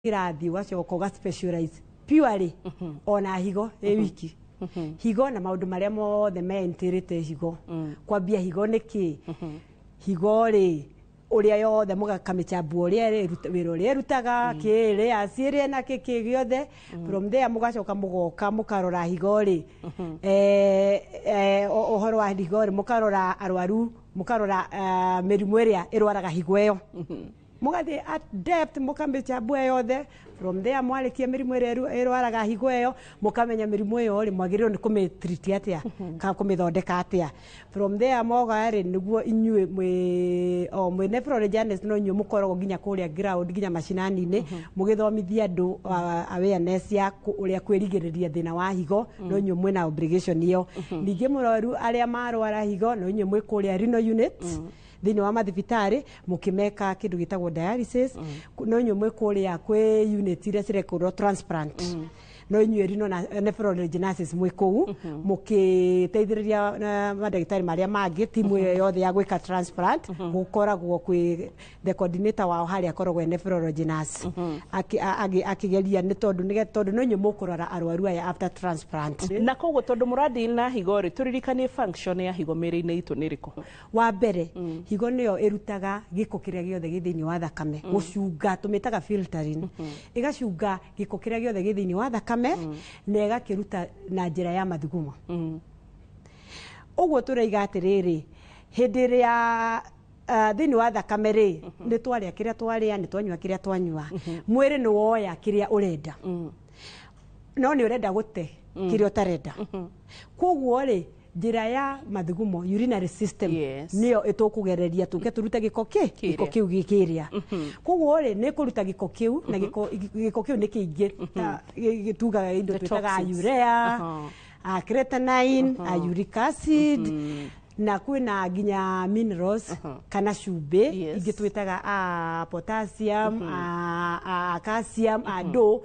Kĩrathi ũgacoka ũga specialize purely ona higo ĩ wiki, higo na maũndũ marĩa mothe meentĩrĩte higo. Kwambia higo nĩ kĩ, higo rĩ, ũrĩa yothe mũgakamĩchambua, ũrĩa wĩra ũrĩa ĩrutaga, kĩrĩ aci ĩrĩa na kĩ gĩothe. From there mũgacoka mũgoka mũkarora higo rĩ, ũhoro wa higo rĩ, mũkarora arwaru, mũkarora mĩrimũ ĩrĩa ĩrwaraga higo ĩyo, mũgathiĩ at depth, mũkamĩchambua yothe. From there mwarĩkia mĩrimũ ĩrĩa ĩrwaraga higo ĩyo, mũkamenya mĩrimũ ĩyo rĩ, mwagĩrĩirwo nĩ kũmĩtreat atĩa kana kũmĩthondeka atĩa. From there moga rĩ, nĩguo inyuĩ mwĩ o mwĩ nephrologist, no inyuĩ mũkoragwo nginya kũrĩa ground, nginya macinani-inĩ, mũgĩthomithia andũ awareness ya ũrĩa kwĩrigĩrĩria thĩna wa higo. No inyuĩ mwĩna obligation ĩyo. Ningĩ mũrwaru arĩa marwara higo, no inyuĩ mwĩ kũrĩa renal unit thĩinĩ wa mathibitarĩ mũkĩmeka kĩndũ gĩtagwo dialysis. No inyuĩ mwĩ kũrĩa kwĩ unit iria cirekũrwo transplant. No inyuĩ renal na nephrology nurses mwĩ kũu mũkĩteithĩrĩria na mandagĩtarĩ marĩa mangĩ, timu ĩyo yothe ya gwĩka transplant. Gũkoragwo kwĩ the coordinator wao harĩa akoragwo e nephrology nurse akĩgeria nĩ tondũ tondũ no inyuĩ mũkũrora arwaru aya after transplant. Na koguo tondũ mũradeal na higo rĩ, tũririkanie function ya higo mĩrĩ-inĩ itũ nĩ ĩrĩkũ? Wa mbere, higo nĩyo ĩrutaga gĩko kĩrĩa gĩothe gĩ thĩinĩ wa thakame, gũcunga, tũmĩtaga filtering. Ĩgacunga gĩko kĩrĩa gĩothe gĩ thĩinĩ wa thakame na ĩgakĩruta na njĩra ya mathugumo. Ũguo tũraiga atĩrĩrĩ, hĩndĩ ĩrĩa thĩinĩ wa thakame rĩ, nĩ twarĩa kĩrĩa twarĩa, nĩ twanyua kĩrĩa twanyua, mwĩrĩ nĩ woya kĩrĩa ũrenda, no nĩ ũrenda gũte kĩrĩa ũtarenda. Koguo rĩ, njĩra ya mathugumo, urinary system, nĩyo ĩtũkũgereria tũke tũrute gĩko kĩ gĩko Kĩrĩa. Kĩu gĩkĩrĩa. Koguo rĩ, nĩ kũruta gĩko kĩu, na gĩko kĩu nĩ kĩingĩ ta tugaga indo The twĩtaga toxins. urea, creatinine, uric acid, na kwĩna nginya minerals kana cumbĩ ingĩ twĩtaga potassium, calcium, andũ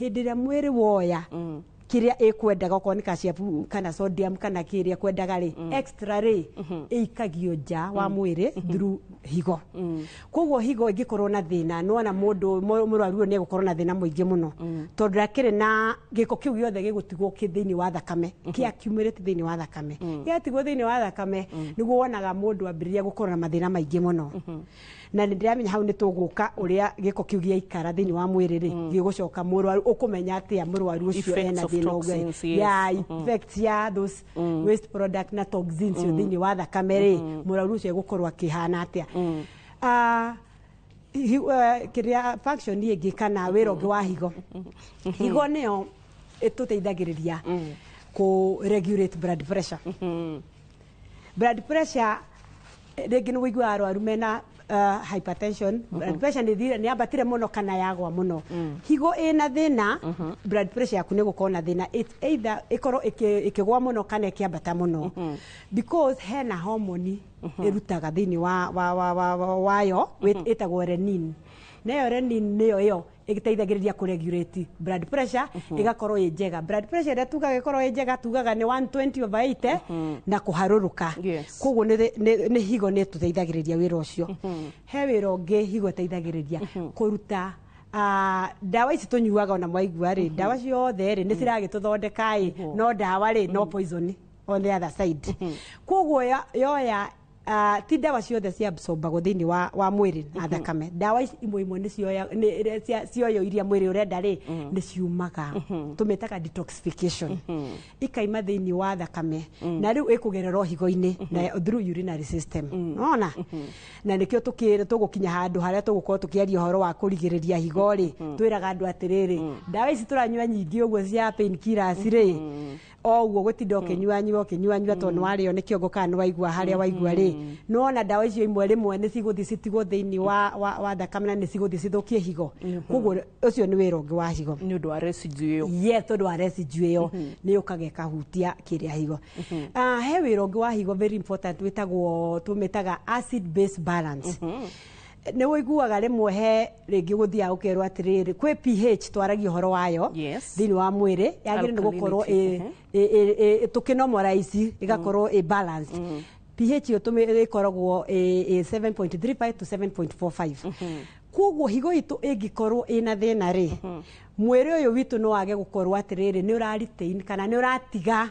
hĩndĩ ĩrĩa mwĩrĩ woya kĩrĩa ĩkwendaga, okorwo nĩ calcium kana sodium kana kĩrĩa kwendaga rĩ, extra rĩ, ĩikagio nja wa mwĩrĩ through higo. Koguo higo ĩngĩkorwo na thĩna, nĩwona mũndũ mũrwaru ũyũ nĩ egũkorwo na thĩna mũingĩ mũno, tondũ akĩrĩ na gĩko kĩu gĩothe gĩgũtigwo kĩ thĩinĩ wa thakame, kĩ accumulate thĩinĩ wa thakame. Gĩatigwo thĩinĩ wa thakame, nĩguo wonaga mũndũ ambĩrĩria gũkorwo na mathĩna maingĩ mũno. Na nĩ ndĩramenya hau nĩ tũgũka ũrĩa gĩko kĩu gĩaikara thĩinĩ wa mwĩrĩ rĩ, gĩgũcoka mũrwaru, ũkũmenya atĩa mũrwaru ũcio Effects ena of thĩna ũguo. toxins, yes. Ya effects ya those waste product na toxins mm. thĩinĩ wa thakame rĩ, mũrwaru ũcio egũkorwo akĩhana atĩa? Kĩrĩa function ĩngĩ kana wĩra ũngĩ wa higo, higo nĩyo ĩtũteithagĩrĩria kũ regulate blood pressure. Blood pressure, rĩngĩ nĩ wĩiguaga arwaru mena hypertension, blood pressure nĩ thire, nĩ yambatire mũno kana yagwa mũno. Higo ĩna thĩna, blood pressure yaku nĩ gũkorwo na thĩna. It's either ĩkorwo ĩkĩgwa mũno kana ĩkĩambata mũno, because hena hormone ĩrutaga thĩinĩ wa wayo ĩtagwo renin. Nayo renin nĩyo ĩyo ĩgĩteithagĩrĩria kũ regulate blood pressure, ĩgakorwo ĩ njega. Blood pressure ĩrĩa tugaga ĩkorwo ĩ njega, tugaga nĩ 120 over 80 na kũharũrũka. Koguo nĩ higo nĩ ĩtũteithagĩrĩria wĩra ũcio. He wĩra ũngĩ higo ĩteithagĩrĩria kũruta, ndawa ici tũnyuaga. Ona mwaigua rĩ, ndawa ciothe rĩ, nĩ ciragĩtũthondeka ĩ, no ndawa rĩ, no poison on the other side. Koguo yoya ti ndawa ciothe ciabsorbagwo thĩinĩ wa mwĩrĩ na thakame. Ndawa ici imwe imwe nĩ cioya cioyo iria mwĩrĩ ũrenda rĩ, nĩ ciumaga, tũmĩtaga detoxification, ikaima thĩinĩ wa thakame, na rĩu ĩkũgerera o higo-inĩ na through urinary system. Nona na nĩkĩo tũgũkinya handũ harĩa tũgũkorwo tũkĩaria ũhoro wa kũrigĩrĩria higo rĩ, twĩraga andũ atĩrĩrĩ, ndawa ici tũranyua nyingĩ ũguo cia painkillers rĩ, o ũguo gũtinda ũkĩnyuanyua ũkĩnyuanyua tondũ nĩ warĩo nĩ kĩongo kana nĩ waigua harĩa waigua rĩ, nĩwona ndawa icio imwe rĩmwe nĩ cigũthiĩ citigwo thĩinĩ wa thakame na nĩ cigũthiĩ cithũkie higo. Koguo ũcio nĩ wĩra ũngĩ wa higo. Nĩ ũndũ wa residue ĩyo. Ye, tondũ wa residue ĩyo nĩ yũkaga ĩkahutia kĩrĩa higo. He wĩra ũngĩ wa higo very important wĩtagwo, tũmĩtaga acid base balance. Nĩ wĩiguaga rĩmwe he rĩngĩ gũthiaga ũkerwo atĩrĩrĩ, kwĩ pH twaragia ũhoro wayo thĩinĩ wa mwĩrĩ, yagĩrĩire nĩ gũkorwo Alkalinity, tũkĩnormalize ĩgakorwo ĩ balanced. pH ĩyo ĩkoragwo ĩ 7.35 to 7.45. Koguo higo itũ ĩngĩkorwo ĩna thĩna rĩ, mwĩrĩ ũyũ witũ no wage gũkorwo atĩrĩrĩ nĩ ũra retain kana nĩ ũratiga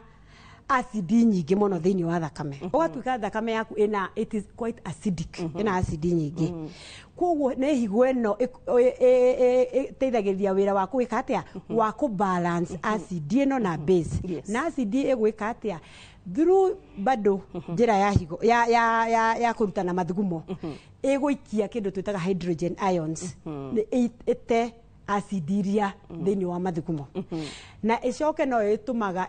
acid nyingĩ mũno thĩinĩ wa thakame, ũgatuĩka thakame yaku ĩna, it is quite acidic, ĩna acid nyingĩ. Koguo nĩ higo ĩno ĩteithagĩrĩria wĩra wa gwĩka atĩa? Wa kũ balance acid ĩno na base. Na acid ĩgwĩka atĩa? Through bado njĩra ya higo ya kũrutana mathugumo, ĩgũikia kĩndũ twĩtaga hydrogen ions. Nĩ ĩte acid iria thĩinĩ wa mathugumo, na ĩcoke no ĩtũmaga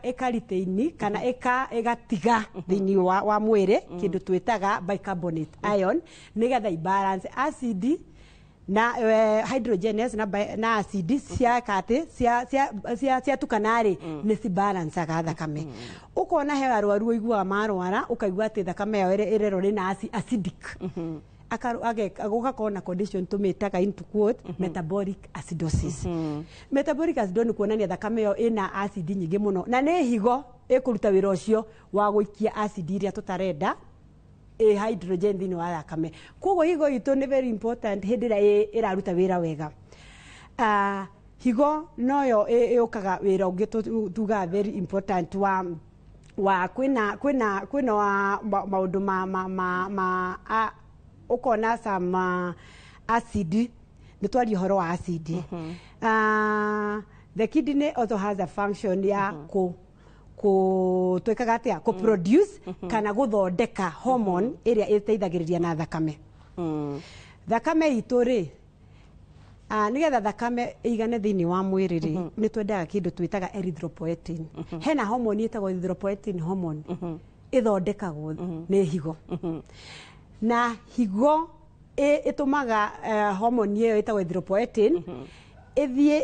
ĩka retain kana ĩgatiga thĩinĩ wa mwĩrĩ kĩndũ twĩtaga bicarbonate ion, nĩgetha ibalance acid na hydrogenes na acid cia katĩ cia ciatukana rĩ, nĩ cibalancaga thakame. Ũkona he arwaru ũiguaga marwara, ũkaigua atĩ thakame yao ĩrerwo rĩna acidic. Gũgakorwo na condition tũmĩtaga, into quote, metabolic acidosis. Metabolic acidosis nĩ kuonania thakame ĩyo ĩna acid nyingĩ mũno, na nĩ higo ĩkũruta wĩra ũcio wa gũikia acid iria tũtarenda ĩ hydrogen thĩinĩ wa thakame. Koguo higo itũ nĩ very important hĩndĩ ĩrĩa ĩraruta wĩra wega. Higo noyo ĩũkaga wĩra ũngĩ tugaga very important wa kwĩna wa maũndũ ma ũkona some acid. Nĩ twaria ũhoro wa acid. The kidney also has a function ya kũ twĩkaga atĩa? Kũ produce kana gũthondeka hormone ĩrĩa ĩteithagĩrĩria na thakame. Thakame itũ rĩ, nĩgetha thakame ĩigane thĩinĩ wa mwĩrĩ rĩ, nĩ twendaga kĩndũ twĩtaga erythropoietin. Hena hormone ĩtagwo erythropoietin hormone, ĩthondekagwo nĩ higo, na higo ĩtũmaga hormone ĩyo ĩtagwo erythropoietin ĩthiĩ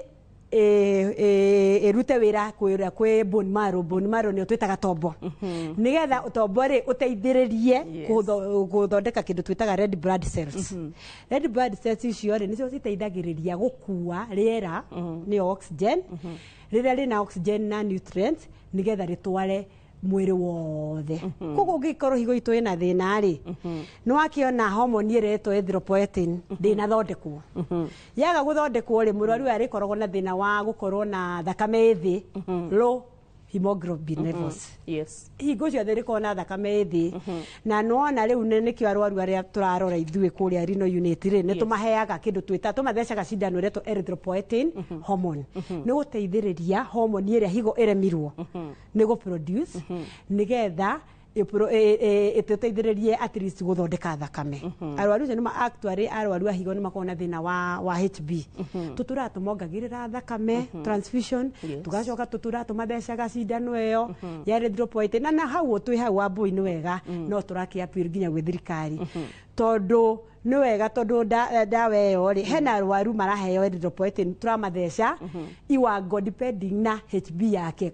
ĩrute wĩra kwĩra kwĩ bone marrow. Bone marrow nĩyo twĩtaga tombo, nĩgetha tombo rĩ ũteithĩrĩrie gũthondeka kĩndũ twĩtaga red blood cells. Red blood cells icio rĩ, nĩcio citeithagĩrĩria gũkua rĩera, nĩyo oxygen, rĩrĩa rĩna oxygen na nutrients, nĩgetha rĩtware mwĩrĩ wothe. Koguo ũngĩkorwo higo itũ ĩna thĩna rĩ, nĩ wakĩona hormone ĩrĩa ĩtwo erythropoietin ndĩnathondekwo. Yaga gũthondekwo rĩ, mũrwaru ũyũ arĩkoragwo na thĩna wa gũkorwo na thakame ĩ thĩ, low hemoglobin levels. Hingo ciothe rĩkorwo na thakame ĩ thĩ. Na nĩwona rĩu nĩkĩo arwaru arĩa tũrarora ithuĩ kũrĩa renal unit rĩ, nĩ tũmaheaga kĩndũ twĩta, tũmathecaga cindano ĩretwo erythropoietin hormone, nĩ gũteithĩrĩria hormone ĩrĩa higo ĩremirwo nĩ gũ produce, nĩgetha ĩtũteithĩrĩrie at least gũthondeka thakame. Arwaru acio nĩma actually arwaru a higo nĩ makoragwo na thĩna wa HB, tũtũraga tũmongagĩrĩra thakame, transfusion. Tũgacoka tũtũraga tũmathecaga cindano ĩyo ya erythropoietin. Na hau twĩ hau wambui nĩ wega no tũrakĩ appeal nginya gwĩ thirikari, tondũ nĩ wega, tondũ ndawa ĩyo rĩ, hena arwaru maraheo erythropoietin, tũramatheca iwango depending na HB yake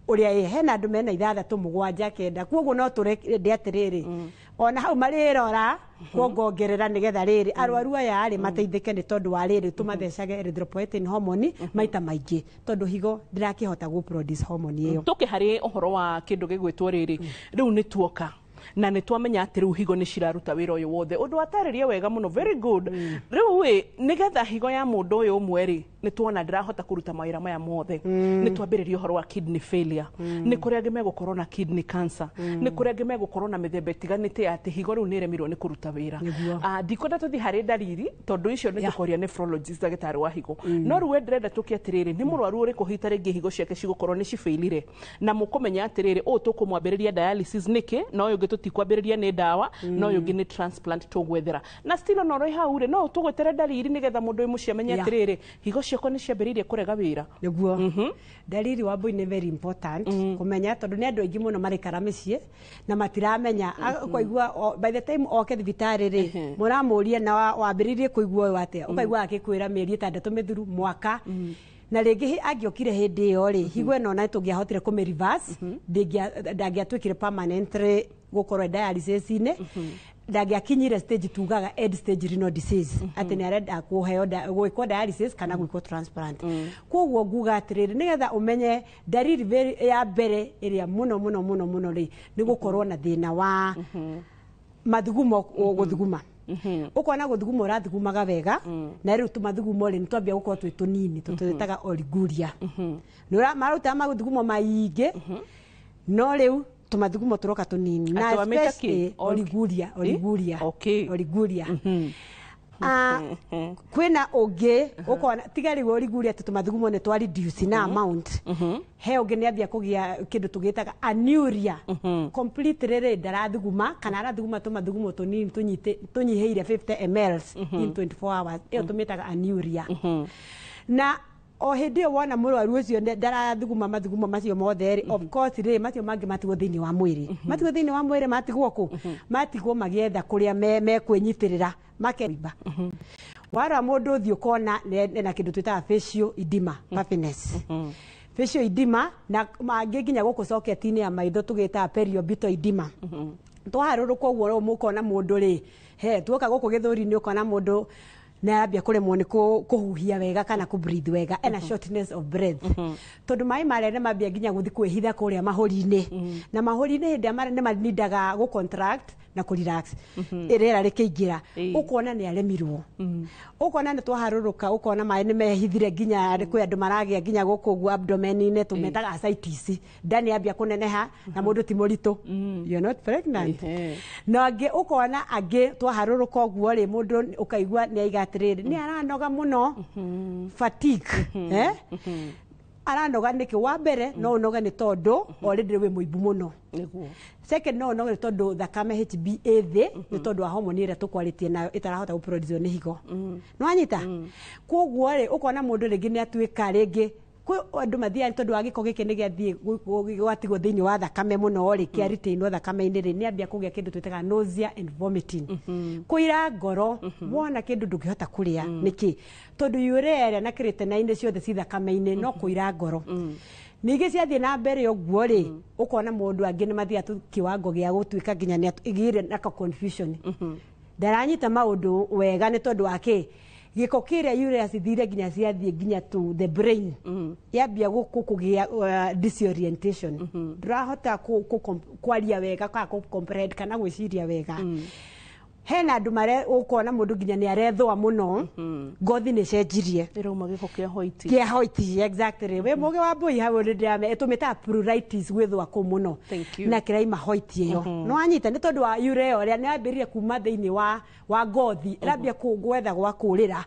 ũrĩa ĩ. Hena andũ mena 6, 7, 9. Koguo no tũrende atĩrĩrĩ, ona hau marĩrora kuongongerera, nĩgetha rĩrĩ arwaru aya rĩ mateithĩke, nĩ tondũ wa rĩrĩ tũmathecage erythropoietin hormone maita maingĩ, tondũ higo ndĩrakĩhota gũ produce hormone ĩyo. Tũke harĩ ũhoro wa kĩndũ gĩgwĩtwo rĩrĩ. Rĩu nĩ tuoka na nĩ twamenya atĩ rĩu higo nĩ ciraruta wĩra ũyũ wothe, ũndũ watarĩria wega mũno, very good. Rĩu ĩ, nĩgetha higo ya mũndũ ũyũ ũmwe rĩ, nĩ tuona ndĩrahota kũruta mawĩra maya mothe, nĩ twambĩrĩria ũhoro wa kidney failure. Nĩ kũrĩ angĩ megũkorwo na kidney cancer, nĩ kũrĩ angĩ megũkorwo na mĩthemba ĩtiganĩte ya atĩ higo rĩu nĩ ĩremirwo nĩ kũruta wĩra. Ndikwenda tũthiĩ harĩ ndariri, tondũ icio nĩ tũkoria nephrologist, ndagĩtarĩ wa higo. No rĩu we ndĩrenda tũke atĩrĩrĩ, nĩ mũrwaru ũrĩkũ hita rĩngĩ higo ciake cigũkorwo nĩ cibailire, na mũkũmenya atĩrĩrĩ, ũũ tũkũmwambĩrĩria dialysis nĩkĩ, na ũyũ ũngĩ tũtikwambĩrĩria nĩ ndawa, na ũyũ ũngĩ nĩ transplant tũgwethera. Na still ona ũrĩ hau rĩ, no tũgwetere ndariri, nĩgetha mũndũ wĩ mũciĩ amenye atĩrĩrĩ, higo ciakwa nĩ ciambĩrĩirie kũrega wĩra. Nĩguo ndariri, wambui, nĩ very important kũmenya, tondũ nĩ andũ aingĩ mũno maraikara mĩciĩ na matiramenya. Ũkaigua by the time oke thibitarĩ rĩ, mũramũria na wambĩrĩirie kũigua ũyũ atĩa, ũkaigua akĩkwĩra mĩeri 6 mĩthiru, mwaka. Na rĩngĩ angĩokire hĩndĩ ĩyo rĩ, higo ĩno na tũngĩahotire kũmĩ reverse, ndangĩatuĩkire permanently gũkorwo dialysis-inĩ, ndangĩakinyire stage tugaga end stage renal disease, atĩ nĩ arenda kũheo gwĩkwo dialysis kana gwĩkwo transplant. Koguo nguga atĩrĩrĩ, nĩgetha ũmenye ndariri ya mbere ĩrĩa mũno mũno mũno mũno rĩ, nĩ gũkorwo na thĩna wa mathugumo, gũthuguma. Ũkona gũthuguma ũrathugumaga wega na rĩu tũmathugumo rĩ nĩtwambia gũkorwo twĩ tũnini tũtwĩtaga oliguria. Nĩ maruta mathugumo maingĩ no rĩu tũmathugumo tũroka tũnini na especially oliguria oliguria oliguria. Kwĩna ũngĩ ũkona tiga rĩu oliguria atĩ tũmathugumo nĩ twa reduce na amount. He ũngĩ nĩ ambia kũgĩa kĩndũ tũgĩtaga anuria. Completely rĩ ndarathuguma kana arathuguma tũmathugumo tũnini tũnyihĩire 50 ml in 24 hours. Ĩyo tũmĩtaga anuria. Na o hĩndĩ ĩyo wona mũrwaru ũcio ndarathuguma mathugumo macio mothe rĩ, of course rĩ macio mangĩ matigwo thĩinĩ wa mwĩrĩ. Matigwo thĩinĩ wa mwĩrĩ matigwo kũ? Matigwo magĩetha kũrĩa mekwĩnyitĩrĩra makeimba. Warora mũndũ ũthiĩ ũkona na kĩndũ twĩtaga facial edema, puffiness. Facial edema na mangĩ nginya gũkũ socket-inĩ ya maitho tũgĩtaga periorbital edema. Twaharũrũka ũguo mũkona mũndũ rĩ, he tuoka gũkũ gĩthũri-inĩ ũkona mũndũ na arambia kũremwo nĩ kũhuhia wega kana kũ breathe wega, ena shortness of breath. Tondũ maĩ marĩa nĩ mambia nginya gũthiĩ kwĩhitha kũrĩa mahũri-inĩ. Na mahũri-inĩ hĩndĩ ĩrĩa nĩ manindaga gũ contract na kũ relax. Rĩera rĩkĩingĩra ũkona nĩ aremirwo. Ũkona nĩ twaharũrũka ũkona maĩ nĩ mehithire nginya kwĩ andũ maragĩa nginya gũkũ ũguo abdomen-inĩ tũmetaga ascites. Nda nĩ yambia kũneneha na mũndũ ti mũritũ. You're not pregnant. Na angĩ ũkona angĩ twaharũrũka ũguo rĩ mũndũ ũkaigua nĩ aiga atĩrĩrĩ nĩ aranoga mũno. Fatigue. Aranoga nĩkĩ? Wa mbere no ũnoge nĩ tondũ already wĩ mũimbu mũno. Second no ũnoge nĩ tondũ thakame HB ĩ thĩ nĩ tondũ wa hormone ĩrĩa tũkwarĩtie nayo ĩtarahota gũproduce nĩ higo. Nĩ wanyita? Koguo rĩ ũkona mũndũ rĩngĩ nĩ atuĩka rĩngĩ kwĩ andũ mathiaga tondũ wa gĩko gĩkĩ nĩ gĩathiĩ gwatigwo thĩinĩ wa thakame mũno rĩ kĩa retainwo thakame-inĩ rĩ nĩ ambia kũgĩa kĩndũ twĩtaga nausea and vomiting. Kũira ngoro wona kĩndũ ndũngĩhota kũrĩa nĩkĩ? Tondũ urea ĩrĩa na creatinine ciothe ci thakame-inĩ no kũira ngoro. Ningĩ ciathiĩ na mbere ũguo rĩ ũkona mũndũ angĩ nĩ mathiaga kiwango gĩa gũtuĩka nginya nĩ agĩire na confusion. Ndaranyita maũndũ wega nĩ tondũ wa kĩ? Gĩko kĩrĩa urea cithire nginya ciathiĩ nginya to the brain. Yambia kũgĩa disorientation. Ndũrahota kwaria wega kana kũ comprehend kana gwĩciria wega. Hena andũ mare ũkona mũndũ nginya nĩ arethũa mũno. Ngothi nĩ cenjirie. Ĩrauma gĩko kĩa white. Kĩa white, exactly. Wĩ mũgĩ wa mbũi hau nĩ ndĩrame ĩtũmĩtaga pruritus gwĩthũa kũu mũno. Na kĩraima white ĩyo. Nĩ wanyita nĩ tondũ wa urea ũrĩa nĩ yambĩrĩria kuma thĩinĩ wa ngothi. Ĩrambia gwetha gwa kũrĩra.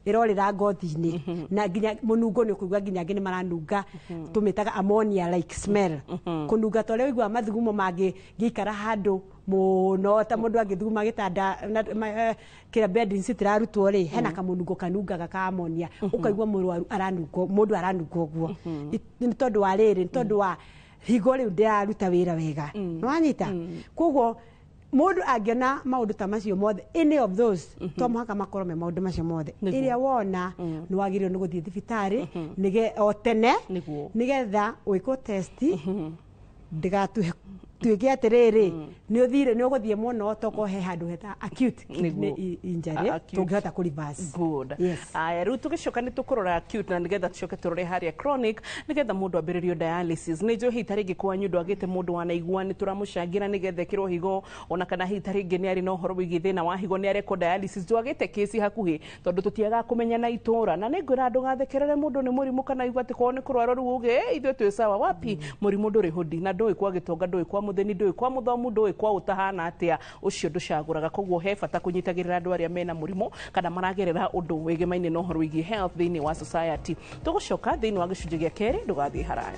Ĩrorĩra ngothi-inĩ. Na nginya mũnungo nĩ ũkũigua nginya angĩ nĩ maranunga. Tũmĩtaga ammonia like smell. Kũnunga ta ũrĩa ũiguaga mathugumo mangĩikara handũ mũno ta mũndũ angĩthuguma gĩtanda kĩrĩa bed citirarutwo rĩ hena kamũnungo kanungaga ka ammonia ũkaigua mũrwaru aranungo mũndũ aranunga ũguo nĩ tondũ wa rĩrĩ nĩ tondũ wa higo rĩu ndĩraruta wĩra wega. Nĩ wanyita? Koguo mũndũ angĩona maũndũ ta macio mothe any of those to mũhaka makorwo me maũndũ macio mothe ĩrĩa wona nĩ wagĩrĩirwo nĩ gũthiĩ thibitarĩ o tene nĩgetha wĩkwo test ndĩgatuĩke tuĩke atĩrĩrĩ nĩ ũthire nĩ ũgũthiĩ mũno tokorwo he handũ heta acute kidney injury tũngĩhota kũ reverse. Good. Aya rĩu tũgĩcoka nĩ tũkũrora acute na nĩgetha tũcoke tũrore harĩa chronic nĩgetha mũndũ ambĩrĩrio dialysis. Nĩ njũĩ hihi ta rĩngĩ kwanyu ndwagĩte mũndũ wanaigua nĩ tũramũcangĩra nĩgetha ĩkĩrwo higo ona kana hihi ta rĩngĩ nĩ arĩ na ũhoro wĩgiĩ thĩna wa higo nĩ arekwo dialysis ndwagĩte kesi hakuhĩ tondũ tũtiagaga kũmenya na itũra na nĩ ngwĩra ndũgathekerere mũndũ nĩ mũrimũ kana igua atĩ kwao nĩ kũrwara rĩu uge ithuĩ twĩ sawa wapi mũrimũ ndũrĩ hũndi na ndũĩ kwa gĩtonga ndũĩ kwa mũthĩni ndũĩ kwa mũthomu ndũĩ kwa ũtahana atĩa ũcio ndũcagũraga koguo he bata kũnyitagĩrĩra andũ arĩa mena mũrimũ kana maragerera ũndũ wĩgemaine na ũhoro wĩgiĩ health thĩinĩ wa society. Tũgũcoka thĩinĩ wa gĩcunjĩ gĩa kerĩ ndũgathiĩ haraya.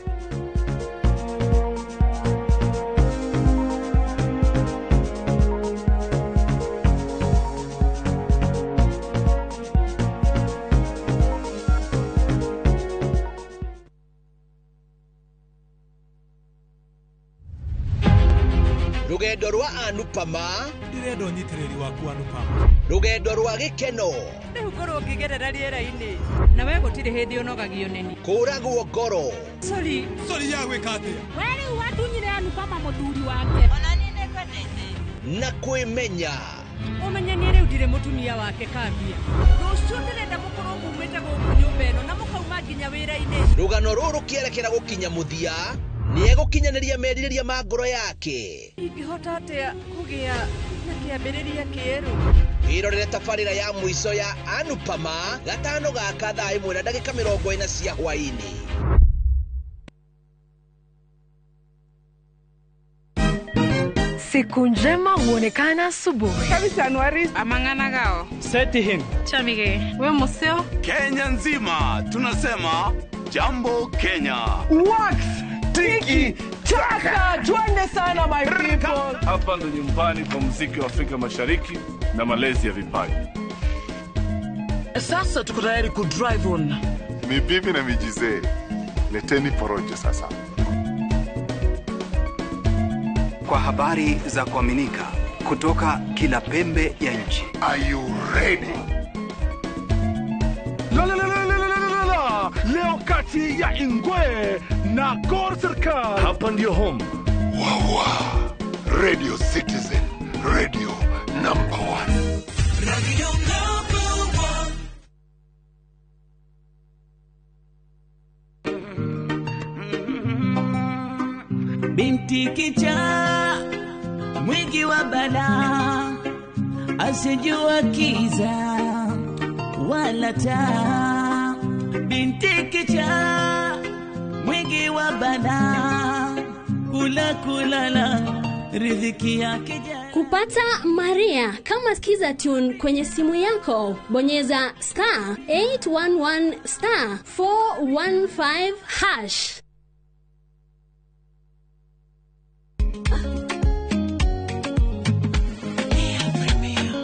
Rugendo rwa Anupama ndirenda ũnyitĩrĩri waku Anupama. Rugendo rwa gĩkeno rĩu ngorwo ngĩgerera rĩera-inĩ na we gũtirĩ hĩndĩ ũnogagio nĩni kũragwo ngoro sorry sorry ya gwĩka atĩa we rĩu watunyire Anupama mũthuri wake ona niĩ nĩngwendete na kwĩmenya ũmenye niĩ rĩu ndirĩ mũtumia wake kambia rũciũ ndĩrenda mũkorwo mumĩte gũkũ nyũmba ĩno na mũkauma nginya wĩra-inĩ. Rũgano rũrũ rũkĩerekera gũkinya mũthia Nĩ egũkinyanĩria merirĩria ma ngoro yake. Ingĩhota atĩa kũgĩa na kĩambĩrĩria kĩerũ? Wĩrorere tabarĩra ya mũico ya Anupama gatano gaka thaa 1:40 cia hwaĩ-inĩ. Siku njema huonekana asubuhi. Amang'ana Setihin. Chamige. We museo. Kenya nzima tunasema jambo Kenya. Wax tiki taka, twende sana my people. Hapa ndo nyumbani kwa muziki wa Afrika Mashariki na malezi ya vipaji. Sasa tuko tayari ku drive on. Ni bibi na mijizee, leteni porojo sasa. Kwa habari za kuaminika kutoka kila pembe ya nchi. Are you ready? La la la la la la la la. Leo kati ya Ingwe na Gor Serikal. Hapa ndio home. Wawa. Radio Citizen, radio number 1. Radio number 1. Binti kichaa mwingi wa balaa, asijua kiza wala taa. Binti kichaa mwingi wa balaa, kula kulala riziki yake. Kupata Maria kama Skiza Tune kwenye simu yako, bonyeza star 811 star 415 hash.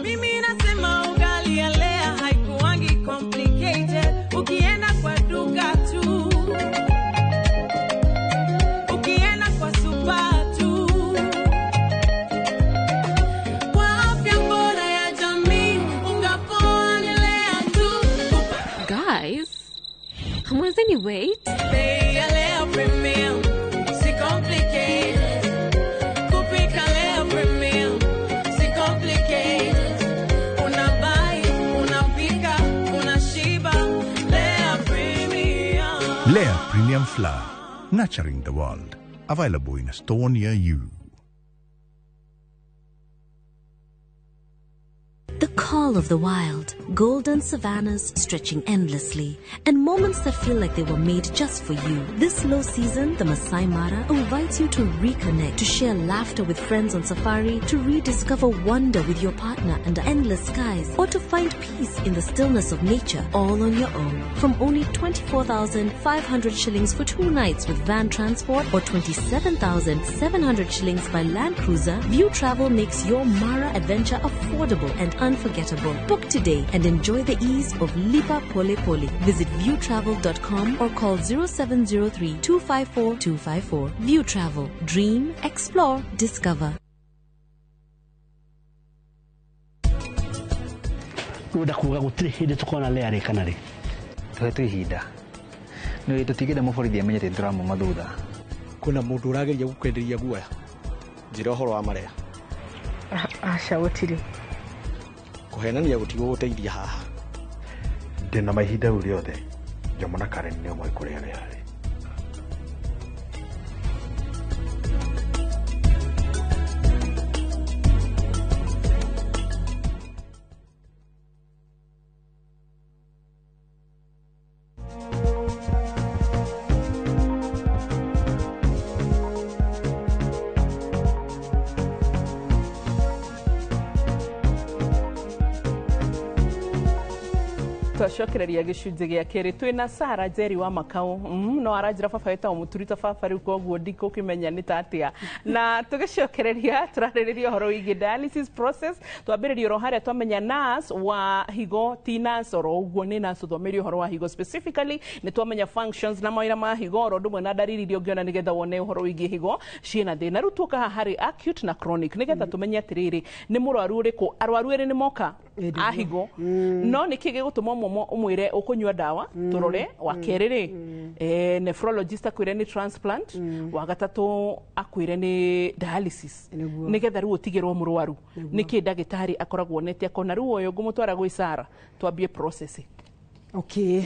Mimi nasema ugali ya Lea haikuangi complicated. Ukienda kwa duka tu, ukienda kwa super tu. Kwa afya bora ya jamii, unga poa ni Lea tu. Guys, hamwezeni wait? Bei ya Lea Premium, si complicated. Kupika Lea Premium, si complicated. Unabuy, unapika, unashiba. Lea Premium. Lea Premium Flour, nurturing the world. Available in a store near you. The call of the wild, golden savannas stretching endlessly, and moments that feel like they were made just for you. This low season, the Masai Mara invites you to reconnect, to share laughter with friends on safari, to rediscover wonder with your partner under endless skies, or to find peace in the stillness of nature all on your own. From only 24,500 shillings for 2 nights with van transport or 27,700 shillings by Land Cruiser, View Travel makes your Mara adventure affordable and unforgettable. Book today and enjoy the ease of Lipa Pole Pole. Visit viewtravel.com or call 0703 254 254. View Travel. Dream, explore, discover. Ngwenda kuga gũtirĩ hĩndĩ tũkona Lea rĩ kana rĩ. Tũhetwo ihinda nĩ tũtigĩte mũborithi amenye atĩ nĩtũramuma thutha. Kwĩna mũndũ ũrageria gũkwenderia guoya. Njĩra ũhoro wa Maria. Aca gũtirĩ. Kũhenania gũtigũgũteithia haha. Ndĩna mahinda rĩu rĩothe. Jomo na Karen nĩo moĩ kũrĩa Lea arĩ. Twacokereria gĩcunjĩ gĩa kerĩ twĩna Sara Njeri wa Makau. No aranjĩra baba wĩtagwo Mũturi ta baba rĩu koguo ndikũkĩmenya nĩ ta atĩa. Na tũgĩcokereria tũrarĩrĩria ũhoro wĩgiĩ dialysis process. Twambĩrĩria oro harĩa twamenya nurse wa higo ti nurse oro ũguo, nĩ nurse ũthomeire ũhoro wa higo specifically. Nĩ twamenya functions na mawĩra ma higo oro ũndũ ũmwe na ndariri iria ũngĩona nĩgetha wone ũhoro wĩgiĩ higo ciĩna thĩna. Rĩu tuoka haha harĩ acute na chronic nĩgetha tũmenye atĩrĩrĩ nĩ mũrwaru ũrĩkũ. Arwaru erĩ nĩ moka a higo, no nĩkĩ gĩgũtũma ũmwe ũmwĩre ũkũnyua ndawa tũrore, wa kerĩ rĩ nephrologist akwĩre nĩ transplant, wa gatatũ akwĩre nĩ dialysis, nĩgetha rĩu ũtigĩrwo mũrwaru. Nĩkĩ ndagĩtarĩ akoragwo onete akona rĩu ũyũ ngũmũtwara gwĩ Sara twambie process? Okay,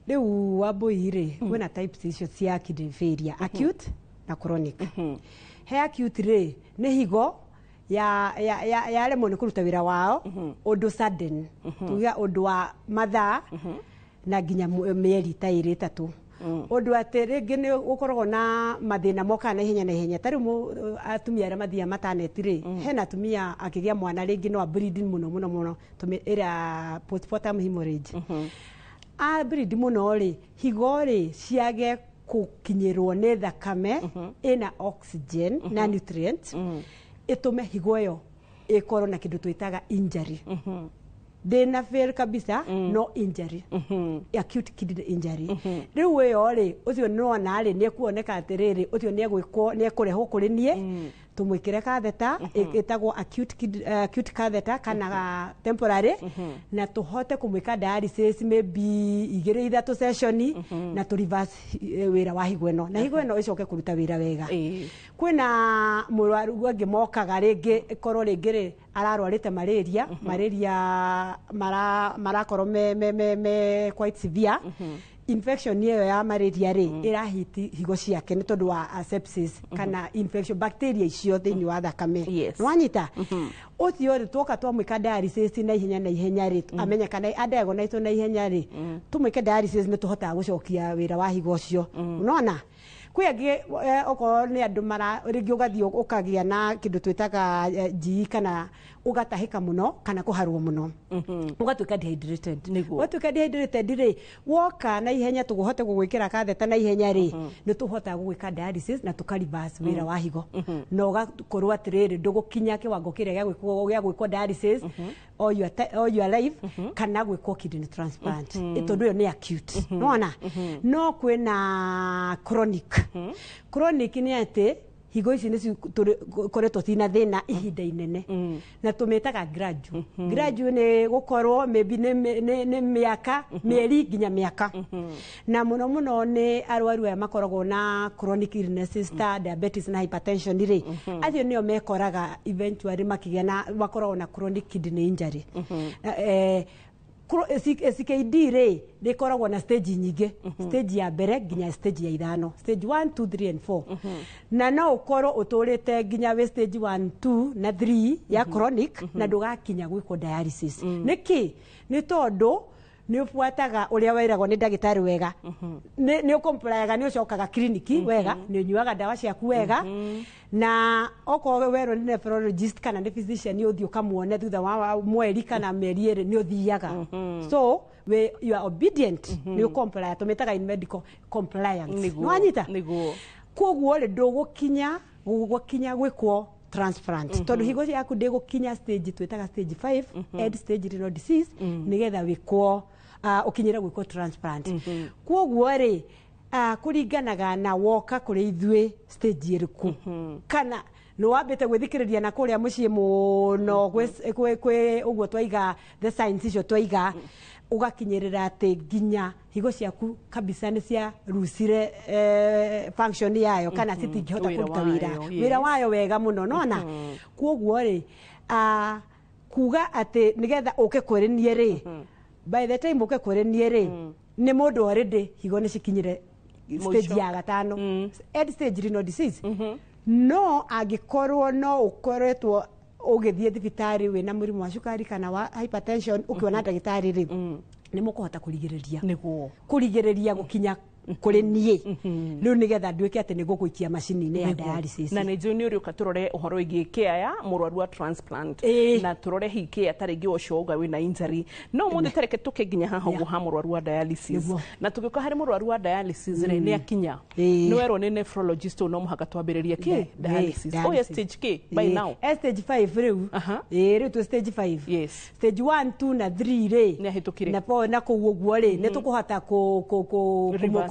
rĩu Wambui rĩ, kwĩna types icio cia kidney failure, acute na chronic. He acute rĩ, nĩ higo ya ya ya yaremwo nĩ kũruta wĩra wao ũndũ sudden, tuge ũndũ wa mathaa na nginya mĩeri ta ĩrĩ ĩtatũ, ũndũ atĩ rĩngĩ nĩ ũkoragwo na mathĩna mokaga na ihenya na ihenya. Ta rĩu atumia arĩa mathiaga mataneti rĩ, hena atumia akĩgĩa mwana rĩngĩ no bleeding mũno mũno mũno, ĩrĩa postpartum hemorrhage, a bleed mũno rĩ, higo rĩ ciage gũkinyĩrwo nĩ thakame ĩna oxygen na nutrient, ĩtũme higo ĩyo ĩkorwo na kĩndũ twĩtaga injury, ndĩna fail kabisa, no injury, acute kidney injury. Rĩu ĩyo rĩ, ũcio nĩwona rĩ, nĩ ekuoneka atĩrĩrĩ, ũcio nĩ egwĩkwo, nĩ ekũrehwo kũrĩ niĩ tũmwĩkĩre catheter ĩtagwo acute catheter kana temporary, na tũhote kũmwĩka dialysis maybe 2 3 session, na tũ reverse wĩra wa higo ĩno, na higo ĩno ĩcoke kũruta wĩra wega. Kwĩna mũrwaru angĩ mokaga rĩngĩ ĩkorwo rĩngĩ rĩ ararwarĩte malaria, malaria marakorwo me quite severe infection ĩyo ya malaria rĩ, ĩrahiti higo ciake nĩ tondũ wa sepsis kana infection bacteria icio thĩinĩ wa thakame. Nĩwanyita ũcio rĩ, twoka twamwĩka dialysis na ihenya na ihenya rĩ, amenyekana adiagonizwo na ihenya rĩ, tũmwĩke dialysis, nĩ tũhotaga gũcokia wĩra wa higo ũcio. Unaona kwĩ angĩ okorwo nĩ andũ mara rĩngĩ ũgathiĩ ũkagĩa na kĩndũ twĩtaga GE, kana ũgatahĩka mũno kana kũharwo mũno, ũgatuĩka dehydrated. Watuĩka dehydrated rĩ, woka na ihenya tũhote gũgwĩkĩra catheter na ihenya rĩ, nĩ tũhotaga gũgwĩka dialysis na tũka reverse wĩra wa higo, na ũgakorwo atĩrĩrĩ ndũgũkinya kĩwango kĩrĩa gĩa gwĩkwo dialysis all your life kana gwĩkwo kidney transplant, tondũ ĩyo nĩ acute. Nĩwona no kwĩna chronic. Chronic nĩ atĩ higo ici nĩ cikoretwo cina thĩna ihinda inene, na tũmĩtaga gradual. Gradual nĩ gũkorwo maybe nĩ mĩaka, mĩeri nginya mĩaka, na mũno mũno nĩ arwaru aya makoragwo na chronic illnesses ta diabetes na hypertension rĩ, acio nĩo mekoraga eventually makĩgĩa na makoragwo na chronic kidney injury. CKD rĩ, rĩkoragwo na stage nyingĩ, stage ya mbere nginya stage ya ithano, stage 1 2 3 and 4, na no ũkorwo ũtũrĩte nginya wĩ stage 1 2 na 3 ya chronic na ndũgakinya gwĩkwo dialysis. Nĩkĩ? Nĩ tondũ nĩ ũbuataga ũrĩa weragwo nĩ ndagĩtarĩ wega, nĩ ũkomplayaga, nĩ ũcokaga kiriniki wega, nĩ ũnyuaga ndawa ciaku wega, na okorwo werwo nĩ nephrologist kana nĩ physician ũthiĩ ũkamuone thutha wa mweri kana mĩeri 2, nĩ ũthiaga. So you are obedient, nĩ ũcomplya, tũmĩtaga in medical compliance. Nĩwanyita? Koguo rĩ, ndũgũkinya gũkinya gwĩkwo transplant tondũ higo yaku ndĩgũkinya stage twĩtaga stage 5, end stage renal disease, nĩgetha wĩkwo ũkinyĩre gwĩkwo transplant. Koguo rĩ, kũringanaga na woka kũrĩ ithuĩ stage ĩrĩkũ, kana nĩ wambĩte gwĩthikĩrĩria na kũrĩa mũciĩ mũno kwĩ ũguo twaiga the signs icio twaiga, ũgakinyĩrĩra atĩ nginya higo ciaku kabisa nĩ cia rusire function yayo kana citingĩhota kũruta wĩra wayo wega mũno. Nona koguo rĩ, kuga atĩ nĩgetha ũke kũrĩ niĩ rĩ, by the time ũke kũrĩ niĩ rĩ, nĩ mũndũ already higo nĩ cikinyire stage ya gatano, end stage renal disease. No angĩkorwo no ũkoretwo ũgĩthiĩ thibitarĩ wĩna mũrimũ wa cukari kana wa hypertension, ũkĩona ndagĩtarĩ rĩ, nĩ mũkũhota kũrigĩrĩria kũrigĩrĩria gũkinya kũrĩ niĩ rĩu, nĩgetha nduĩke atĩ nĩ ngũgũikia macini-inĩ ya dialysis. Na nĩ njũĩ nĩ ũrĩũka tũrore ũhoro wĩgiĩ care ya mũrwaru wa transplant, na tũrore hihi care ta rĩngĩ ũcio wauga wĩna injury. No mũthĩ tareke tũke nginya haha ũguo ha mũrwaru wa dialysis. Na tũgĩũka harĩ mũrwaru wa dialysis rĩ, nĩ akinya, nĩ werwo nĩ nephrologist no mũhaka twambĩrĩrie kĩ dialysis. Oya stage k by now? Stage 5 rĩu. Rĩu twĩ stage 5. Yes. Stage 1 2 na 3 rĩ, nĩ ahĩtũkire na po na kũu ũguo rĩ, nĩ tũkũhota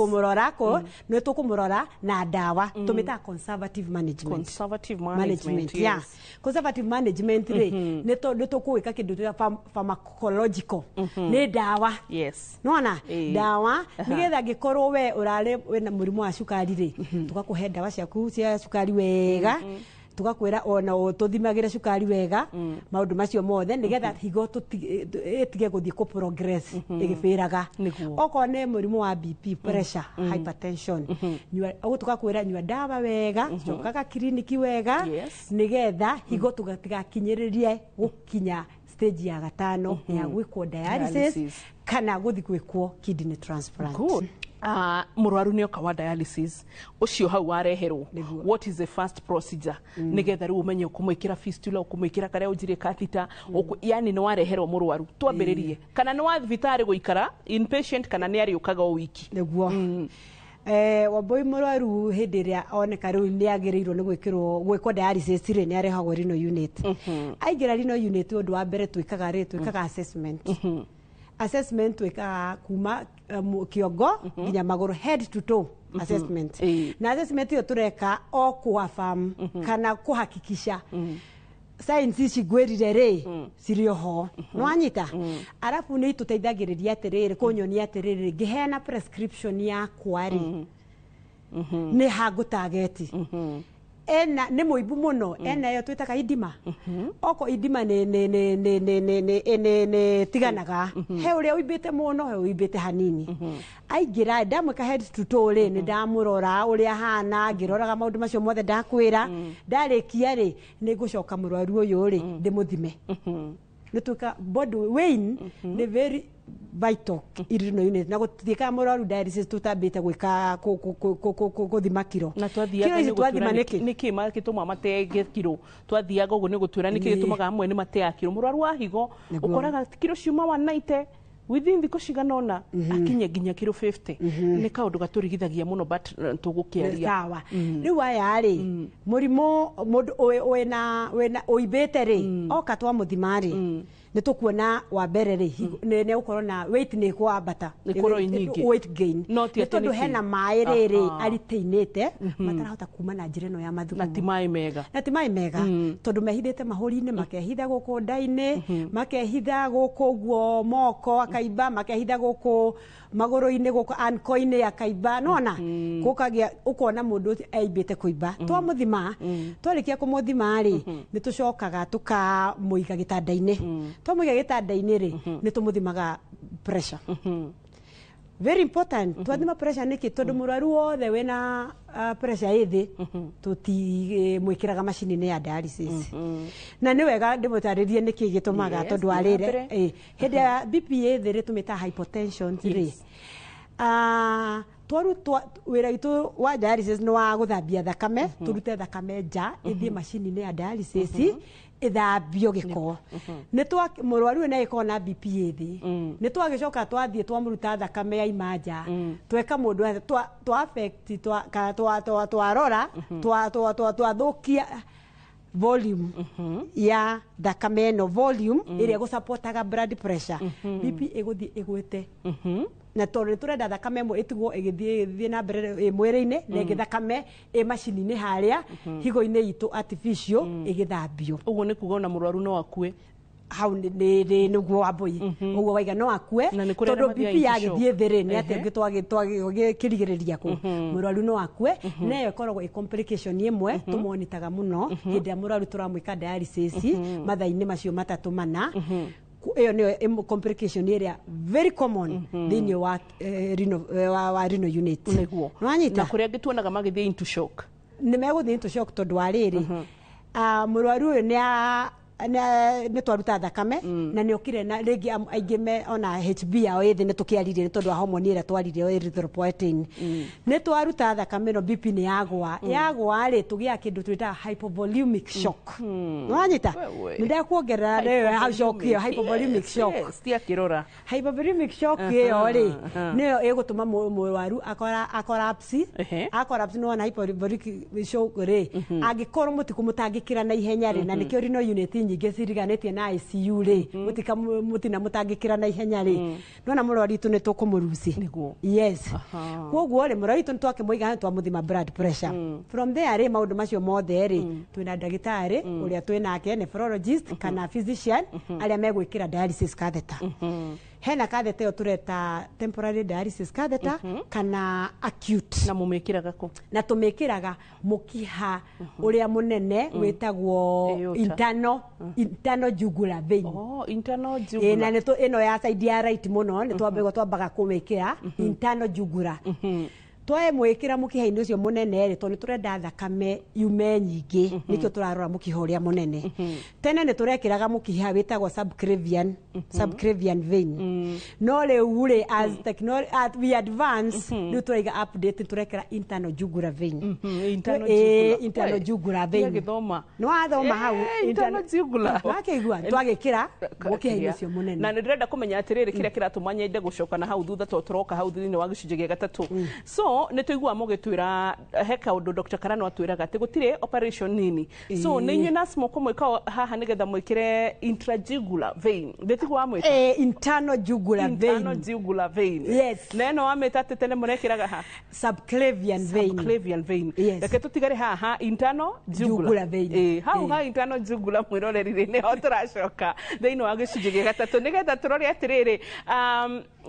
kũmũrora ko nĩ tũkũmũrora na ndawa tũmĩtaga conservative management. Conservative management, yes. Yeah. Conservative management rĩ, nĩ tũkũĩka kĩndũ twĩta pharmacological, nĩ ndawa. Yes. Nĩwona ndawa nĩgetha angĩkorwo we ũrarĩ wĩna mũrimũ wa cukari rĩ, tũgakũhe ndawa ciaku cia cukari wega, Tugakwĩra ona tũthimagĩre cukari wega, maũndũ macio mothe nĩgetha higo ĩtige gũthiĩ kũ progress ĩgĩbĩraga. Okorwo nĩ mũrimũ wa BP, pressure, hypertension, ũguo tũgakwĩra nyua ndawa wega, cokaga kiriniki wega, nĩgetha higo tũgatigakinyĩrĩrie gũkinya stage ya gatano ya gwĩkwo dialysis kana gũthiĩ gwĩkwo kidney transplant. Good. Mũrwaru nĩ oka wa dialysis ũcio hau wareherwo, what is the first procedure nĩgetha rĩu ũmenye ũkũmwĩkĩra fistula, ũkũmwĩkĩra karĩa ũnjire catheter, yani nĩ wareherwo mũrwaru, twambĩrĩrie kana nĩ wa thibitarĩ gũikara inpatient kana nĩ arĩũkaga o wiki? Nĩguo. Wambui, mũrwaru hĩndĩ ĩrĩa oneka rĩu nĩ agĩrĩirwo nĩ gwĩkĩrwo gwĩkwo dialysis rĩ, nĩ arehagwo renal unit. Aingĩra renal unit, ũndũ wa mbere twĩkaga rĩ, twĩkaga assessment. Assessment twĩkaga kuma kĩongo nginya magũrũ, head to toe assessment. Na assessment ĩyo tũreka o kũaffirm kana kũhakikisha signs ici ngwĩrire rĩ cirĩ oho, nĩwanyita? Arabu nĩ itũteithagĩrĩria atĩrĩrĩ, kũnyonia atĩrĩrĩ, ngĩheana prescription yakwa rĩ, nĩ hangũtageti ena nĩ mũimbu mũno, ena ĩyo twĩtaga edema. Oko edema nĩ nĩ nĩ nĩ nĩ nĩ nĩ nĩ nĩ tiganaga, he ũrĩa ũimbĩte mũno, he ũimbĩte hanini. Aingĩra, ndamwĩka head to toe rĩ, nĩ ndamũrora ũrĩa ahana, ngĩroraga maũndũ macio mothe ndakwĩra. Ndarĩkia rĩ, nĩ ngũcoka mũrwaru ũyũ rĩ, ndĩmũthime. Nĩ twĩka body weighing, nĩ very vital renal unit, na gũthiĩkaga mũrwaru dialysis tũtambĩte gwĩka gũthima kiro. Na twathiaga Kiro ici twathima nĩkĩ? Nĩkĩ gĩtũma matege kiro? Twathiaga ũguo nĩ gũtwĩra nĩkĩ gĩtũmaga amwe nĩ mateaga kiro. Mũrwaru wa higo ũkoraga kiro ciuma 190, within thikũ cigana ũna akinye nginya kiro 50. Nĩ kaũndũ gatũrigithagia mũno, but tũgũkĩaria. Sawa. Rĩu aya rĩ, mũrimũ mũndũ wĩna ũimbĩte rĩ, oka twamũthima rĩ, nĩ tũkuona wa mbere rĩ, nĩ ũkorwo na weight nĩ ĩkwambata. Ĩkorwo ĩ nyingĩ. Weight gain. No ti nĩ atĩ tondũ nĩkĩ? Hena maĩ rĩrĩ aritainĩte matarahota kuma na njĩra ĩno ya mathugumo. Na ti maĩ mega. Na ti maĩ mega, tondũ mehithĩte mahũri-inĩ, makehitha gũkũ nda-inĩ, makehitha gũkũ ũguo moko akaimba, makehitha gũkũ magũrũ-inĩ, gũkũ ankle-inĩ akaimba, nona gũkagĩa ũkona mũndũ ũcio eimbĩte kũimba. Twamũthima, twarĩkia kũmũthima rĩ, nĩ tũcokaga tũkamũiga gĩtanda-inĩ. Twamũiga gĩtanda-inĩ rĩ, nĩ tũmũthimaga pressure, very important. Twathima pressure nĩkĩ? Tondũ mũrwaru wothe wĩna pressure ĩ thĩ tũtimwĩkĩraga macini-inĩ ya dialysis. Na nĩ wega ndĩmũtarĩrie nĩkĩ gĩtũmaga. Tondũ thiĩ na arĩre mbere. Hĩndĩ ya BP ĩ thĩ rĩ, tũmĩtaga hypotension rĩ. Twarutwa wĩra witũ wa dialysis nĩ wa gũthambia thakame, tũrute thakame nja ĩthiĩ macini-inĩ ya dialysis ĩthambio gĩko. Nĩ twa mũrwaru ũyũ nĩ agĩkorwo na BP ĩ thĩ, nĩ twagĩcoka twathiĩ twamũruta thakame yaima nja, tweka mũndũ twa affect twa twarora twa twathũkia volume ya thakame ĩno, volume ĩrĩa ĩgũsupportaga blood pressure. BP ĩgũthiĩ ĩgwĩte, na tondũ nĩ tũrenda thakame ĩmwe ĩtigwo ĩgĩthiĩ na mbere ĩ mwĩrĩ-inĩ, na ĩngĩ thakame ĩ macini-inĩ harĩa higo-inĩ itũ artificial ĩgĩthambio. Ũguo nĩ kuga ona mũrwaru no akue? Hau nĩguo, Wambui, ũguo waiga, no akue. Na nĩ kũrĩ arĩa tondũ mathiaga BP into yagĩthiĩ shock. thĩ rĩ, nĩ atĩa ũngĩ twagĩkĩrigĩrĩria kũ mũrwaru no akue. Na ĩyo ĩkoragwo ĩ complication ĩmwe tũmonitaga mũno hĩndĩ ĩrĩa mũrwaru tũramwĩka dialysis mathaa-inĩ macio matatũ mana. Ĩyo nĩyo complication ĩrĩa very common thĩinĩ wa renal, wa renal unit. Nĩguo. Nĩwanyita? Na kũrĩa angĩ tuonaga magĩthiĩ into shock. Nĩ megũthiĩ into shock tondũ wa rĩrĩ, mũrwaru ũyũ nĩ twaruta thakame na nĩ okire na rĩngĩ aingĩ me ona HB yao ĩ thĩ, nĩ tũkĩaririe nĩ tondũ wa hormone ĩrĩa twaririe, erythropoietin. Nĩ twaruta thakame ĩno, BP nĩ yagwa. Yagwa rĩ, tũgĩaga kĩndũ twĩtaga hypovolemic shock. Nĩwanyita? Wewe. Nĩ ndakuongerera rĩo hau shock ĩyo, hypovolemic shock. Yes, tiakĩrora. Hypovolemic shock ĩyo rĩ, nĩyo ĩgũtũma mũrwaru akora akorapsi. Akorapsi, nĩwona hypovolemic shock rĩ, angĩkorwo mũtikũmũtangĩkĩra na ihenya rĩ, na nĩkĩo renal unit nyingĩ ciriganĩtie na ICU rĩ, mũtina mũtangĩkĩra na ihenya rĩ, nĩwona mũrwaru witũ nĩ tũkũmũruci. Yes, koguo rĩ, mũrwaru witũ nĩ twakĩmũiga hau, twamũthima blood pressure. From there rĩ, maũndũ macio mothe rĩ, twĩna ndagĩtarĩ ũrĩa twĩnake nephrologist kana physician arĩa megwĩkĩra dialysis catheter. Hena catheter ĩyo tũreta temporary dialysis catheter kana acute. Na mũmĩkĩraga kũ? Na tũmĩkĩraga mũkiha ũrĩa mũnene wĩtagwo Aorta. internal jugular vein. Oh, internal Ĩ, jugular. na nĩ ĩno ya side ya right mũno nĩ twambaga twambaga kũmĩkĩra internal jugular. Twamwĩkĩra mũkiha-inĩ ũcio mũnene rĩ, tondũ nĩ tũrenda thakame yume nyingĩ, nĩkĩo tũrarora mũkiha ũrĩa mũnene. Tene nĩ tũrekĩraga mũkiha wĩtagwo subclavian vein, no rĩu rĩ, as technology, as we advance, rĩu tũraiga update, tũrekĩra internal jugular vein. Internal Ĩ, jugular. internal We, jugular vein. Ndiagĩthoma. Nĩ wathoma hau. Internal jugular. Wakĩigua twagĩkĩra mũkiha-inĩ ũcio mũnene. Na nä ndĩrenda kũmenya atĩrĩrĩ, kĩrĩa kĩratũma nyende gũcoka na hau thutha to tũroka hau thĩinĩ wa gĩcunjĩ gĩa gatatũ. So nĩ tũiguaga mũgĩtwĩra he kaũndũ Dr. Karano atwĩraga atĩ gũtirĩ operation nini, so nĩ inyuĩ nurse mũkũmwĩka haha nĩgetha mwĩkĩre intrajugular vein, ndĩtiguo wamwĩta? Internal jugular vein. Internal jugular vein. Yes. Na ĩno wamĩta atĩ tene mũrekĩraga ha? Subclavian vein. Subclavian vein. Yes. Reke tũtigare haha internal jugular. Jugular vein. Ĩ, hau Ĩ. ha internal jugular, mwĩroreri rĩ, nĩho tũracoka thĩinĩ wa gĩcunjĩ gĩa gatatũ nĩgetha tũrore atĩrĩrĩ,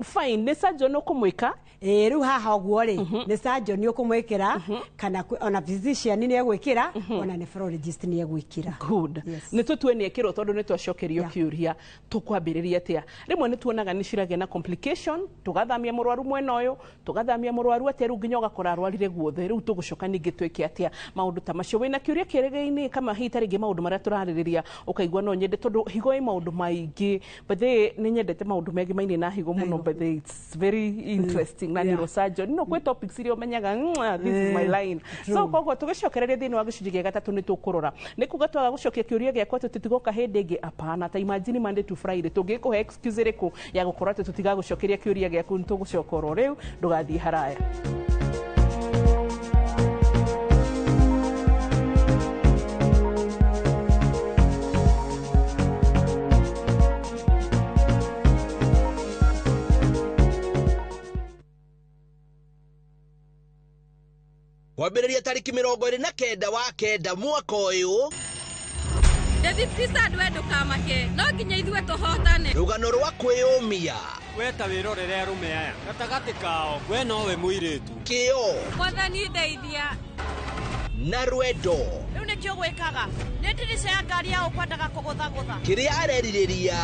fine, nĩ surgeon ũkũmwĩka. Ĩ, rĩu haha ũguo rĩ, nĩ surgeon ũkũmwĩkĩra kana ona physician nĩ egwĩkĩra, ona nephrologist nĩ egwĩkĩra. Good. Nĩ tũtue nĩ ekĩrwo, tondũ nĩ twacokerio kĩũria tũkwambĩrĩria atĩa. Rĩmwe nĩ tuonaga nĩ ciragĩa na complication, tũgathamia mũrwaru mwena ũyũ, tũgathamia mũrwaru atĩa, rĩu nginya ũgakora arwarire guothe. Rĩu tũgũcoka ningĩ twĩke atĩa maũndũ ta macio? Wĩna kĩũria kĩrĩgĩ-inĩ kama hihi ta rĩngĩ maũndũ marĩa tũrarĩrĩria ũkaigua no nyende, tondũ higo ĩ maũndũ maingĩ, but nĩ nyendete maũndũ mengĩ mainĩ na higo mũno, but it's very interesting na neurosurgeon no kwĩ topics iria ũmenyaga, "This is my line." So koguo tũgĩcokereria thĩinĩ wa gĩcunjĩ gĩa gatatũ nĩ tũkũrora nĩ kuga twaga gũcokia kĩũria gĩakwa atĩ tũtigoka hĩndĩ ĩngĩ. Apana, ta imagine Monday to Friday tũngĩkũhe excuse ĩrĩkũ ya gũkorwo atĩ tũtigagũcokeria kĩũria gĩaku? Nĩ tũgũcoka oro rĩu, ndũgathiĩ haraya. Kwambĩrĩria tarĩki 29 wa 9 mwaka ũyũ. David Fisad, we ndũkamake, no nginya ithuĩ tũhotane. Rũgano rwa kwĩyũmia. We ta wĩrorere arũme aya gatagatĩ kao, we nowe mũirĩtu. Kĩo Mwathani ndeithia. na rwendo. Rĩu nĩkĩo gwĩkaga nĩ ndirica ya ngari ya ũkwendaga kũgũthagũtha. Kĩrĩa arerirĩria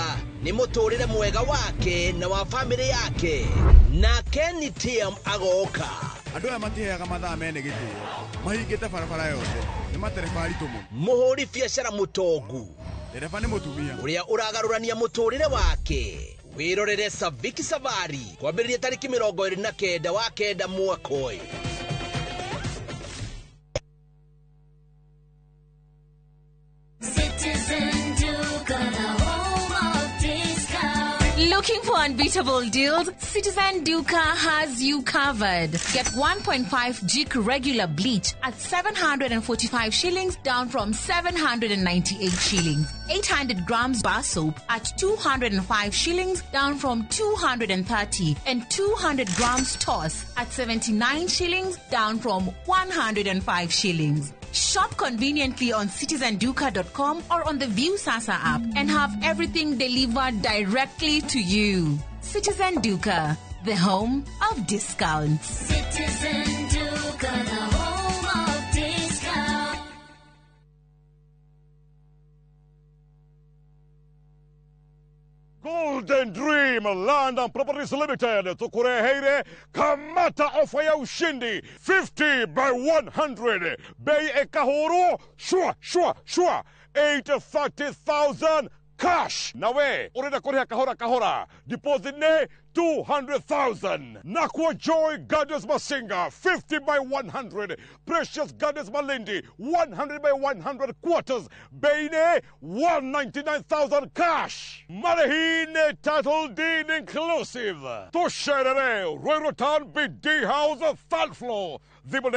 nĩ mũtũrĩre mwega wake na wa bamĩrĩ yake, na Kenny TM agoka. Andũ aya matiheaga mathaa mene gĩtĩo, mahingĩte barabara yothe, nĩ matereba aritũ mũno. Mũhũri biacara mũtongu. Ndereba nĩ mũtumia. Ũrĩa ũragarũrania mũtũrĩre wake. Wĩrorere Saviki Savari kwambĩrĩria tarĩki 29 wa 9 mwaka ũyũ. Citizen Duka, the home of discount. Looking for unbeatable deals? Citizen Duka has you covered. Get 1.5 Jik regular bleach at 745 shillings, down from 798 shillings. 800 grams bar soap at 205 shillings, down from 230. And 200 grams toss at 79 shillings, down from 105 shillings. Shop conveniently on citizenduka.com or on the View Sasa app and have everything delivered directly to you. Citizen Duka, the home of discounts. Citizen Duka, the home of discount. Golden Dream Land and Properties Limited tukureheire kamata ofa ya ushindi 50 by 100, bei ekahuru shwa shwa shwa 830,000 cash. Nawe urenda kuriha kahora kahora, deposit ne 200,000. Nakwa Joy Gardens Masinga 50 by 100, Precious Gardens Malindi 100 by 100 quarters, bei ne 199,000 cash. Marehine title deed inclusive. Tusherere Ruiru Town BD House third floor. Thimũ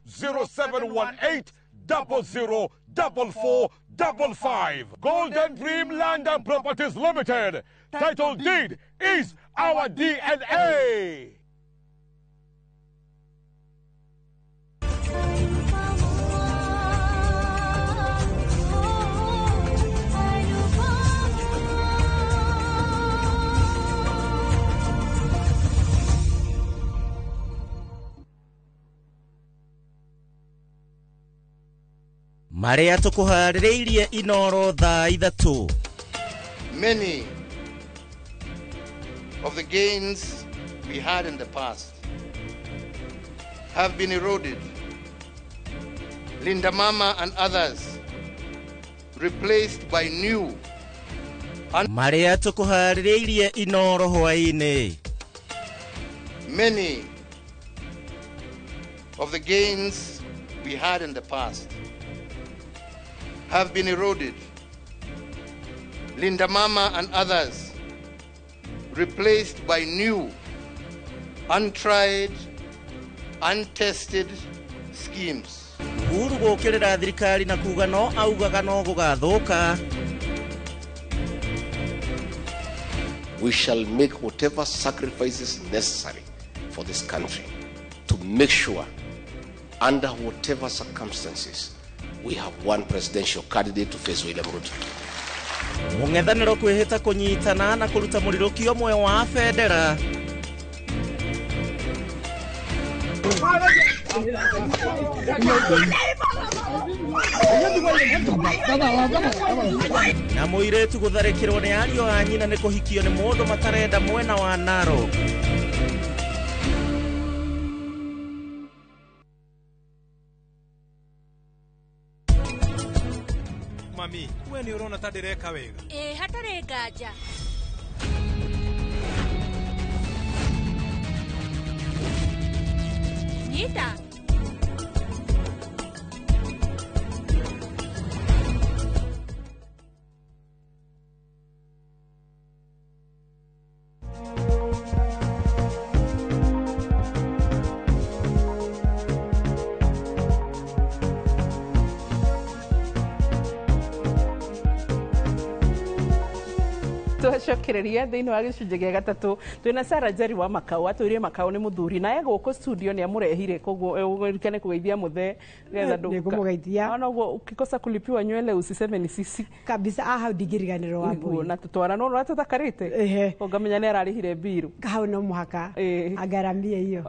0718 00 44 55. Golden Dream Land and Properties Limited. Title deed is our DNA. Marĩa tũkũharĩrĩirie Inoro thaa 3. Many of the gains we had in the past have been eroded. Linda Mama and others replaced by new. Marĩa tũkũharĩrĩirie Inoro hwaĩ-inĩ. Many of the gains we had in the past have been eroded. Linda Mama and others replaced by new, untried, untested schemes. Uhuru gũkĩrĩra thirikari na kuga no augaga no gũgathũka. We shall make whatever sacrifices necessary for this country to make sure, under whatever circumstances, we have one presidential candidate to face William Ruto. Mũng'ethanĩro kwĩhĩta kũnyitana na kũruta mũrirũkio muoyo wa bendera. Na mũirĩtu gũtharĩkĩrwo nĩ ariũ a nyina nĩ kũhikio nĩ mũndũ matarenda mwena wa Narok. Mami, we nĩ ũrona ta ndĩreka wega? Ĩ, hatarĩ nganja. Nyita. Twacokereria thĩinĩ wa gĩcunjĩ gĩa gatatũ twĩna Sarah Njeri wa Makau atwĩrire Makau nĩ mũthuri naye gũkũ studio nĩ amũrehire koguo ũririkane kũgeithia mũthee nĩgetha Nĩngũmũgeithia. Ona ũguo ukikosa kulipiwa nywele usiseme ni sisi kabisa aha ndingĩriganĩrwo wa Nĩguo, na tũtwara no ũratũthakarĩte ũngamenya nĩ ararĩhire mbiru hau no mũhaka angaramie hiyo.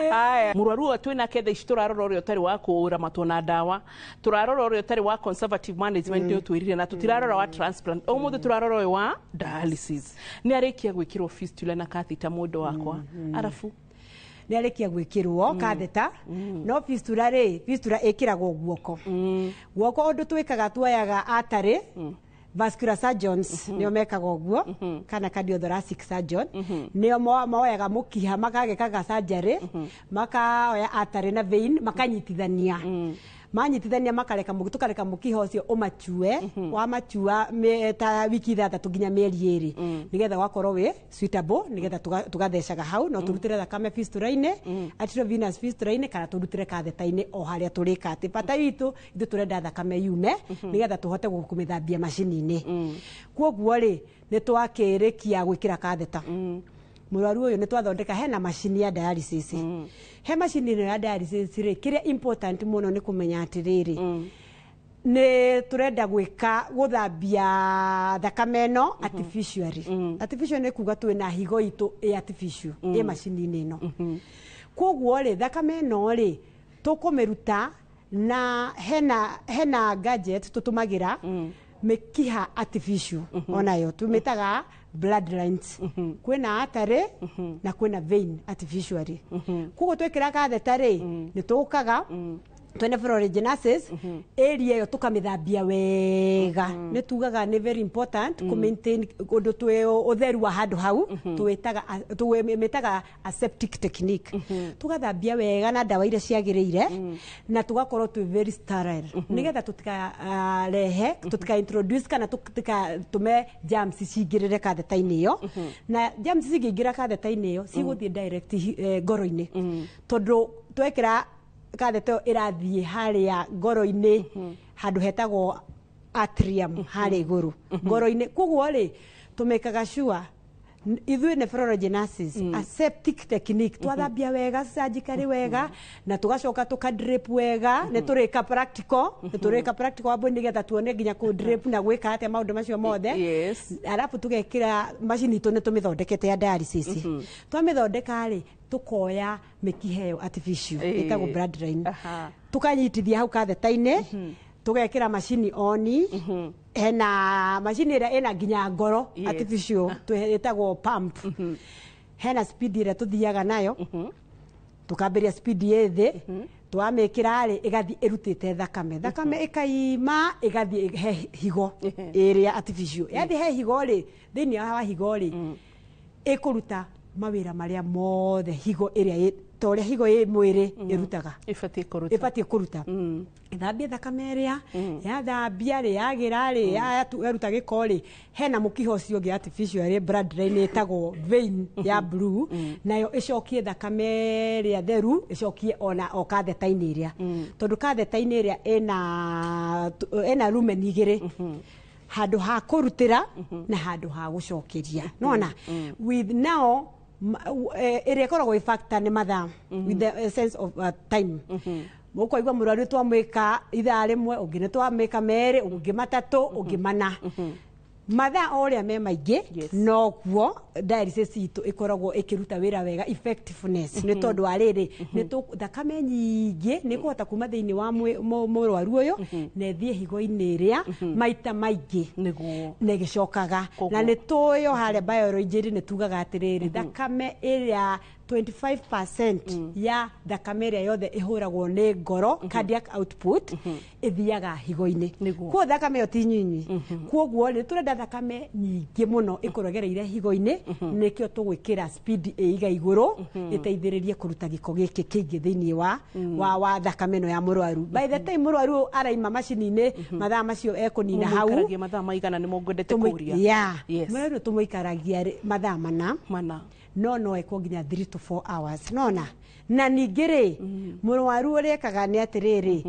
Haya, mũrwaru ũyũ twĩnake thaa ici tũrarora ũrĩa ũtarĩ wa kũramatwo na ndawa, tũrarora ũrĩa ũtarĩ wa conservative management nĩ ũtwĩrire, na tũtirarora wa transplant. Ũmũthĩ tũrarora ũyũ wa dialysis. Nĩ arĩkia gwĩkĩrwo fistula na catheter mũndũ wakwa. Arabu nĩ arĩkia gwĩkĩrwo catheter, no fistula rĩ, fistula ĩkĩragwo guoko. Guoko ũndũ twĩkaga tuoyaga artery, vascular surgeons nĩo mekaga ũguo, kana cardiothoracic surgeon nĩo moyaga mũkiha makagĩkaga surgery, makaoya artery na vein makanyitithania. Manyitithania makareka tũkareka mũkiha ũcio ũmachue, wamachua ta wiki 6 nginya mĩeri 2 nĩgetha wakorwo wĩ suitable, nĩgetha tũgathecaga hau no tũrutĩre thakame fistula-inĩ, arteriovenous fistula-inĩ, kana tũrutĩre catheter-inĩ o harĩa tũrĩka atĩ bata witũ ithuĩ tũrenda thakame yume nĩgetha tũhote kũmĩthambia macini-inĩ. Kwoguo rĩ, nĩ twakĩrĩkia gwĩkĩra catheter. Mũrwaru ũyũ nĩ twathondeka hena macini ya dialysis. He macini ĩno ya dialysis rĩ, kĩrĩa important mũno nĩ kũmenya atĩrĩrĩ, nĩ tũrenda gwĩka gũthambia thakame ĩno artificially. Artificial nĩ kuga twĩna higo itũ ĩ artificial ĩ macini-inĩ ĩno. Kwoguo rĩ, thakame ĩno rĩ, tũkũmĩruta na hena gadget tũtũmagĩra mĩkiha artificial onayo tũmĩtaga bloodlines. Kwĩna artery na kwĩna vein artificially. Koguo twĩkĩra catheter rĩ, nĩ tũkaga twene fluorogenases area ĩyo tũkamĩthambia wega. Nĩ tugaga nĩ very important kũ maintain ũndũ twĩ ũtheru wa handũ hau, tũmĩtaga aseptic technique. Tũgathambia wega na ndawa iria ciagĩrĩire, na tũgakorwo twĩ very sterile nĩgetha tũtikarehe, tũtika introduce kana tũtikatũme germs cingĩrĩre catheter-inĩ ĩyo. Na germs cingĩingĩra catheter-inĩ ĩyo cigũthiĩ direct ngoro-inĩ, tondũ twekĩra catheter ĩrathiĩ harĩa ngoro-inĩ handũ hetagwo atrium harĩa igũrũ ngoro-inĩ. Koguo rĩ, tũmĩkaga sure Ithuĩ nephrology nurses, aseptic technique, twathambia wega surgically wega na tugacoka tuka drip wega. Nĩ tũrĩka practical, nĩ tũrĩka practical wambo nĩgetha tuone nginya kũ drip na gwĩka atĩa maũndũ macio mothe. Arabu tũgekĩra macini itũ, nĩ tũmĩthondekete ya dialysis. Twamĩthondeka rĩ, tukoya mĩkiha ĩyo artificial ĩtagwo blood line, tukanyitithia hau katheta-inĩ, tũgekĩra macini oni. Hena macini ĩrĩa ĩna nginya ngoro artificial, ĩtagwo pump. Hena speed ĩrĩa tũthiaga nayo, tukambĩria speed ĩ thĩ, twamĩkĩra rĩ, ĩgathiĩ ĩrutĩte thakame, thakame ĩkaima ĩgathiĩ he higo ĩrĩa artificial. Yathiĩ he higo rĩ, thĩinĩ wa higo rĩ, ĩkũruta mawĩra marĩa mothe higo ĩrĩa ta ũrĩa higo ĩ mwĩrĩ ĩrutaga. Ĩbatiĩ kũruta. Ĩbatiĩ kũruta, ĩthambie thakame ĩrĩa yathambia rĩ, yagĩra rĩ, yaruta gĩko rĩ, hena mũkiha ũcio ũngĩ artificial ĩrĩ blood line ĩtagwo vein ya blue, nayo ĩcokie thakame ĩrĩa theru, ĩcokie ona o katheta-inĩ ĩrĩa, tondũ katheta-inĩ ĩrĩa ĩna lumen igĩrĩ, handũ ha kũrutĩra na handũ ha gũcokeria. Nona with now ĩrĩa ĩkoragwo ĩ factor nĩ mathaa, with the sense of time. Mũkwaigua mũrwaru twamwĩka ithaa rĩmwe, ũngĩ nĩ twamwĩka merĩ, ũngĩ matatũ, ũngĩ mana. Mathaa o ũrĩa me maingĩ, noguo dialysis itũ ĩkoragwo ĩkĩruta wĩra wega, effectiveness, nĩ tondũ wa rĩrĩ, nĩ thakame nyingĩ nĩ ĩkũhota kuma thĩinĩ wa mũrwaru ũyũ na ĩthiĩ higo-inĩ ĩrĩa maita maingĩ na ĩgĩcokaga. Na nĩ tũĩ o harĩa biology nĩ tugaga atĩrĩrĩ, thakame ĩrĩa 25% ya thakame ĩrĩa yothe ĩhũragwo nĩ ngoro, cardiac output, ĩthiaga higo-inĩ. Koguo thakame ĩyo ti nyinyi. Koguo nĩ tũrenda thakame nyingĩ mũno ĩkorwo ĩgereire higo-inĩ, nĩkĩo tũgwĩkĩra speed ĩiga igũrũ, ĩteithĩrĩrie kũruta gĩko gĩkĩ kĩingĩ thĩinĩ wa thakame ĩno ya mũrwaru. By the time mũrwaru araima macini-inĩ, mathaa macio ekũnina hau. Mũmũikaragia mathaa maigana? Nĩ ngwendete kũria. Mũrwaru tũmũikaragia mathaa 4. Mana. No ekwo nginya 3 to 4 hours. Nona na ningĩ rĩ, mũrwaru ũrĩa ekaga nĩ atĩrĩrĩ,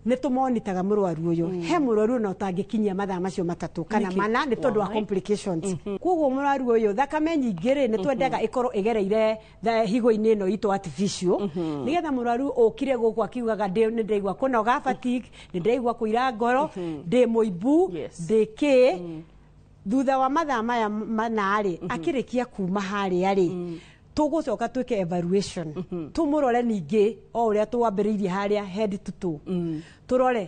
nĩ tũmonitaga mũrwaru ũyũ. He mũrwaru ona ũtangĩkinyia mathaa macio 3 kana Nĩkĩ? 4 nĩ tondũ wa Why? complications. Koguo mũrwaru ũyũ, thakame nyingĩ rĩ, nĩ twendaga ĩkorwo ĩgereire higo-inĩ ĩno itũ artificial, nĩgetha mũrwaru ũkire gũkũ akiugaga nĩ ndĩraigua kũnoga, fatigue, nĩ ndĩraigua kũira ngoro, ndĩ mũimbu, ndĩ kĩ, thutha wa mathaa maya 4 rĩ, akĩrĩkia kuma harĩa rĩ, tũgũcoka twĩke evaluation, tũmũrore ningĩ o ũrĩa twambĩrĩirie harĩa head to toe, tũrore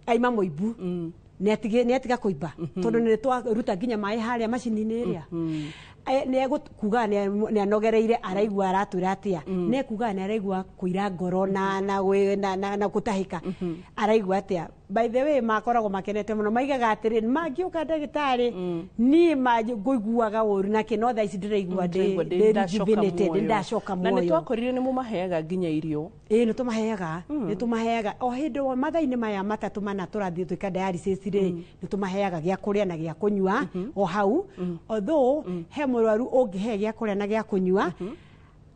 aima mũimbu, nĩ atiga kũimba, tondũ nĩ twaruta nginya maĩ harĩa macini-inĩ ĩrĩa. Nĩ egũkuga nĩ anogereire, araigua aratwĩra atĩa, nĩ ekuga nĩ araigua kũira ngoro na gũtahĩka, araigua atĩa. By the way, makoragwo makenete mũno, maigaga atĩrĩ, mangĩũka ndagĩtarĩ, niĩ ngũiguaga ũru nakĩ, no thaa ici ndĩraigua ndĩ Ndĩraigua ndĩ ndacoka rejuvenated, muoyo. ndacoka Na nĩ muoyo. twakorire nĩ mũmaheaga nginya irio. Ĩĩ, nĩ tũmaheaga, nĩ tũmaheaga o hĩndĩ o mathaa-inĩ maya 3 4 tũrathiĩ twĩka dialysis rĩ, nĩ tũmaheaga gĩa kũrĩa na gĩa kũnyua o hau. Although he mũrwaru ũngĩhe gĩa kũrĩa na gĩa kũnyua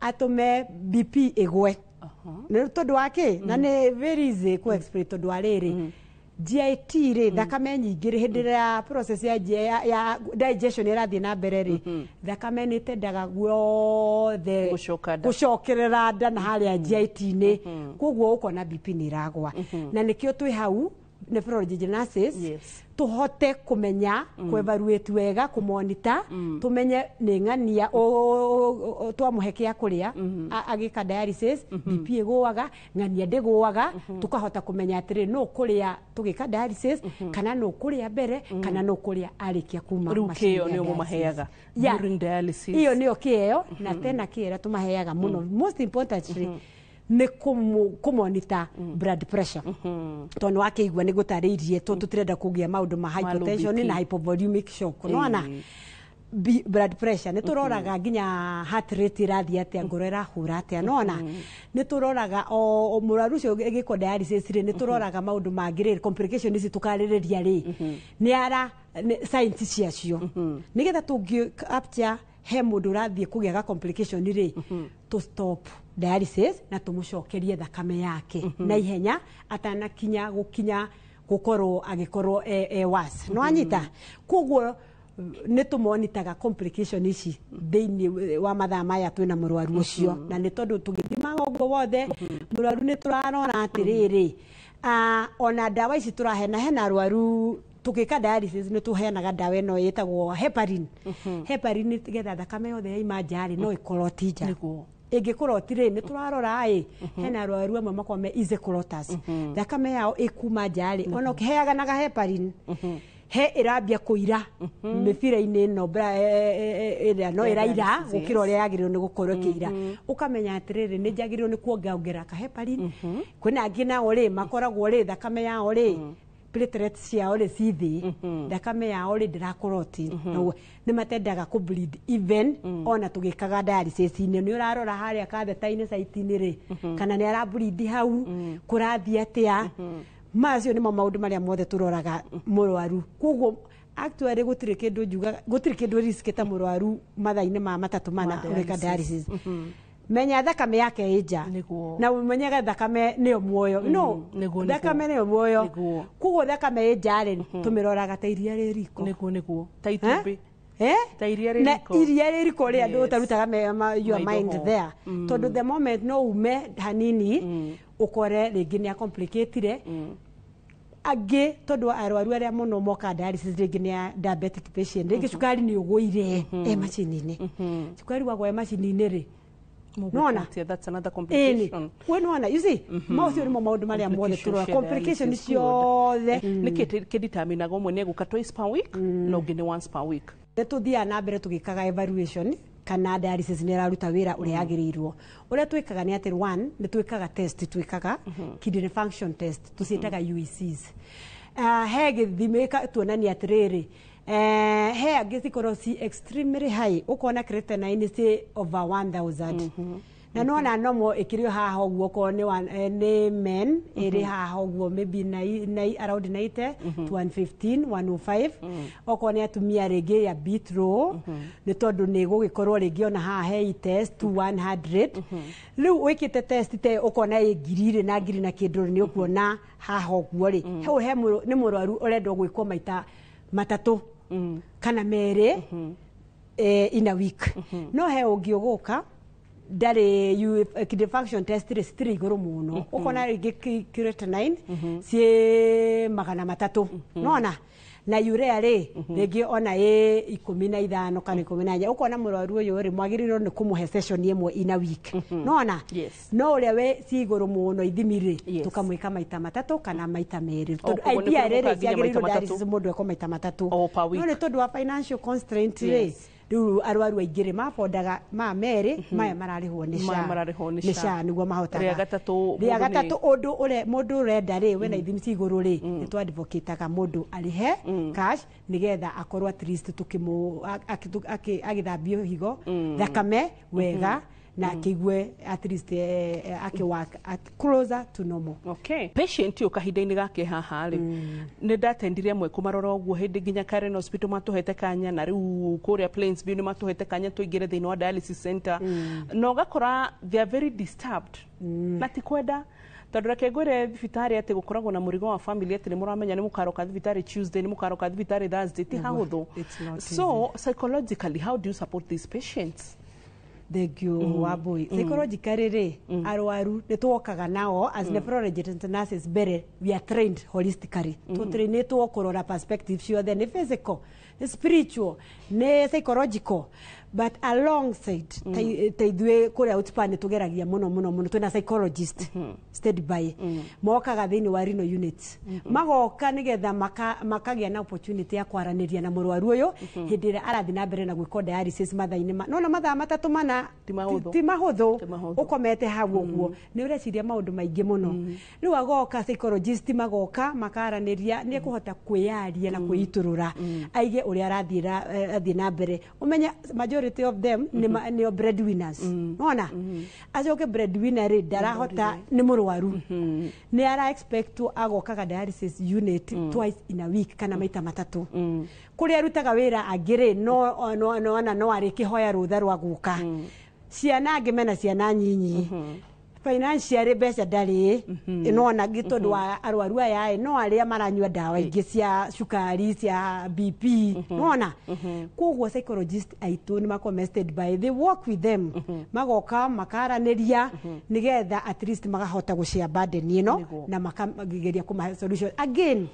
atũme BP ĩgwe, nĩ tondũ wa kĩ? Na nĩ very easy kũ explain, tondũ wa rĩrĩ, GIT rĩ, thakame nyingĩ rĩ, hĩndĩ ĩrĩa process ya digestion ĩrathiĩ na mbere rĩ, thakame nĩ ĩtendaga guothe Gũcoka nda. gũcokerera nda na harĩa GIT-inĩ. Koguo ũkona BP nĩ ĩragwa, na nĩkĩo twĩ hau nephrology nurses, tũhote kũmenya, kũ-evaluate wega, kũmonita, tũmenye nĩ ng'ania twamũhe kĩa kũrĩa agĩka dialysis BP ĩgũaga, ng'ania ndĩgũaga. Tũkahota kũmenya atĩrĩ, nũ kũrĩa tũgĩka dialysis, kana nũ kũrĩa mbere, kana nũ kũrĩa arĩkia kuma Rĩu macini kĩo ya nĩo dialysis. mũmaheaga during dialysis? Iyo nĩyo kĩeo, na tena kĩrĩa tũmaheaga mũno, most importantly, nĩ kũmonita blood pressure, tondũ wakĩigua nĩ gũtarĩirie tũtirenda kũgĩa maũndũ ma Ma low hypotension BP. na hypovolemic shock. Nona blood pressure nĩ tũroraga nginya heart rate ĩrathiĩ atĩa, ngoro ĩrahũra atĩa. Nona nĩ tũroraga o mũrwaru ũcio ĩgĩkwo dialysis rĩ, nĩ tũroraga maũndũ mangĩ rĩ, complication ici tũkarĩrĩria rĩ, nĩ ara signs ciacio, nĩgetha tũngĩ capture he mũndũ ũrathiĩ kũgĩa ga complication rĩ, tũ stop dialysis na tũmũcokerie thakame yake na ihenya atanakinya gũkinya gũkorwo agĩkorwo e worse. No anyita koguo Nĩ tũmonitaga complication ici thĩinĩ wa mathaa maya twĩna mũrwaru ũcio, na nĩ tondũ tũgĩthimaga ũguo wothe mũrwaru nĩ tũrarora atĩrĩrĩ, ona ndawa ici tũrahena, hena arwaru tũgĩka dialysis nĩ tũheanaga ndawa ĩno ĩtagwo heparin. Heparin getha thakame yothe yaima nja rĩ, no ĩkoroti nja. Ĩngĩkoroti rĩ, nĩ tũrarora ĩ hena arwaru amwe makoragwo me easy clotters, thakame yao ĩkuma nja rĩ, ona ũkĩheaganaga heparin he ĩrambia kũira mĩbira-inĩ ĩno ĩrĩa no Ya ĩraira dialysis, gũkĩra ũrĩa yagĩrĩirwo nĩ gũkorwo ĩkĩira. Ũkamenya atĩrĩrĩ, nĩ njagĩrĩirwo nĩ kuongerera kaheparin. Kwĩna angĩ nao rĩ, makoragwo rĩ, thakame yao rĩ, platelets ciao rĩ ci thĩ, thakame yao rĩ ndĩrakoroti, naguo nĩ matendaga kũ bleed even ona tũgĩkaga dialysis-inĩ. Nĩ ũrarora harĩa katheta-inĩ site-inĩ rĩ, kana nĩ ara bleed hau, kũrathiĩ atĩa. Macio nĩmo maũndũ marĩa mothe tũroraga mũrwaru. Koguo actually gũtirĩ kĩndũ njugaga, gũtirĩ kĩndũ risk ta mũrwaru mathaa-inĩ ma matatũ mana Ma ũreka dialysis. dialysis. Menya thakame yake ĩ nja na ũmenyage thakame nĩyo muoyo no thakame nĩyo muoyo. Koguo thakame ĩ nja rĩ, tũmĩroraga ta iria rĩ riko. Nĩguo ta itumbĩ. Eh? Ta iria rĩ Na riko. iria rĩ riko rĩ, andũ ũtarutaga your Maitho mind ho. there, tondũ the moment no ume hanini ũkore rĩngĩ nĩ acomplicatire angĩ, tondũ arwaru arĩa mũno moka dialysis rĩngĩ nĩ a diabetic patient, rĩngĩ cukari nĩ ũgũire e macini-inĩ. Cukari wagwa e macini-inĩ rĩ, nona Mũgũkutia, that's another ĩni complication. We nona, you see, macio nĩmo maũndũ marĩa mothe tũrora, complication ciothe. Nĩkĩ kĩditaminaga ũmwe nĩ egũka twice per week na ũngĩ nĩ once per week? Nĩ tũthiaga na mbere tũgĩkaga evaluation kana dialysis nĩ ĩraruta wĩra ũrĩa yagĩrĩirwo. Ũrĩa twĩkaga nĩ atĩ, one, nĩ twĩkaga test, twĩkaga kidney function test, tũciĩtaga UECs. He gĩthimi tuonania atĩrĩrĩ, he angĩ cikorwo ci extremely high, ũkona creatinine ci over 1000, na nona nomo ĩkĩrĩ o haha ũguo, okorwo nĩ nĩ men ĩrĩ haha ũguo, maybe around 90 to 115, 105. Okorwo nĩ atumia rĩngĩ ya bit low, nĩ tondũ nĩ gũgĩkorwo rĩngĩ ona haha he test to 100. Rĩu wĩkĩte test te ũkona ĩ ngiri irĩ na ngiri na kĩndũ rĩ, nĩ ũkuona haha ũguo rĩ, hau he nĩ mũrwaru ũrendwo gwĩkwo maita matatũ kana merĩ in a week. No he ũngĩ ũgũka ndarĩ kidney function test rĩ, citirĩ igũrũ mũno, ũkona rĩngĩ creatinine ciĩ 300, nona na urea rĩ, rĩngĩ ona ĩ 15 kana 14. Ũkona mũrwaru ũyũ rĩ, mwagĩrĩirwo nĩ kũmũhe session ĩmwe in a week, nona. No ũrĩa we ci igũrũ mũno ithimi rĩ, tũkamwĩka maita matatũ kana maita merĩ, tondũ koguo nĩ ideally kũrĩ rĩ, mũka nginya maita ciagĩrĩirwo matatũ. dialysis mũndũ ekwo maita matatũ. O per week. No nĩ tondũ wa financial constraint rĩ, rĩu arwaru aingĩ rĩ, mabondaga ma merĩ maya mararĩhwo nĩ Maya SHA. mararĩhwo nĩ Nĩ SHA. SHA nĩguo mahotaga. Rĩa gatatũ rĩa mũndũ nĩ- gatatũ ũndũ ũrĩa mũndũ ũrenda rĩ, wena ithimi ci igũrũ rĩ, nĩ tũ advocate-aga mũndũ arĩhe cash nĩgetha akorwo at least tũkĩmũ agĩthambio higo thakame wega na akĩigue at least akĩ-work at closer to normal. Okay. Patient ũyũ kahinda-inĩ gake haha rĩ, nĩ ndatendire amwe kũmarora ũguo hĩndĩ nginya Karen Hospital matũhete kanya, na rĩu kũrĩa Plainsview nĩ matũhete kanya tũingĩre thĩinĩ wa dialysis center, na ũgakora they are very disturbed na ti kwenda, tondũ reke ngwĩre, thibitarĩ atĩ gũkoragwo na mũrigo wa family atĩ nĩ mũramenya nĩ mũkaroka thibitarĩ Tuesday, nĩ mũkaroka thibitarĩ Thursday, ti hahũthũ. It's not. So psychologically, how do you support these patients? Thank you. Wambui, psychologically rĩ, arwaru nĩ twokaga nao as nephrologists and nurses. Mbere we are trained holistically, tũtrainĩtwo kũrora perspective ciothe, nĩ physical, nĩ spiritual, nĩ psychological, but alongside ta ithuĩ kũrĩa Outspan nĩ tũgeragia mũno mũno mũno. Twĩna psychologist steady by mokaga thĩinĩ wa renal unit, magoka nĩgetha makagĩa na opportunity ya kwaranĩria na mũrwaru ũyũ hĩndĩ ĩrĩa arathiĩ na mbere na gwĩkwo dialysis mathaa-inĩ nona mathaa matatũ mana. Ti mahũthũ. Ti mahũthũ. Ti mahũthũ. Ũkomete hau ũguo nĩ ũreciria maũndũ maingĩ mũno. Rĩu agoka psychologist, magoka makaranĩria, nĩ ekũhota kwĩyaria na kwĩitũrũra, aige ũrĩa arathiĩ athiĩ na mbere. Ũmenye majority of them nĩo breadwinners, nona acoke breadwinner rĩ, ndarahota, nĩ mũrwaru, nĩ ara expect agokaga dialysis unit twice in a week kana maita matatũ. Kũrĩa arutaga wĩra angĩ rĩ, no ona no arĩkĩhoya rũtha rwa gũka. Ciana angĩ mena ciana nyinyi. Financially mbeca ndarĩ, nona tondũ wa arwaru aya ĩ, no arĩa maranyua ndawa ingĩ cia cukari, cia BP, nona koguo psychologist aitũ nĩ makoragwo stand by, they work with them, magoka makaranĩria nĩgetha at least makahota gũshare burden ĩno na makageria kũmahe solution. Again,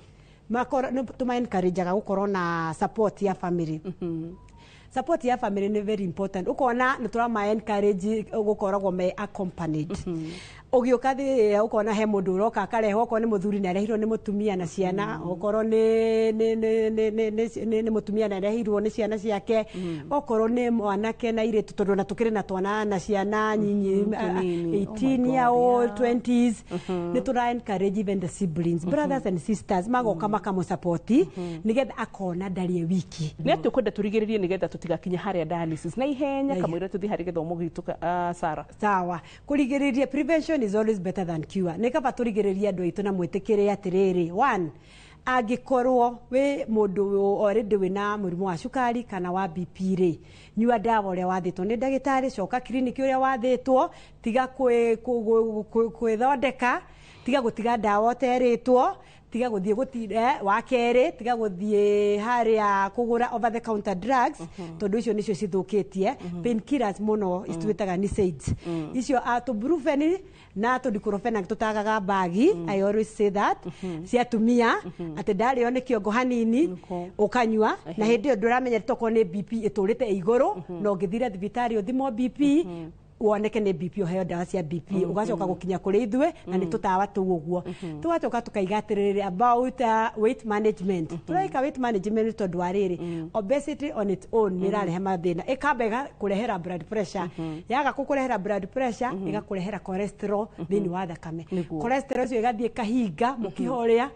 tũma encourageaga gũkorwo na support ya family. Support ya family nĩ very important. Ũkona nĩ tũrama encourage gũkoragwo me accompanied. Ũgĩũka thĩ ũkona he mũndũ ũroka akarehwo, okorwo nĩ mũthuri nĩ arehirwo nĩ mũtumia na ciana, okorwo nĩ mũtumia nĩ arehirwo nĩ ciana ciake, okorwo nĩ mwanake na airĩtu, tondũ ona tũkĩrĩ na twana na ciana nyinyi tũnini. 18 year old, 20s. Nĩ tũra encourage even the siblings, brothers and sisters, magoka makamũsupport nĩgetha akona ndarĩ wiki. Nĩ atĩ ũkwenda tũrigĩrĩrie nĩgetha tũtigakinye harĩa dialysis na ihenya, kamũira tũthiĩ harĩ gĩthomo gitũ, Sarah. Sawa, kũrigĩrĩria, prevention is always better than cure. Nĩ kaba tũrigĩrĩrie andũ aitũ na mwĩtĩkĩre atĩrĩrĩ, one, angĩkorwo wĩ mũndũ already wĩna mũrimũ wa cukari kana wa BP rĩ, nyua ndawa ũrĩa wathĩtwo nĩ ndagĩtarĩ, coka kiriniki ũrĩa wathĩtwo, tiga kwĩthondeka, tiga gũtiga ndawa ũterĩtwo, tiga gũthiĩ wa kerĩ, tiga gũthiĩ harĩa kũgũra over the counter drugs, tondũ icio nĩcio cithũkĩtie. Painkillers mũno twĩtaga NSAIDs, icio tũbrufen na tũdiclofenac tũtagaga mbagi. I always say that cia atumia atĩ ndarĩo nĩ kĩongo hanini ũkanyua, na hĩndĩ ĩyo ndũramenya tokorwo nĩ BP ĩtũrĩte igũrũ, na ũngĩthire thibitarĩ ũthimwo BP woneke nĩ BP, ũheo ndawa cia BP, ũgacoka gũkinya kũrĩ ithuĩ na nĩ tũtawa tũu ũguo. Tũgacoka tũkaiga atĩrĩrĩ about weight management. Tũreka weight management tondũ wa rĩrĩ, obesity on its own nĩ ĩrarehe mathĩna, ĩkamba ĩgakũrehera blood pressure, yaga gũkũrehera blood pressure, ĩgakũrehera cholesterol thĩinĩ wa thakame. Cholesterol ũcio ĩgathiĩ ĩkahinga mũkiha ũrĩa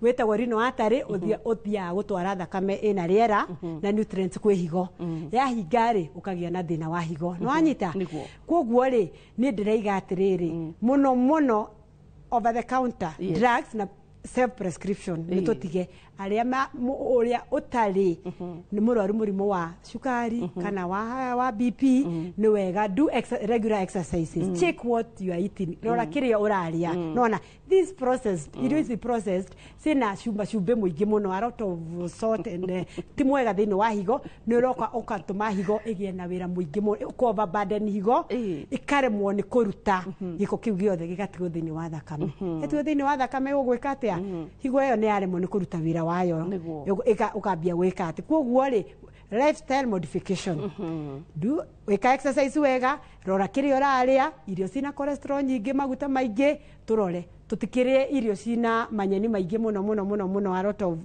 wĩtagwo renal artery, ũthiaga gũtwara thakame ĩna rĩera na nutrients kwĩ higo. Yahinga rĩ, ũkagĩa na thĩna wa higo. Nĩ wanyita? Koguo rĩ, niĩ ndĩraiga atĩrĩrĩ, mũno mũno over the counter drugs na self prescription nĩ tũtige. Arĩa ũrĩa ũtarĩ nĩ mũrwaru mũrimũ wa cukari kana wa BP, nĩ wega do regular exercises, check what you are eating, rora kĩrĩa ũrarĩa. Nona this processed irio ici processed ciĩna cumba cumbĩ mũingĩ mũno, a lot of salt and ti mwega thĩinĩ wa higo. Nĩ ũroka ũgatũma higo ĩgĩe na wĩra mũingĩ mũno, ũka overburden higo, ĩkaremwo nĩ kũruta gĩko kĩu gĩothe, gĩgatigwo thĩinĩ wa thakame. Gĩtigwo thĩinĩ wa thakame, ũgwĩka atĩa? Higo ĩyo nĩ yaremwo nĩ kũruta wĩra wayo, ũkambia gwĩka atĩ. Koguo rĩ, lifestyle modification, do wĩka exercise wega, rora kĩrĩa ũrarĩa, irio cina cholesterol nyingĩ, maguta maingĩ tũrore, tũtikĩrĩe irio cina manyeni maingĩ mũno mũno mũno mũno, a lot of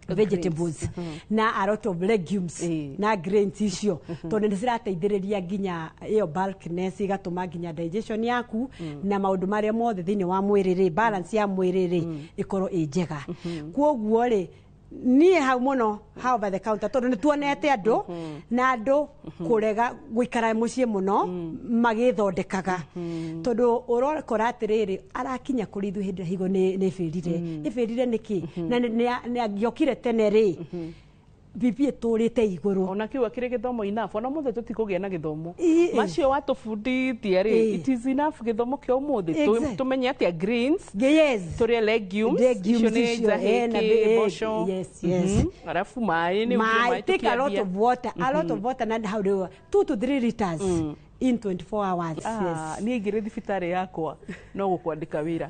vegetables na a lot of legumes na grains icio, tondũ nĩ cirateithĩrĩria nginya ĩyo bulkiness, ĩgatũma nginya digestion yaku na maũndũ marĩa mothe thĩinĩ wa mwĩrĩ rĩ, balance ya mwĩrĩ rĩ, ĩkorwo ĩ njega. Koguo rĩ, niĩ hau mũno hau over the counter, tondũ nĩ tuonete andũ na andũ kũrega gũikara mũciĩ mũno magĩthondekaga, tondũ ũrokora atĩrĩrĩ, arakinya kũrĩ ithuĩ hĩndĩ ĩrĩa higo nĩ ĩbĩrire. Ĩbĩrire nĩkĩ? Na nĩ angĩokire tene rĩ, BP ĩtũrĩte igũrũ. Ona kiu akĩrĩ gĩthomo enough, ona ũmũthĩ tũtikũgĩa na gĩthomo macio watũbundithia rĩ. It is enough gĩthomo kĩa ũmũthĩ. Tũmenye atĩa greens, tũrĩe legumes, Legumes icio nĩ icio, na njahĩ, mboco. Arabu maĩ nĩ Maĩ, maĩ take a lot tũkĩambia. of water, a lot of water, na how do 2 to 3 liters in 24 hours. Niĩ ingĩrĩ thibitarĩ yakwa no gũkwandĩka wĩra.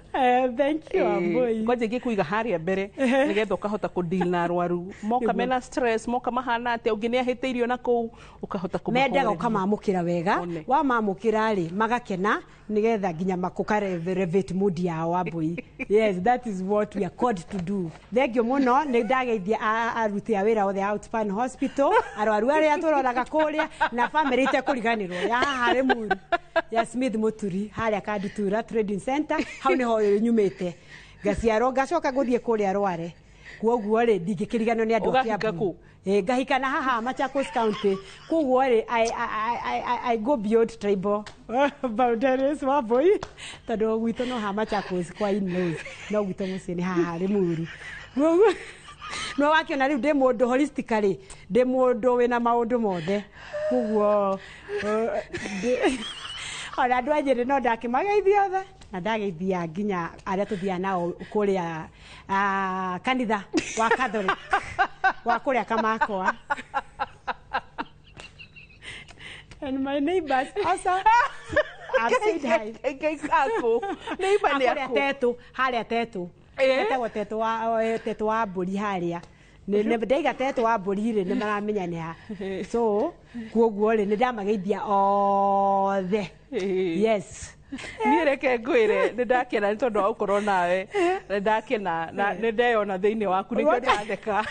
Thank you, Amboi. Kwanja ingĩkũiga harĩa mbere nĩgetha ũkahota kũdeal na arwaru moka mena stress, moka mahana atĩa, ũngĩ nĩ ahĩtĩirio na kũu, ũkahota Mendaga kũmahoreria. ũkamamũkĩra wega. One. Wamamũkĩra rĩ, magakena, nĩgetha nginya makũka mood yao. Wambui, yes, that is what we are called to do. Thank you mũno. Nĩ ndageithia aruti a wĩra othe a Outspan Hospital, arwaru arĩa tũroraga kũrĩa, na family itekũriganĩrwo ya haha Limuru ya Smith Mũturi harĩa Kandutura Trading Center. Hau nĩho nyumĩte, ngaciarwo, ngacoka gũthiĩ kũrĩa Rware. Koguo rĩ, ndingĩkĩriganĩrwo nĩ andũ a Ũgahika Kiambu. kũ? Ngahika na haha Machakos County. Koguo rĩ, I go beyond tribal boundaries, Wambui, tondũ gwitũ no haha Machakos kwa in-laws, no gwitũ mũciĩ nĩ haha Limuru. Koguo no wakĩona rĩu ndĩ mũndũ holistically, ndĩ mũndũ wĩna maũndũ mothe. Koguo Ona andũ a Nyĩrĩ no ndakĩmageithia othe na ndageithia nginya arĩa tũthiaga nao kũrĩa kanitha wa Catholic wa kũrĩa Kamakwa. And my neighbors also, I've said hi. Aku. Neighbor nĩ Kũrĩa aku. Tetũ, harĩa Tetũ. Etagwo Tetũ wa Tetũ wa mbũri harĩa. Ndaiga Tetũ wa mbũri rĩ, nĩ maramenya nĩ ha. So kuoguo rĩ, nĩ ndamageithia othe. Yes. Niĩ reke ngwĩre nĩ ndakena nĩ tondũ wa gũkorwo nawe, nĩ ndakena na nĩ ndeyona thĩinĩ waku nĩkĩo ndĩratheka.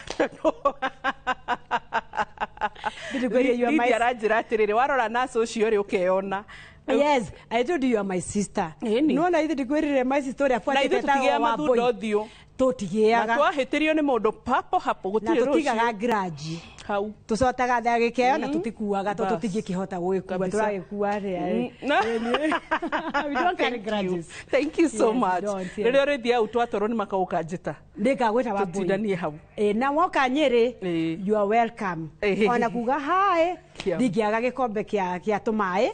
Ngwĩre you are my Lydia aranjĩra atĩrĩrĩ, warora nurse ũcio rĩ ũkeyona. Yes, I told you you are my sister. Nona ithe ndikwĩrire my sister ũrĩa Na buatĩte ithuĩ etagwo tũtigĩaga Wambũi. mathundo ũthiũ. Tũtigĩaga. Na twahĩtĩrio nĩ mũndũ papo hapo Na gũtirĩ tũtigaga rũciũ. grudge. Hau. Tũcotaga ndagĩka ĩyo na tũtikuaga tondũ Bas. tũtingĩkĩhota gũgĩkua Kabisa. tũragĩkua atĩa. We don't carry Thank you. grudges. Thank you so Yes, we much. don't, yes. Rĩrĩa ũrĩthiĩ hau twatwarwo nĩ makagũkanjĩta. Nĩngagwĩta Wambũi. Tũtindanie hau. Na woka Nyĩrĩ, you are welcome. Ona kuga hi, Kia. ndingĩaga gĩkombe kĩa tũmaĩ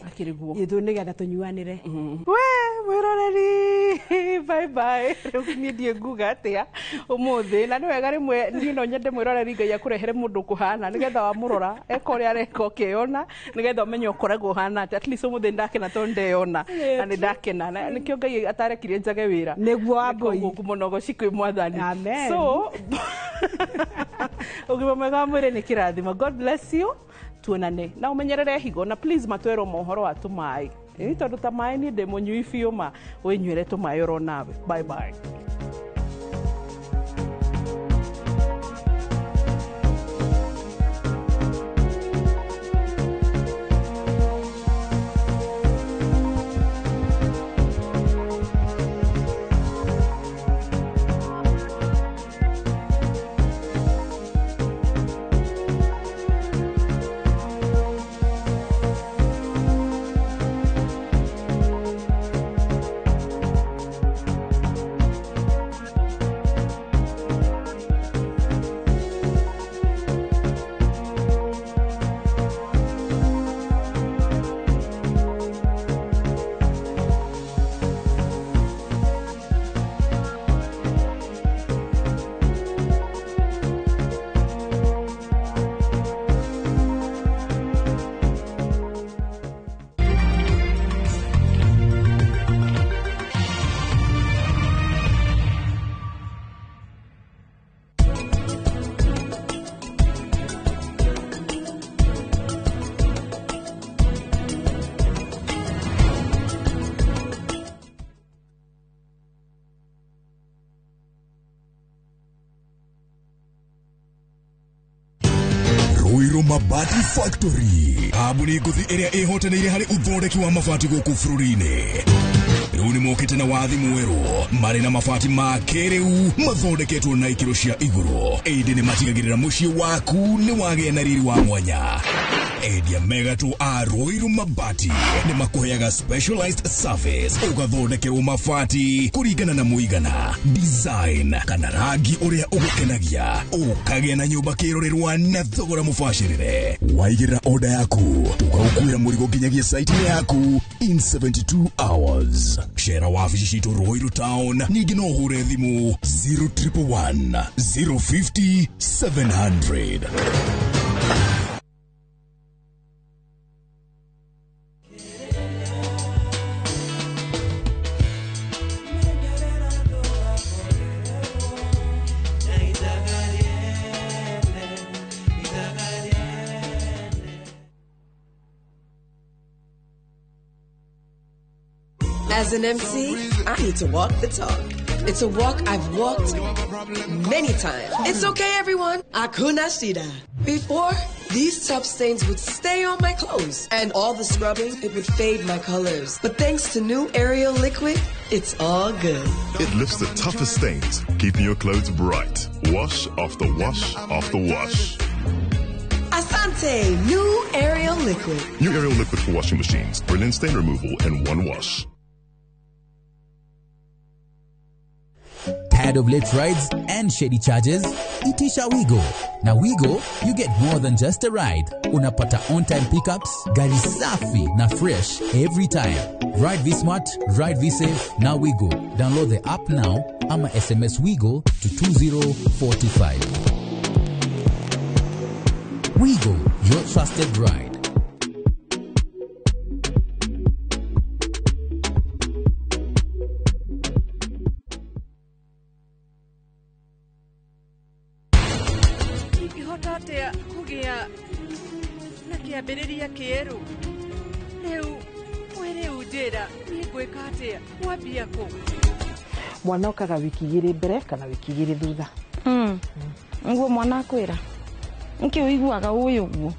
ithu nĩgetha tũnyuanĩre. We mwĩroreri, bye bye. Rĩu niĩ ndiĩ nguga atĩa ũmũthĩ, na nĩ wega rĩmwe niĩ no nyende mwĩroreri Ngai akũrehere mũndũ ũkũhana nĩgetha wamũrora eka ũrĩa areka ũkeyona nĩgetha ũmenye ũkoragwo ũhana atĩa. At least ũmũthĩ ndakena tondũ ndeyona na nĩ ndakena na nĩkĩo Ngai atarekirie njage wĩra. Nĩguo Wambũi. Koguo ngumo na ũgoci kwĩ Mwathani. Amen. So ũgima mwega wa mwĩrĩ nĩ kĩrathimo. God bless you. Tuonane na ũmenyerere higo na please matwerwo mohoro wa tũmaĩ. Ĩ tondũ ta maĩ niĩ ndĩ mũnyui biũ ma wĩnyuĩre tũmaĩ oro nawe. Bye bye. Ruiru Mabati Factory, kambuni ngũthi ĩrĩa ĩhotanĩire harĩ ũthondeki wa mabati gũkũ bũrũri-inĩ. Rĩu nĩ mokĩte na wathi mwerũ marĩ na mabati ma kĩrĩu mathondeketwo na ikĩro cia igũrũ, ĩndĩ nĩ matigagĩrĩra mũciĩ waku nĩ wagĩa na riri wa mwanya. Endia megatũ a Ruiru Mabati nĩ makũheaga specialized service, ũgathondekerwo mabati kũringana na mũigana, design kana rangi ũrĩa ũgũkenagia, ũkagĩa na nyũmba kĩrorerwa na thogora mũbacĩrĩre. Waigĩrĩra order yaku tũkaũkuĩra mũrigo nginyagia site-inĩ yaku in 72 hours. Cera wabici citũ Ruiru Town, ningĩ no ũhũre thimũ 0111 050 700. As an MC, I need to walk the talk. It's a walk I've walked many times. It's okay, everyone. Hakuna shida. Before, these tough stains would stay on my clothes, and all the scrubbing, it would fade my colors. But thanks to new Ariel liquid, it's all good. It lifts the toughest stains, keeping your clothes bright. Wash after wash after wash. Asante, new Ariel liquid. New Ariel liquid for washing machines. Brilliant stain removal in one wash. Tired of late rides and shady charges? Itisha Wigo. Na Wigo, you get more than just a ride. Unapata on-time pickups, gari safi na fresh every time. Ride V-Smart, ride V-Safe, na Wigo. Download the app now ama SMS Wigo to 20425. Wigo, your trusted ride. Ingĩhota atĩa kũgĩa na kĩambĩrĩria kĩerũ? Rĩu we rĩu njĩra niĩ ngwĩka atĩa mwambia kũ? Mwana okaga wiki 2 mbere kana wiki 2 thutha. Nguo mwana akwĩra nĩkĩ ũiguaga ũyũ ũguo?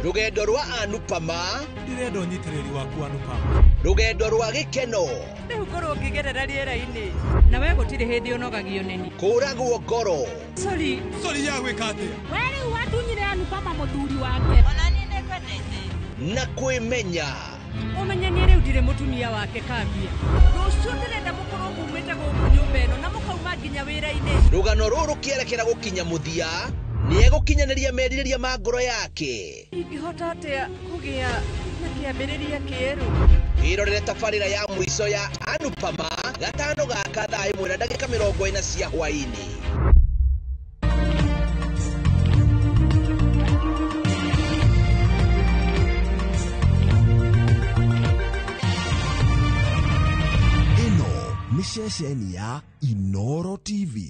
Rugendo rwa Anupama ndirenda ũnyitĩrĩri waku Anupama. Rugendo rwa gĩkeno rĩu ngorwo ngĩgerera rĩera-inĩ na we gũtirĩ hĩndĩ ũnogagio nĩni kũragwo ngoro. Sorry sorry ya gwĩka atĩa? We rĩu watunyire Anupama mũthuri wake. Ona niĩ nĩngwendete. Na kwĩmenya ũmenye niĩ rĩu ndirĩ mũtumia wake kambia. Rũciũ ndĩrenda mũkorwo mumĩte gũkũ nyũmba ĩno na mũkauma nginya wĩra-inĩ. Rũgano rũrũ rũkĩerekera gũkinya mũthia nĩegũkinyanĩria merirĩria ma ngoro yake. Ingĩhota atĩa kũgĩa na kĩambĩrĩria kĩerũ? Wĩrorere tabarĩra ya mũico ya Anupama gatano gaka thaa 1:40 cia hwaĩ-inĩ. Ĩno nĩ ceceni ya Inoro TV.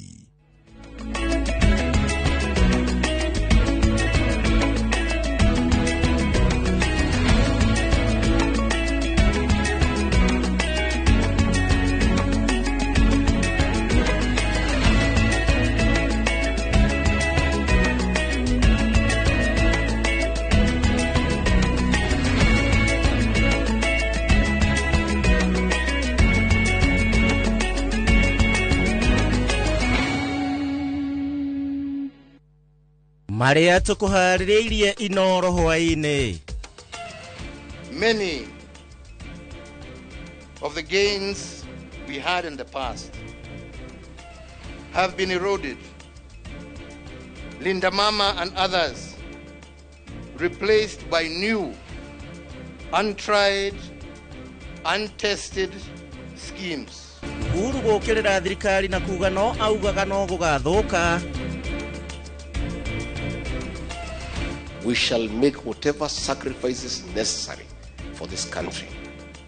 Maria tukuharĩrĩirie Inoro hwaĩ-inĩ. Many of the gains we had in the past have been eroded. Linda Mama and others replaced by new, untried, untested schemes. Uhuru gũũkĩrĩra thirikari na kuga no augaga no gũgathũka. We shall make whatever sacrifices necessary for this country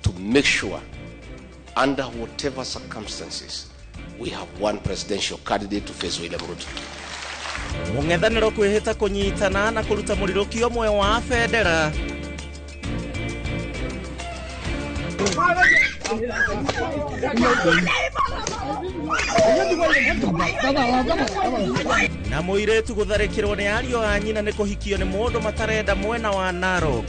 to make sure, under whatever circumstances, we have one presidential candidate to face William Ruto. Mũng'ethanĩro kwĩhĩta kũnyitana na kũruta mũrirũki ũmwe wa bendera. Na mũirĩtu gũtharĩkĩrwo nĩ ariũ a nyina nĩ kũhikio nĩ mũndũ matarenda mwena wa Narok.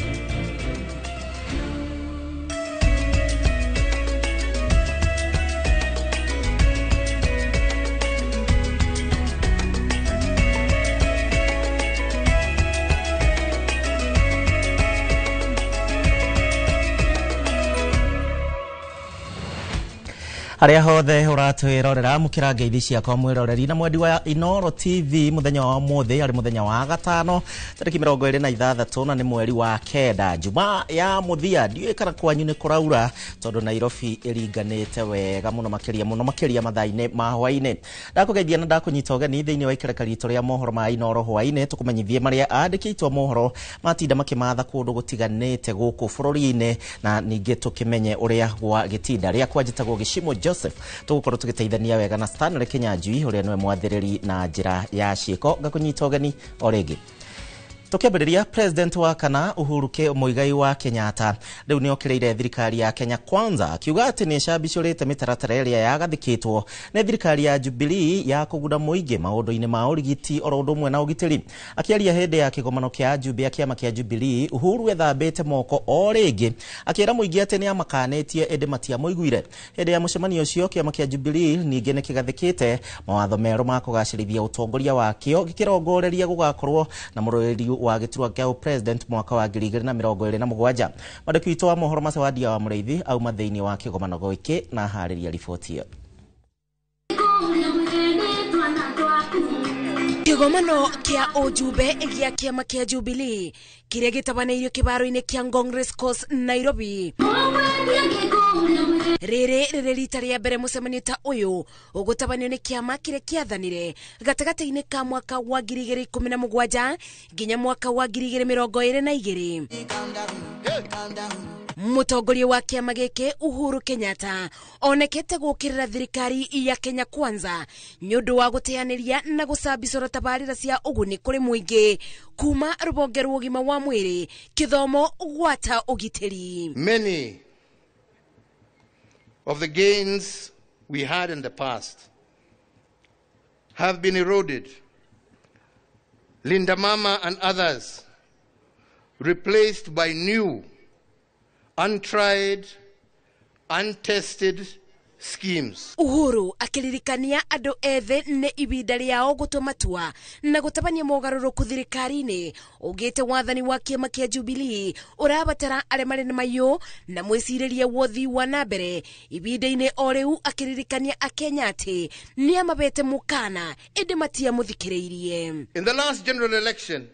Aria hothe uratwirorera mukira ngeithi ciakwa mwiroreri na mwendi wa Inoro TV muthenya wa muthi ari muthenya wa gatano tariki 26 na ni mweri wa 9 Juma ya muthia. Ndiũĩ kana kwanyu ni kuraura tondu Nairobi iringanite wega muno makiria mathaa-inĩ ma hwaĩ-inĩ. Ndakũgeithia na ndakunyita ũgeni thĩinĩ wa ikereka ritũ rĩa mohoro ma Inoro hwaĩ-inĩ tukumenyithie maria andĩkĩtwo mohoro matinda makimatha kũndũ gũtiganĩte gũkũ bũrũri-inĩ na ningĩ tũkĩmenye ũrĩa gwa gĩtinda rĩakwa njĩtagwo Gĩcimo Joseph tugukorwo tugiteithania wega na Stanley Kinyanjui uria niwe mwathiriri na njira ya ciiko ngakunyita ũgeni o rĩngĩ. Tukiambĩrĩria, President wa kana Uhuru Muigai wa Kenyatta rĩu nĩ okĩrĩire thirikari ya Kenya Kwanza, akiuga atĩ nĩ ĩcambicũrĩte mĩtaratara ĩrĩa yagathĩkĩtwo nĩ thirikari ya Jubilee ya kũguna mũingĩ maũndũ-inĩ ma ũrigiti oro ũndũ ũmwe na ũgitĩri. Akĩaria hĩndĩ ya kĩgomano kĩa ajumbe a kĩama kĩa Jubilee, Uhuru ethambĩte moko o rĩngĩ akĩra mũingĩ atĩ nĩ amakanĩtie ĩndĩ matiamũiguire. Hĩndĩ ya mũcemanio ũcio, kĩama kĩa Jubilee ningĩ nĩ kĩgathĩkĩte mawatho merũ ma kũgacĩrithia ũtongoria wakĩo, gĩkĩrongoreria gũgakorwo na mũrũĩrĩri wa gĩturwa kĩa president mwaka wa 2027. Mwandĩki witũ wa mohoro Macewadia wa Mũrĩithi auma thĩinĩ wa kĩgomano gĩkĩ na harĩria riboti ĩyo. Kĩgomano kĩa ũjumbe gĩa kĩama kĩa Jubilee kĩrĩa gĩtabanĩirio kĩbaro-inĩ kĩa Ngong Racecourse, Nairobi, rĩrĩ rĩrĩ rita rĩa mbere mũcemanio ta ũyũ ũgũtabanio nĩ kĩama kĩrĩa kĩathanire gatagatĩ-inĩ ka mwaka wa 2017 nginya mwaka wa 2022. Mũtongoria wa kĩama gĩkĩ Uhuru Kenyatta onekete gũkĩrĩra thirikari ya Kenya Kwanza nĩ ũndũ wa gũteanĩria na gũcambicũra tabarĩra cia ũguni kũrĩ mũingĩ kuma rũhonge rwa ũgima wa mwĩrĩ, kĩthomo gwata ũgitĩri. Many of the gains we had in the past have been eroded. Linda Mama and others replaced by new, untried, untested schemes. Uhuru akĩririkania andũ ethĩ nĩ ibinda rĩao gũtua matua na gũtabania mogarũrũku thirikari-inĩ, ugĩte wathani wa kĩama kĩa Jubilee ũrabatara arĩa marĩ na mayũ na mwĩcirĩrie wothi wa na mbere. Ibinda-inĩ o rĩu akĩririkania Akenya atĩ nĩamabete mũkana ĩndĩ matiamũthikĩrĩirie. In the last general election,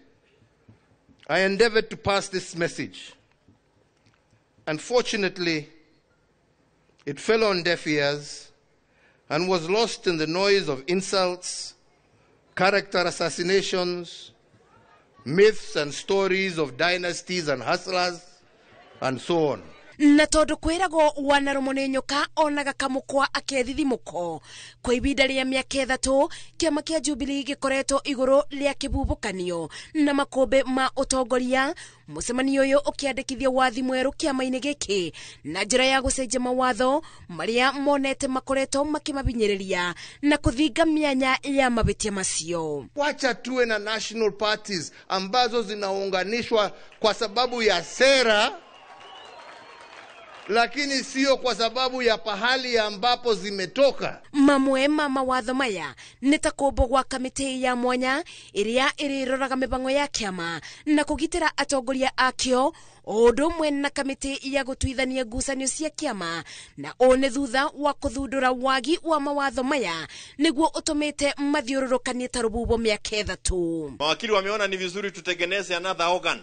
I endeavored to pass this message. Unfortunately, it fell on deaf ears and was lost in the noise of insults, character assassinations, myths and stories of dynasties and hustlers, and so on. Na tondu kwiragwo wanarũmwo nĩ nyoka onaga kamũkwa akethithimuko, kwa ibinda rĩa mĩaka 3 kĩama kĩa Jubilee gĩkoretwo igũrũ rĩa kĩbubũkanio na makũmbĩ ma ũtongoria. Mũcemanio ũyũ ũkĩandĩkithia wathi mwerũ kĩama-inĩ gĩkĩ na njĩra ya gũcenjia mawatho marĩa monete makoretwo makĩmabinyĩrĩria na kũthinga mĩanya ya mabĩtia macio. Wacha tuwe na national parties ambazo zinaunganishwa kwa sababu ya sera, lakini sio kwa sababu ya pahali ambapo zimetoka. Mamwe ma mawatho maya nĩ ta kũmbwo gwa kamĩtĩ ya mwanya ĩrĩa ĩrĩroraga mĩbango ya kĩama na kũgitĩra atongoria akĩo, o ũndũ ũmwe na kamĩtĩ ya gũtuithania ngucanio cia kĩama, na ũũ nĩ thutha wa kũthundũra wagi wa mawatho maya nĩguo ũtũmĩte mathiũrũrũkanie ta rũhuho mĩaka 3. Mawakili wameona ni vizuri tutengeneze another organ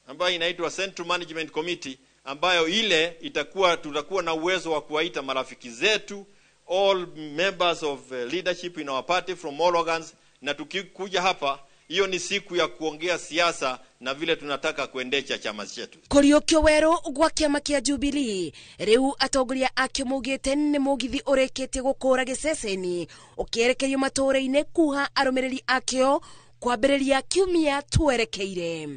ambayo inaitwa Central Management Committee, ambayo ile itakuwa tutakuwa na uwezo wa kuwaita marafiki zetu, all members of leadership in our party from all organs, na tukikuja hapa hiyo ni siku ya kuongea siasa na vile tunataka kuendesha chama chetu. Kũriũkio werũ gwa kĩama kĩa Jubilee rĩu atongoria akĩo maugĩte nĩ mũgithi ũrĩkĩtie gũkũra gĩceceni ũkĩerekerio matũũra-inĩ kuha arũmĩrĩri akĩo kwambĩrĩria kiumia twerekeire.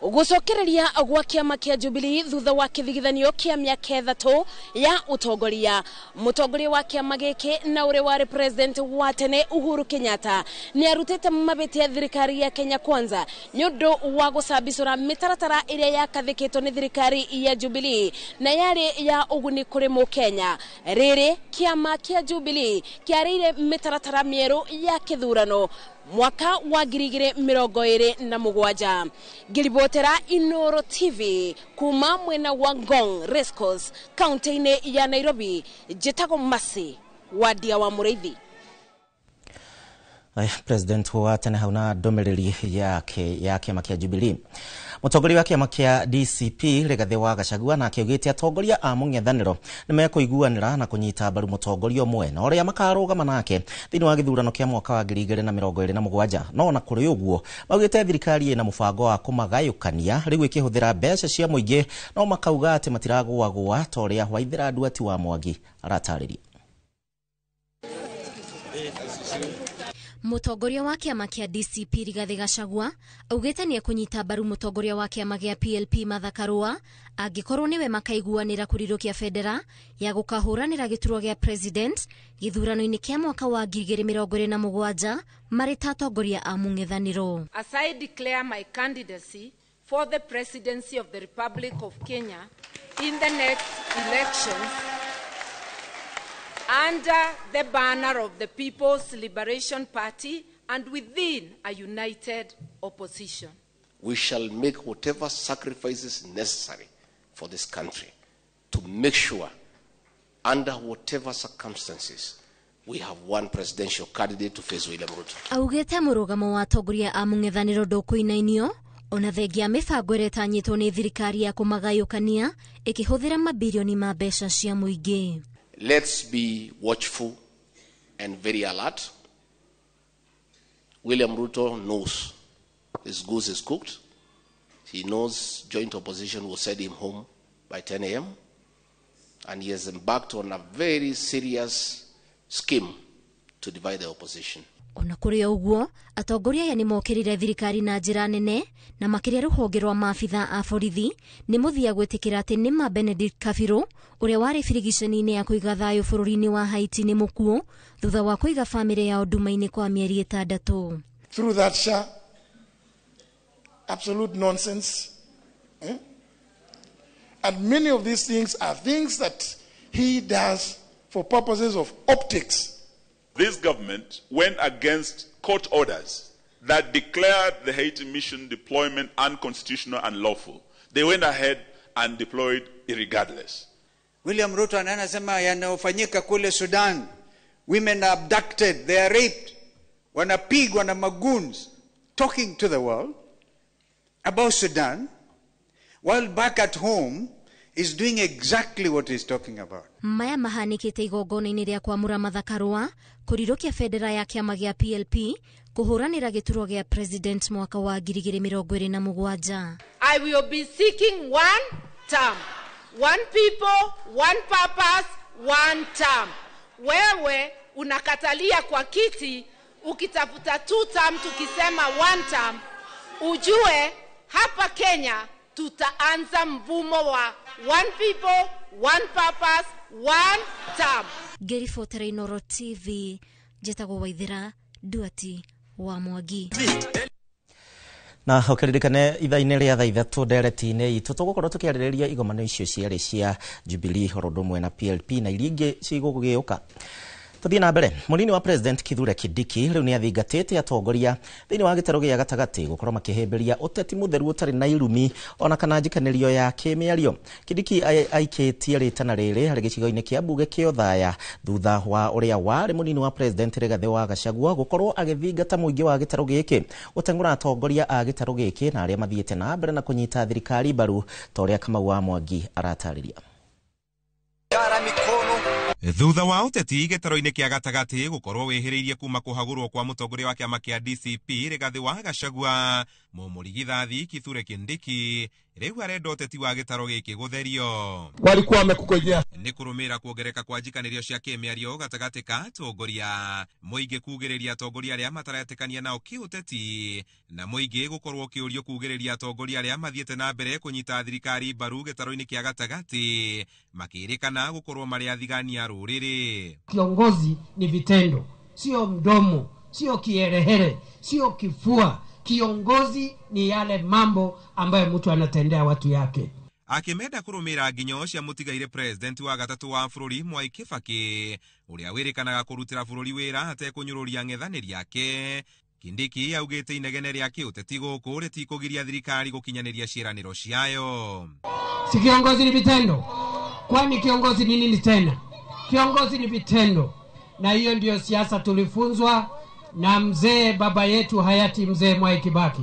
Gũcokereria gwa kĩama kĩa Jubilee thutha wa kĩthigithanio kĩa mĩaka 3 ya ũtongoria, mũtongoria wa kĩama gĩkĩ na ũrĩa warĩ president wa tene Uhuru Kenyatta nĩ arutĩte mabĩtia thirikari ya Kenya Kwanza nĩ ũndũ wa gũcambicũra mĩtaratara ĩrĩa yakathĩkĩtwo nĩ thirikari ya Jubilee na yarĩ ya ũguni kũrĩ mũkenya. Rĩrĩ kĩama kĩa Jubilee kĩarĩire mĩtaratara mĩerũ ya kĩthurano mwaka wa 2027. Ngĩribotera Inooro TV kuma mwena wa Ngong Racecourse, kaunti-inĩ ya Nairobi, njĩtagwo Mercy Wadia wa Mũrĩithi. President wa tene hau na ndũmĩrĩri yake ya kĩama kĩa Jubilee. Mũtongoria wa kĩama kĩa DCP Rigathĩ wa Gachagua nake augĩte atongoria a mũng'ethanĩro nĩ mekũiguanĩra na kũnyita mbaru mũtongoria ũmwe na ũrĩa makarũgama nake thĩinĩ wa gĩthurano kĩa mwaka wa 2027. No ona kũrĩ ũguo maugĩte thirikari ĩna mũbango wa kũmagayũkania rĩu ĩkĩhũthĩra mbeca cia mũingĩ, no makauga atĩ matiragũagũa ta ũrĩa Waithera Nduati wa Mwangi aratarĩria. Mũtongoria wa kĩama kĩa DCP Rigathĩ Gachagua augĩte nĩ ekũnyita mbaru mũtongoria wa kĩama gĩa PLP Martha Karua angĩkorwo nĩwe makaiguanĩra kũrirũkia bendera ya gũkahũranĩra gĩturwa gĩa president gĩthurano-inĩ kĩa mwaka wa 2027 marĩ ta atongoria a mũng'ethanĩro. As I declare my candidacy for the presidency of the Republic of Kenya in the next elections under the banner of the People's Liberation Party and within a united opposition. We shall make whatever sacrifices necessary for this country to make sure, under whatever circumstances, we have one presidential candidate to face William Ruto. Augĩte mũrũgamo wa atongoria a mũng'ethanĩro ndũkũinainio ona thengia mĩbango ĩrĩa ĩtanyĩtwo nĩ thirikari ya kũmagayũkania ĩkĩhũthĩra mabirioni ma mbeca cia mũingĩ. Let's be watchful and very alert. William Ruto knows his goose is cooked. He knows joint opposition will send him home by 10 a.m. And he has embarked on a very serious scheme to divide the opposition. Ona kũrĩ o ũguo, atongoria aya nĩ mokĩrĩire thirikari na njĩra nene na makĩria rũhonge rwa maabitha a borithi nĩ mũthia gwĩtĩkĩra atĩ nĩma Benedict Kabiru ũrĩa warĩ birigiceni-inĩ ya kũiga thayũ bũrũri-inĩ wa Haiti nĩ mũkuũ thutha wa kũiga bamĩrĩ yao nduma-inĩ kwa mĩeri 6. Through that SHA, absolute nonsense. And many of these things are things that he does for purposes of optics. This government went against court orders that declared the Haiti mission deployment unconstitutional and lawful. They went ahead and deployed irregardless. William Ruto anasema yanayofanyika kule Sudan, women are abducted, they are raped, wanapigwa na magoons, talking to the world about Sudan, while back at home is doing exactly what he's talking about. Maya mahanĩkĩte igongona-inĩ rĩa kwamũra Martha Karua kũrirũkia bendera ya kĩama gĩa PLP kũhũranĩra gĩturwa gĩa president mwaka wa 2027. I will be seeking one term. One people, one purpose, one term. Wewe unakatalia kwa kiti ukitafuta two term, tukisema one term, ujue hapa Kenya tutaanza mvumo wa one people, one purpose, one term. Ngĩribotera Inooro TV, njĩtagwo Waithera Duati wa Mwangi. Na ũkĩririkane ithaa-inĩ rĩa thaa ithatũ ndereti-inĩ itũ tũgũkorwo tũkĩarĩrĩria igomano icio cierĩ cia Jubilee oro ũndũ ũmwe na PLP na iria ingĩ cigũgĩũka. Tuthiĩ na mbere. Mũnini wa President Kithure Kindiki rĩu nĩ athingatĩte atongoria thĩinĩ wa gĩtarũ gĩa gatagatĩ gũkorwo makĩhĩmbĩria ũteti mũtheru ũtarĩ na irumi ona kana njikanĩrio ya kĩmĩario. Kindiki aikĩtie rĩtana rĩrĩ harĩ gĩcigo-inĩ kĩa mbunge kĩa Othaya thutha wa ũrĩa warĩ mũnini wa President Rigathĩ wa Gachagua gũkorwo agĩthingata mũingĩ wa gĩtarũ gĩkĩ gũteng'ũra atongoria a gĩtarũ gĩkĩ na arĩa mathiĩte na mbere na kũnyita thirikari mbaru ta ũrĩa Kamau wa Mwangi aratarĩria. Thutha wa ũteti gĩtaro-inĩ kĩa gatagatĩ gũkorwo wĩhĩrĩirie kuma kũhagũrwo kwa mũtongoria wa kĩama kĩa DCP Rigathĩ wa Gachagua, mũmũrigithathi Kithure Kindiki rĩu arenda ũteti wa gĩtaro gĩkĩ gũtherio. Walikuwa wamekukojea. Nĩ kũrũmĩrĩra kuongereka kwa njikanĩrio cia kĩmĩario gatagatĩ ka atongoria, mũingĩ kugĩrĩria atongoria arĩa mataretĩkania nao kĩũteti, na mũingĩ gũkorwo ũkĩũrio kugĩrĩria atongoria arĩa mathiĩte na mbere kũnyita thirikari mbaru gĩtaro-inĩ kĩa gatagatĩ makĩrĩkana gũkorwo marĩ athigania rũrĩrĩ. Kiongozi ni vitendo, sio mdomo, sio kiherehere, sio kifua. Kiongozi ni yale mambo ambayo mtu anatendea watu yake. Akĩmenda kũrũmĩrĩra nginyo cia mũtigaire president wa gatatũ wa bũrũri Mwai Kibaki ũrĩa wĩrĩkanaga kũrutĩra bũrũri wĩra atekũnyũrũria ng'ethanĩri yake, Kindiki augĩte inegene rĩa kĩũteti gũkũ rĩtikũgiria thirikari gũkinyanĩria ciĩranĩro ciayo. Si kiongozi ni vitendo? Kwani kiongozi ni nini tena? Kiongozi ni vitendo, na hiyo ndiyo siasa tulifunzwa na mzee baba yetu hayati mzee Mwai Kibaki.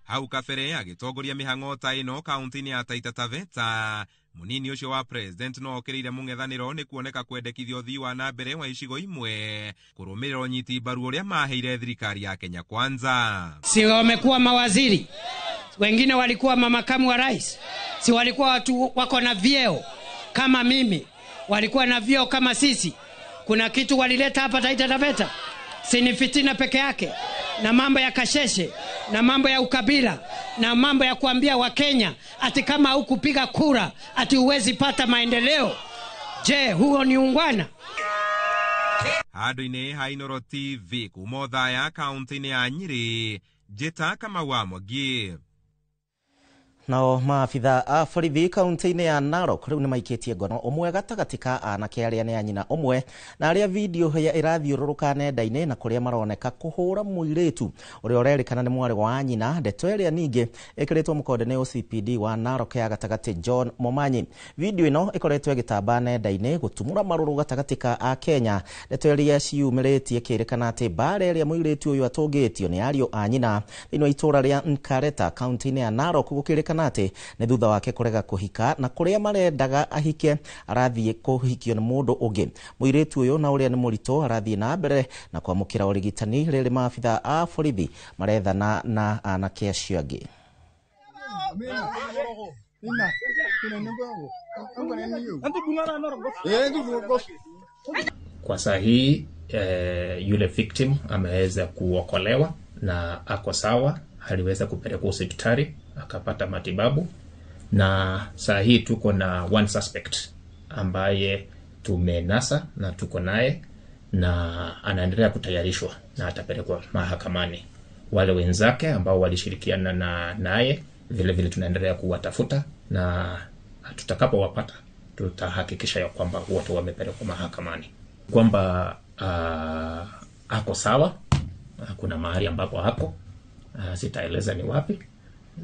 Hau kabere agĩtongoria mĩhang'o ta ĩno kaunti-inĩ ya Taita Taveta, mũnini ũcio wa president no okĩrĩire mũng'ethanĩro nĩ kuoneka kwendekithia ũthii wa na mbere wa icigo imwe kũrũmĩrĩra ũnyiti mbaru ũrĩa maheire thirikari ya Kenya Kwanza. Si wamekuwa mawaziri, wengine walikuwa mamakamu wa rais, si walikuwa watu wako na vyeo kama mimi, walikuwa na vyeo kama sisi. Kuna kitu walileta hapa Taita Taveta? Si ni fitina peke yake na mambo ya kasheshe na mambo ya ukabila na mambo ya kuambia Wakenya ati kama hukupiga kura ati huwezi pata maendeleo. Je, huo ni ungwana? Handũ-inĩ ha Inooro TV kuma Othaya kaunti-inĩ ya Nyĩrĩ, Njĩta Kamau wa Mwangi. Nao maabitha a borithi kaunti-inĩ ya Narok rĩu nĩmaikĩtie ngono ũmwe gatagatĩ ka anake arĩa nĩ a nyina ũmwe na arĩa video ya ĩrathiũrũrũka nenda-inĩ na kũrĩa maroneka kũhũra mũirĩtu ũrĩa ũrerĩkana nĩ mwarĩ wa nyina. Ndeto ĩrĩa ningĩ ĩkĩrĩtwo mũkonde nĩ OCPD wa Narok ya gatagatĩ John Momanyi. Video ĩno ĩkoretwo ĩgĩtamba nenda-inĩ gũtumũra marũrũ gatagatĩ ka Akenya. Ndeto ĩrĩa ciumĩrĩtie ĩkĩrĩkana atĩ mbara ĩrĩa mũirĩtu ũyũ atũngĩtio nĩ ariũ a nyina thĩinĩ wa itũũra rĩa Nkareta kaunti-inĩ ya Narok gũkĩrĩkana atĩ nĩ thutha wake kũrega kũhika na kũrĩa marendaga ahike arathiĩ kũhikio nĩ mũndũ ũngĩ. Mũirĩtu ũyũ na ũrĩa nĩ mũritũ arathiĩ na mbere na kwamũkĩra ũrigitani rĩrĩ maabitha a borithi marethana na anake acio angĩ. Kwa saa hii yule victim ameweza kuokolewa na ako sawa, aliweza kupelekwa hospitali akapata matibabu, na saa hii tuko na one suspect ambaye tumenasa na tuko naye na anaendelea kutayarishwa na atapelekwa mahakamani. Wale wenzake ambao walishirikiana na naye vile vile tunaendelea kuwatafuta, na tutakapowapata tutahakikisha ya kwamba wote wamepelekwa mahakamani. Kwamba ako sawa, kuna mahali ambapo hako, sitaeleza ni wapi,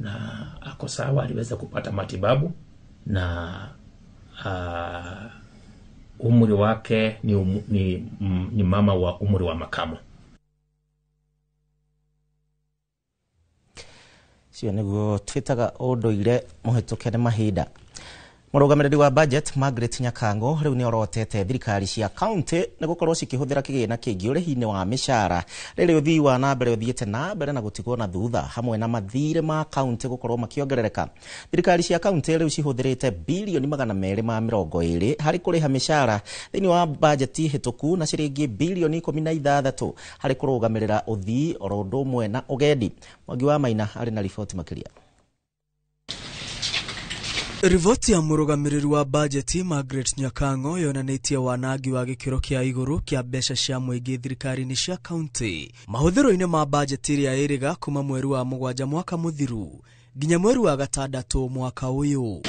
na ako sawa, aliweza kupata matibabu na umri wake ni mama wa umri wa makamo. Cio nĩguo twĩtaga ũndũire mũhĩtũke nĩ mahinda. Mũrũgamĩrĩri wa budget Margaret Nyakango rĩu nĩ orotete thirikari cia county nĩ gũkorwo cikĩhũthĩra kĩgĩna kĩingĩ ũrĩhi-inĩ wa mĩcara rĩrĩ ũthii wa na mbere ũthiĩte na mbere na gũtigwo na thutha hamwe na mathirĩ ma county gũkorwo makĩongerereka. Thirikari cia county rĩu cihũthĩrĩte bilioni 220 harĩ kũrĩha mĩcara thĩinĩ wa bajeti hĩtũku na ciringi bilioni 16 harĩ kũrũgamĩrĩra ũthii oro ũndũ ũmwe na ũgendi. Mwangi wa Maina arĩ na riboti makĩria. Riboti ya mũrũgamĩrĩri wa bajeti Margaret Nyakango yonanĩtie wanangi wa gĩkĩro kĩa igũrũ kĩa mbeca cia mũingĩ thirikari-inĩ cia kaunti mahũthĩro-inĩ ma bajeti ĩrĩa ĩrĩga kuma mweri wa 7 mwaka mũthiru nginya mweri wa 6 mwaka ũyũ.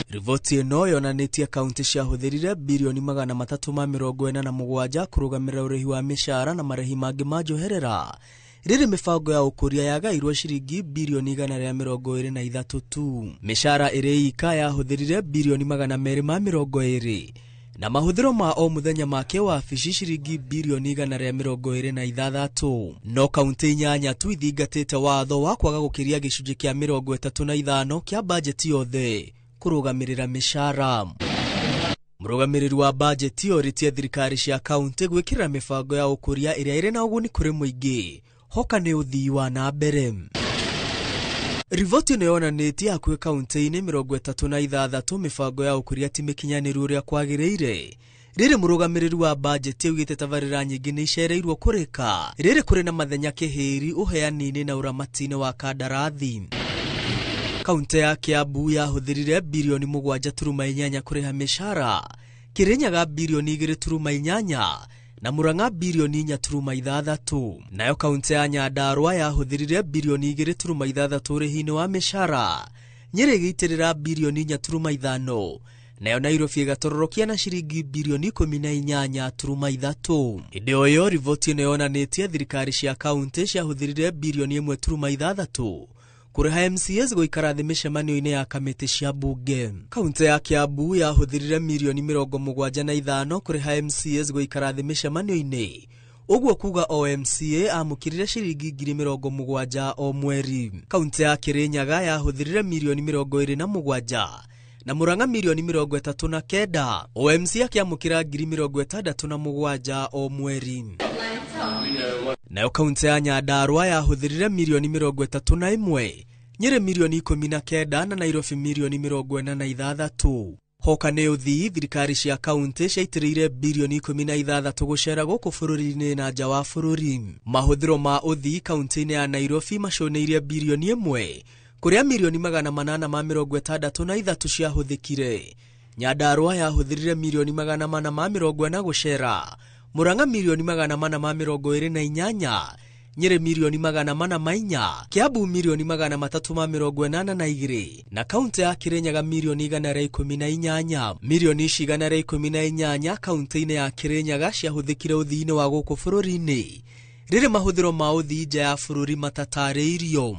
Riboti ĩno yonanĩtie kaunti ciahũthĩrire bilioni 347 kũrũgamĩrĩra ũrĩhi wa mĩcara na marĩhi mangĩ ma njoherera rĩrĩ mĩbango ya ũkũria yagairwo ciringi bilioni 123 tu. Mĩcara ĩrĩ ika yahũthĩrire bilioni 220 na mahũthĩro ma o mũthenya ma kĩwabici ciringi bilioni 126. No kaunti 8 tu ithingatĩte watho wa kwaga gũkĩria gĩcunjĩ kĩa 35 kĩa bajeti yothe kũrũgamĩrĩra mĩcara. Mũrũgamĩrĩri wa bajeti orĩtie thirikari cia kaunti gwĩkĩrĩra mĩbango ya ũkũria ĩrĩa ĩrĩ na ũguni kũrĩ mũingĩ hoka nĩ ũthii wa na mbere. Riboti ĩno yonanĩtie hakuhĩ kaunti-inĩ 36 mĩbango ya ũkũria ti mĩkinyanĩru ũrĩa kwagĩrĩire rĩrĩ mũrũgamĩrĩri wa bajeti augĩte tabarĩra nyingĩ nĩ icereirwo kũrĩka rĩrĩ kũrĩ na mathenya kĩhĩri ũheani-inĩ na ũramati-inĩ wa kandarathi. Kaunti ya Kiambu yahũthĩrire bilioni 7.8 kũrĩha mĩcara, Kirinyaga bilioni 2.8 na Murang'a bilioni 4.6. Nayo kaunti ya Nyandarua yahũthĩrire bilioni 2.6 ũrĩhi-inĩ wa mĩcara, Nyĩrĩ ĩgĩitĩrĩra bilioni 4.5 nayo Nairobi ĩgatororokia na ciringi bilioni 18.3. Hĩndĩ o ĩyo riboti ĩno yonanĩtie thirikari cia kaunti ciahũthĩrire bilioni 1.6 kũrĩha MCAs gũikara thĩ mĩcemanio-inĩ ya kamĩtĩ cia bunge. Kaunti ya Kiambu yahũthĩrire milioni 75 kũrĩha MCAs gũikara thĩ mĩcemanio-inĩ, ũguo kuga o MCA amũkĩrire ciringi 70,000 o mweri. Kaunti ya Kirinyaga yahũthĩrire milioni 27 na Murang'a milioni 39, o MCA akĩamũkĩra 67,000 o mweri. Nayo kaunti ya Nyandarua yahũthĩrire milioni 31, Nyĩrĩ milioni 19 na Nairobi milioni 46. Hoka nĩ ũthii, thirikari cia kaunti ciaitĩrĩire birioni 16 gũcera gũkũ bũrũri-inĩ na nja wa bũrũri. Mahũthĩro ma ũthii kaunti-inĩ ya Nairobi maconeirie birioni 1 kũrĩa mirioni 863 ciahũthĩkire. Nyandarua yahũthĩrire mirioni 440 gũcera, Murang'a mirioni 428, Nyeri mirioni 404, Kiambu mirioni 382 na kaunti ya Kirinyaga mirioni 118. Mirioni ici 118 kaunti-inĩ ya Kirinyaga ciahũthĩkire ũthii-inĩ wa gũkũ bũrũri-inĩ rĩrĩ mahũthĩro ma ũthii nja ya bũrũri matatarĩirio.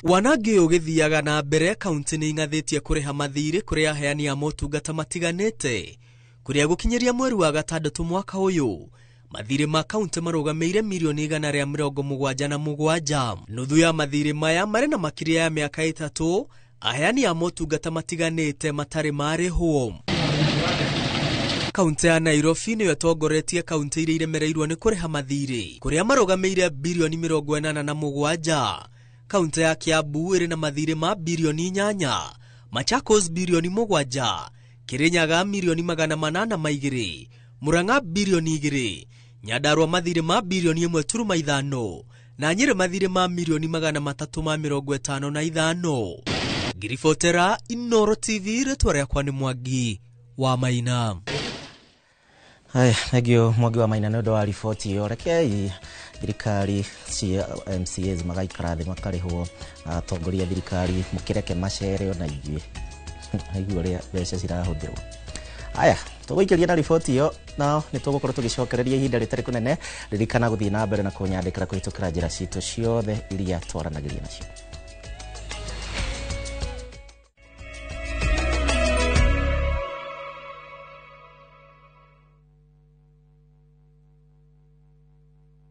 Wanangi ũgĩthiaga na mbere, kaunti nĩ ing'athĩtie kũrĩha mathirĩ kũrĩ aheani a motungata matiganĩte kũrĩa gũkinyĩria mweri wa gatandatũ mwaka ũyũ mathirĩ ma kaunti marũgamĩire mirioni 177. Nuthu ya mathirĩ maya marĩ na makĩria ya mĩaka 3 aheani a motungata matiganĩte matarĩ marĩhwo. Kaunti ya Nairobi nĩyo ĩtongoretie kaunti iria iremereirwo nĩ kũrĩha mathirĩ kũrĩa marũgamĩire birioni 87. Kaunti ya Kiambu ĩrĩ na mathirĩ ma birioni 8, Machakos birioni 7, Kirinyaga mirioni 802, Murang'a birioni 2, Nyandarua mathirĩ ma birioni 1.5 na Nyeri mathirĩ ma mirioni 355. Ngiribotera Inooro TV, rĩtwa rĩakwa nĩ Mwangi wa Maina. Haya, thengio Mwangi wa Maina nĩ ũndũ wa riboti ĩyo. Rekei thirikari cia MCAs magaikara thĩ makarĩhwo, atongoria thirikari mũkĩreke macere ona ithuĩ aigua ũrĩa mbeca cirahũthĩrwo. Aya, tũgũikĩria na riboti ĩyo, nao nĩ tũgũkorwo tũgĩcokereria ihinda rĩtarĩ kũnene. Ririkana gũthiĩ na mbere na kũnyandĩkĩra kũhĩtũkĩra njĩra citũ ciothe iria twaranagĩria nacio.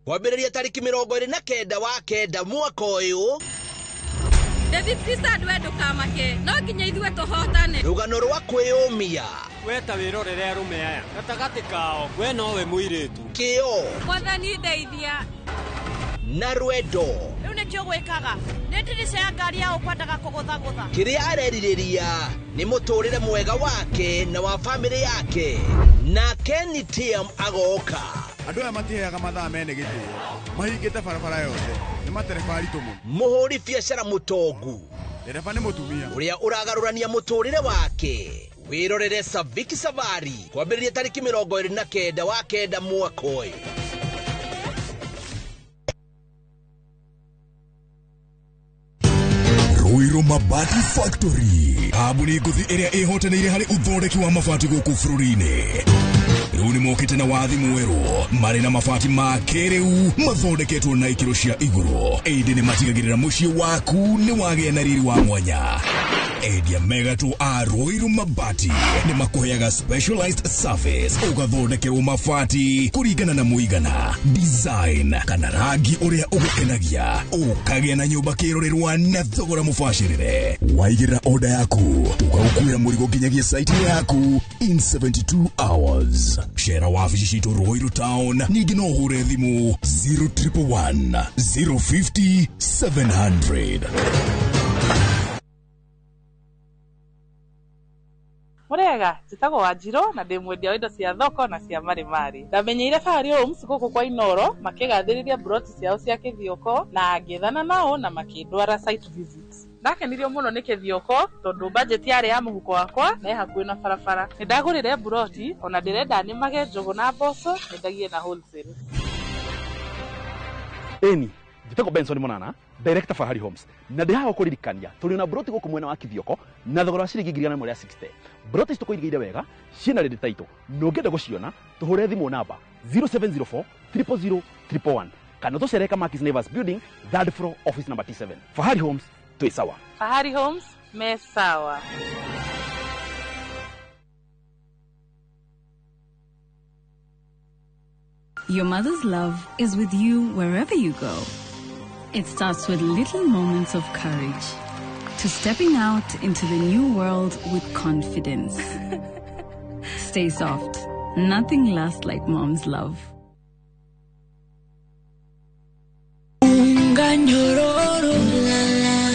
Kwambĩrĩria tarĩki 29 wa 9 mwaka ũyũ. David Pisa ndwe ndũkamake, no nginya ithuĩ tũhotane. Rũgano rwa kwĩyũmia. We ta wĩrorere arũme aya gatagatĩ kao, we nowe mũirĩtu. Kĩo. Mwathani ndeithia. Na rwendo. Rĩu nĩkĩo gwĩkaga nĩ ndirica ya ngari ya ũkwendaga kũgũthagũtha. Kĩrĩa arerirĩria nĩ mũtũrĩre mwega wake na wa famĩlĩ yake. Na Kenny TM agoka. Andũ aya matiheaga mathaa mene gĩtĩo, mahingĩte barabara yothe, nĩ matereba aritũ mũno. Mũhũri biacara mũtongu, ndereba nĩ mũtumia ũrĩa ũragarũrania mũtũrĩre wake. Wĩrorere Saviki Savari kwambĩrĩria tarĩki 29 wa 9 mwaka ũyũ. Ruiru Mabati Factory, kambuni ngũthi ĩrĩa ĩhotanĩire harĩ ũthondeki wa mabati gũkũ bũrũri-inĩ. Rĩu nĩ mokĩte na wathi mwerũ, marĩ na mabati ma kĩrĩu mathondeketwo na ikĩro cia igũrũ, ĩndĩ nĩ matigagĩrĩra mũciĩ waku nĩ wagĩa na riri wa mwanya. Endia megatũ a Ruiru Mabati nĩ makũheaga specialized service, ũgathondekerwo mabati kũringana na mũigana, design kana rangi ũrĩa ũgũkenagia, ũkagĩa na nyũmba kĩrorerwa na thogora mũbacĩrĩre. Waigĩrĩra order yaku, tũgagũkuĩra mũrigo nginyagia site yaku in 72 hours. Cera wabici citũ Ruiru Town, ningĩ no ũhũre thimũ 0111 050 700. Mũrega, njĩtagwo Wanjirũ na ndĩ mwendia wa indo cia thoko na cia marimari. Ndamenyeire Fahari Homes gũkũ kwa Inooro makĩgathĩrĩria broti ciao cia Kĩthioko na ngĩethana nao na makĩndwara site visit. Ndakenirio mũno nĩ Kĩthioko tondũ budget yarĩ ya mũhuko wakwa na ĩ hakuhĩ na barabara. Nĩndagũrire broti ona ndĩrenda nĩmage njũgũ na mboco nyendagie na wholesale. Ĩni, njĩtagwo Benson Monana, director Fahari Homes, na ndĩ haha gũkũririkania tũrĩ na broti gũkũ mwena wa Kĩthioko na thogora wa ciringi 160,000. Broti ici tũkũigĩire wega ciĩna ready title, na ũngĩenda gũciona tũhũre thimũ namba 0704 000 111 kana tũcere Kamakis Neighbors Building, third floor, office number T7. Fahari Homes, twĩ sawa. Fahari Homes me sawa. Your mother's love is with you wherever you go. It starts with little moments of courage to stepping out into the new world with confidence. Stay soft. Nothing lasts like mom's love. Unga nyororo,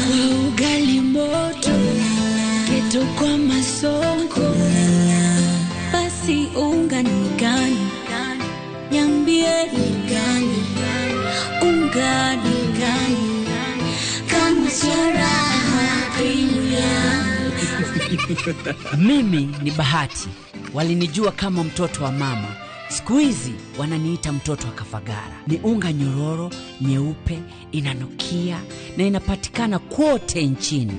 kwa ugali moto, Kwa masoko basi unga ni gani? Niambie ni gani? Unga ni gani? Kama sio Raha Premium. Mimi ni Bahati, walinijua kama mtoto wa mama. Siku hizi wananiita mtoto wa Kafagara. Ni unga nyororo, nyeupe, inanukia na inapatikana kote nchini.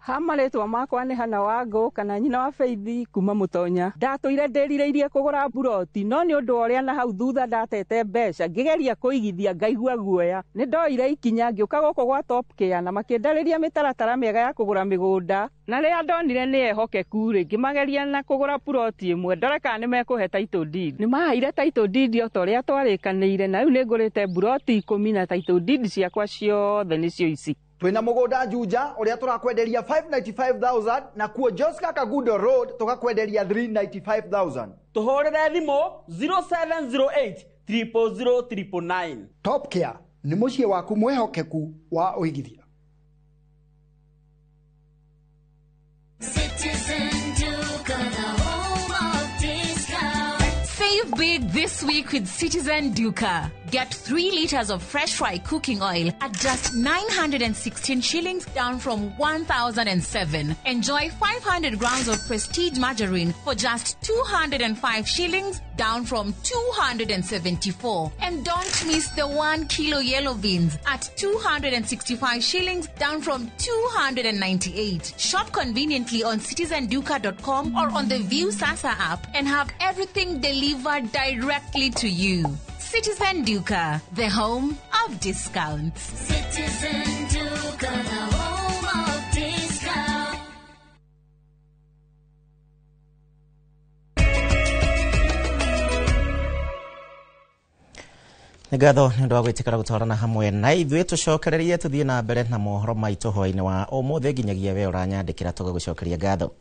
Ha marĩtwa makwa nĩ Hana Wangũ kana nyina wa Faith kuma Mũtonya. Ndatũire ndĩrirĩirie kũgũra mburoti no nĩ ũndũ wa ũrĩa na hau thutha ndatete mbeca ngĩgeria kũigithia ngaigua guoya. Nĩ ndoire ikinya ngĩũka gũkũ gwa Top Care na makĩndarĩria mĩtaratara mĩega ya kũgũra mĩgũnda na rĩrĩa ndonire nĩ ehokeku rĩ ngĩmageria na kũgũra puroti ĩmwe ndore kana nĩ mekũhe title deed. Nĩ maheire title deed o ta ũrĩa twarĩkanĩire na rĩu nĩ ngũrĩte mburoti 10 na title deed ciakwa ciothe nĩcio ici. Twina mugunda Juja uria turakwenderia 595,000 na kuo Joska Kagudo Road tukakwenderia 395,000. Tuhurire thimu 0708 000 999. Top Care ni muciĩ waku mwihokeku wa uigithia. Citizen Duka, the home of discount. Save big this week with Citizen Duka. Get 3 liters of fresh fry cooking oil at just 916 shillings, down from 1,007. Enjoy 500 grams of Prestige margarine for just 205 shillings, down from 274. And don't miss the 1 kilo yellow beans at 265 shillings, down from 298. Shop conveniently on citizenduka.com or on the View Sasa app and have everything delivered directly to you. Citizen Duka, the home of discounts. Citizen Duka, the home of discounts. Nĩ ngatho nĩ ũndũ wa gwĩtĩkĩra gũtwarana hamwe na ithuĩ tũcokererie tũthiĩ na mbere na mohoro maitũ hwaĩ-inĩ wa ũmũthĩ nginyagia we ũranyandĩkĩra tũgagũcokeria ngatho.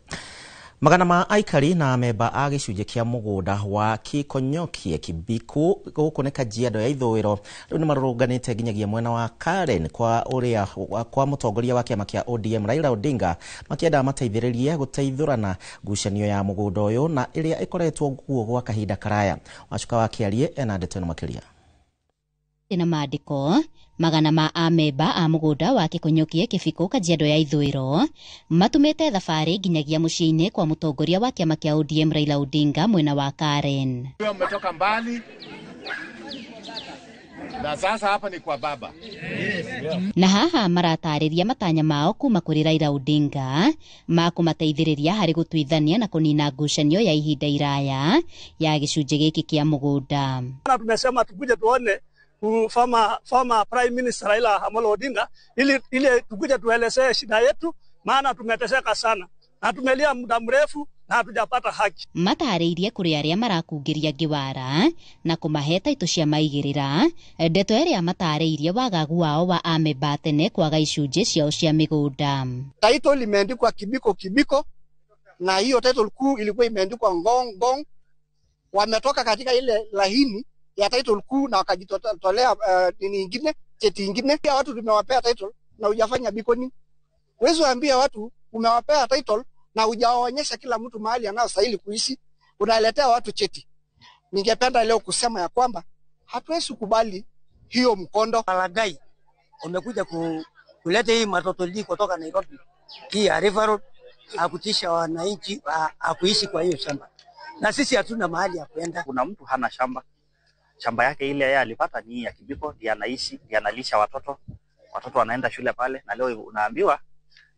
Magana ma aikari na memba a gĩcunjĩ kĩa mũgũnda wa Kikonyokie Kibiku gũkũ nĩ Kajiado ya ithũĩro rĩu nĩ marũrũnganĩte nginyagia mwena wa Karen kwa ũrĩa kwa mũtongoria wa kĩama kĩa ODM Raila Odinga makĩenda mateithĩrĩrie gũteithũrana ngucanio ya mũgũnda ũyũ na ĩrĩa ĩkoretwo kuo gwa kahinda karaya. Wacuka wa Kĩarie ena ndeto ĩno makĩria. Na maandĩko magana ma amemba a mũgũnda wa Kikonyokie Kibiko Kajiado ya ithũĩro matumĩte thabarĩ nginyagia mũciĩ-inĩ kwa mũtongoria wa kĩama kĩa ODM Raila Odinga mwena wa Karen. Umetoka mbali na sasa hapa ni kwa baba. Na haha maratarĩria matanya mao kuma kũrĩ Raila Odinga ma kũmateithĩrĩria harĩ gũtuithania na kũnina ngucanio ya ihinda iraya ya gĩcunjĩ gĩkĩ kĩa mũgũnda. Na tumesema tukuje tuone former Prime Minister Raila Amolo Odinga ili tukuje tuelezee shida yetu, maana tumeteseka sana na tumelia muda mrefu na hatujapata haki. Matarĩirie kũrĩ arĩa marakungĩria ngĩwara na kũmahe taitũ cia maigĩrĩra ndeto ĩrĩa matarĩirie wagagu wao wa amemba tene kwaga icunjĩ ciao cia mĩgũnda. Title imeandikwa Kibiko Kibiko na hiyo title kuu ilikuwa imeandikwa Ngong Ngong. Wametoka katika ile lahini ya title kuu na wakajitolea nini ingine, cheti ingine. Pia watu tumewapea title na hujafanya beaconing. Huwezi waambia watu umewapea title na hujawaonyesha kila mtu mahali anayostahili kuishi, unaletea watu cheti. Ningependa leo kusema ya kwamba hatuwezi kubali hiyo mkondo. Walagai wamekuja kuleta hii matotoli kutoka Nairobi, hii ya River Road, akutisha wananchi akuishi kwa hiyo shamba, na sisi hatuna mahali ya kwenda. Kuna mtu hana shamba, shamba yake ile yeye alipata ni ya Kibiko, ndiye anaishi, ndiye analisha watoto, watoto wanaenda shule pale, na leo unaambiwa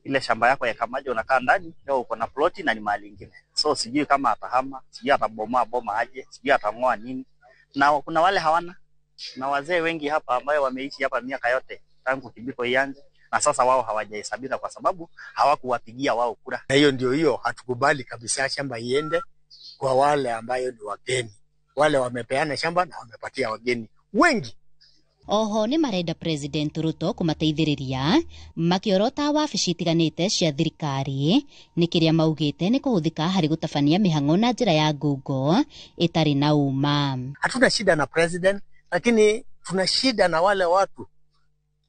ile shamba yako ya Kamaji unakaa ndani, leo uko na ploti na ni mahali ingine. So sijui kama atahama, sijui atabomoa boma aje, sijui atangoa nini. Na kuna wale hawana, na wazee wengi hapa ambao wameishi hapa miaka yote tangu Kibiko ianze, na sasa wao hawajahesabika kwa sababu hawakuwapigia wao kura. Na hiyo ndio hiyo, hatukubali kabisa shamba iende kwa wale ambayo ni wageni. Wale wamepeana shamba na wamepatia wageni wengi. Oho nĩ marenda President Ruto kũmateithĩrĩria makĩorota wabici itiganĩte cia thirikari nĩ kĩrĩa maugĩte nĩ kũhũthĩka harĩ gũtabania mĩhang'o na njĩra ya ngungo ĩtarĩ na ũma. Hatuna shida na president, lakini tuna shida na wale watu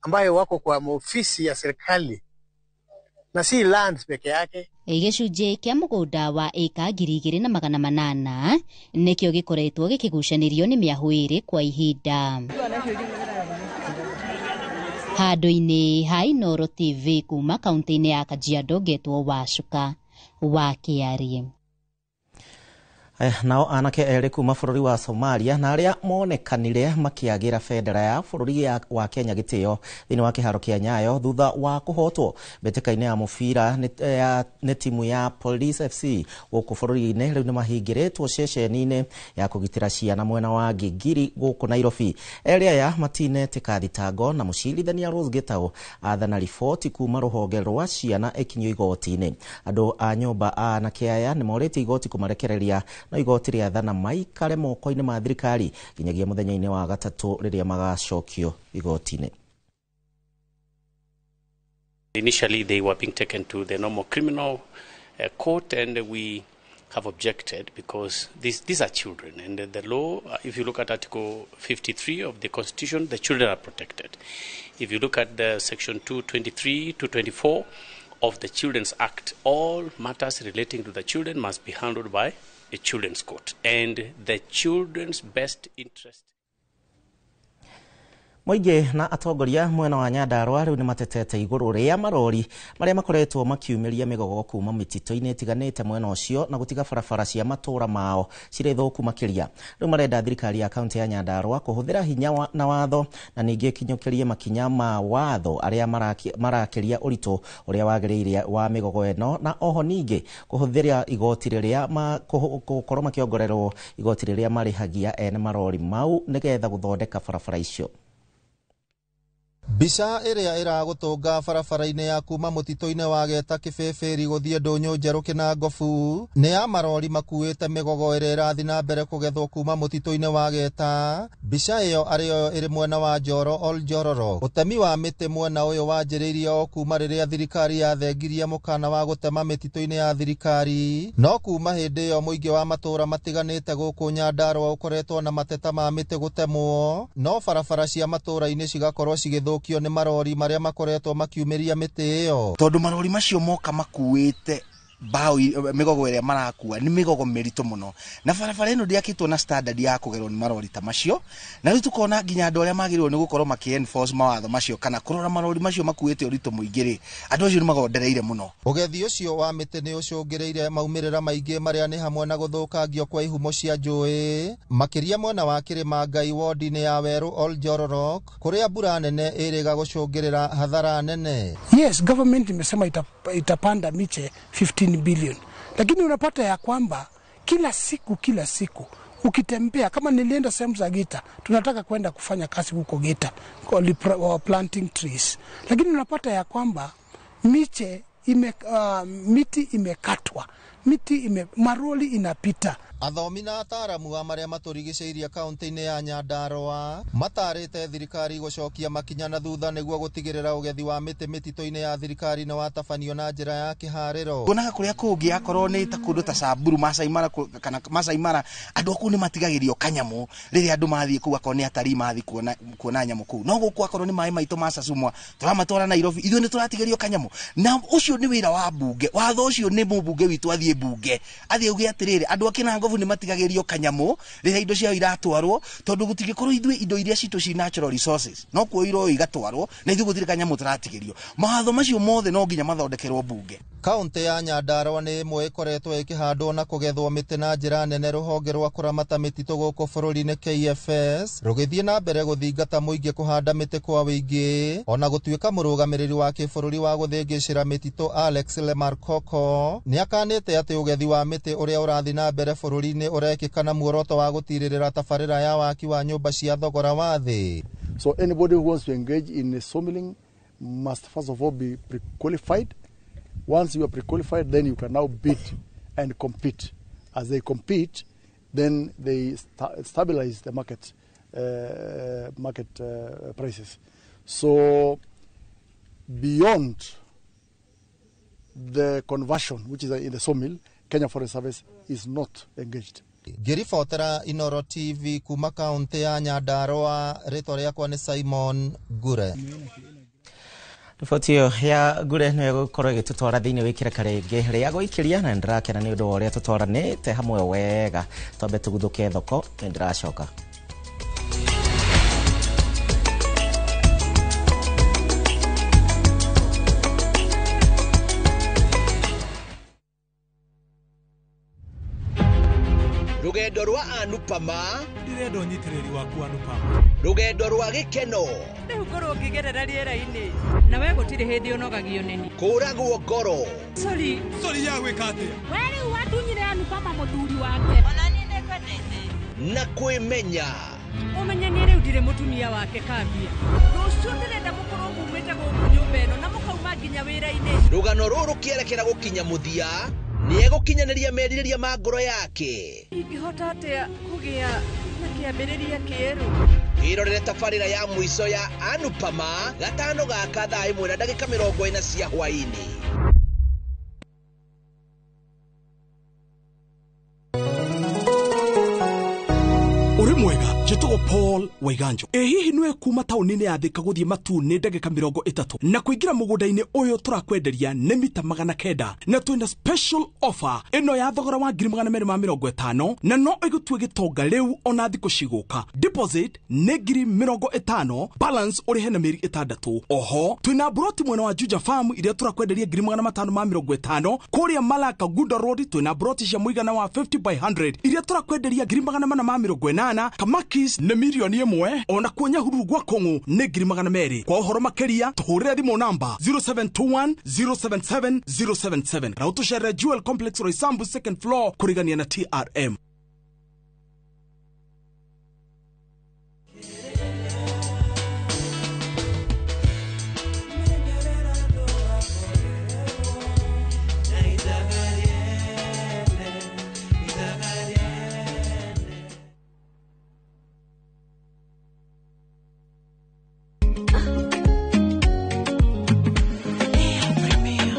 ambayo wako kwa ofisi ya serikali na si land peke yake. Gĩcunjĩ kĩa mũgũnda wa ĩka 2800 nĩkĩo gĩkoretwo gĩkĩgucanĩrio nĩ mĩahũ ĩrĩ kwa ihinda. Handũ-inĩ ha Inooro TV kuma kaunti-inĩ ya Kajiado ngetwo Wacuka wa Kĩarie. Nao anake erĩ kuma bũrũri wa Somalia na arĩa monekanire makĩagĩra bendera ya bũrũri wa Kenya gĩtĩo thĩinĩ wa kĩharo kĩa Nyayo thutha wa kũhotwo mbĩtĩka-inĩ ya mũbira nĩ timu ya Police FC gũkũ bũrũri-inĩ rĩu nĩmahingĩrĩtwo ceceni-inĩ ya kũgitĩra ciana mwena wa Gigiri gũkũ Nairobi. Erĩ aya matinetĩka thitango na mũcirithania Rose Gitau athana riboti kuma rũhonge rwa ciana ĩkinyio igoti-inĩ. Andũ a nyũmba a anake aya nĩmorĩtie igoti kũmarekereria no igoti rĩathana maikare moko-inĩ ma thirikari nginyagia mũthenya-inĩ wa gatatũ rĩrĩa magacokio igoti-inĩ. Initially they were being taken to the normal criminal court, and we have objected because these are children, and the law, if you look at Article 53 of the Constitution, the children are protected. If you look at the section 223 to 24 of the Children's Act, all matters relating to the children must be handled by a children's court, and the children's best interest. Mũingĩ na atongoria mwena wa Nyandarua rĩu nĩmatetete igũrũ rĩa marori marĩa makoretwo makiumĩria mĩgogo kuma mĩtitũ-inĩ ĩtiganĩte mwena ũcio na gũtiga barabara cia matũũra mao cirĩ thũku makĩria. Rĩu marenda thirikari ya kaunti ya Nyandarua kũhũthĩra hinya na watho na ningĩ ĩkinyũkĩrie makinya ma watho arĩa marakĩria ũritũ ũrĩa wagĩrĩire wa mĩgogo ĩno, na oho ningĩ kũhũthĩra igoti rĩrĩa gũkorwo makĩongererwo igoti rĩrĩa marĩhagia ene marori mau nĩgetha gũthondeka barabara icio. Mbica ĩrĩa ĩragũtũnga barabara-inĩ ya kuma mũtitũ-inĩ wa Geta Kĩbĩbĩri gũthiĩ Ndũnyũ Njerũ Kĩnangobu nĩ ya marori makuĩte mĩgogo ĩrĩa ĩrathiĩ na mbere kũgethwo kuma mũtitũ-inĩ wa Geta. Mbica ĩyo arĩyo ĩrĩ mwena wa Njoro Oljororo. Ũtemi wa mĩtĩ mwena ũyũ wanjĩrĩirie o kuma rĩrĩa thirikari yathengirie mũkana wa gũtema mĩtitũ-inĩ ya thirikari, no kuma hĩndĩ ĩyo mũingĩ wa matũũra matiganĩte gũkũ Nyandarua ũkoretwo na mateta ma mĩtĩ gũtemwo, no barabara cia matũũra-inĩ cigakorwo cigĩthũkio nĩ marori marĩa makoretwo makiumĩria mĩtĩ ĩyo. Tondũ marori macio moka makuĩte bao mĩgogo ĩrĩa marakua nĩ mĩgogo mĩritũ mũno, na barabara ĩno ndĩakĩtwo na standard ya kũgerwo nĩ marori ta macio, na rĩu tukona nginya andũ arĩa magĩrĩirwo nĩ gũkorwo makĩ enforce mawatho macio kana kũrora marori macio makuĩte ũritũ mũingĩ rĩ, andũ acio nĩ magondereire mũno. Ũgethi ũcio wa mĩtĩ nĩ ũcũngĩrĩire maumĩrĩra maingĩ marĩa nĩ hamwe na gũthũkangio kwa ihumo cia njũĩ, makĩria mwena wa Kĩrĩma Ngai wodi-inĩ ya Werũ Oljororok kũrĩa mbura nene ĩrĩga gũcũngĩrĩra hathara nene. Yes, government imesema itapanda miche 15 billion, lakini unapata ya kwamba kila siku ukitembea, kama nilienda sehemu za Gita, tunataka kwenda kufanya kazi huko Gita planting trees, lakini unapata ya kwamba miche miti imekatwa, maroli inapita. Athomi na ataramu a marĩa matũrigicĩirie kaunti-inĩ ya Nyandarua matarĩte thirikari gũcokia makinya na thutha nĩguo gũtigĩrĩra ũgethi wa mĩtĩ mĩtitũ-inĩ ya thirikari nĩ watabanio na njĩra ya kĩharĩro. Kuonaga kũrĩa kũngĩ akorwo nĩ ta kũndũ ta Samburu, Masai Mara kana Masai Mara, andũ a kũu nĩ matigagĩrio kanyamũ rĩrĩa andũ mathiĩ kũu, akorwo nĩ atarii mathiĩ kuona nyamũ kũu, no gũkũ akorwo nĩ maĩ maitũ ma Sasumwa tũramatwara Nairobi, ithuĩ nĩ tũratigĩrio kanyamũ. Na ũcio nĩ wĩra wa mbunge, watho ũcio nĩ mũmbunge witũ athiĩ mbunge athiĩ auge atĩrĩrĩ, andũ a Kĩnangobu nĩ matigagĩrio kanyamũ rĩrĩa indo ciao iratwarwo, tondũ gũtingĩkorwo ithuĩ indo iria citũ ci natural resources no kuoirwo igatwarwo na ithuĩ gũtirĩ kanyamũ tũratigĩrio. Mawatho macio mothe no nginya mathondekerwo mbunge. Kaunti ya Nyandarua nĩ ĩmwe ĩkoretwo ĩkĩhandwo na kũgethwo mĩtĩ na njĩra nene rũhonge rwa kũramata mĩtitũ gũkũ bũrũri-inĩ KFS rũgĩthiĩ na mbere gũthingata mũingĩ kũhanda mĩtĩ kwa wĩingĩ, ona gũtuĩka mũrũgamĩrĩri wa kĩbũrũri wa gũthĩngĩcĩra mĩtitũ Alex Lemarkoko nĩakanĩte atĩ ũgethi wa mĩtĩ ũrĩa ũrathiĩ na mbere bũrũri-inĩ ũrekĩka na muoroto wa gũtirĩrĩra tabarĩra ya waki wa nyũmba cia thogora wa thĩ. So anybody who wants to engage in sawmilling must first of all be pre-qualified. Once you are pre-qualified, then you can now bid and compete. As they compete, then they stabilize the market prices. So beyond the conversion, which is in the sawmill, Kenya Forest Service is not engaged. Ngĩribotera Inoro TV kuma kaunti ya Nyandarua, rĩtwa rĩakwa nĩ Simon Ngure. Riboti ĩyo ya Ngure nĩyo ĩgũkorwo ĩgĩtũtwara thĩinĩ wa ikĩrĩka rĩngĩ rĩa gũikĩria, na nĩndĩrakena nĩ ũndũ wa ũrĩa tũtwaranĩte hamwe wega. Twambe tũguthũke thoko, nĩndĩracoka. Rugendo rwa Anupama ndirenda ũnyitĩrĩri waku Anupama, rugendo rwa gĩkeno rĩu ngorwo ngĩgerera rĩera-inĩ na we gũtirĩ hĩndĩ ũnogagio nĩni kũragwo ngoro. Sorry. Sorry ya gwĩka atĩa? We rĩu watunyire Anupama mũthuri wake. Ona niĩ nĩngwendete. Na kwĩmenya ũmenye niĩ rĩu ndirĩ mũtumia wake kambia. Rũciũ ndĩrenda mũkorwo mumĩte gũkũ nyũmba ĩno na mũkauma nginya wĩra-inĩ. Rũgano rũrũ rũkĩerekera gũkinya mũthia nĩegũkinyanĩria merirĩria ma ngoro yake. Ingĩhota atĩa kũgĩa na kĩambĩrĩria kĩerũ? Ĩrorere tabarĩra ya mũico ya Anupama gatano gaka thaa 1:40 cia hwaĩ-inĩ. Ũrĩ mwega, njĩtagwo Paul Waiganjo. Ĩ hihi nĩwe kuma taũni-inĩ ya Thika gũthiĩ Matuu nĩ ndagĩka 30 na kũingĩra mũgũnda-inĩ ũyũ tũrakwenderia nĩ mita 900 na twĩna special offer ĩno ya thogora wa 250,000 na no ĩgũtue gĩtonga rĩu ona thikũ cigũka. Deposit nĩ 50,000, balance ũrĩhe na mĩeri 6. Oho twĩna broti mwena wa Juja Farm iria tũrakwenderia 550,000. Kũrĩa Malaka Gunda Road twĩna broti cia mũigana wa 50 by 100 iria tũrakwenderia 480,000. Kamakis nĩ 1,000,000, ona kuo Nyahururu gwa Kong'u nĩ 200,000. Kwa ũhoro makĩria tũhũrĩre thimũ namba 0721 077 077 na ũtũcerere Jewel Complex Roysambu second floor kũrigania na TRM.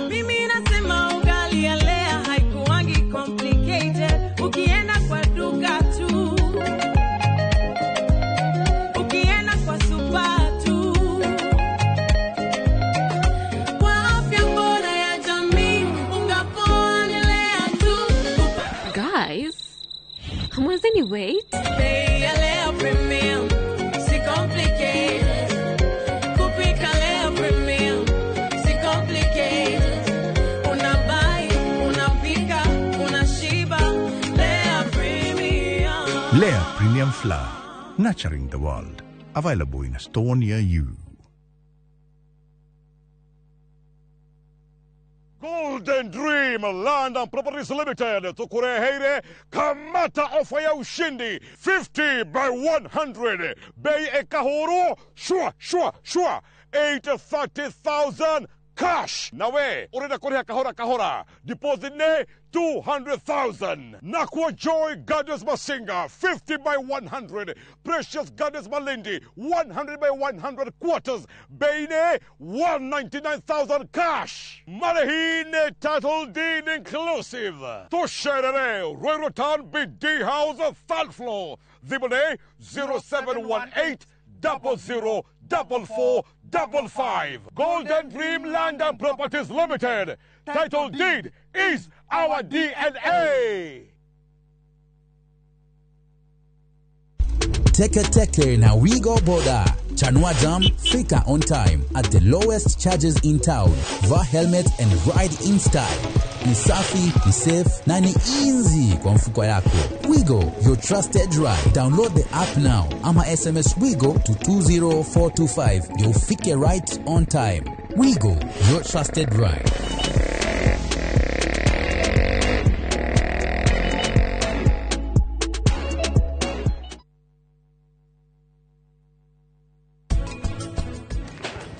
Mimi nasema ugali ya Lea haikuangi complicated. Ukienda kwa duka tu, ukienda kwa super tu. Kwa afya bora ya jamii, unga poa ni Lea tu. Guys, hamwezeni wait? Bei ya Lea Premium, si complicated. Kupika Lea Premium, si complicated. Unabuy, unapika, unashiba. Lea Premium. Lea Premium Flour, nurturing the world. Available in a store near you. Golden Dream Land and Properties Limited tukureheire kamata ofa ya ushindi 50 by 100 bei ekahuru shua shua shua 830,000 cash. Nawe urenda kuriha kahora kahora, deposit ne 200,000. Nakwa Joy Gardens Masinga 50 by 100, Precious Gardens Malindi 100 by 100 quarters, bei ne 199,000 cash. Marehine title deed inclusive. Tusherere Ruiru Town BD House third floor. Thimũ 0718 00 44 55. Golden Dream Land and Properties Limited. Title deed is our DNA. Teke Teke na Wigo Boda. Chanua Jam, fika on time at the lowest charges in town. Vaa helmet and ride in style. Ni safi, ni safe na ni easy kwa mfuko yako. Wigo, your trusted ride. Download the app now ama SMS Wigo to 20425 ndio ufike right on time. Wigo, your trusted ride.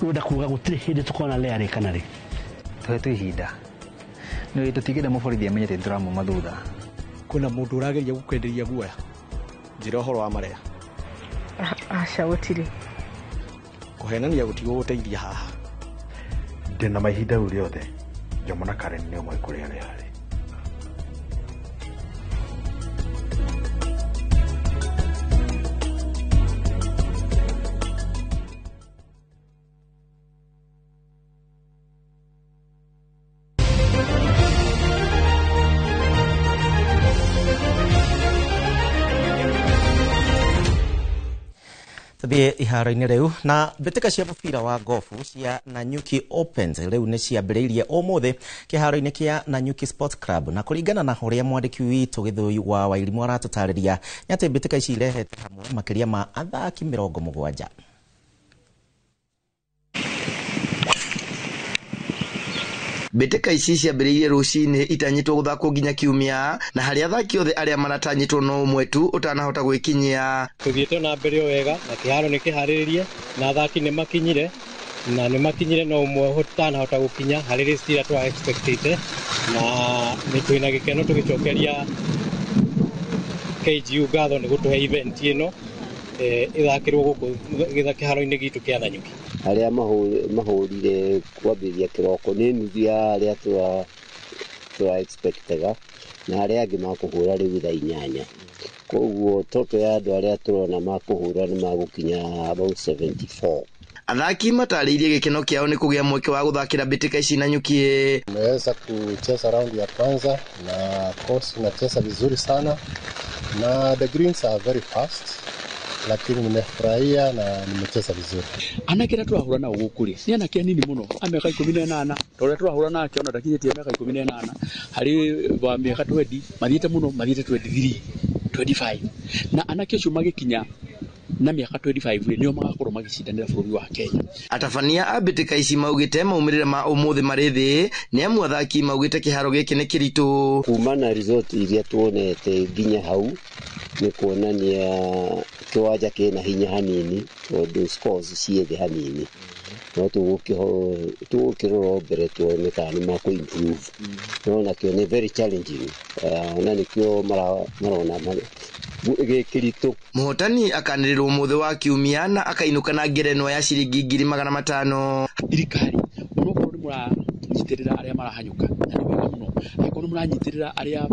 Rwenda kuga gutire hindi tukona Lea rĩ kana rĩ. Tũhetwo ihinda nĩ tũtigĩre mũborithi amenye atĩ nĩtũramuma thutha. Kwĩna mũndũ ũrageria gũkwenderia guoya. Njĩra ũhoro wa Maria. Aca gũtirĩ. Kũhenania gũtigũgũteithia haha. Ndĩna ma ihinda rĩu rĩothe Jomo na Karen nĩo moĩ kũrĩa Lea arĩ. Tuthiĩ iharo-inĩ rĩu na mbĩtĩka cia mũbira wa gofu cia Nanyuki Opens rĩu nĩ ciambĩrĩirie ũmũthĩ kĩharo-inĩ kĩa Nanyuki Sports Club, na kũringana na ũrĩa mwandĩki witũ Gĩthũi wa Wairimũ aratũtarĩria nĩ atĩ mbĩtĩka ici irehete hamwe makĩria ma athaki 70. Mbĩtĩka ici ciambĩrĩirie rũcinĩ itanyĩtwo gũthakwo nginya kiumia, na harĩ athaki othe arĩa maratanyĩtwo no ũmwe tu ũtanahota gwĩkinyia. Tũthiĩte na mbere o wega na kĩharo nĩ kĩharĩrĩrie na athaki nĩ makinyire na nĩ makinyire no ũmwe ũtanahota gũkinya harĩ list ĩrĩa twa expectĩte, na nĩ twĩna gĩkeno tũgĩcokeria KGU ngatho nĩ gũtũhe event ĩno ĩthakĩrwo gũkũ kĩharo-inĩ gitũ kĩa Nanyuki. Arĩa mahũrire kwambĩrĩria kĩroko nĩ nuthu ya arĩa tũra expectaga, na arĩa angĩ makũhũra rĩu thaa 8. Koguo total ya andũ arĩa tũrona makũhũra nĩ magũkinya about 74. Athaki matarĩirie gĩkeno kĩao nĩ kũgĩa mweke wa gũthakĩra mbĩtĩka ici Nanyuki. Tumeweza kucheza round ya kwanza na course inacheza vizuri sana na the greens are very fast, lakini nimefurahia na nimecheza vizuri. Anake arĩa tũrahũra nao gũkũ rĩ nĩ anake anini mũno a mĩaka 18, ta ũrĩa tũrahũra nake ona ndakinyĩtie mĩaka 18, harĩ wa mĩaka 20 mathiĩte mũno, mathiĩte 23 25, na anake acio magĩkinya na mĩaka 25 rĩ nĩo magakorwo magĩcindanĩra bũrũri wa Kenya. Atabania a mbĩtĩka ici maugĩte maumĩrĩra ma ũmũthĩ marĩ thĩ nĩ amu athaki maugĩte kĩharo gĩkĩ nĩ kĩritũ. Kuma na result iria tuonete nginya hau nĩ kuonania kĩwanja kĩna hinya hanini tondũ scores ciĩ thĩ hanini, no tũgũkĩrora mbere tuone kana nĩ makũ improve, no nakĩo nĩ very challenging, na nĩkĩo marona gĩkĩritũ. Mũhotani akanĩrĩrwo ũmũthĩ wa kiumia na akainũka na ngerenwa ya ciringi 500,000. Thirikari onokorwo nĩ mũranyitĩrĩra arĩa marahanyũka na nĩ wega mũno, angĩkorwo nĩ mũranyitĩrĩra arĩa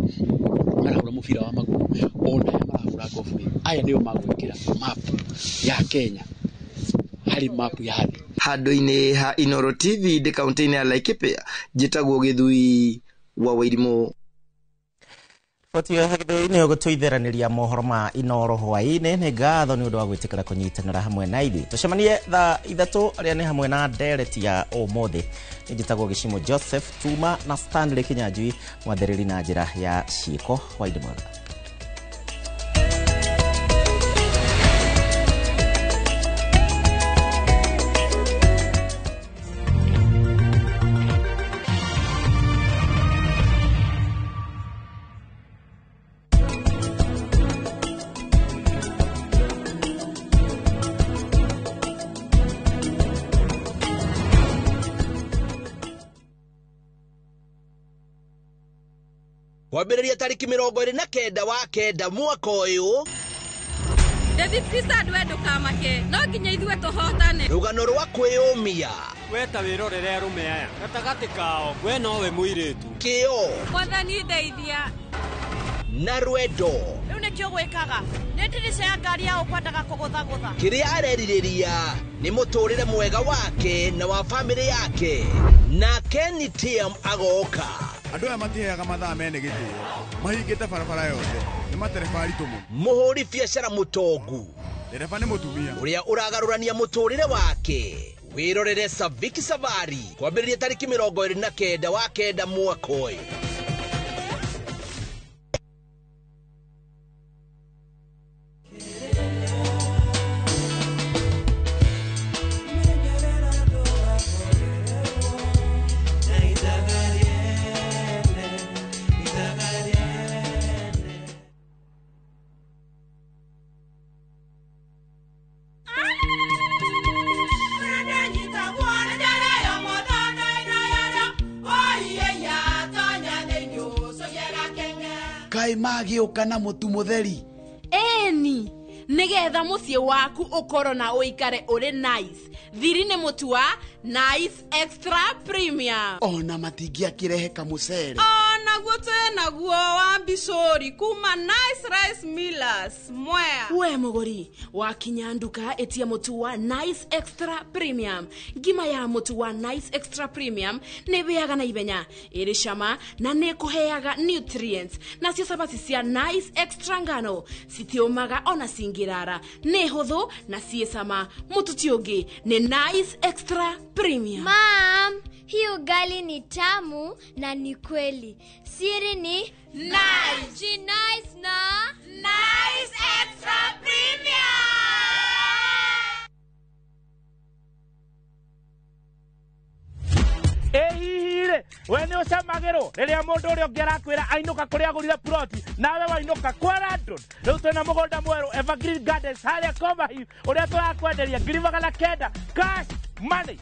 marahũra mũbira wa magũrũ ona aya marahũra gofu rĩ, aya nĩo magwĩkĩra map ya Kenya harĩ map ya thĩ. Handũ-inĩ ha Inooro TV ndĩ kaũntĩ-inĩ ya Laikipia, njĩtagwo Gĩthui wa Wairimũ. Riboti ĩyo nĩ ũgũtũitheranĩria mohoro ma Inooro hwaĩ-inĩ. Nĩ ngatho nĩ ũndũ wa gwĩtĩkĩra kũnyitanĩra hamwe na ithuĩ. Tũcemanie thaa 3 arĩa nĩ hamwe na ndereti ya ũmũthĩ. Nĩ njĩtagwo Gĩcimo Joseph Tuma na Stanley Kinyanjui, mwathĩrĩri na njĩra ya ciĩko. Hwaĩ-inĩ mwega. Kwambĩrĩria tarĩki 29 wa 9 mwaka ũyũ. David Christad, we ndũkamake, no nginya ithuĩ tũhotane. Rũgano rwa kwĩyũmia. We ta wĩrorere arũme aya gatagatĩ kao, we nowe mũirĩtu. Kĩo. Mwathani ndeithia. Na rwendo. Rĩu nĩkĩo gwĩkaga nĩ ndirica ya ngari ya ũkwendaga kũgũthagũtha. Kĩrĩa arerirĩria nĩ mũtũrĩre mwega wake na wa bamĩrĩ yake. Na Kenny TM agoka. Andũ aya matiheaga mathaa mene gĩtĩo, mahingĩte barabara yothe, nĩ matereba aritũ mũno. Mũhũri biacara mũtongu. Ndereba nĩ mũtumia. Ũrĩa ũragarũrania mũtũrĩre wake. Wĩrorere Saviki Safari kwambĩrĩria tarĩki 29 wa 9 mwaka ũyũ. Kaĩ magĩũka na mũtu mũtheri? Ĩni, nĩgetha mũciĩ waku ũkorwo na ũikare ũrĩ nice. Thiri nĩ mũtu wa Nice Extra Premium. Ona matingĩakĩrehe kamũcere. Onaguo Mũtu naguo wa mbicũri kuma Nice Rice Millers Mwea. We mũgũri wakinya nduka ĩtia mũtu wa Nice Extra Premium. Ngima ya mũtu wa Nice Extra Premium nĩ ĩhĩaga na ihenya, ĩrĩ cama na nĩ ĩkũheaga nutrients. Nacio cabaci cia Nice Extra ngano citiũmaga ona cingĩrara, nĩ hũthũ na ciĩ cama. Mũtu ti ũngĩ nĩ Nice Extra Premium. Mom, hii ugali ni tamu na ni kweli. Siri ni Nice. Nice na Nice Extra Premium. Ĩ we nĩ ũcamagĩrwo rĩrĩa mũndũ ũrĩa ũngĩ arakwĩra ainũka kũrĩa agũrire ploti nawe wainũka kwa landlord. Rĩu twĩna mũgũnda mwerũ Evergreen Gardens harĩa Komahi ũrĩa tũrakwenderia 900,000 cash money.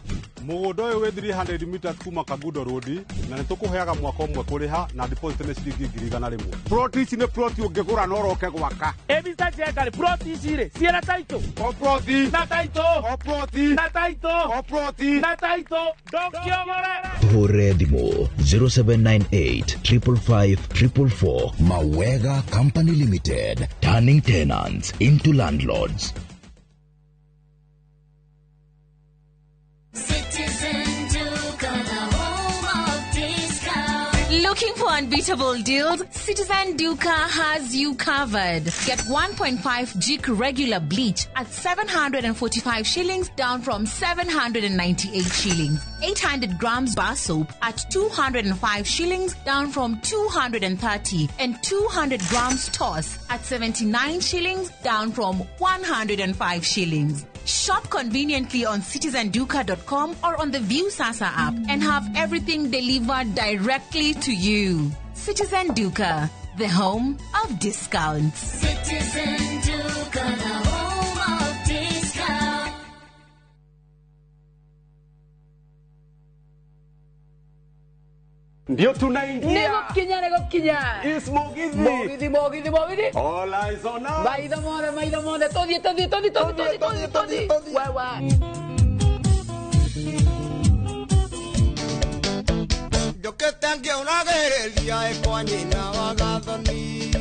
Mũgũnda ũyũ wĩ 300 meters kuma Kangundo Road na nĩ tũkũheaga mwaka ũmwe kũrĩha na deposit nĩ ciringi 100,000. Ploti ici nĩ ploti ũngĩgũra na ũroke gwaka. Ĩ Mr. Njenga rĩ, ploti ici rĩ ciĩna title? O ploti. Na title. O ploti. Na title. O ploti. Na title. Ndũngĩogore. Hũre thimũ 0798 555 444. Mawega Company Limited, turning tenants into landlords. Looking for unbeatable deals? Citizen Duka has you covered. Get 1.5 Jik regular bleach at 745 shillings, down from 798 shillings. 800 grams bar soap at 205 shillings, down from 230. And 200 grams toss at 79 shillings, down from 105 shillings. Shop conveniently on citizenduka.com or on the View Sasa app and have everything delivered directly to you. Citizen Duka, the home of discounts. Citizen Duka, the home of discounts. Ndio tunaingia. Nĩgũkinya, nĩgũkinya. Is Mugithi. Mugithi, Mugithi, Mugithi. All eyes on us. Maitho mothe, maitho mothe. Tũthiĩ, tũthiĩ, tũthiĩ, tũthiĩ, tũthiĩ, tũthiĩ, tũthiĩ. Wewe. Njũkĩte ngĩũragĩrĩria ĩ kwa nyina wa Gathoni.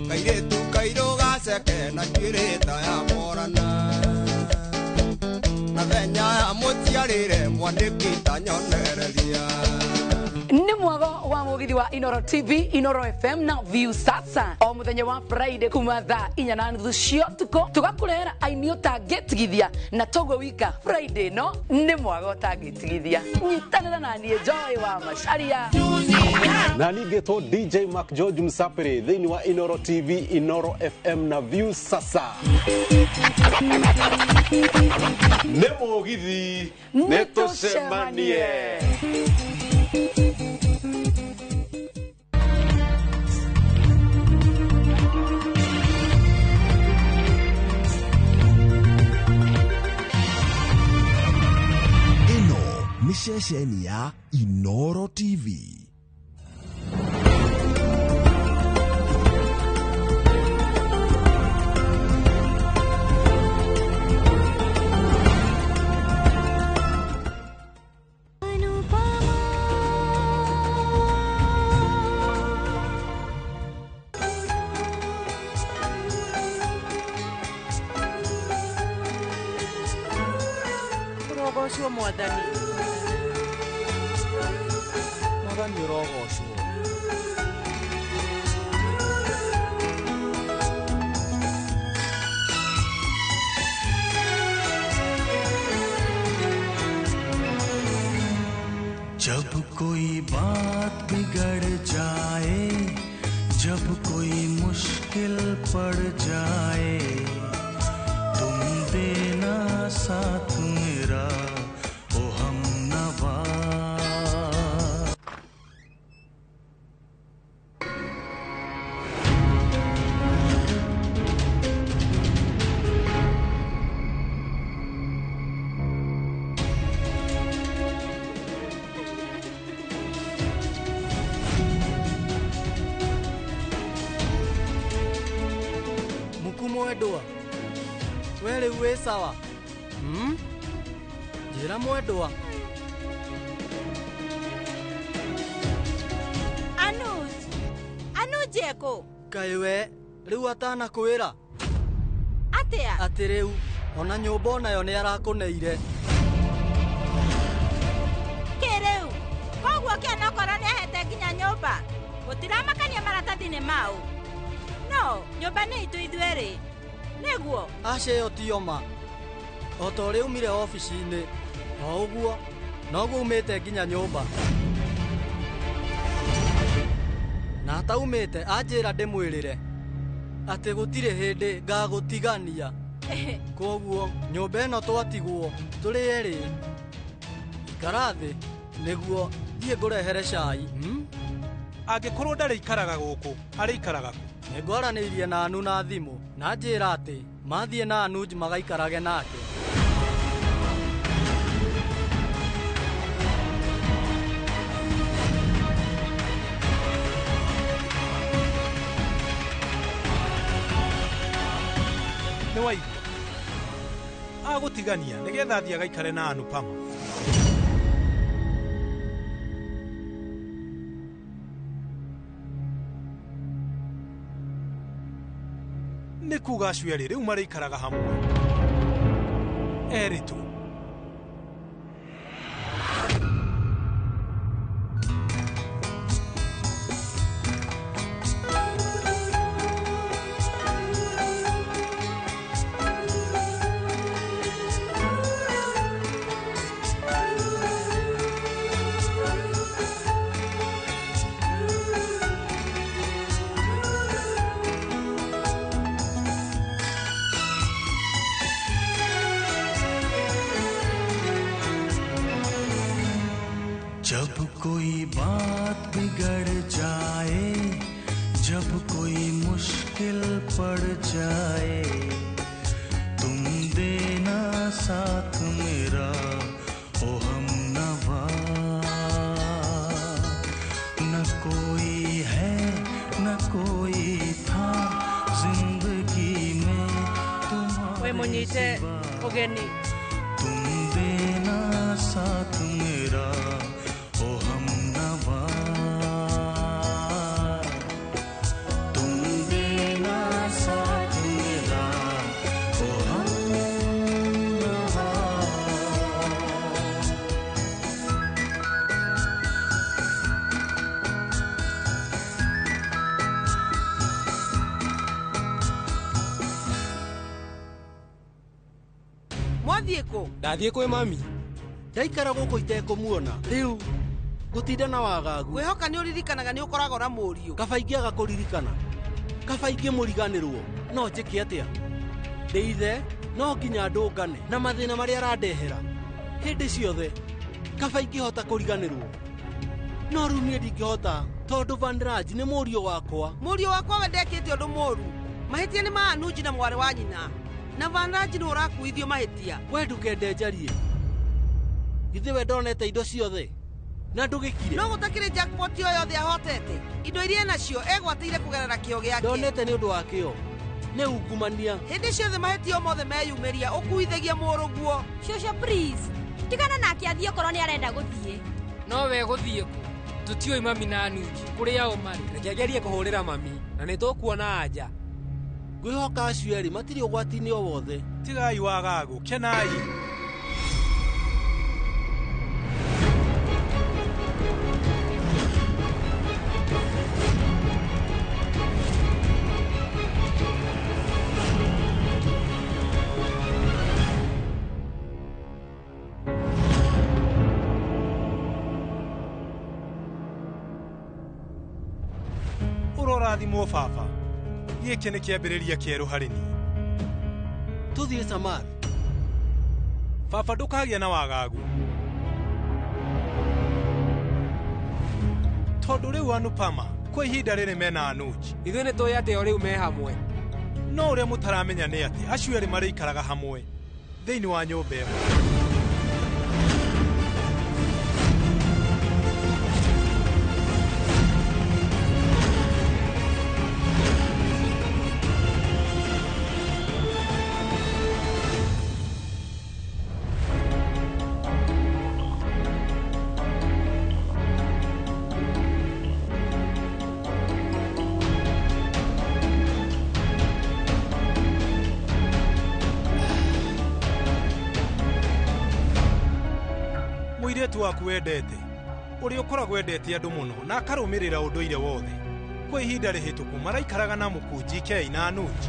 Kairĩtu kairũ gaceke na njuĩrĩ ta ya Morana. Na thenya ya mũciarĩre mwandĩki ta nyonereria. Nĩ mwago wa mũgithi wa Inoro TV, Inoro FM na View Sasa. O mũthenya wa Friday kuma thaa 4:30 cia ũtukũ tũgakũrehera aini ũtangĩtigithia na toguo wika Friday no nĩ mwago ũtangĩtigithia. Nyitanĩra na niĩ Joy wa Macharia. Na ningĩtwo DJ Mark George Msapere thĩinĩ wa Inoro TV, Inoro FM na View Sasa. Nĩ mũgithi, nĩ tũcemanie. Ĩno nĩ ceceni ya Inoro TV. Ũrogocwo Mwathani. Mwathani ũrogocwo. जब कोई बात बिगड़ जाए, जब कोई मुश्किल पड़ जाए, तुम देना साथ मेरा ओ हमनवा। Muku mwendwa, we rĩu wĩ sawa? Njĩra mwendwa. Athire kũ? Kaĩ we rĩu atanakwĩra Atĩa? Atĩ rĩu ona nyũmba onayo nĩ arakũneire. Kĩ rĩu? Koguo kĩana okorwo nĩ ahete nginya nyũmba. Gũtiramakania maratathi nĩ mau. No, nyũmba nĩ itũ ithuerĩ. Nĩguo? Aca ĩyo tiyo ma. O ta ũrĩa umire obici-inĩ, o ũguo noguo umĩte nginya nyũmba. Na ataumĩte anjĩra ndĩmwĩrĩre atĩ gũtirĩ hĩndĩ ngagũtigania. Koguo nyũmba ĩno twatigwo tũrĩ erĩ. Ikara thĩ nĩguo thiĩ ngũrehere cai. Angĩkorwo ndarĩikaraga gũkũ, arĩikaraga kũ? Nĩngwaranĩirie na Anu na thimũ na anjĩra atĩ mathiĩ na Anuj magaikarage nake. Nĩ waigua? Agũtigania nĩgetha athiĩ agaikare na Anupama. Nĩ kuga acio erĩ rĩu marĩikaraga hamwe. Erĩ tu. जब कोई बात बिगड़ जाए, जब कोई मुश्किल पड़ जाए, तुम देना साथ मेरा ओ हमनवा। न कोई है न कोई था जिंदगी में तुम्हारे सिवा, तुम देना साथ मेरा ओ हमनवा। तुम देना साथ मेरा ओ हमनवा। Mwathiĩ kũ? Ndathiĩ kwĩ mami. Ndaikara gũkũ itekũmuona. Rĩu gũtinda na wagagu. Ngwĩhoka nĩ ũririkanaga nĩ ũkoragwo na mũriũ. Kaba ingĩaga kũririkana, kaba ingĩmũriganĩrwo, no njĩke atĩa? Ndĩ ithe no nginya ndũngane na mathĩna marĩa arandehera hĩndĩ ciothe. Kaba ingĩhota kũriganĩrwo, no rĩu niĩ ndingĩhota tondũ Vanraj nĩ mũriũ wakwa. Mũriũ wakwa we ndekĩte ũndũ mũũru. Mahĩtia nĩ ma Anuji na mwarĩ wa nyina. Na Vanraj nĩ ũrakuithio mahĩtia. We ndũkende njarie. Githĩ we ndonete indo ciothe na ndũgĩkire? No gũtakĩrĩ jackpot o yothe ahotete. Indo iria nacio egwatĩire kũgerera kĩo gĩake. Ndonete nĩ ũndũ wa kĩo. Nĩ ungumania. Hĩndĩ ciothe mahĩtia mothe meyumĩria ũkuithagia mũrũguo. Shosho please, tigana nake athiĩ okorwo nĩ arenda gũthiĩ. No we gũthiĩ kũ? Tũtiũĩ mami na Anuji kũrĩa o marĩ. Reke ngerie kũhũrĩra mami na nĩ tũkuona anja. Ngwĩhoka acio erĩ matirĩ ũgwati-inĩ o wothe. Tigai wagagu, kenai. Ũrorathimwo baba. Gĩkĩ nĩ kĩambĩrĩria kĩerũ harĩ niĩ. Tũthiĩ Samar. Baba ndũkagĩa na wagagu. Tondũ rĩu Anupama kwa ihinda rĩrĩ mena Anuji. Ithuĩ nĩ tũĩ atĩ o rĩu me hamwe. No ũrĩa mũtaramenya nĩ atĩ acio erĩ marĩikaraga hamwe thĩinĩ wa nyũmba ĩmwe. waku wendete ũrĩa ũkoragwo endete andũ mũno na akarũmĩrĩra ũndũire wothe. Kwa ihinda rĩhĩtũku maraikaraga na Mũkũnji Kei na Anuj.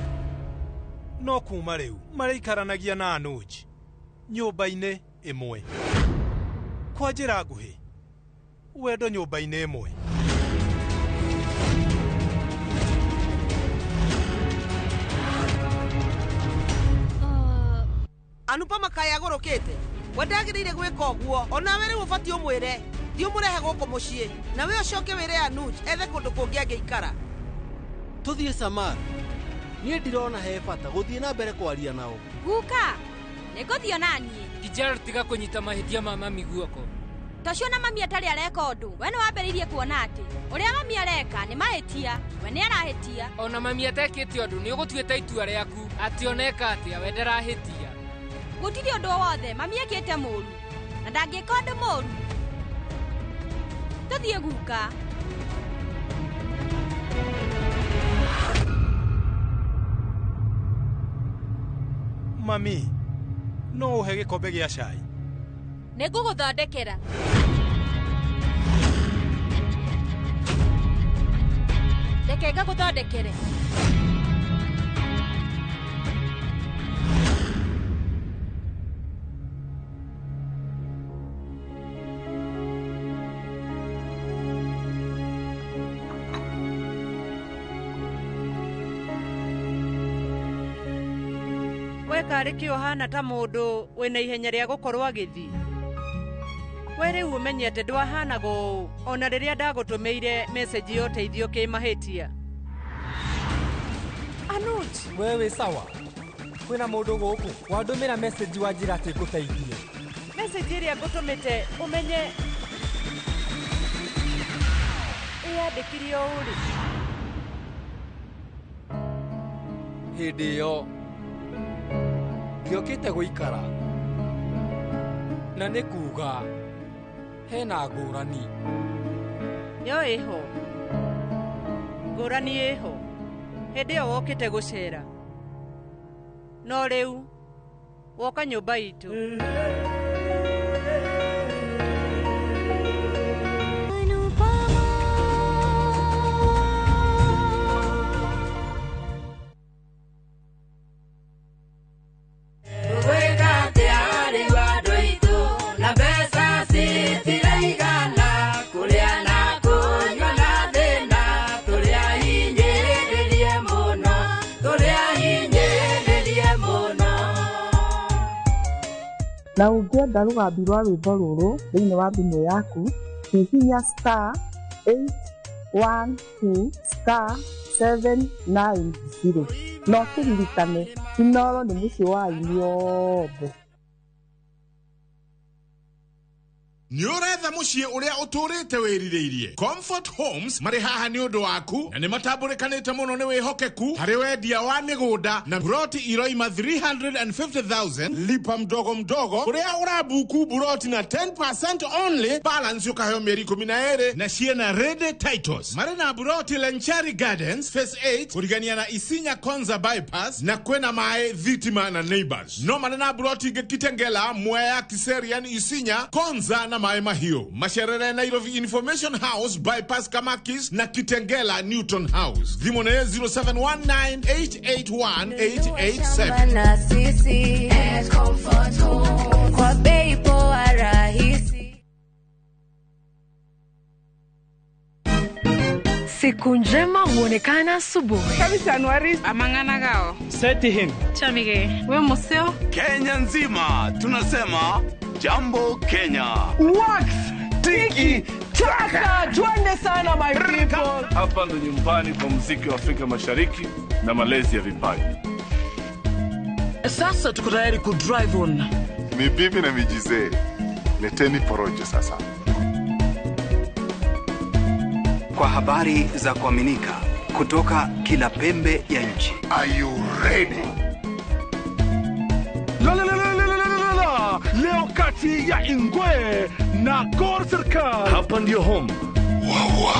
No kuma rĩu maraikaranagia na Anuj nyũmba-inĩ ĩmwe. Kwa njĩra nguhĩ, wendo nyũmba-inĩ ĩmwe. Anupama kaĩ agũrũkĩte we ndagĩrĩire gwĩka ũguo onawe rĩu ũbatiĩ ũmwĩre thiĩ ũmũrehe gũkũ mũciĩ nawe ũcoke wĩre Anuj ethe kũndũ kũngĩ angĩikara. Tũthiĩ Samar. Niĩ ndirona he bata gũthiĩ na mbere kwaria nao. Guka, nĩngũthiĩ onaniĩ. Kijaro tiga kũnyita mahĩtia ma mami guoko. Tocio na mami atarĩ areka ũndũ. We nĩwambĩrĩirie kuona atĩ ũrĩa mami areka nĩ mahĩtia, we nĩ arahĩtia. Ona mami atekĩte ũndũ nĩ ũgũtuĩte itua rĩaku atĩ oneka atĩa we ndarahĩtia. Gũtirĩ ũndũ o wothe mami ekĩte mũru na ndangĩka ũndũ mũru. Tũthiĩ guka. Mami, no ũhe gĩkombe gĩa cai? Nĩngũgũthondekera. Reke ngagũthondekere. We karĩ kĩ ũhana ta mũndũ wĩna ihenya rĩa gũkorwo agĩthiĩ. We rĩu ũmenye atĩ ndwahanaga ũũ ona rĩrĩa ndagũtũmĩire message ya ũteithio kĩmahĩtia. Anuj, we wĩ sawa? Kwĩna mũndũ gũkũ wandũmĩra message wanjĩra atĩ ngũteithie. Message ĩrĩa ngũtũmĩte ũmenye ĩyandĩkirio ũrĩ. Hĩndĩ ĩyo ndiokĩte gũikara na nĩ kuga hena ngũrani. Yo ĩho ngũrani ĩho hĩndĩ ĩyo wokĩte gũcera no rĩu woka nyũmba itũ. Na ũngĩenda rũgambi rwa rwĩmbo rũrũ thĩinĩ wa thimũ yaku, hihinya star 812 star 790 na ũkĩririkane Inooro nĩ mũciĩ wa aini othe. Nĩ ũretha mũciĩ ũrĩa ũtũrĩte wĩrirĩirie. Comfort Homes marĩ haha nĩ ũndũ waku na nĩ matambũrĩkanĩte mũno nĩ wĩhokeku harĩ wendia wa mĩgũnda na buroti iroima 350,000 lipa mdogo mdogo ũrĩa ũrabuku buroti na 10% only balance ũkaheo mĩeri 12 na ciena ready titles. Marĩ na buroti Lenchari Gardens Phase 8 kũrigania na Isinya Konza Bypass na kwĩna maĩ thitima na neighbors. No marĩ na buroti ingĩ Kitengela, Mwea, Kiserian, Isinya, Konza na Maĩ Mahiũ. Macerere Nairobi Information House Bypass Kamakis na Kitengela Newton House. Thimũ nĩ 0719881887. Na sisi at Comfort Home kwa bei poa rahisi. Siku njema huonekana asubuhi. Amang'ana gao. Seti him. Chamige. We museo. Kenya nzima tunasema Jambo Kenya. Wax tiki taka, twende sana my people. Hapa ndo nyumbani kwa muziki wa Afrika Mashariki na malezi ya vipaji. Sasa tuko tayari ku drive on. Ni bibi na mijizee. Leteni porojo sasa. Kwa habari za kuaminika kutoka kila pembe ya nchi. Are you ready? La la la la la la la. Leo kati ya Ingwe na Gor Serikal. Hapa ndio home. Wawa.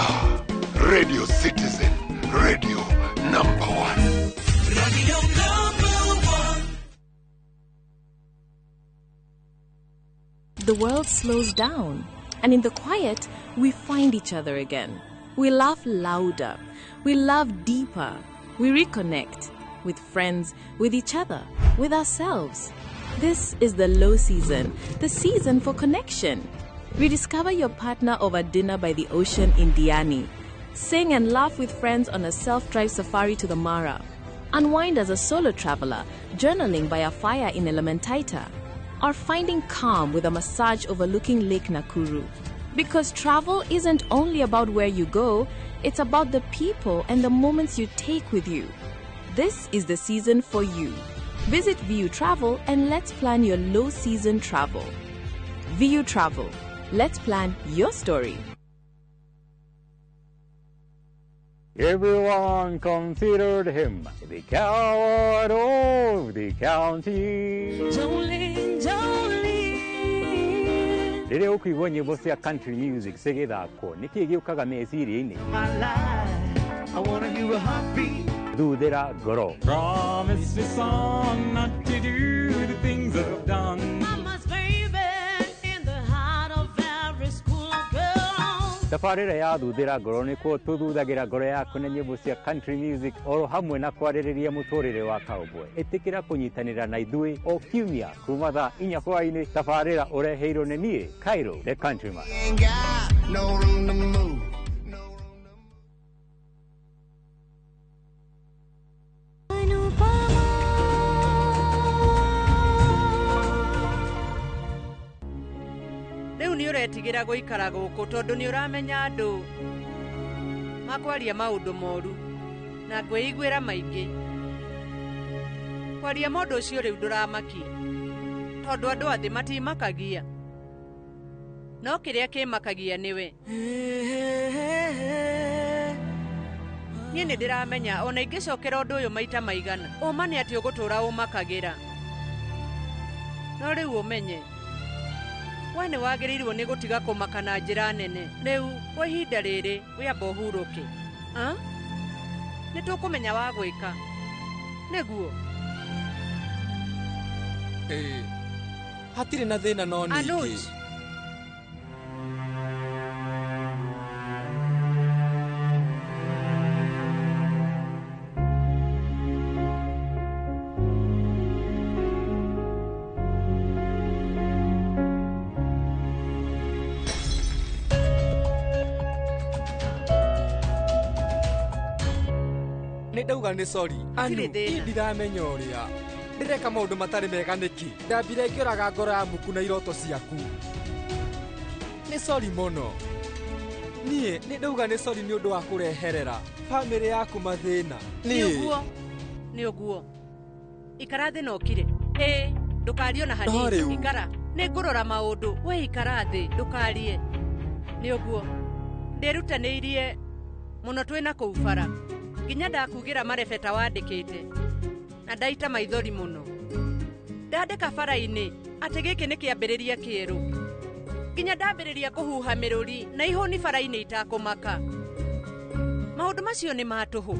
Radio Citizen, radio number 1. Radio number 1. the world slows down. And in the quiet, we find each other again. We laugh louder. We love deeper. We reconnect with friends, with each other, with ourselves. This is the low season, the season for connection. Rediscover your partner over dinner by the ocean in Diani. Sing and laugh with friends on a self drive safari to the Mara. Unwind as a solo traveler, journaling by a fire in Elementaita. Or finding calm with a massage overlooking Lake Nakuru. Because travel isn't only about where you go, it's about the people and the moments you take with you. This is the season for you. Visit VU Travel and let's plan your low season travel. VU Travel. Let's plan your story. Everyone considered him the coward of the county. Jolene, Jolene. Rĩrĩa ũkũigua nyĩmbo cia country music cigĩthakwo nĩkĩĩ gĩũkaga meciria-inĩ? I wanna hear a heartbeat. Thuthĩra ngoro. Promise me son not to do the things I've done. Mama's baby in the heart of every school girl. Tabarĩra ya thuthĩra ngoro nĩkuo tũthuthagĩra ngoro yaku na nyĩmbo cia country music oro hamwe na kwarĩrĩria mũtũrĩre wa cowboy. Ĩtĩkĩra kũnyitanĩra na ithuĩ o kiumia kuma thaa inya hwaĩ-inĩ. Tabarĩra ũreheirwo nĩ niĩ Cairo the Countryman. Ain't got no room to move. Rĩu nĩ ũretigĩra gũikara gũkũ tondũ nĩ ũramenya andũ makwaria maũndũ moru na ngwĩiguĩra maingĩ. Kwaria mũndũ ũcio rĩu ndũramakia tondũ andũ a thĩ matimakagia, no kĩrĩa kĩmakagia nĩwe. Niĩ nĩ ndĩramenya ona ingĩcokera ũndũ ũyũ maita maigana, ũma nĩ atĩ ũgũtũra ũmakagĩra. No rĩu ũmenye we nĩ wagĩrĩirwo nĩ gũtiga kũmaka na njĩra nene. Rĩu kwa ihinda rĩrĩ wĩamba ũhurũke. Nĩ tũkũmenya wa gwĩka. Nĩguo. Ĩĩ. Hatirĩ na thĩna no ningĩ. Anuj. Nĩ ndauga nĩ sorry. Anu, Hatirĩ thĩna. niĩ ndiramenya ũrĩa ndĩreka maũndũ matarĩ mega nĩkĩ. Ndambire ngĩũraga ngoro ya muku na iroto ciaku. Nĩ sorry mũno. Niĩ nĩ ndauga nĩ sorry nĩ ũndũ wa kũreherera bamĩrĩ yaku mathĩna. Nĩ ũguo. Nĩ ũguo. Ikara thĩ na ũkire. Ĩĩ, ndũkarie ona No hanini. rĩu. Ikara. Nĩ ngũrora maũndũ. We ikara thĩ, ndũkarie. Nĩ ũguo. Ndĩrutanĩirie mũno twĩna kũu bara. Nginya ndakugĩra marebeta wandĩkĩte na ndaita maithori mũno. Ndandĩka bara-inĩ atĩ gĩkĩ nĩ kĩambĩrĩria kĩerũ. Nginya ndambĩrĩria kũhuha mĩrũri na ihũni bara-inĩ itakũmaka. Maũndũ macio nĩ ma tũhũ.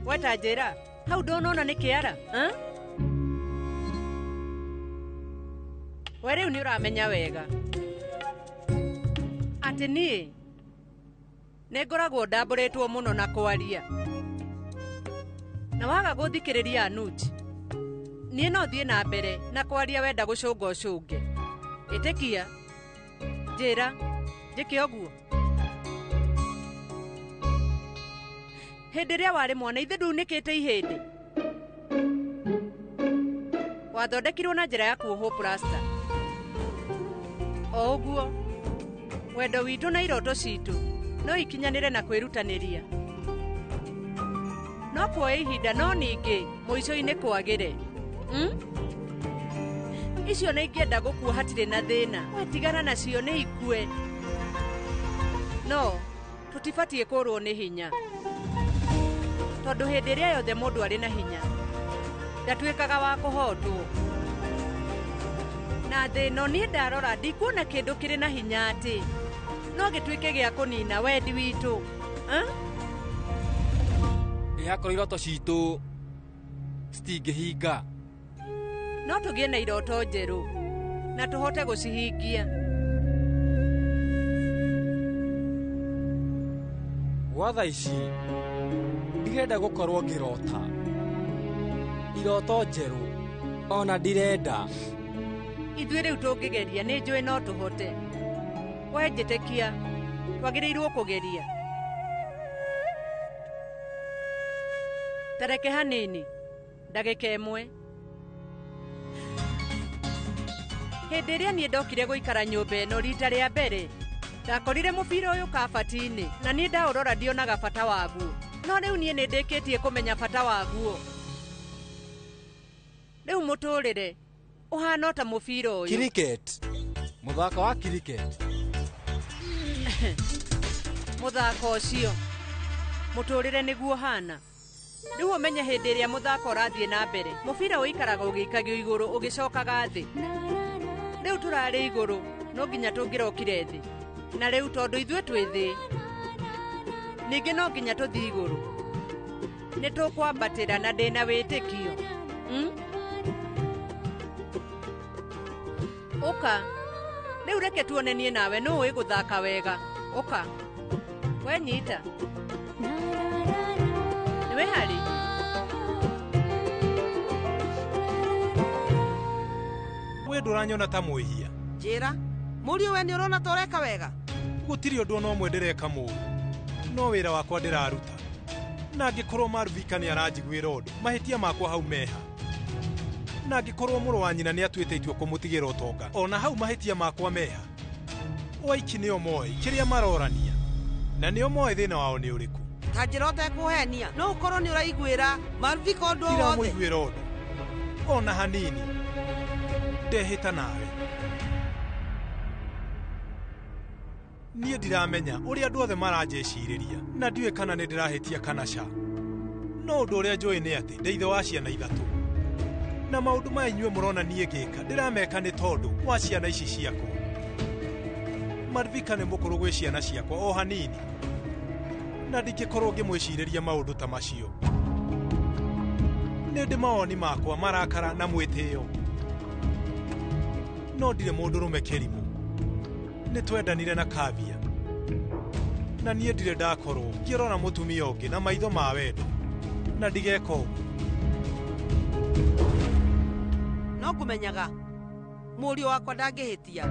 Weta njĩra, hau ndonona nĩ kĩara, eh? We rĩu nĩ ũramenya wega atĩ niĩ nĩ ngoragwo ndambũrĩtwo mũno na kwaria. Na waga gũthikĩrĩria Anuj, niĩ no thiĩ na mbere na kwaria wenda gũcũnga ũcũnge. Ĩtĩkia, njĩra, njĩke ũguo. Hĩndĩ ĩrĩa warĩ mwana ithe ndunĩkĩte ihĩndĩ. Wathondekirwo na njĩra ya kuohwo plasta. O ũguo, wendo witũ na iroto citũ no ikinyanĩre na kwĩrutanĩria. No kuoya ihinda no ningĩ mũico-inĩ kwagĩre. Icio nĩ ingĩenda gũkua hatirĩ na thĩna. We tigana nacio nĩ ikue. No tũtibatiĩ kũrwo nĩ hinya. Tondũ hĩndĩ ĩrĩa yothe mũndũ arĩ na hinya ndatuĩkaga wa kũhotwo. Na thĩ ĩno niĩ ndarora ndikuona kĩndũ kĩrĩ na hinya atĩ no gĩtuĩke gĩa kũnina wendi witũ. Ĩ akorwo iroto citũ citingĩhinga. No tũgĩe na iroto njerũ Na tũhote gũcihingia. Gwa thaa ici ndirenda gũkorwo ngĩrota iroto njerũ ona ndirenda. Ithuĩ rĩu tũngĩgeria nĩ njũĩ no tũhote. We njĩtĩkia, twagĩrĩirwo kũgeria. Tareke hanini, ndagĩka ĩmwe. Hĩndĩ ĩrĩa niĩ ndokire gũikara nyũmba ĩno rita rĩa mbere, ndakorire mũbira ũyũ kabati-inĩ na niĩ ndaũrora ndionaga bata waguo. No rĩu niĩ nĩ ndĩkĩtie kũmenya bata waguo. Rĩu mũtũrĩre ũhana ta mũbira ũyũ. Cricket. Mũthako wa cricket. Mũthako ũcio mũtũrĩre nĩguo hana. Rĩu ũmenye hĩndĩ ĩrĩa mũthako ũrathiĩ na mbere, mũbira ũikaraga ũgĩikagio igũrũ ũgĩcokaga thĩ. Rĩu tũrarĩ igũrũ, no nginya tũngĩrokire thĩ. Na rĩu tondũ ithuĩ twĩ thĩ, ningĩ no nginya tũthiĩ igũrũ. Nĩ tũkwambatĩra na ndĩna wĩtĩkio. Ũka, rĩu reke tuone niĩ nawe nũ ũĩ gũthaka wega. Ũka, we nyita. Nĩ wĩharĩ? We ndũranyona ta mwĩhia. Njĩra, mũriũ we nĩ ũrona ta ũreka wega? Gũtirĩ ũndũ ona ũmwe ndĩreka mũũru, no wĩra wakwa ndĩraruta. Na angĩkorwo Marvika nĩ aranjiguĩra ũndũ, mahĩtia makwa hau meha. Na angĩkorwo mũrũ wa nyina nĩ atuĩte itua kũmũtigĩra ũtonga, ona hau mahĩtia makwa meha. Waiki nĩo moĩ kĩrĩa marorania, na nĩo moĩ thĩna wao nĩ ũrĩkũ. Ta njĩra ũtekũhenia, no ũkorwo nĩ ũraiguĩra Marvika ũndũ o wothe. Ndiramũiguĩra ũndũ ona hanini. Ndehĩta nawe. Niĩ ndiramenya ũrĩa andũ othe maranjĩcirĩria, na ndiũĩ kana nĩ ndĩrahĩtia kana ca. No ũndũ ũrĩa njũĩ nĩ atĩ ndĩ ithe wa ciana ithatũ. Na maũndũ maya inyuĩ mũrona niĩ ngĩka, ndĩrameka nĩ tondũ wa ciana ici ciakwa. Marvika nĩ mũkũrũ gwĩ ciana ciakwa o hanini, na ndingĩkorwo ngĩmwĩcirĩria maũndũ ta macio. Nĩ ndĩ mawoni makwa marakara na mwĩtĩo, no ndirĩ mũndũrũme kĩrimũ. Nĩ twendanire na Kavia, na niĩ ndirĩ ndakorwo ngĩrora mũtumia ũngĩ na maitho ma wendo, na ndigeka ũguo. No ngũmenyaga mũriũ wakwa ndangĩhĩtia.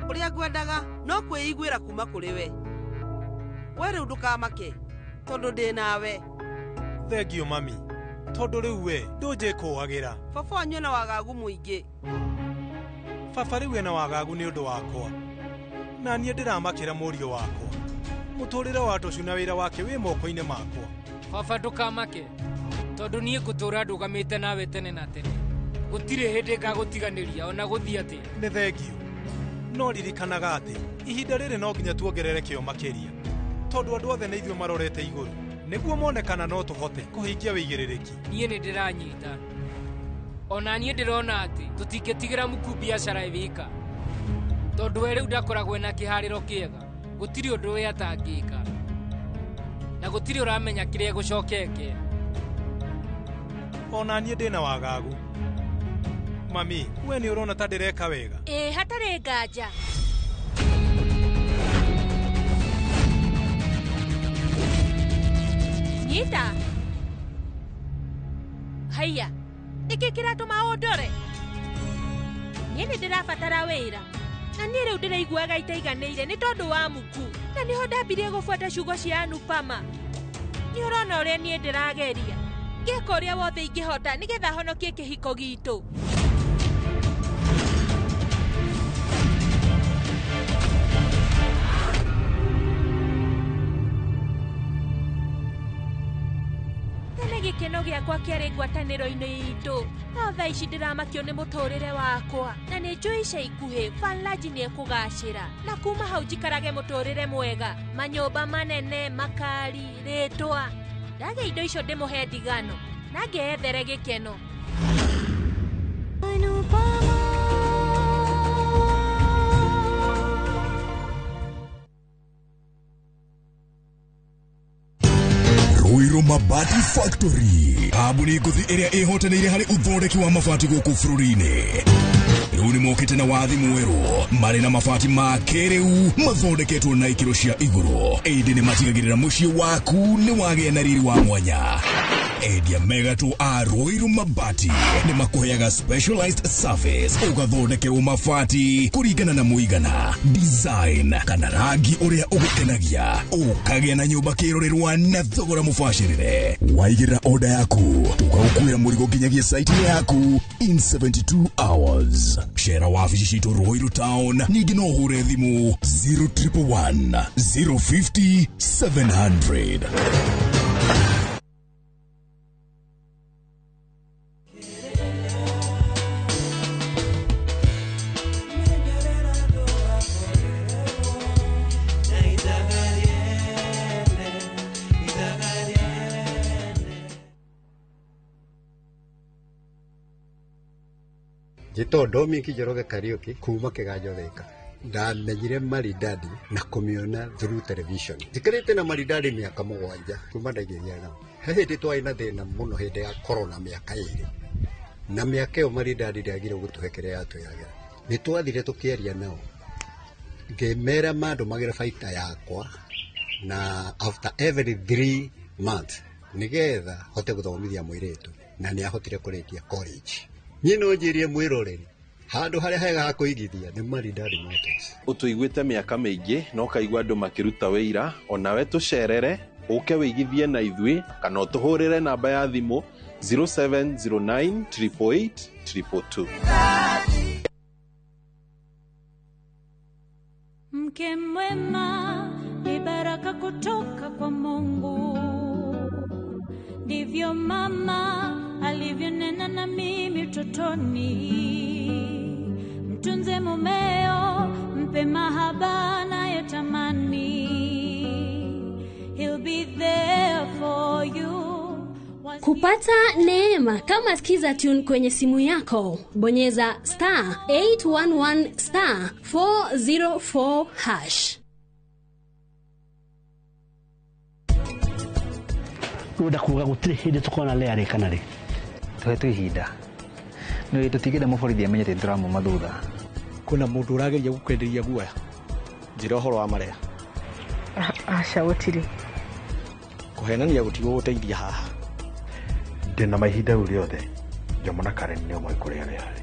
Ũrĩa ngwendaga no kwĩiguĩra kuma kũrĩ we. We rĩu ndũkamake, tondũ ndĩ nawe. Thengio mami, tondũ rĩu we ndũnjĩkũagĩra. Baba wanyu ena wagagu mũingĩ. Baba rĩu ena wagagu nĩ ũndũ wakwa, na niĩ ndĩramakĩra mũriũ wakwa. Mũtũrĩre wa Tũcu na wĩra wake wĩ moko-inĩ makwa. Baba ndũkamake, tondũ niĩ ngũtũũra ndũgamĩte nawe tene na tene. Gũtirĩ hĩndĩ ngagũtiganĩria ona gũthiĩ atĩa. Nĩ thengio, no ririkanaga atĩ ihinda rĩrĩ no nginya tuongerere kĩo makĩria, tondũ andũ othe nĩ ithuĩ marorete igũrũ nĩguo mone kana no tũhote kũhingia wĩigĩrĩrĩki. Niĩ nĩ ndĩranyita. Ona niĩ ndĩrona atĩ tũtingĩtigĩra Muku biacara ĩwika, tondũ we rĩu ndakoragwo ena kĩharĩro kĩega. Gũtirĩ ũndũ we atangĩka, na gũtirĩ ũramenya kĩrĩa gũcokeke. Ona niĩ ndĩna wagagu. Mami, we nĩ ũrona ta ndĩreka wega? Ĩĩ, hatarĩ nganja. Nyita. Haiya, nĩkĩ kĩratũma ũndore? Niĩ nĩ ndĩrabatara wĩra, na niĩ rĩu ndĩraiguaga itaiganĩire nĩ tondũ wa Muku, na nĩho ndambirie gũbuata ciugo cia Anupama. Nĩ ũrona ũrĩa niĩ ndĩrageria, ngĩka ũrĩa wothe ingĩhota nĩgetha honokie kĩhiko gitũ. Gĩkeno gĩakwa kĩarĩ ngwatanĩro-inĩ itũ, no thaa ici ndĩramakio nĩ mũtũrĩre wakwa, na nĩ njũĩ ica ikuhĩ Fanlaji nĩ ekũgacĩra, na kuma hau njikarage mũtũrĩre mwega, manyũmba manene, makari, rĩtwa. Ndagĩa indo icio ndĩmũhe ndigano na ngeyethere gĩkeno. Ruiru Mabati Factory, kambuni ngũthi ĩrĩa ĩhotanĩire harĩ ũthondeki wa mabati gũkũ bũrũri-inĩ. Rĩu nĩ mokĩte na wathi mwerũ marĩ na mabati ma kĩrĩu mathondeketwo na ikĩro cia igũrũ. Ĩndĩ nĩ matigagĩrĩra mũciĩ waku nĩ wagĩa na riri wa mwanya. Endia megatũ a Ruiru Mabati nĩ makũheaga specialized service ũgathondekerwo mabati kũringana na mũigana, design kana rangi ũrĩa ũgũkenagia, ũkagĩa na nyũmba kĩrorerwa na thogora mũbacĩrĩre. Waigĩrĩra order yaku tũgagũkuĩra mũrigo nginyagia site yaku in 72 hours. Cera wabici citũ Ruiru Town, ningĩ no ũhũre thimũ 0111 050 700. Njĩtwo Dominic Njoroge Kariũki kuma Kĩganjo Thika. Ndamenyire Maridadi na kũmĩona through television. Njikarĩte na Maridadi mĩaka 7 kuma ndaingĩria nao. He hĩndĩ twarĩ na thĩna mũno hĩndĩ ya corona mĩaka 2. Na mĩaka ĩyo Maridadi ndĩagire gũtũhe kĩrĩa yatwĩragĩra. Nĩ twathire tũkĩaria nao. Ngĩmera mandũmagĩre baita yakwa na after every 3 months nĩgetha hote gũthomithia mũirĩtu na nĩ ahotire kũrĩkia college. Niĩ no njĩrie mwĩroreri handũ harĩa hega ha kũigithia nĩ Maridadi Motors. Ũtũiguĩte mĩaka mĩingĩ na ũkaigua andũ makĩruta wĩira, onawe tũcerere ũke wĩigithie na ithuĩ kana ũtũhũrĩre namba ya thimũ 0709 888 222. Mke mwema ni baraka kutoka kwa Mungu, ndivyo mama alivyonena na mimi utotoni. Mtunze mumeo, mpe mahaba anayotamani. He'll be there for you. Kupata neema kama Skiza Tune kwenye simu yako, bonyeza star 811 star 404 hash. Rwenda kuga gutire hindi tukona lea rĩ kana rĩ tũhetwo ihinda nĩ tũtingĩenda mũborithi amenye atĩ nĩtũramuma thutha. Kwĩna mũndũ ũrageria gũkwenderia guoya njĩra ũhoro wa marĩa. Aca gũtirĩ. Kũhenania gũtigũgũteithia haha. Ndĩna mahinda rĩu rĩothe Jomo na Karen nĩo moĩ kũrĩa rĩarĩ.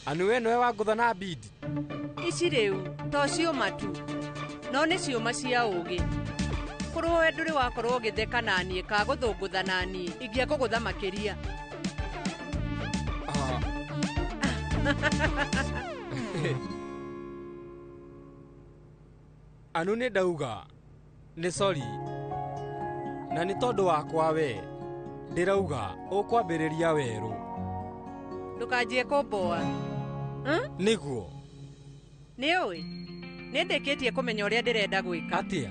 Anu we nowe wangũtha na bidi. Ici rĩu to ciũma tu, no nĩ ciũma cia ũũgĩ. Korwo we ndũrĩ wakorwo ũgĩtheka naniĩ ka gũthũngũtha naniĩ, ingĩakũgũtha makĩria. Anu nĩ ndauga nĩ sorry na nĩ tondũ wakwa we ndĩrauga ũkwambĩrĩria werũ. Ndũkanjie kũmboa. Nĩguo. Nĩũĩ nĩ ndĩkĩtie kũmenya ũrĩa ndĩrenda gwĩka. Atĩa?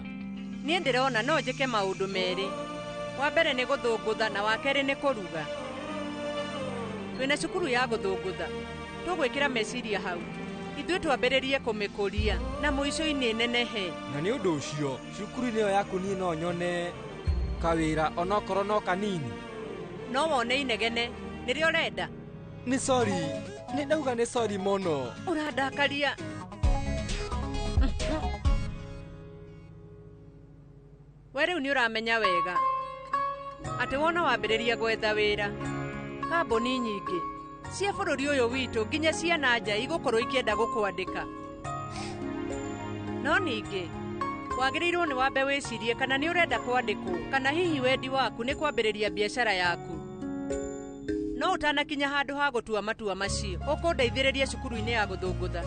Niĩ ndĩrona no njĩke maũndũ merĩ. Wa mbere nĩ gũthũngũtha na wa kerĩ nĩ kũruga. Twĩna cukuru ya gũthũngũtha. Tũgwĩkĩra meciria hau. Ithuĩ twambĩrĩrie kũmĩkũria na mũico-inĩ nenehe. Na nĩ ũndũ ũcio cukuru-inĩ ĩyo yaku niĩ no nyone kawĩra onokorwo no kanini. No wone inegene nĩrĩo ũrenda. Nĩ sorry, nĩ ndauga nĩ sorry mũno. Ũrandakaria. We rĩu nĩ ũramenya wega atĩ wona wambĩrĩria gwetha wĩra, kambuni nyingĩ cia bũrũri ũyũ witũ nginya cia na nja igũkorwo ikĩenda gũkwandĩka. No ningĩ wagĩrĩirwo nĩ wambe wĩcirie kana nĩ ũrenda kwandĩkwo kana hihi wendi waku nĩ kwambĩrĩria biacara yaku. No ũtanakinya handũ ha gũtua matua macio, ũkũndeithĩrĩria cukuru-inĩ ya gũthũngũtha.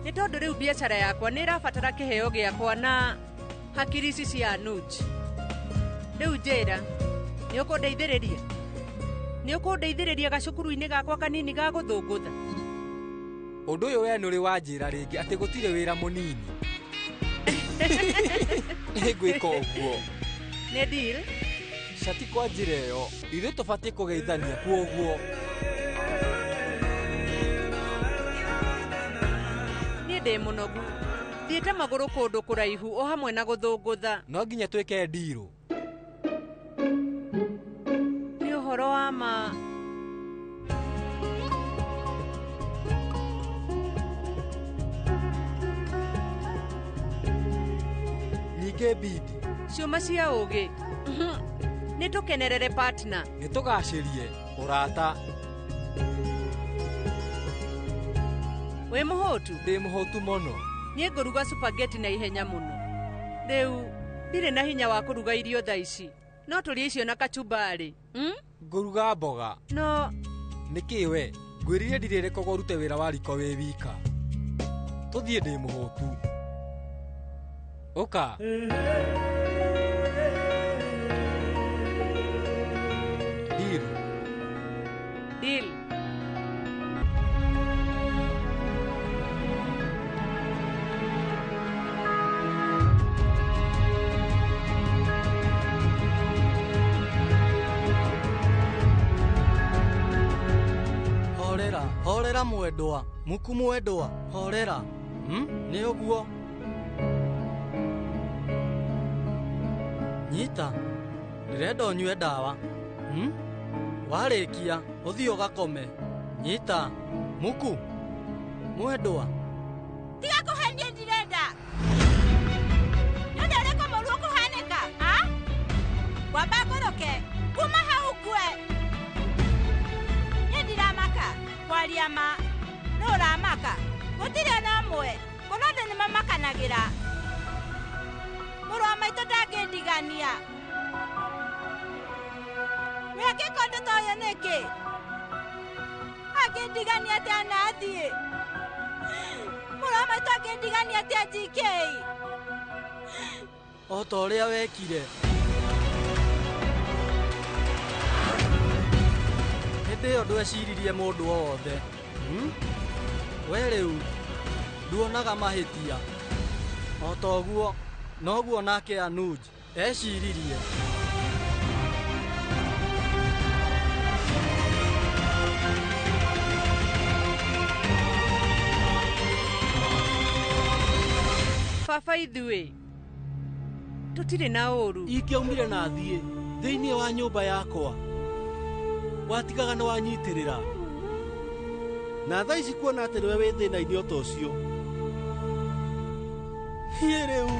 Nĩ tondũ rĩu biacara yakwa nĩ ĩrabatara kĩheo gĩakwa na hakiri ici cia Anuj. Rĩu njĩra, nĩ ũkũndeithĩrĩria? Nĩ ũkũndeithĩrĩria gacukuru-inĩ gakwa kanini ga gũthũngũtha? Ũndũ ũyũ we nĩũrĩ wanjĩra rĩngĩ atĩ gũtirĩ wĩra mũnini. Nĩngwĩka ũguo. Nĩ deal? Cati kwa njĩra ĩyo, ithuĩ tũbatiĩ kũgeithania kuoguo. Niĩ ndĩ mũnogu. Thiĩte magũrũ kũndũ kũraihu o hamwe na gũthũngũtha. No nginya twĩke ndirũ. Nĩ ũhoro wa ma. Ningĩ bidi. Ciũma cia ũũgĩ. Nĩ tũkenerere partner. Nĩ tũgacĩrie ũrata. Wĩ mũhũtu? Ndĩ mũhũtu mũno. Niĩ ngũruga spaghetti na ihenya mũno. Rĩu ndirĩ na hinya wa kũruga irio thaa ici. No tũrĩe icio na kachumbari. Ngũruga mboga. No nĩkĩ we? Ngwĩrire ndirĩrĩkagwo ũrute wĩra wa riko wĩ wika. Tũthiĩ ndĩ mũhũtu. Ũka. Deal. Deal. Horera, horera mwendwa, muku mwendwa, horera. Nĩ ũguo. Nyita, ndĩrenda ũnyue ndawa. Warĩkia, ũthiĩ ũgakome. Nyita, muku, mwendwa. Tiga kũhenia ndirenda. Nĩ ũndũ ũrĩkũ mũũru ũkũhanĩka? Ngwamba ngũrũke, kuma hau ngue. Niĩ ndiramaka, kwaria ma, nũ ũramaka? Gũtirĩ ona ũmwe, korwo andũ nĩmamakanagĩra. Mũrũ wa maitũ ndangĩndigania. We angĩka ũndũ ta ũyũ nĩkĩ? Angĩndigania atĩa na athiĩ? Mũrũ wa maitũ angĩndigania atĩa GK? O ta ũrĩa wekire. Hĩndĩ ĩyo ndweciririe mũndũ o wothe. We rĩu nduonaga mahĩtia. O ta ũguo noguo nake Anuj eciririe. Baba ithuĩ tũtirĩ na ũũru. Ingĩaumire na thiĩ thĩinĩ wa nyũmba yakwa, watigaga nĩ wanyitĩrĩra. Na thaa ici kuona atĩ nĩwe wĩ thĩna-inĩ o ta ũcio. Niĩ rĩu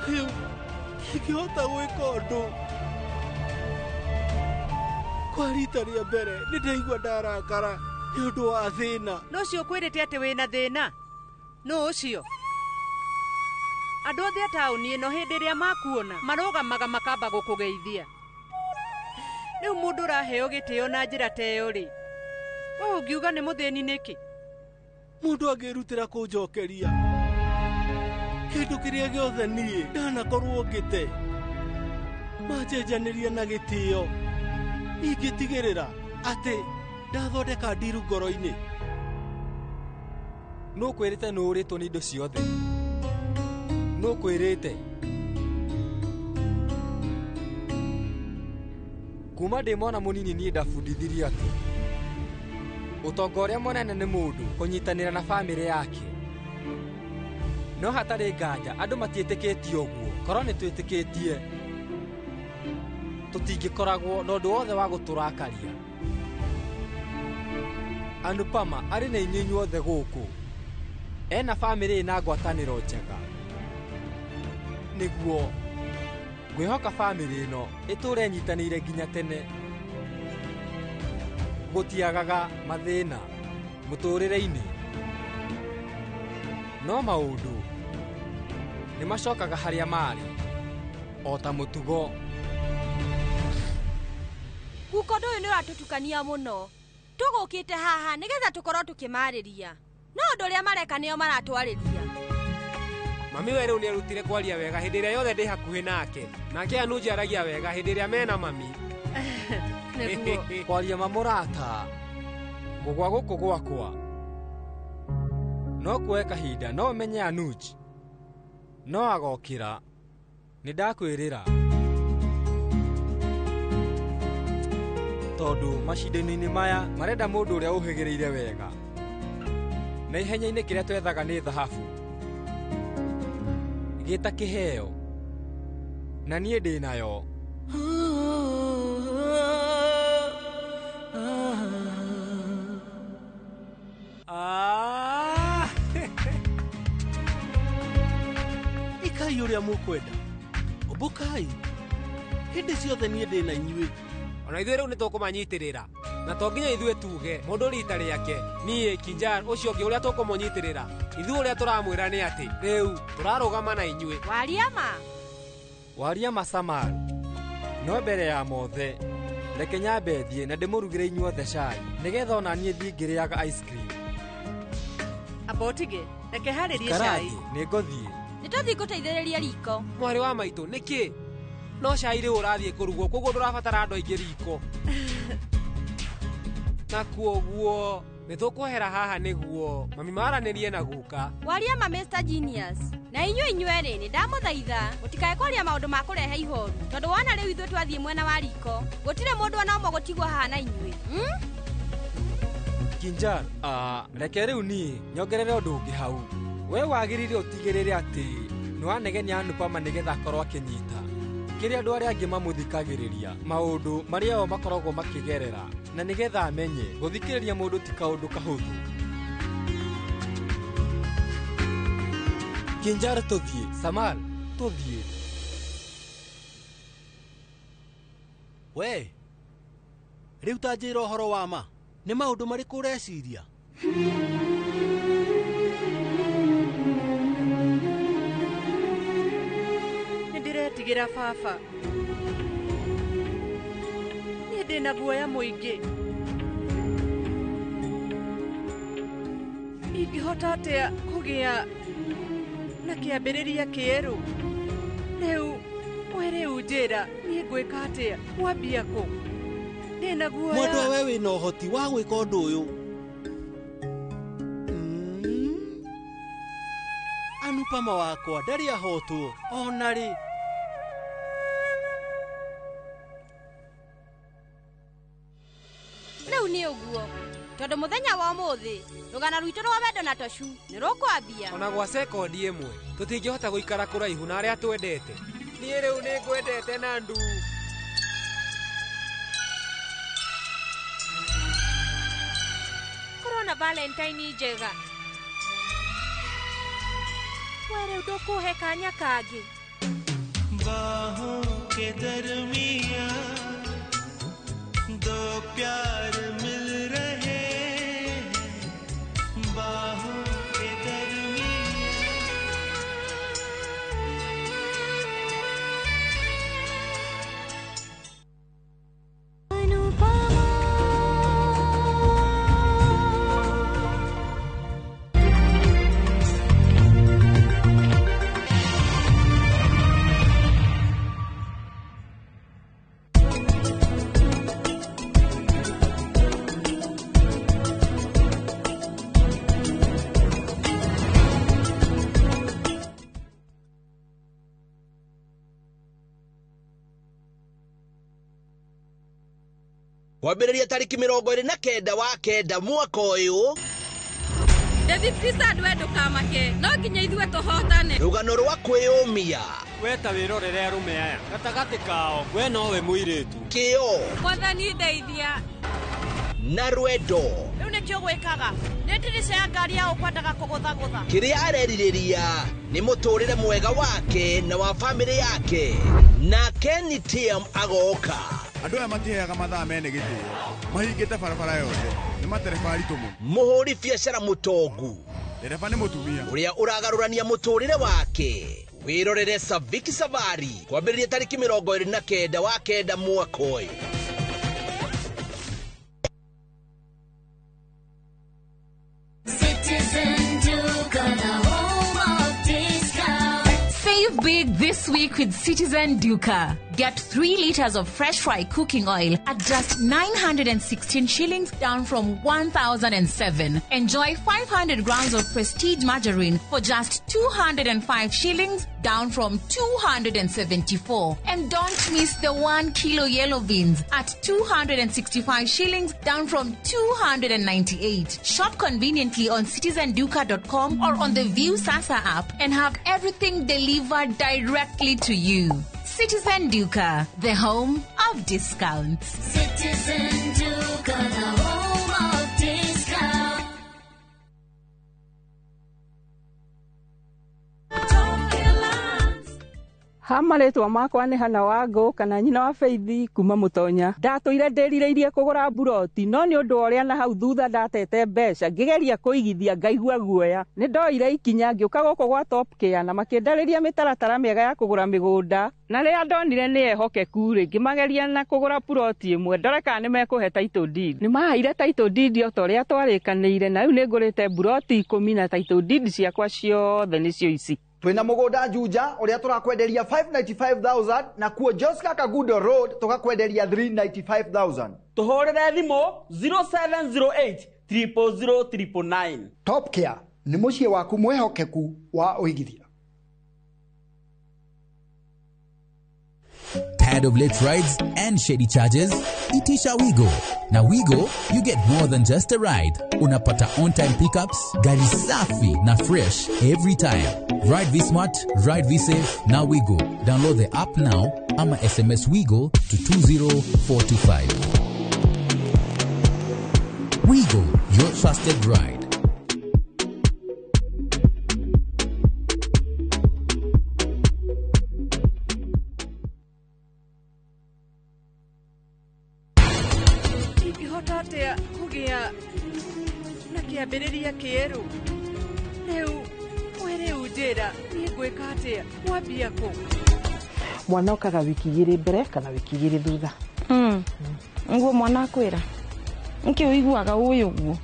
rĩu ingĩhota gwĩka ũndũ. Kwa rita rĩa mbere nĩ ndaigua ndarakara nĩ ũndũ wa thĩna. Nũ ũcio ũkwĩrĩte atĩ wĩna thĩna? Nũ ũcio? Andũ othe a taũni ĩno hĩndĩ ĩrĩa makuona marũgamaga makamba gũkũgeithia. Rĩu mũndũ ũraheo gĩtĩo na njĩra ta ĩyo rĩ, we ũngiuga nĩ mũthĩni nĩkĩ? Mũndũ angĩrutĩra kũnjokeria kĩndũ kĩrĩa gĩothe niĩ ndanakorwo ngĩte, manjenjanĩria na gĩtĩo, ingĩtigĩrĩra atĩ ndathondeka ndiru ngoro-inĩ. Nũ ũkwĩrĩte nũ ũrĩtwo nĩ indo ciothe? Nũ ũkwĩrĩte? Kuma ndĩ mwana mũnini niĩ ndabundithirio atĩ ũtonga ũrĩa mũnene nĩ mũndũ kũnyitanĩra na bamĩrĩ yake. No hatarĩ nganja andũ matiĩtĩkĩtie ũguo. Korwo nĩ twĩtĩkĩtie, tũtingĩkoragwo na ũndũ wothe wa gũtũrakaria. Anupama arĩ na inyuĩ inyuothe gũkũ. Ena bamĩrĩ ĩna ngwatanĩro njega. Nĩguo ngwĩhoka bamĩrĩ ĩno ĩtũre ĩnyitanĩire nginya tene. Gũtiagaga mathĩna mũtũrĩre-inĩ, no maũndũ nĩ macokaga harĩa marĩ o ta mũtugo. Guka ũndũ ũyũ nĩ ũratũtukania mũno. Tũgũkĩte haha nĩgetha tũkorwo tũkĩmarĩria, no ũndũ ũrĩa mareka nĩo maratwarĩria. Mami we rĩu nĩerutire kwaria wega hĩndĩ ĩrĩa yothe ndĩ hakuhĩ nake. Nake Anuji aragia wega hĩndĩ ĩrĩa mena mami. Nĩguo. Kwaria mamũrata gũgwa gũkũ gwakwa no kuoe kahinda, no ũmenye Anuj no agokĩra. Nĩ ndakwĩrĩra tondũ macindano-inĩ maya marenda mũndũ ũrĩa ũhĩgĩrĩire wega, na ihenya-inĩ kĩrĩa twethaga nĩ thahabu gĩta kĩheo, na niĩ ndĩ nayo. Ikai ũrĩa mũkwenda, ũmbũkai hĩndĩ ciothe niĩ ndĩ na inyuĩ. Ona ithuĩ rĩu nĩ tũkũmanyitĩrĩra, na to nginya ithuĩ tuge mũndũ rita rĩake, niĩ Kinjar ũcio ũngĩ ũrĩa tũkũmũnyitĩrĩra. Ithuĩ ũrĩa tũramwĩra nĩ atĩ rĩu tũrarũgama na inyuĩ. Waria ma. Waria ma Samar. No mbere ya mothe reke nyambe thiĩ na ndĩmũrugĩre inyuothe cai nĩgetha ona niĩ thiĩ ngĩrĩaga ice cream. Amba ũtige, reke harĩrie Ikara cai. thĩ, nĩ ngũthiĩ. Nĩ tũthiĩ gũteithĩrĩria riko. Mwarĩ wa maitũ nĩkĩ? No cai rĩu ũrathiĩ kũrugwo, koguo ndũrabatara andũ aingĩ riko. Na kuoguo nĩ tũkwehera haha nĩguo mami maranĩrie na guka. Waria ma Mr Genius. Na inyuĩ inyuerĩ nĩ ndamũthaitha mũtikae kwaria maũndũ ma kũrehe ihoru, tondũ wona rĩu ithuĩ twathiĩ mwena wa riko gũtirĩ mũndũ ona ũmwe gũtigwo haha na inyuĩ. Kinjar, reke rĩu niĩ nyongerere ũndũ ũngĩ hau. We wagĩrĩire ũtigĩrĩre atĩ nĩ wanegenia Anupama nĩgetha akorwo akĩnyita kĩrĩa andũ arĩa angĩ mamũthikagĩrĩria, maũndũ marĩa o makoragwo makĩgerera, na nĩgetha amenye gũthikĩrĩria mũndũ ti kaũndũ kahũthũ. Kinjar, tũthiĩ. Samar, tũthiĩ. We rĩu ta njĩra ũhoro wa ma, nĩ maũndũ marĩkũ ũreciria? Nĩ ndĩretigĩra baba. Niĩ ndĩna guoya mũingĩ. Ingĩhota atĩa kũgĩa na kĩambĩrĩria kĩerũ? Rĩu we rĩu njĩra niĩ ngwĩka atĩa? Ngwambia kũ? Ndĩna guoya. Mwendwa, we wĩna ũhoti wa gwĩka ũndũ ũyũ. Anupama wakwa ndarĩ ahotwo ona rĩ. Rĩu nĩ ũguo, tondũ mũthenya wa ũmũthĩ rũgano rwitũ rwa wendo na Toshu nĩ rũkwambia. Ona gwa sekondi ĩmwe tũtingĩhota gũikara kũraihu na arĩa twendete. Niĩ rĩu nĩ ngwendete na ndu. Korwo na Valentine njega. We rĩu ndũkũhe kanya kangĩ. बाहों के दरमिया दो प्यार मिल रहे हैं बाहों के दरमियां। Kwambĩrĩria tarĩki 29 wa 9 mwaka ũyũ. David Christad, we ndũkamake, no nginya ithuĩ tũhotane. Rũgano rwa kwĩyũmia. We ta wĩrorere arũme aya gatagatĩ kao, we nowe mũirĩtu. Kĩo. Mwathani ndeithia. Na rwendo. Rĩu nĩkĩo gwĩkaga nĩ ndirica ya ngari ya ũkwendaga kũgũthagũtha. Kĩrĩa arerirĩria nĩ mũtũrĩre mwega wake na wa bamĩrĩ yake. Na Kenny TM agoka. Andũ aya matiheaga mathaa mene gĩtĩo, mahingĩte barabara yothe, nĩ matereba aritũ mũno. Mũhũri biacara mũtongu. Ndereba nĩ mũtumia. Ũrĩa ũragarũrania mũtũrĩre wake. Wĩrorere Saviki Savari kwambĩrĩria tarĩki 29 wa 9 mwaka ũyũ. Citizen Duka, the home of discount. Save big this week with Citizen Duka. Get 3 liters of fresh fry cooking oil at just 916 shillings, down from 1,007. Enjoy 500 grams of Prestige margarine for just 205 shillings, down from 274. And don't miss the 1 kilo yellow beans at 265 shillings, down from 298. Shop conveniently on citizenduka.com or on the View Sasa app and have everything delivered directly to you. Citizen Duka, the home of discounts. Citizen Duka, the home of discounts. Ha marĩtwa makwa nĩ Hana Wangũ kana nyina wa Faithi kuma Mũtonya. Ndatũire ndĩrirĩirie kũgũra mburoti no nĩ ũndũ wa ũrĩa na hau thutha ndatete mbeca ngĩgeria kũigithia ngaigua guoya. Nĩ ndoire ikinya ngĩũka gũkũ gwa Top Care na makĩndarĩria mĩtaratara mĩega ya kũgũra mĩgũnda na rĩrĩa ndonire nĩ ehokeku rĩ ngĩmageria na kũgũra puroti ĩmwe ndore kana nĩ mekũhe title deed. Nĩ maheire title deed o ta ũrĩa twarĩkanĩire na rĩu nĩ ngũrĩte mburoti 10 na title deed ciakwa ciothe nĩcio ici. Twina mugunda Juja uria turakwenderia 595,000 na kuo Joska Kagudo Road tukakwenderia 395,000. Tuhurire thimu 0708 000 999. Top Care ni muciĩ waku mwihokeku wa uigithia. Tired of late rides and shady charges? Itisha Wigo. Na Wigo, you get more than just a ride. Unapata on-time pickups, gari safi na fresh every time. Ride V-Smart, ride V-Safe, na Wigo. Download the app now ama SMS Wigo to 20425. Wigo, your trusted ride. Ingĩhota atĩa kũgĩa na kĩambĩrĩria kĩerũ? Rĩu we rĩu njĩra niĩ ngwĩka atĩa kwambia kũ? Mwana okaga wiki 2 mbere kana wiki 2 thutha. Nguo mwana akwĩra nĩkĩ ũiguaga ũyũ ũguo?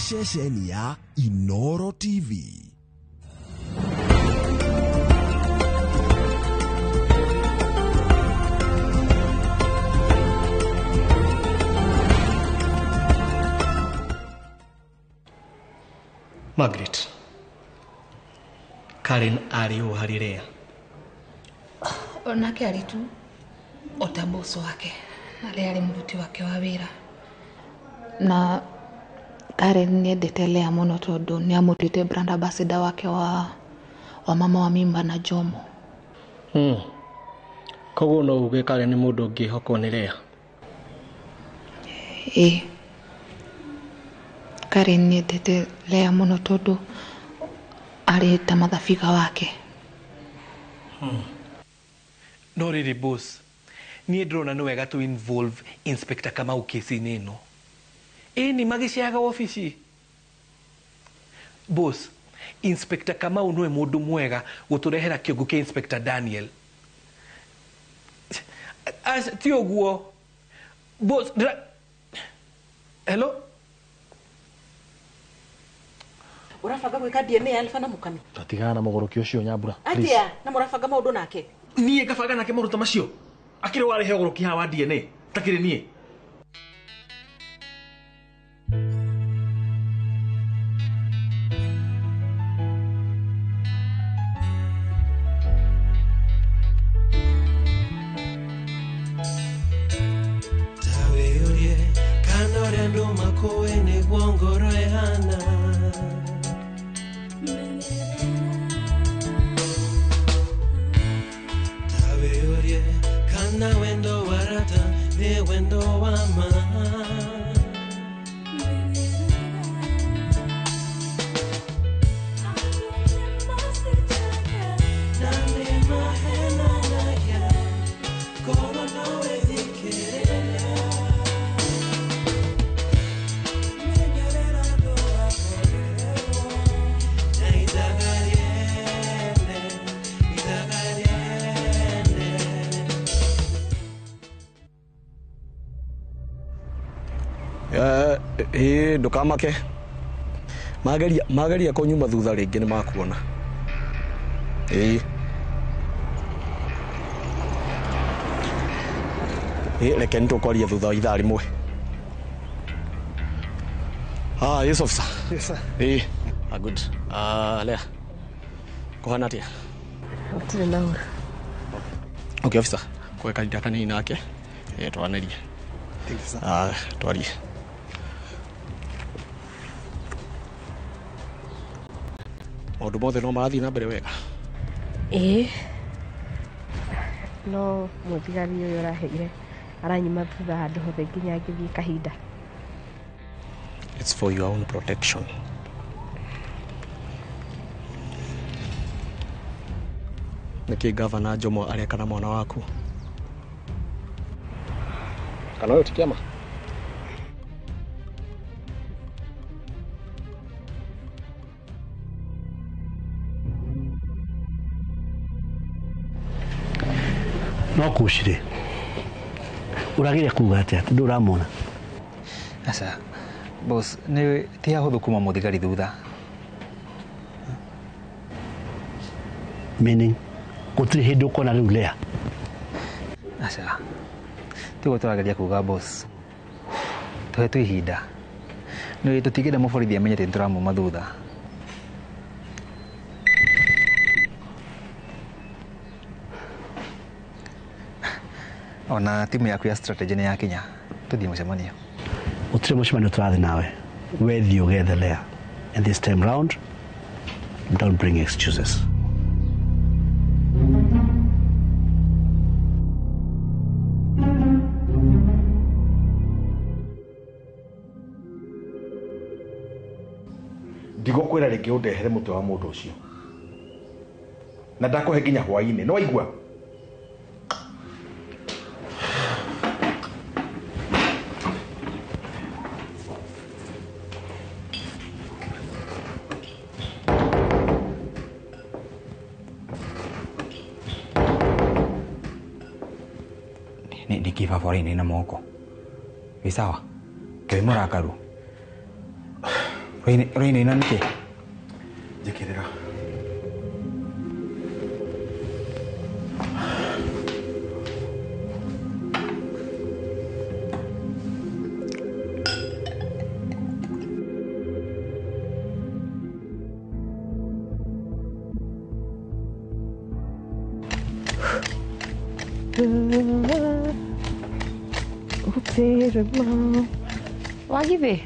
Ceceni ya Inoro TV. Margaret, Karen arĩ ũ harĩ Lea? Onake arĩ tu o ta boss wake. Na Lea arĩ mũruti wake wa wĩra. Na Karen nĩendete Lea mũno tondũ nĩamũtuĩte brand ambassador wake wa mama wa mimba na Jomo. Koguo no uge Karen nĩ mũndũ ũngĩhokwo nĩ Lea? Ĩĩ. Karen nĩendete Lea mũno tondũ arĩ ta mathabiga wake. No rĩrĩ boss, niĩ ndĩrona nĩ wega tũ involve Inspector Kamau kesi-inĩ ĩno. Ĩni magĩceaga wabici. Boss, Inspector Kamau nĩwe mũndũ mwega gũtũrehera kĩongo kĩa Inspector Daniel. Ti ũguo. Boss, Hello? Ũrabanga gwĩka DNA ya Alpha na Mukami? Tatigana na mũgũrũki ũcio Nyambura. Atĩa? Na mũrabanga maũndũ nake? Niĩ ngabanga nake maũndũ ta macio? Akĩrĩ warehe ũgũrũki haha wa DNA, takĩrĩ niĩ. Ndukamake mageria kũnyuma thutha rĩngĩ nĩ makuona. Ĩĩ reke nĩtũkwaria thutha wa ithaa rĩmwe. Yes officer. Yes sir. Ĩĩ good. Lea, kũhana atĩa? Gũtirĩ na ũru. Okay officer, kwe kahinda kanini nake twaranĩrie. Thank you sir. Twarie. Maũndũ mothe no marathiĩ na mbere wega? Ĩĩ, no mũthigari ũyũ ũraheire aranyuma thutha handũ hothe nginya ngĩthiĩ kahinda. It's for your own protection. Nĩkĩ gavana Jomo areka na mwana waku? Kana ũyũ ti kĩama? No kucire urageria kuga atia ti nduramuona? Aca boss, nĩ ti hahũthũ kuma mũthigari thutha. Meaning gũtirĩ hĩndĩ ũkona rĩu Lea? Aca tiguo tũrageria kuga boss, tũhetwo ihinda nĩ tũtingĩenda mũborithi amenye atĩ nĩtũramuma thutha. Ona timu yaku ya strategy nĩ yakinya, tũthiĩ mũcemanio. Gũtirĩ mũcemanio tũrathiĩ nawe, we thiĩ ũgethe Lea, and this time round don't bring excuses. Ndigũkwĩra rĩngĩ ũndehere mũtwe wa mũndũ ũcio, na ndakũhe nginya hwaĩ-inĩ, nĩ waigua? Nĩ kĩ baba ũrainaina moko? Wĩ sawa? Wĩ mũrakaru? Ũrainaina nĩkĩ? Njĩkĩrĩra. Tirima. Wagithĩ?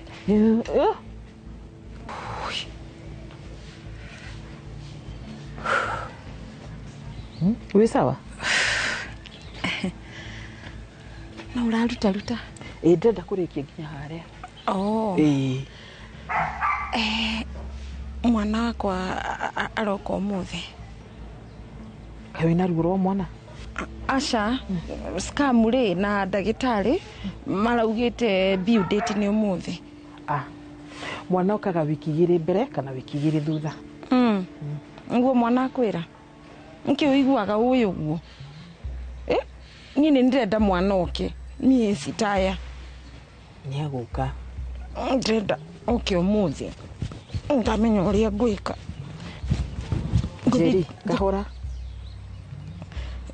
Wĩ sawa? No ũraruta ruta. Ĩ ndĩrenda kũrĩkia nginya harĩa. Oh. Ĩĩ. Mwana wakwa aroka ũmũthĩ. Kaĩ wĩna ruo rwa mwana? Aca, scam rĩ na ndagĩtarĩ maraugĩte due date nĩ ũmũthĩ. Ah. Mwana okaga wiki igĩrĩ mbere kana wiki igĩrĩ thutha. Nguo mwana akwĩra. Nĩkĩ ũiguaga ũĩ ũguo? Niĩ nĩ ndĩrenda mwana oke. Niĩ citaya. Nĩ agũka. Ndĩrenda oke ũmũthĩ. Ndamenya ũrĩa ngwĩka. Njeri, kahora.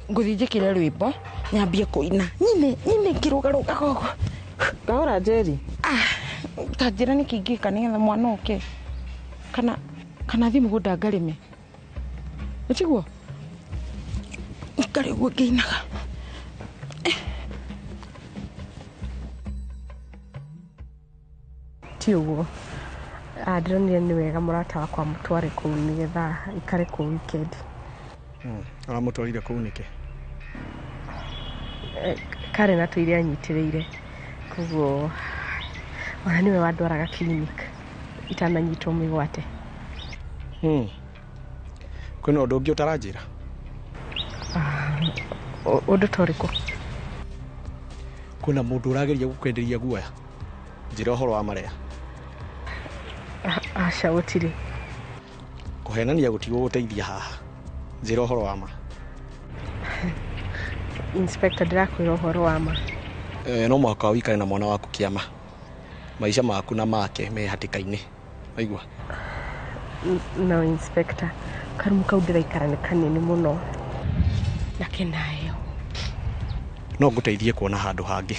Ngũthiĩ njĩkĩre rwĩmbo nyambie kũina. Nyine nyine ngĩrũgarũgaga ũguo. Kahora Njeri. Ta njĩra nĩkĩ ingĩka nĩgetha mwana oke. Kana thiĩ mũgũnda ngarĩme. Ũtiguo? Ngarĩ ũguo ngĩinaga. Ti ũguo. Ndĩronire nĩ wega mũrata wakwa mũtware kũu nĩgetha ikare kũu weekend. Aramũtwarire kũu nĩkĩ? Karen atũire anyitĩrĩire. Koguo ona nĩwe wandwaraga clinic itananyitwo mĩgwate. Kwĩna ũndũ ũngĩ ũtaranjĩra? Ũndũ ta ũrĩkũ? Kwĩna mũndũ ũrageria gũkwenderia guoya. Njĩra ũhoro wa marĩa. Aca gũtirĩ. Kũhenania gũtigũgũteithia haha. Njĩra ũhoro wa ma. Inspector, ndĩrakwĩra ũhoro wa ma. No mũhaka ũikare na mwana waku kĩama. Maica maku na make me hatĩka-inĩ. Waigua? No inspector, karumu kau ndĩraikara nĩ kanini mũno. Na kenayo. No ngũteithie kuona handũ hangĩ.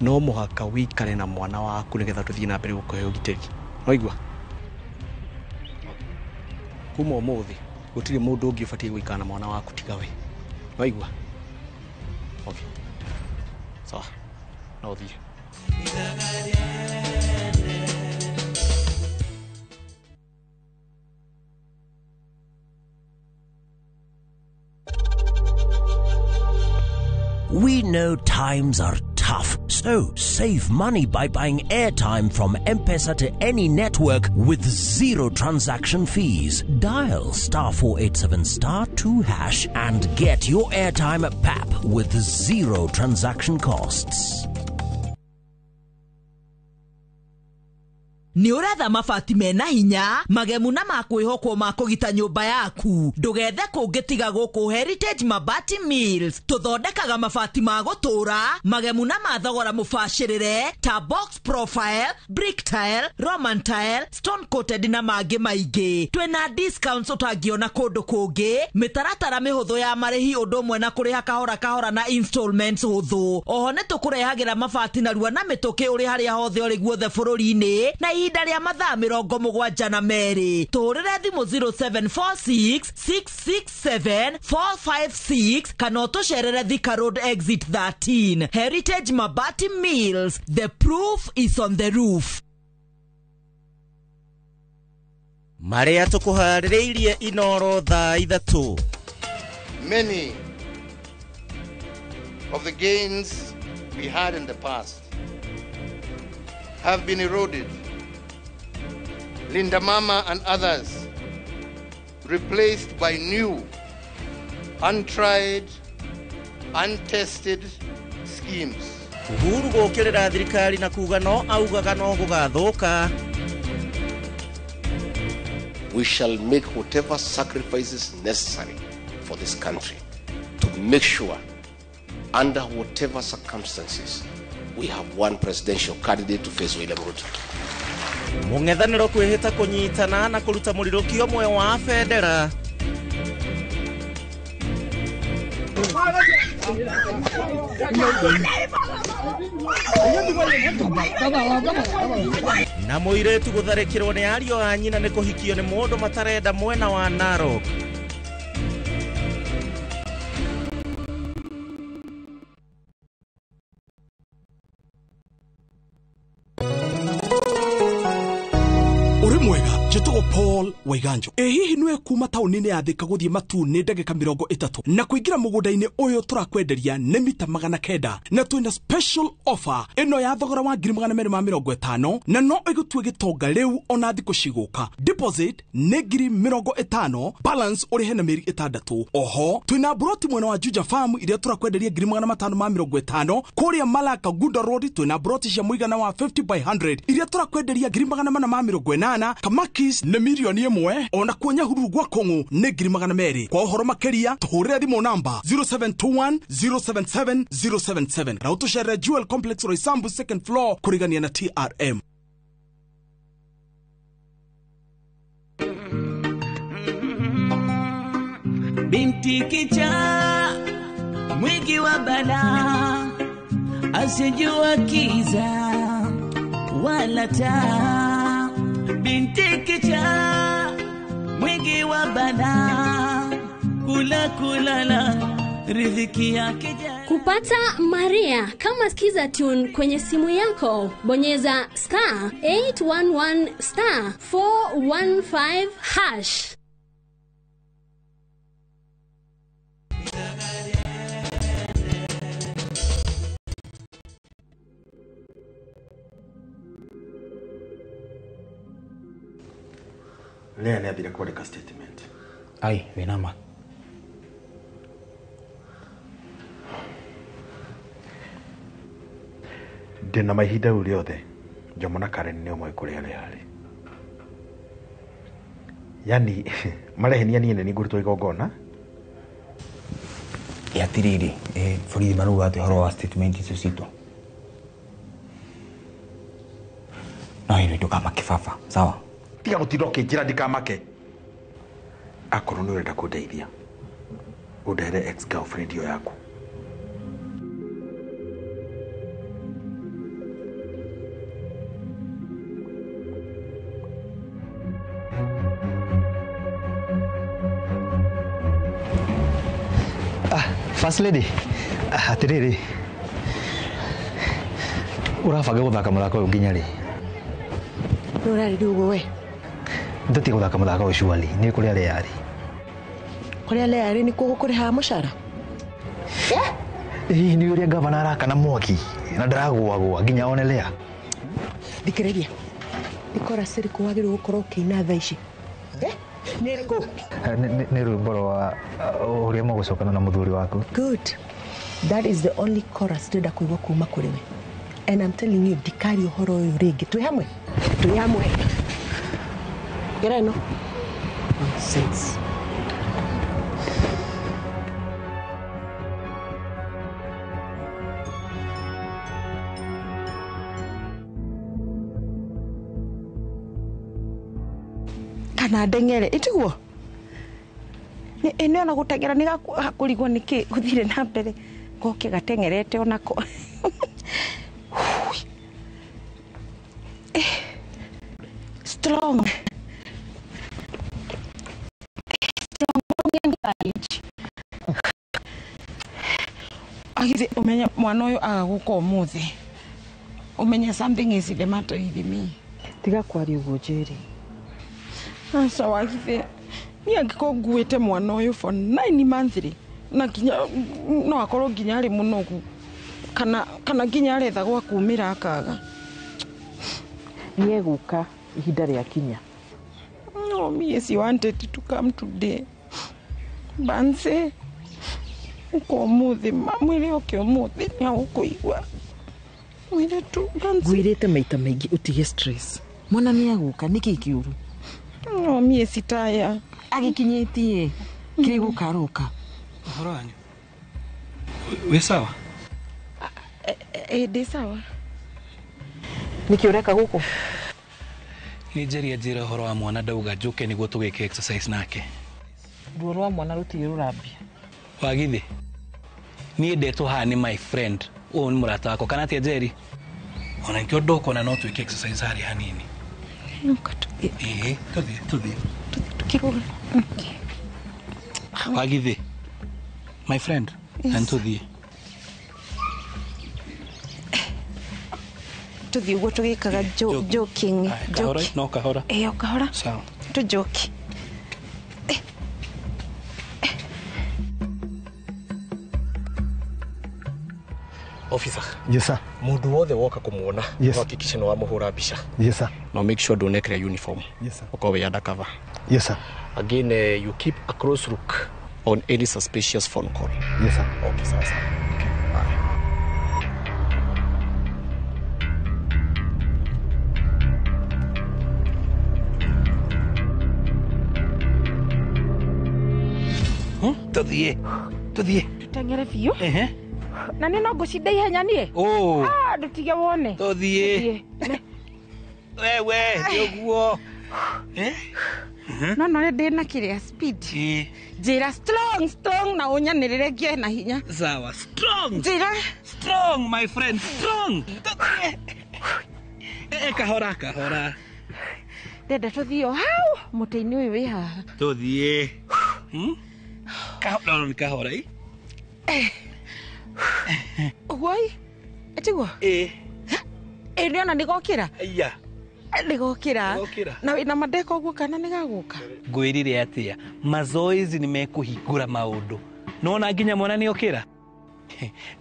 No mũhaka ũikare na mwana waku nĩgetha tũthiĩ na mbere gũkũhe ũgitĩri. Waigua? Kuma ũmũthĩ gũtirĩ mũndũ ũngĩ ũbatiĩ gũikara na mwana waku tiga we. Waigua? Okay. Sawa. No ũthiĩ. We know times are tough, so save money by buying airtime from M-Pesa to any network with zero transaction fees. Dial *487*2# and get your airtime at PAP with zero transaction costs. Nĩ ũretha mabati mena hinya magemu na makwĩhokwo ma kũgita nyũmba yaku. Ndũgethe kũngĩ tiga gũkũ Heritage Mabati Mills. Tũthondekaga mabati ma gũtũũra magemu na ma thogora mũbacĩrĩre ta box profile, brick tile, Roman tile, stone coated na mangĩ maingĩ. Twĩna discounts ũtangĩona kũndũ kũngĩ, mĩtaratara mĩhũthũ ya marĩhi ũndũ ũmwe na kũrĩha kahora kahora na installments hũthũ. Oho nĩ tũkũrehagĩra mabati narua na mĩtũkĩ ũrĩ harĩa hothe ũrĩ guothe bũrũri-inĩ na ihinda rĩa mathaa 72. Tũhũrĩre thimũ 0746 667 456 kana ũtũcerere Thika Road Exit 13. Heritage Mabati Mills, the proof is on the roof. Marĩa tũkũharĩrĩirie Inoro thaa 3. Many of the gains we had in the past have been eroded. Linda Mama and others replaced by new, untried, untested schemes. Uhuru gũkĩrĩra thirikari na kuga no augaga no gũgathũka. We shall make whatever sacrifices necessary for this country to make sure, under whatever circumstances, we have one presidential candidate to face William Ruto. Mũng'ethanĩro kwĩhĩta kũnyitana na kũruta mũrirũkio muoyo wa bendera. Na mũirĩtu gũtharĩkĩrwo nĩ ariũ a nyina nĩ kũhikio nĩ mũndũ matarenda mwena wa Narok. Njĩtagwo Paul Waiganjo. Ĩ hihi nĩwe kuma taũni-inĩ ya Thika gũthiĩ Matuu nĩ ndagĩka 30 na kũingĩra mũgũnda-inĩ ũyũ tũrakwenderia nĩ mita 900 na twĩna special offer ĩno ya thogora wa 250,000 na no ĩgũtue gĩtonga rĩu ona thikũ cigũka. Deposit nĩ 50,000, balance ũrĩhe na mĩeri 6. Oho twĩna broti mwena wa Juja Farm iria tũrakwenderia 550,000. Kũrĩa Malaka Gunda Road twĩna broti cia mũigana wa 50 by 100 iria tũrakwenderia 480,000. Kamakis nĩ 1,000,000, ona kuo Nyahururu gwa Kũng'ũ nĩ 200,000. Kwa ũhoro makĩria tũhũrĩre thimũ namba 0721 077 077 na ũtũcerere Jewel Complex Roysambu second floor kũrigania na TRM. Binti kichaa mwingi wa balaa, asijua kiza wala taa. Binti kichaa mwingi wa balaa, kula kulala riziki yake. Kupata Maria kama Skiza tune kwenye simu yako, bonyeza star 811 star 415 hash. Lea nĩ athire kwandĩka statement. Ai, wĩna ma. Ndĩna mahinda rĩu rĩothe Jomo na Karen nĩo moĩ kũrĩa Lea arĩ. Yani marehenia niĩ nĩ ngũrutwo igongona. Ĩ atĩrĩrĩ, borithi marauga atĩ ũhoro wa statement icio citũ. No ĩno ndũkamake baba, sawa? Tiga gũtinda ũkĩnjĩra ndikamake. Akorwo nĩ ũrenda kũndeithia, ũndehere ex girlfriend ĩyo yaku. First lady, atĩrĩrĩ, ũrabanga gũthaka mũthako ũyũ nginya rĩ? Nĩ ũrarĩria ũguo we? Ndũtige gũthaka mũthako ũyũ surely, nĩ kũrĩa Lea arĩ. Kũrĩa Lea arĩ nĩkuo gũkũrĩhaga mũcara? Hihi nĩ ũrĩa gavana arakana mwaki na ndaragũagũa nginya one Lea? Thikĩrĩria, nĩ chorus ĩrĩkũ wagĩrĩirwo gũkorwo ũkĩina thaa ici? Nĩ ĩrĩkũ? Nĩ rwĩmbo rwa ũrĩa mũgũcokana na mũthuri waku. Good. That is the only chorus ndĩrenda kũigua kuma kũrĩ we. And I'm telling you, ndikaria ũhoro ũyũ rĩngĩ. Twĩ hamwe? Twĩ hamwe. Gera ĩno. Nonsense. Kana ndeng'ere ĩtiguo nĩ ona gũteng'era nĩ gakũrigwo nĩkĩ gũthire na mbere goke gateng'erete onako. Strong. Strong and courage. Agithe ũmenye mwana ũyũ aga gũka ũmũthĩ, ũmenye something is the matter with me. Tiga kwaria ũguo Njeri. Aca wagithe niĩ angĩkorwo nguĩte mwana ũyũ for 9 months rĩ, na nginya no akorwo nginya arĩ mũnogu kana nginya aretha gwa kumĩra akaga. Nĩ egũka ihinda rĩakinya. No, me she wanted to come today. Banse uko ũmũthĩ, mwĩre oke ũmũthĩ nĩ agũkũigua. Mwĩre tu Banse. Ngwĩrĩte maita maingĩ ũtige stress. Mwana nĩ egũka, nĩkĩ kĩũru? No, mie sitaya. Agĩkinyĩtie kĩrĩ gũkaroka. Ũhoro wanyu? Wĩ sawa? Ndĩ sawa. Nĩkĩ ũreka gũkũ? Nĩ Njeri anjĩra ũhoro wa mwana ndauga njũke nĩguo tũgĩke exercise nake. Ruo rwa mwana rũtirĩ rũrambia. Wagithĩ, niĩ ndetwo haha nĩ my friend, ũyũ nĩ mũrata wakwa, kana atĩa Njeri? Ona nĩkĩo ndoka ona no twĩke exercise harĩa hanini. Ĩĩ, tũthiĩ. Tũkĩrũga. Wagithĩ, my friend, na nĩtũthiĩ. Tũthiĩ ũguo tũgĩkaga joking. Kahora no kahora. Ĩĩ o kahora. Sawa. Tũjoki. Officer. Yes sir. Mundu wothe woka kumuona Yes. hakikisha ni wamuhura mbica. Yes sir. No make sure ndunekire uniform. Yes sir. Ukorwo wi undercover. Yes sir. Again, you keep a close look on any suspicious phone call. Yes sir. Okay, sawa sawa. Okay. Bye. Tuthiĩ. Tuthiĩ. Tũteng'ere biũ. Ehe. Na nĩ no ngũcinda ihenya niĩ. Oh. Ah, ndũtige wone. Tuthiĩ. Wewe, ũguo. Eh? No no ndĩ na kĩrĩa speed. Ĩĩ. Njĩra strong strong na ũnyanĩrĩre ngĩe na hinya. Sawa. Strong. Njĩra. Strong, my friend, strong. Tuthiĩ. Eh, kahora kahora. Ndenda tũthiĩ o hau mũtĩ-inĩ ũyũ wĩ haha. Tuthiĩ. Kahora no nĩ kahora ĩ. Ũguo ĩ? Ĩtiguo? Ĩĩ. Ĩ nĩona nĩgokĩra? Aya. Nĩgokĩra. Nĩgokĩra. Na wĩna mandeka ũguo kana nĩgagũka? Ngwĩrire atĩa mazoezi nĩ mekũhingũra maũndũ nona nginya mwana nĩokĩra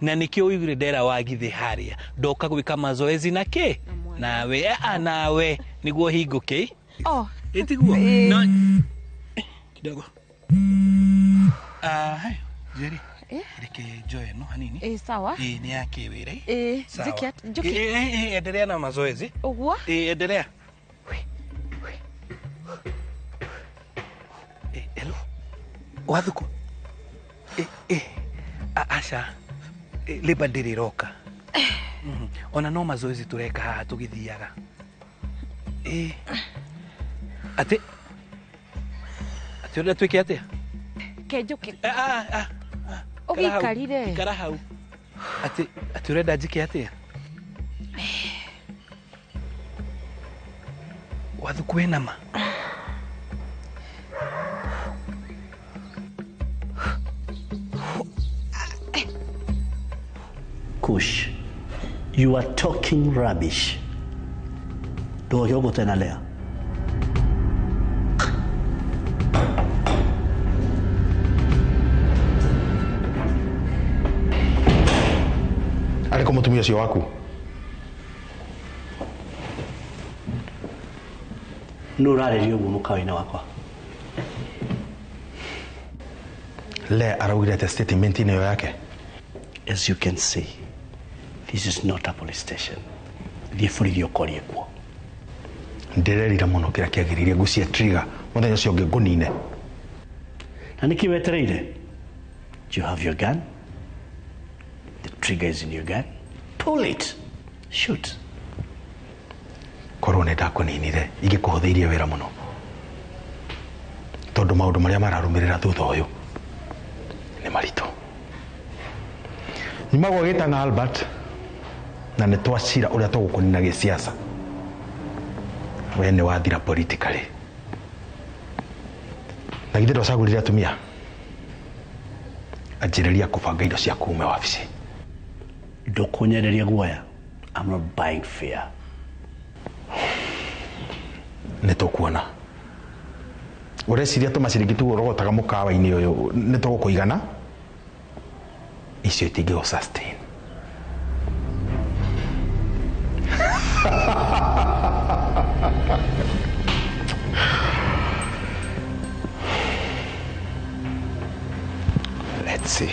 na nĩkĩo ũiguire ndera wagithĩ harĩa ndoka gwĩka mazoezi na kĩ nawe aa nawe nĩguo hingũke. Oh. Ĩtiguo no kidogo. Ah, Jerry. Reke njoe no hanini. Ĩ sawa. Ĩ nĩ ya kĩwĩra. Ĩ Sawa. njĩke atĩ- njũke. Ĩ, ĩ, ĩ, endelea na mazoezi. Ũguo? Ĩ, endelea. Ĩ, hello. Wathuku. Ĩ, ĩ. Aca. Ĩ, Labour ndĩrĩ ĩroka. Ona no mazoezi tũreka haha tũgĩthiaga. Ĩ. Atĩ atĩ ũrenda twĩke atĩa? Ke njũke. Ikara hau. Ũgĩikarire. Ikara hau. Atĩ atĩ ũrenda njĩke atĩa? Wathuku wĩna ma? Kush, you are talking rubbish. Ndoke ũgũte na Lea. Arĩ kũ mũtumia ũcio waku? Nũ ũrarĩria ũguo mũkawa-inĩ wakwa? Le araugire atĩa statement-inĩ ĩyo yake? As you can see, this is not a police station. Thiĩ borithi ũkorie kuo. Ndĩrerira mũno kĩrĩa kĩagĩrĩire ngucie trigger mũthenya ũcio ũngĩ ngũnine. Na nĩkĩ wetereire? Do you have your gun? The trigger is in your gun. Pull it. Shoot. Korwo nĩ ndakũninire ingĩkũhũthĩirie wĩra mũno tondũ maũndũ marĩa mararũmĩrĩra thutha ũyũ nĩ maritũ. Nyuma gwagĩta na Albert na nĩ twacira ũrĩa tũgũkũnina gĩsiasa. We nĩ wathira politically. Na githĩ ndwacagũrire atumia? Anjĩrĩria kũbanga indo ciaku ume wabici. Ndũkũnyenderia guoya. I'm not buying fear. Nĩ tũkuona. Ũreciria tũmaciringi tũu ũrogotaga mũkawa-inĩ ũyũ nĩ tũgũkũigana? Icio itingĩgũ sustain. Let's see.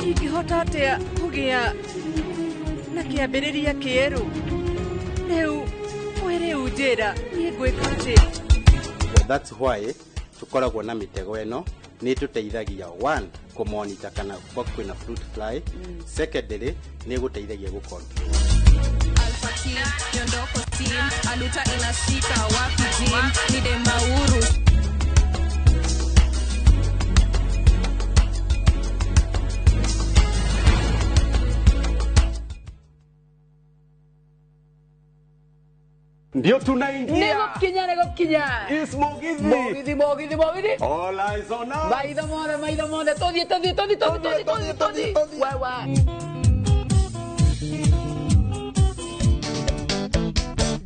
Ingĩhota atĩa kũgĩa na kĩambĩrĩria kĩerũ? Rĩu we rĩu njĩra niĩ ngwĩka atĩa? That's why Tũkoragwo na mĩtego ĩno nĩ ĩtũteithagia one kũmonita kana kwĩna fruit fly. Secondly, nĩ ĩgũteithagia gũ control. Alpha team, Nyondoko team, Aluta inashika wapi gym, ni Mauru. Ndio tunaingia. Nĩgũkinya nĩgũkinya. Is Mugithi. Mugithi Mugithi Mugithi. All eyes on us. Maitho mothe maitho mothe tũthiĩ tũthiĩ tũthiĩ tũthiĩ tũthiĩ tũthiĩ tũthiĩ. Wewe.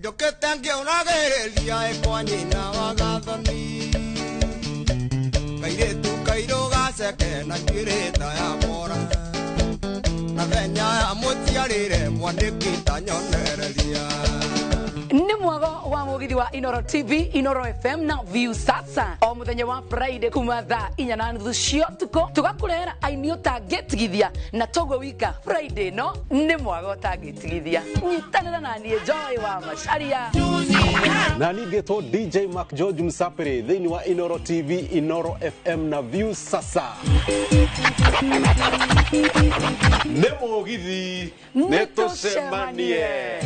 Njũkĩte ngĩũragĩrĩria ĩ kwa nyina wa gathoni kairĩtu kairũ gaceke na njuĩrĩ ta ya mora na thenya ya mũciarĩre mwanĩki ta nyonereria. Nĩ mwago wa mugithi wa Inoro TV, Inoro FM na View Sasa o muthenya wa Friday kuma thaa 4:30 cia ũtukũ tũgakũrehera aini ũtangĩtigithia na toguo wika Friday no nĩ mwago ũtangĩtigithia. Nyitanĩra na niĩ Joy wa Macharia na ningĩtwo DJ Mark George Msapere thĩinĩ wa Inoro TV, Inoro FM na View Sasa. Nĩ mũgithi nĩ tũcemanie.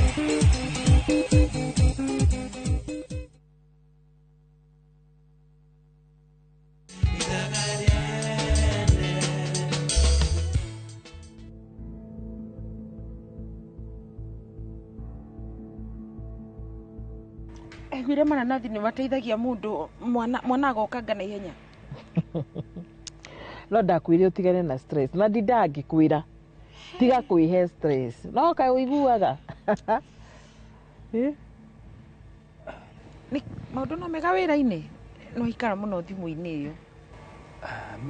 Aiguire mananathi nĩ mateithagia mũndũ mwana agokanga na ihenya. No ndakwĩre ũtigane na stress na ndindaga ngĩkwĩra tiga kwĩhe stress no kaĩ ũiguaga. Nĩ maũndũ no mega wĩra-inĩ no ikara mũno thimũ-inĩ ĩyo.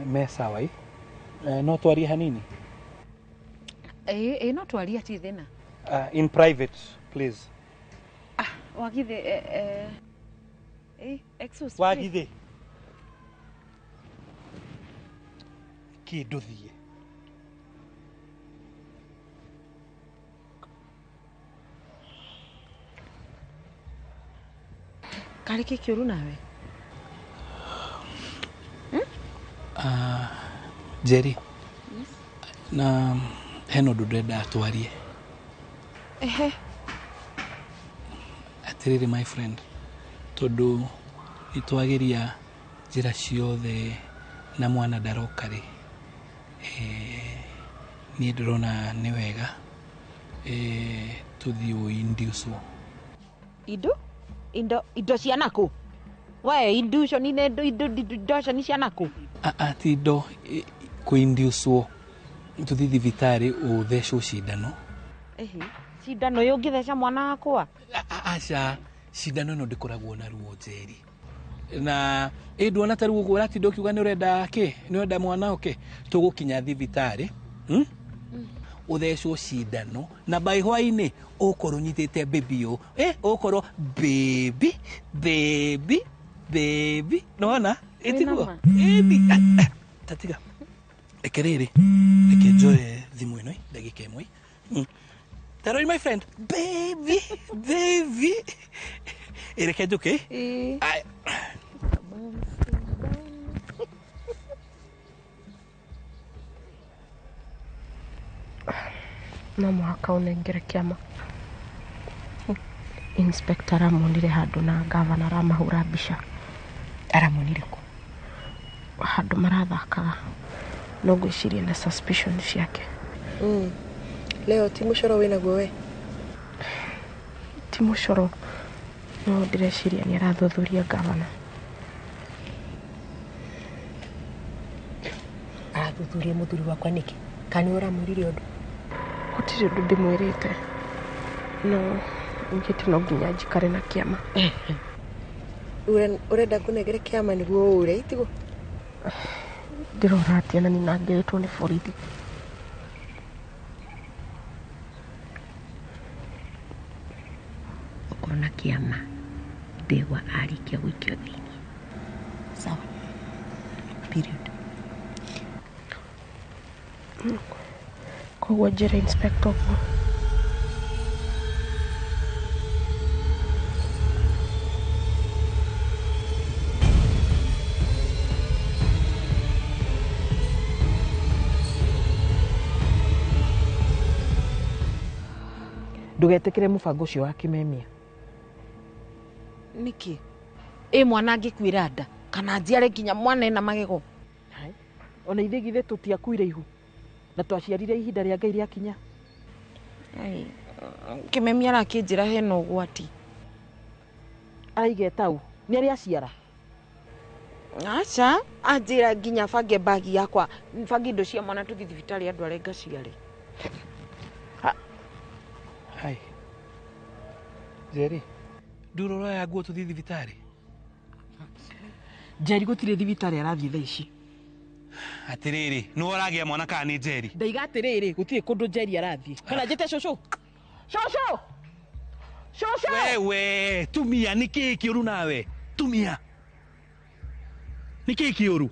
Me sawa no twarie hanini. Ĩĩ no twarie ti thĩna. In private please. Wagithe excuse. Wagithe kĩndũ thiĩ. Karĩ kĩ kĩũru nawe? Jerry. Yes. Na hena ũndũ ndĩrenda twarie. Ehe. Atiriri my friend, tondu nitwageria njira ciothe na mwana ndaroka ri, niĩ ndĩrona nĩ wega tũthiĩ ũindiucwo. Indo? Indo cia nakũ? We induction nĩ indo cia nakũ? Ti indo kũindiucwo, tũthiĩ thibitarĩ ũthecwo cindano. Ehe. Cindano ĩyo ũngĩtheca mwana wakwa? Aca, cindano ĩno ndĩkoragwo na ruo Njeri. Na ĩ nduona ta rĩu ũguo ũratinda ũkiuga nĩ ũrenda kĩ? Nĩ ũrenda mwana ũke? Tũgũkinya thibitarĩ, ũthecwo cindano na by hwaĩ-inĩ ũkorwo ũnyitĩte baby ũũ. Ũkorwo baby, baby, baby. Nĩwona? Ĩtiguo? Ĩni. Ta tiga. Reke rĩrĩ, reke njoe thimũ ĩno ndagĩka ĩmwe. Tarori my friend, baby, baby. Reke njũke. Aya. No mũhaka ũnengere kĩama. Inspector aramonire handũ na gavana aramahũra mbica. Aramonire kũ? Handũ marathakaga. No ngwĩciria na suspicion ciake. Leo ti mũcoro wĩnaguo we? Ti mũcoro no ndĩreciria nĩ arathuthuria gavana. Arathuthuria mũthuri wakwa nĩkĩ? Kana nĩ ũramwĩrire ũndũ? Gũtirĩ ũndũ ndĩmwĩrĩte no ngĩte no nginya njikare na kĩama. Ũrenda ngũnengere kĩama nĩguo ũũre itiguo? Ndĩrora atĩa na nĩnangĩrĩtwo nĩ borithi. Ũkona kĩama ndegwa arĩkia gũikio thĩinĩ. Sawa. Period. Koguo njĩre inspector ũguo. Ndũgetĩkĩre mũbango ũcio wa kĩmemia. Nĩkĩ? Ĩ mwana angĩkuĩra nda kana njiare nginya mwana ena magego. Ona ithuĩ githĩ tũtiakuire ihu na twaciarire ihinda rĩa Ngai rĩakinya. Ai, kĩmemia arakĩnjĩra hena ũgwati. Araiga etau nĩ arĩ aciara. Aca, anjĩra nginya bange mbagi yakwa, bange indo cia mwana tũthiĩ thibitarĩ andware ngaciare. Hai. Njeri, nduro ũroya nguo tũthiĩ thibitarĩ? Njeri gũtirĩ thibitarĩ arathiĩ thaa ici. Atĩrĩrĩ, nĩwe ũragĩa mwana kana nĩ Njeri? Ndaiga atĩrĩrĩ, gũtirĩ kũndũ Njeri arathiĩ. Kana njĩte cũcũ? Cũcũ! Cũcũ! Wewe, tumia, nĩ kĩĩ kĩũru nawe? Tumia. Nĩ kĩĩ kĩũru?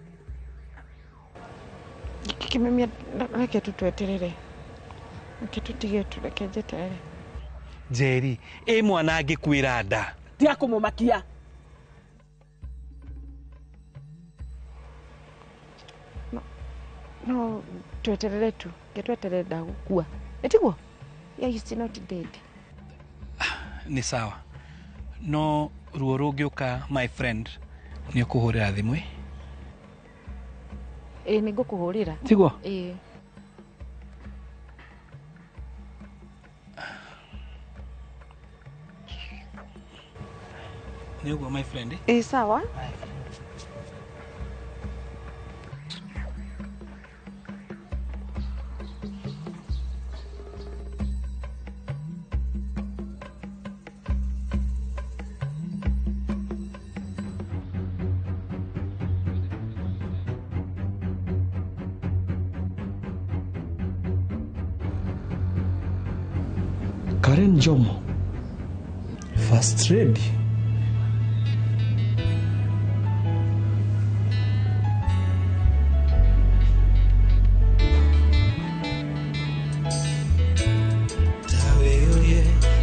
Kĩmemia, reke tu tweterere. Reke tũtige tu, reke njeterere. Njeri, ĩ mwana angĩkuĩra nda. Tiga kũmũmakia. No tweterere tu, reke tweterere ndagũkua. Ĩtiguo? Yeah, he's still not dead. Nĩ sawa. No ruo rũngĩũka my friend, nĩ ũkũhũrĩra thimũ ĩ? Ĩ nĩ ngũkũhũrĩra. Tiguo? Ĩ. Nĩ ũguo my friend? Ĩ sawa. Karen Njomo, First Lady. Tawĩyũrie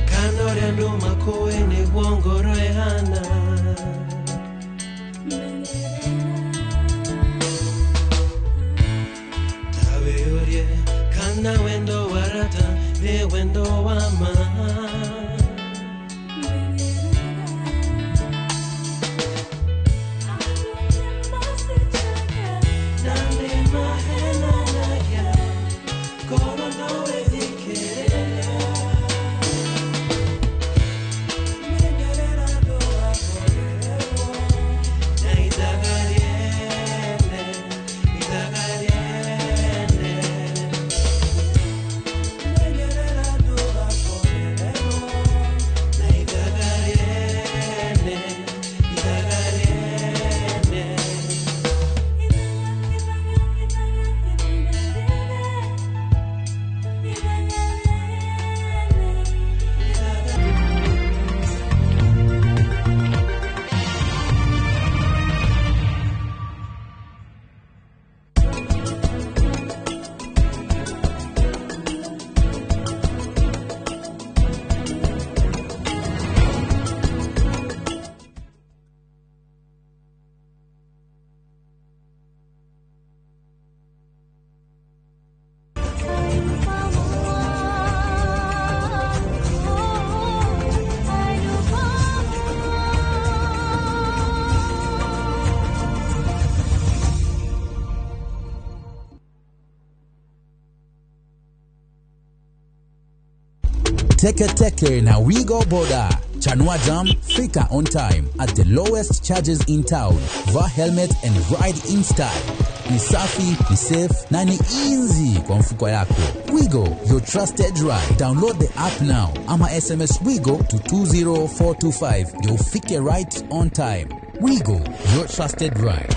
kana ũrĩa andũ makũĩ nĩguo ngoro ĩhana. Tawĩyũrie kana wendo wa rata nĩ wendo wa ma. Na nĩ mahenanagia ngoro no ĩthikĩrĩria. Menyerera ndũgakorererwo na ithaga rĩene, ithaga rĩene. Menyerera ndũgakorererwo na ithaga rĩene, ithaga rĩene. Teke Teke na Wigo Boda. Chanua Jam, fika on time at the lowest charges in town. Vaa helmet and ride in style. Ni safi, ni safe na ni easy kwa mfuko yako. Wigo, your trusted ride. Download the app now ama SMS Wigo to 20425 ndio ufike right on time. Wigo, your trusted ride.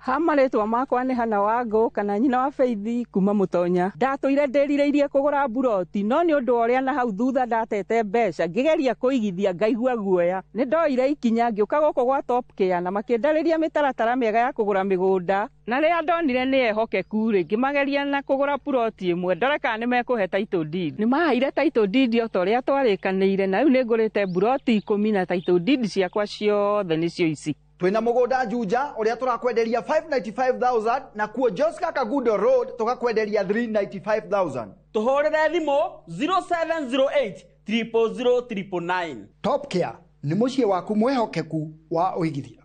Ha marĩtwa makwa nĩ Hana Wangũ kana nyina wa Faith kuma Mũtonya. Ndatũire ndĩrirĩirie kũgũra mburoti no nĩ ũndũ wa ũrĩa na hau thutha ndatete mbeca ngĩgeria kũigithia ngaigua guoya. Nĩ ndoire ikinya ngĩũka gũkũ gwa Top Care na makĩndarĩria mĩtaratara mĩega ya kũgũra mĩgũnda na rĩrĩa ndonire nĩ ehokeku rĩ ngĩmageria na kũgũra puroti ĩmwe ndore kana nĩ mekũhe title deed. Nĩ maheire title deed o ta ũrĩa twarĩkanĩire na rĩu nĩ ngũrĩte mburoti 10 na title deed ciakwa ciothe nĩcio ici. Twina mugunda Juja uria turakwenderia 595,000 na kuo Joska Kagudo Road tukakwenderia 395,000. Tuhurire thimu 0708 000 999. Top Care ni muciĩ waku mwihokeku wa uigithia.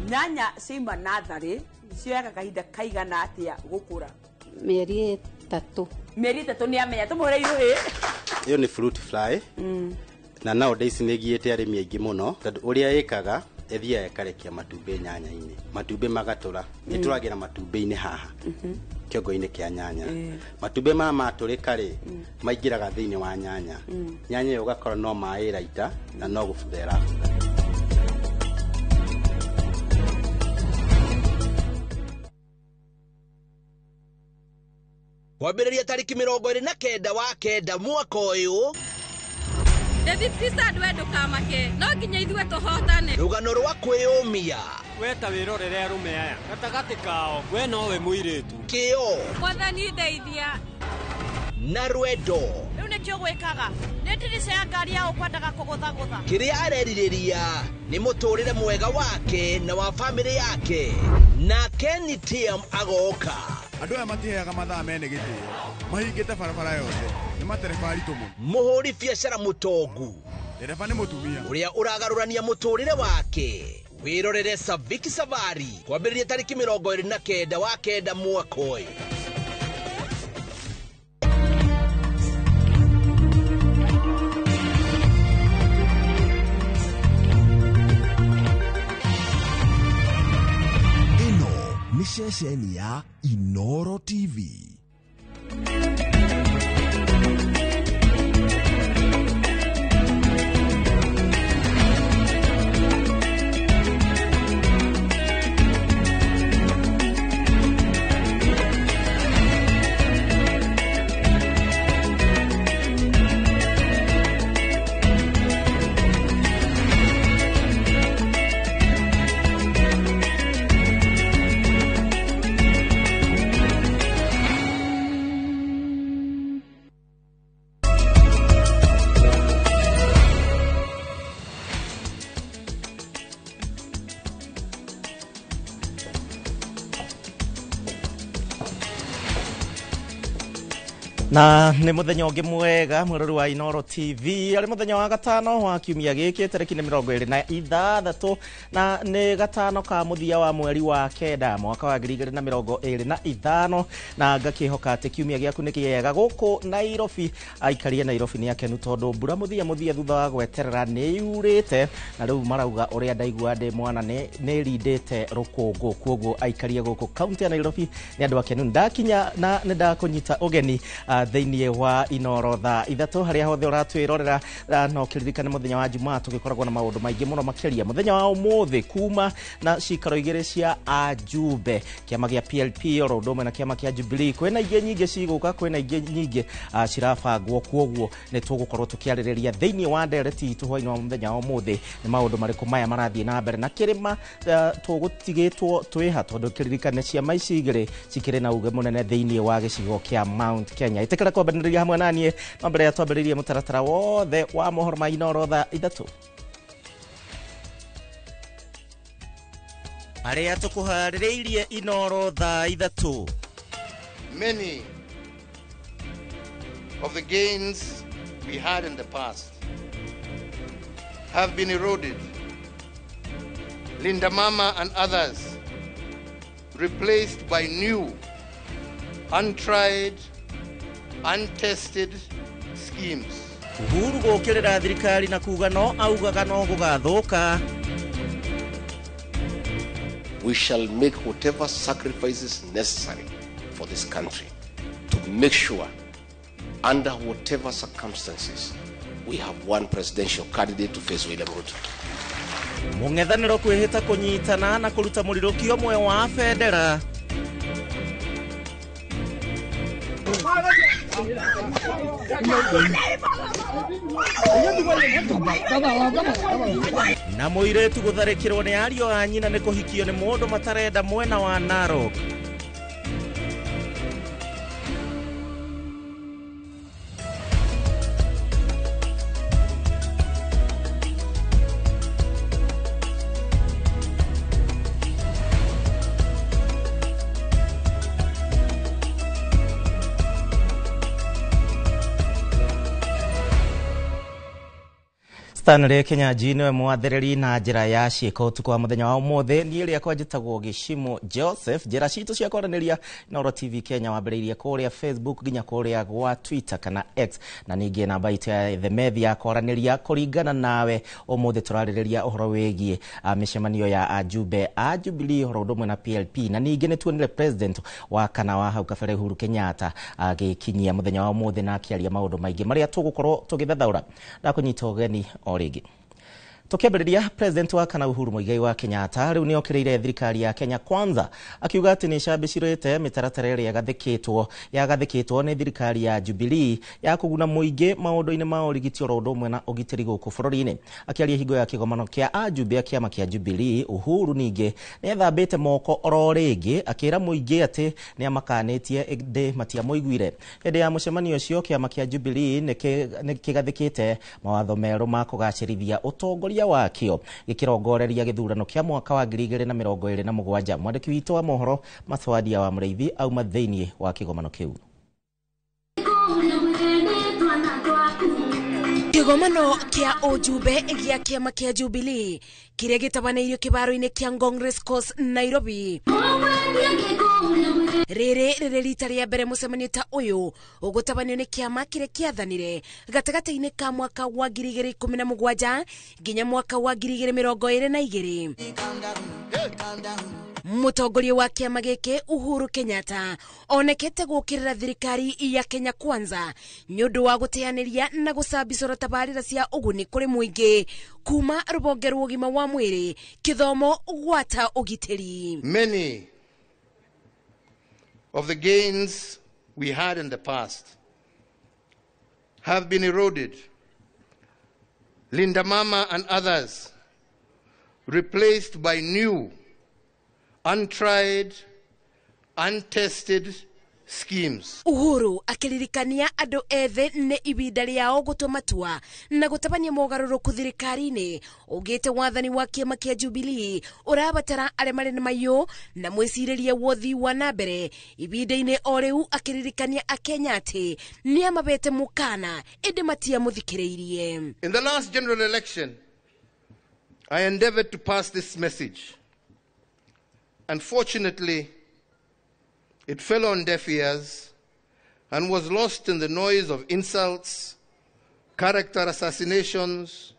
Nyanya ciuma natharĩ cioyaga kahinda kaigana atia gukura? Mĩeri 3. Mĩeri 3 nĩ amenya tũmũhũre irũhĩ. Ĩyo nĩ fruit fly. Na nowadays nĩ ĩgiĩte arĩmi aingĩ mũno tondũ ũrĩa ĩkaga ĩthiaga ĩkarekia matumbĩ nyanya-inĩ, matumbĩ magatũra, ĩtũragĩra matumbĩ-inĩ haha kĩongo-inĩ kĩa nyanya. Matumbĩ maya matũrĩka rĩ maingĩraga thĩinĩ wa nyanya, nyanya ĩyo ũgakora no maĩ ĩraita na no gũbutha ĩrabutha. Kwambĩrĩria tarĩki 29 wa 9 mwaka ũyũ. David Pisa we ndũkamake no nginya ithuĩ tũhotane. Rũgano rwa kwĩyũmia. We ta wĩrorere arũme aya gatagatĩ kao we nowe mũirĩtu. Kĩo. Mwathani ndeithia. Na rwendo. Rĩu nĩkĩo gwĩkaga nĩ ndirica ya ngari ya ũkwendaga kũgũthagũtha. Kĩrĩa arerirĩria nĩ mũtũrĩre mwega wake na wa famĩlĩ yake. Na Kenny TM agoka. Andũ aya matiheaga mathaa mene gĩtĩo mahingĩte barabara yothe nĩ matereba aritũ mũno. Mũhũri biacara mũtongu ndereba nĩ mũtumia ũrĩa ũragarũrania mũtũrĩre wake. Wĩrorere Saviki Savari kwambĩrĩria tarĩki 29 wa 9 mwaka ũyũ. Ĩno nĩ ceceni ya Inoro TV. Na nĩ mũthenya ũngĩ mwega mwĩrori wa Inoro TV arĩ mũthenya wa gatano wa kiumia gĩkĩ tarĩki nĩ 26 na nĩ gatano ka mũthia wa mweri wa 9 mwaka wa 2025 na ngakĩhoka atĩ kiumia gĩaku nĩ kĩega gũkũ Nairobi. Aikaria Nairobi nĩ akenu tondũ mbura mũthia thutha wa gweterera nĩ yurĩte na rĩu marauga ũrĩa ndaigua ndĩ mwana nĩ rindĩte rũkũngũ, kwoguo aikaria gũkũ kaunti ya Nairobi nĩ andũ akenu. Ndakinya na nĩ ndakũnyita ũgeni thĩinĩ wa Inoro thaa 3 harĩa hothe ũratwĩrorera no kĩririkane mũthenya wa Jumaa tũgĩkoragwo na maũndũ maingĩ mũno makĩria mũthenya wa ũmũthĩ kuma na cikaro igĩrĩ cia ajumbe kĩama gĩa PLP oro ũndũ ũmwe na kĩama kĩa Jubilee. Kwĩna ingĩ nyingĩ cigũka, kwĩna ingĩ nyingĩ cirabangwo, kwoguo nĩ tũgũkorwo tũkĩarĩrĩria thĩinĩ wa ndereti itũ hwainĩ wa mũthenya wa ũmũthĩ nĩ maũndũ marĩkũ maya marathiĩ na mbere na kĩrĩma tũgũtigĩtwo twĩha tondũ kĩririkane ciama ici igĩrĩ cikĩrĩ na uge mũnene thĩinĩ wa gĩcigo kĩa Mount Kenya. Itikira kwambanĩrĩria hamwe naniĩ no mbere ya twambĩrĩrie mũtaratara wothe wa mohoro ma Inoro thaa 3 arĩa tũkũharĩrĩirie Inoro thaa 3. Many of the gains we had in the past have been eroded. Linda Mama and others replaced by new, untried, untested schemes. Uhuru gũkĩrĩra thirikari na kuga no augaga no gũgathũka. We shall make whatever sacrifices necessary for this country to make sure, under whatever circumstances, we have one presidential candidate to face William Ruto. Mũng'ethanĩro kwĩhĩta kũnyitana na kũruta mũrirũkio ũmwe wa bendera. Na mũirĩtu gũtharĩkĩrwo nĩ ariũ a nyina nĩ kũhikio nĩ mũndũ matarenda mwena wa Narok. Stanley Kinyanjui niwe mwathĩrĩri na njĩra ya ciĩko ũtukũ wa mũthenya wa ũmũthĩ. Niĩ rĩakwa njĩtagwo Gĩcimo Joseph. Njĩra citũ cia kwaranĩria Inooro TV Kenya wambĩrĩirie kũrĩa Facebook nginya kũrĩa gwa Twitter kana X, na ningĩ namba itũ ya themethi ya kwaranĩria kũringana nawe. Ũmũthĩ tũrarĩrĩria ũhoro wĩgiĩ mĩcemanio ya ajumbe a Jubilee ũhoro ũndũ ũmwe na PLP, na ningĩ nĩ tuonire president wa kana wa hau kabere Uhuru Kenyatta agĩkinyia mũthenya wa ũmũthĩ na akĩaria maũndũ maingĩ marĩa tũgũkorwo tũgĩthathaũra. Ndakũnyita ũgeni o rĩngĩ. Tukiambĩrĩria, president wa kana Uhuru Muigai wa Kenyatta rĩu nĩokĩrĩire thirikari ya Kenya Kwanza akiuga atĩ nĩ ĩcambĩcirĩte mĩtaratara ĩrĩa yagathĩkĩtwo nĩ thirikari ya Jubilee ya kũguna mũingĩ maũndũ-inĩ ma ũrigiti oro ũndũ ũmwe na ũgitĩri gũkũ bũrũri-inĩ. Akĩaria hingo ya kĩgomano kĩa ajumbe a kĩama kĩa Jubilee, Uhuru ningĩ nĩethambĩte moko oro rĩngĩ akĩra mũingĩ atĩ nĩamakanĩtie ĩndĩ matiamũiguire. Hĩndĩ ya mũcemanio ũcio, kĩama kĩa Jubilee nĩ kĩgathĩkĩte mawatho merũ ma kũgacĩrithia ũtongoria wakĩo gĩkĩrongoreria gĩthurano kĩa mwaka wa 2027. Mwandĩki witũ wa mohoro Maswadia wa Mũrĩithi auma thĩinĩ wa kĩgomano kĩu. Kĩgomano kĩa ũjumbe gĩa kĩama kĩa Jubilee kĩrĩa gĩtabanĩirio kĩbaro-inĩ kĩa Ngong Racecourse Nairobi. Rĩrĩ rĩrĩ rita rĩa mbere mũcemanio ta ũyũ ũgũtabanio nĩ kĩama kĩrĩa kĩathanire gatagatĩ-inĩ ka mwaka wa 2017 nginya mwaka wa 2022. Mũtongoria wa kĩama gĩkĩ Uhuru Kenyatta onekete gũkĩrĩra thirikari ya Kenya Kwanza nĩ ũndũ wa gũteanĩria na gũcambicũra tabarĩra cia ũguni kũrĩ mũingĩ kuma rũhonge rwa ũgima wa mwĩrĩ, kĩthomo gwata ũgitĩri. Many of the gains we had in the past have been eroded. Linda Mama and others replaced by new, untried, untested schemes. Uhuru akĩririkania andũ ethĩ nĩ ibinda rĩao gũtua matua na gũtabania mogarũrũku thirikari-inĩ ũgĩte wathani wa kĩama kĩa Jubilee ũrabatara arĩa marĩ na maiyũ na mwĩcirĩrie wothi wa na mbere. Ibinda-inĩ o rĩu akĩririkania Akenya atĩ nĩamabete mũkana ĩndĩ matiamũthikĩrĩirie. In the last general election, I endeavored to pass this message. Unfortunately, it fell on deaf ears and was lost in the noise of insults, character assassinations,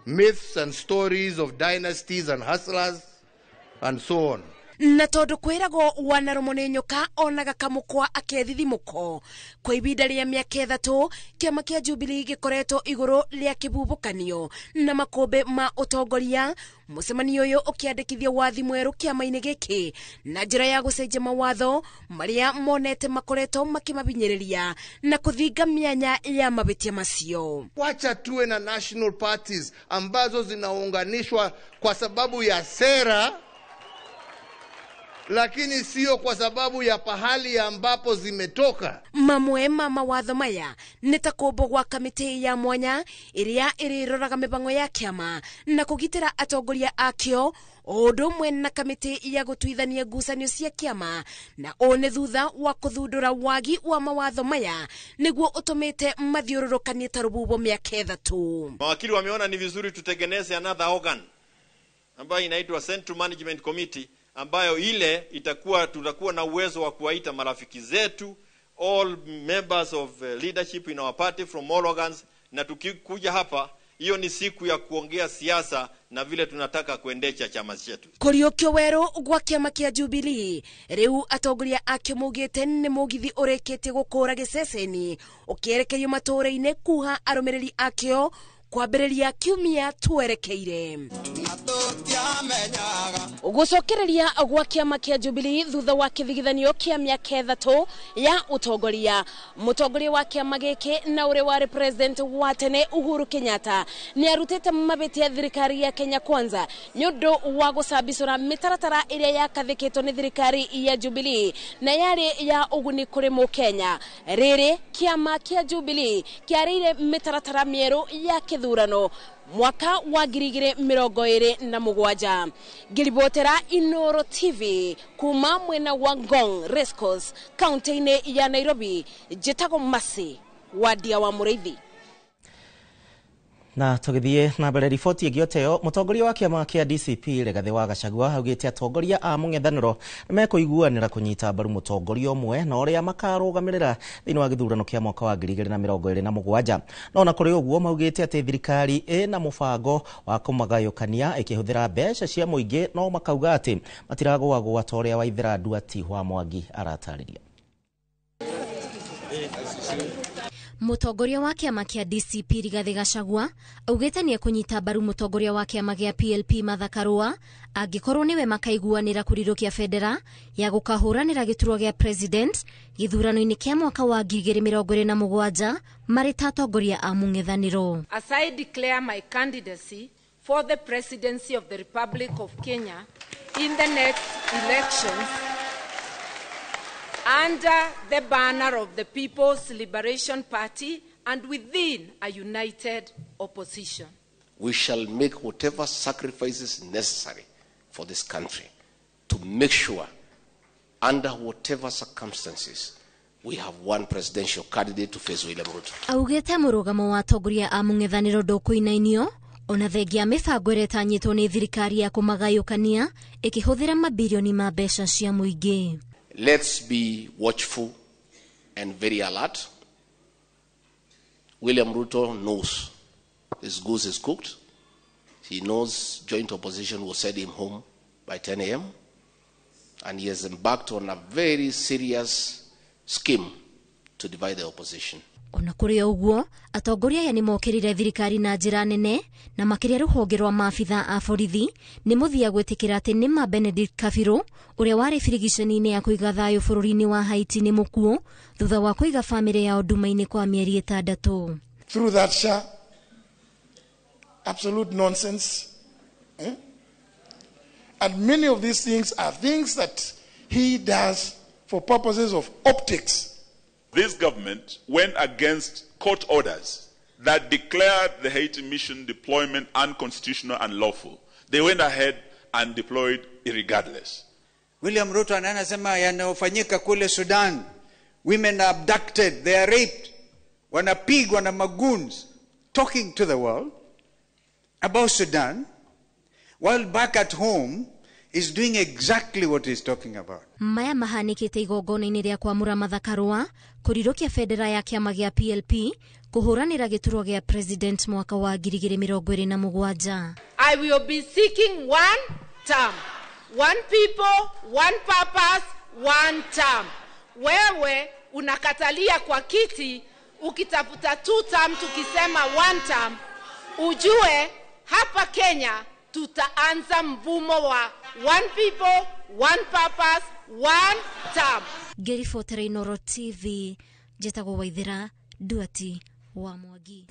myths and stories of dynasties and hustlers, and so on. Na tondu kwiragwo wanarũmwo nĩ nyoka onaga kamũkwa akethithimũko kwa ibinda rĩa mĩaka 3 kĩama kĩa Jubilee gĩkoretwo igũrũ rĩa kĩbubũkanio na makũmbĩ ma ũtongoria. Mũcemanio ũyũ ũkĩandĩkithia wathi mwerũ kĩama-inĩ gĩkĩ na njĩra ya gũcenjia mawatho marĩa monete makoretwo makĩmabinyĩrĩria na kũthinga mĩanya ya mabĩtia macio. Wacha tuwe na national parties ambazo zinaunganishwa kwa sababu ya sera, lakini sio kwa sababu ya pahali ambapo zimetoka. Mamwe ma mawatho maya nĩ ta kũmbwo gwa kamĩtĩ ya mwanya ĩrĩa ĩrĩroraga mĩbango ya kĩama na kũgitĩra atongoria akĩo, o ũndũ ũmwe na kamĩtĩ ya gũtuithania ngucanio cia kĩama, na ũũ nĩ thutha wa kũthundũra wagi wa mawatho maya nĩguo ũtũmĩte mathiũrũrũkanie ta rũbubo mĩaka 3. Mawakili wameona ni vizuri tutengeneze another organ ambayo inaitwa Central Management Committee, ambayo ile itakuwa tutakuwa na uwezo wa kuwaita marafiki zetu, all members of leadership in our party from all organs, na tukikuja hapa hiyo ni siku ya kuongea siasa na vile tunataka kuendesha chama chetu. Kũriũkio werũ gwa kĩama kĩa Jubilee rĩu atongoria akĩo maugĩte nĩ mũgithi ũrĩkĩtie gũkũra gĩceceni ũkĩerekerio matũũra-inĩ kuha arũmĩrĩri akĩo Kwambĩrĩria kiumia twerekeire. Gũcokereria gwa kĩama kĩa Jubilee thutha wa kĩthigithanio kĩa mĩaka 3 ya ũtongoria. Mũtongoria wa kĩama gĩkĩ na ũrĩa warĩ president wa tene Uhuru Kenyatta nĩ arutĩte mabĩtia thirikari ya Kenya Kwanza nĩ ũndũ wa gũcambicũra mĩtaratara ĩrĩa yakathĩkĩtwo nĩ thirikari ya Jubilee na yarĩ ya ũguni kũrĩ mũkenya. Rĩrĩ kĩama kĩa Jubilee kĩarĩire mĩtaratara mĩerũ ya kĩthurano mwaka wa 2027. Ngiribotera Inooro TV kuma mwena wa Ngong Racecourse kaunti-inĩ ya Nairobi, njĩtagwo Mercy Wadia wa Mũrĩithi. Na tũgĩthiĩ na mbere riboti ĩngĩ oteo, mũtongoria wa kĩama kĩa DCP Rigathĩ wa Gachagua augĩte atongoria a mũng'ethanĩro nĩmekũiguanĩra kũnyita mbaru mũtongoria ũmwe na ũrĩa makarũgamĩrĩra thĩinĩ wa gĩthurano kĩa mwaka wa 2027. No na kũrĩ ũguo maugĩte atĩ thirikari ĩna mũbango wa kũmagayũkania ĩkĩhũthĩra mbeca cia mũingĩ, no makauga atĩ matiragũagũa ta ũrĩa Waithera Nduati wa Mwangi aratarĩria. Mũtongoria wa kĩama kĩa DCP Rigathĩ Gachagua augĩte nĩ ekũnyita mbaru mũtongoria wa kĩama gĩa PLP Martha Karua angĩkorwo nĩwe makaiguanĩra kũrirũkia bendera ya gũkahũranĩra gĩturwa gĩa president gĩthurano-inĩ kĩa mwaka wa 2027 marĩ ta atongoria a mũng'ethanĩro. As I declare my candidacy for the presidency of the Republic of Kenya in the next elections under the banner of the People's Liberation Party and within a united opposition. We shall make whatever sacrifices necessary for this country to make sure, under whatever circumstances, we have one presidential candidate to face William Ruto. Augĩte mũrũgamo wa atongoria a mũng'ethanĩro ndũkũinainio ona thengia mĩbango ĩrĩa ĩtanyĩtwo nĩ thirikari ya kũmagayũkania ĩkĩhũthĩra mabirioni ma mbeca cia mũingĩ. Let's be watchful and very alert. William Ruto knows his goose is cooked. He knows joint opposition will send him home by 10 a.m. And he has embarked on a very serious scheme to divide the opposition. Ona kũrĩ ũguo, atongoria aya nĩmokĩrĩire thirikari na njĩra nene na makĩria rũhonge rwa maabitha a borithi nĩ mũthia gwĩtĩkĩra atĩ nĩma Benedict Kabiru ũrĩa warĩ birigiceni-inĩ ya kũiga thayũ bũrũri-inĩ wa Haiti nĩ mũkuũ thutha wa kũiga bamĩrĩ yao nduma-inĩ kwa mĩeri 6. Through that SHA, absolute nonsense. Eh? And many of these things are things that he does for purposes of optics. This government went against court orders that declared the Haiti mission deployment unconstitutional and lawful. They went ahead and deployed irregardless. William Ruto anasema yanayofanyika kule Sudan, women are abducted, they are raped, wanapigwa na magoons, talking to the world about Sudan, while back at home is doing exactly what he's talking about. Maya mahanĩkĩte igongona-inĩ rĩa kwamũra Martha Karua kũrirũkia bendera ya kĩama gĩa PLP kũhũranĩra gĩturwa gĩa president mwaka wa 2027. I will be seeking one term. One people, one purpose, one term. Wewe unakatalia kwa kiti ukitafuta two term, tukisema one term, ujue hapa Kenya tutaanza mvumo wa one people, one purpose, one term. Ngĩribotera Inooro TV, njĩtagwo Waithera Nduati wa Mwangi.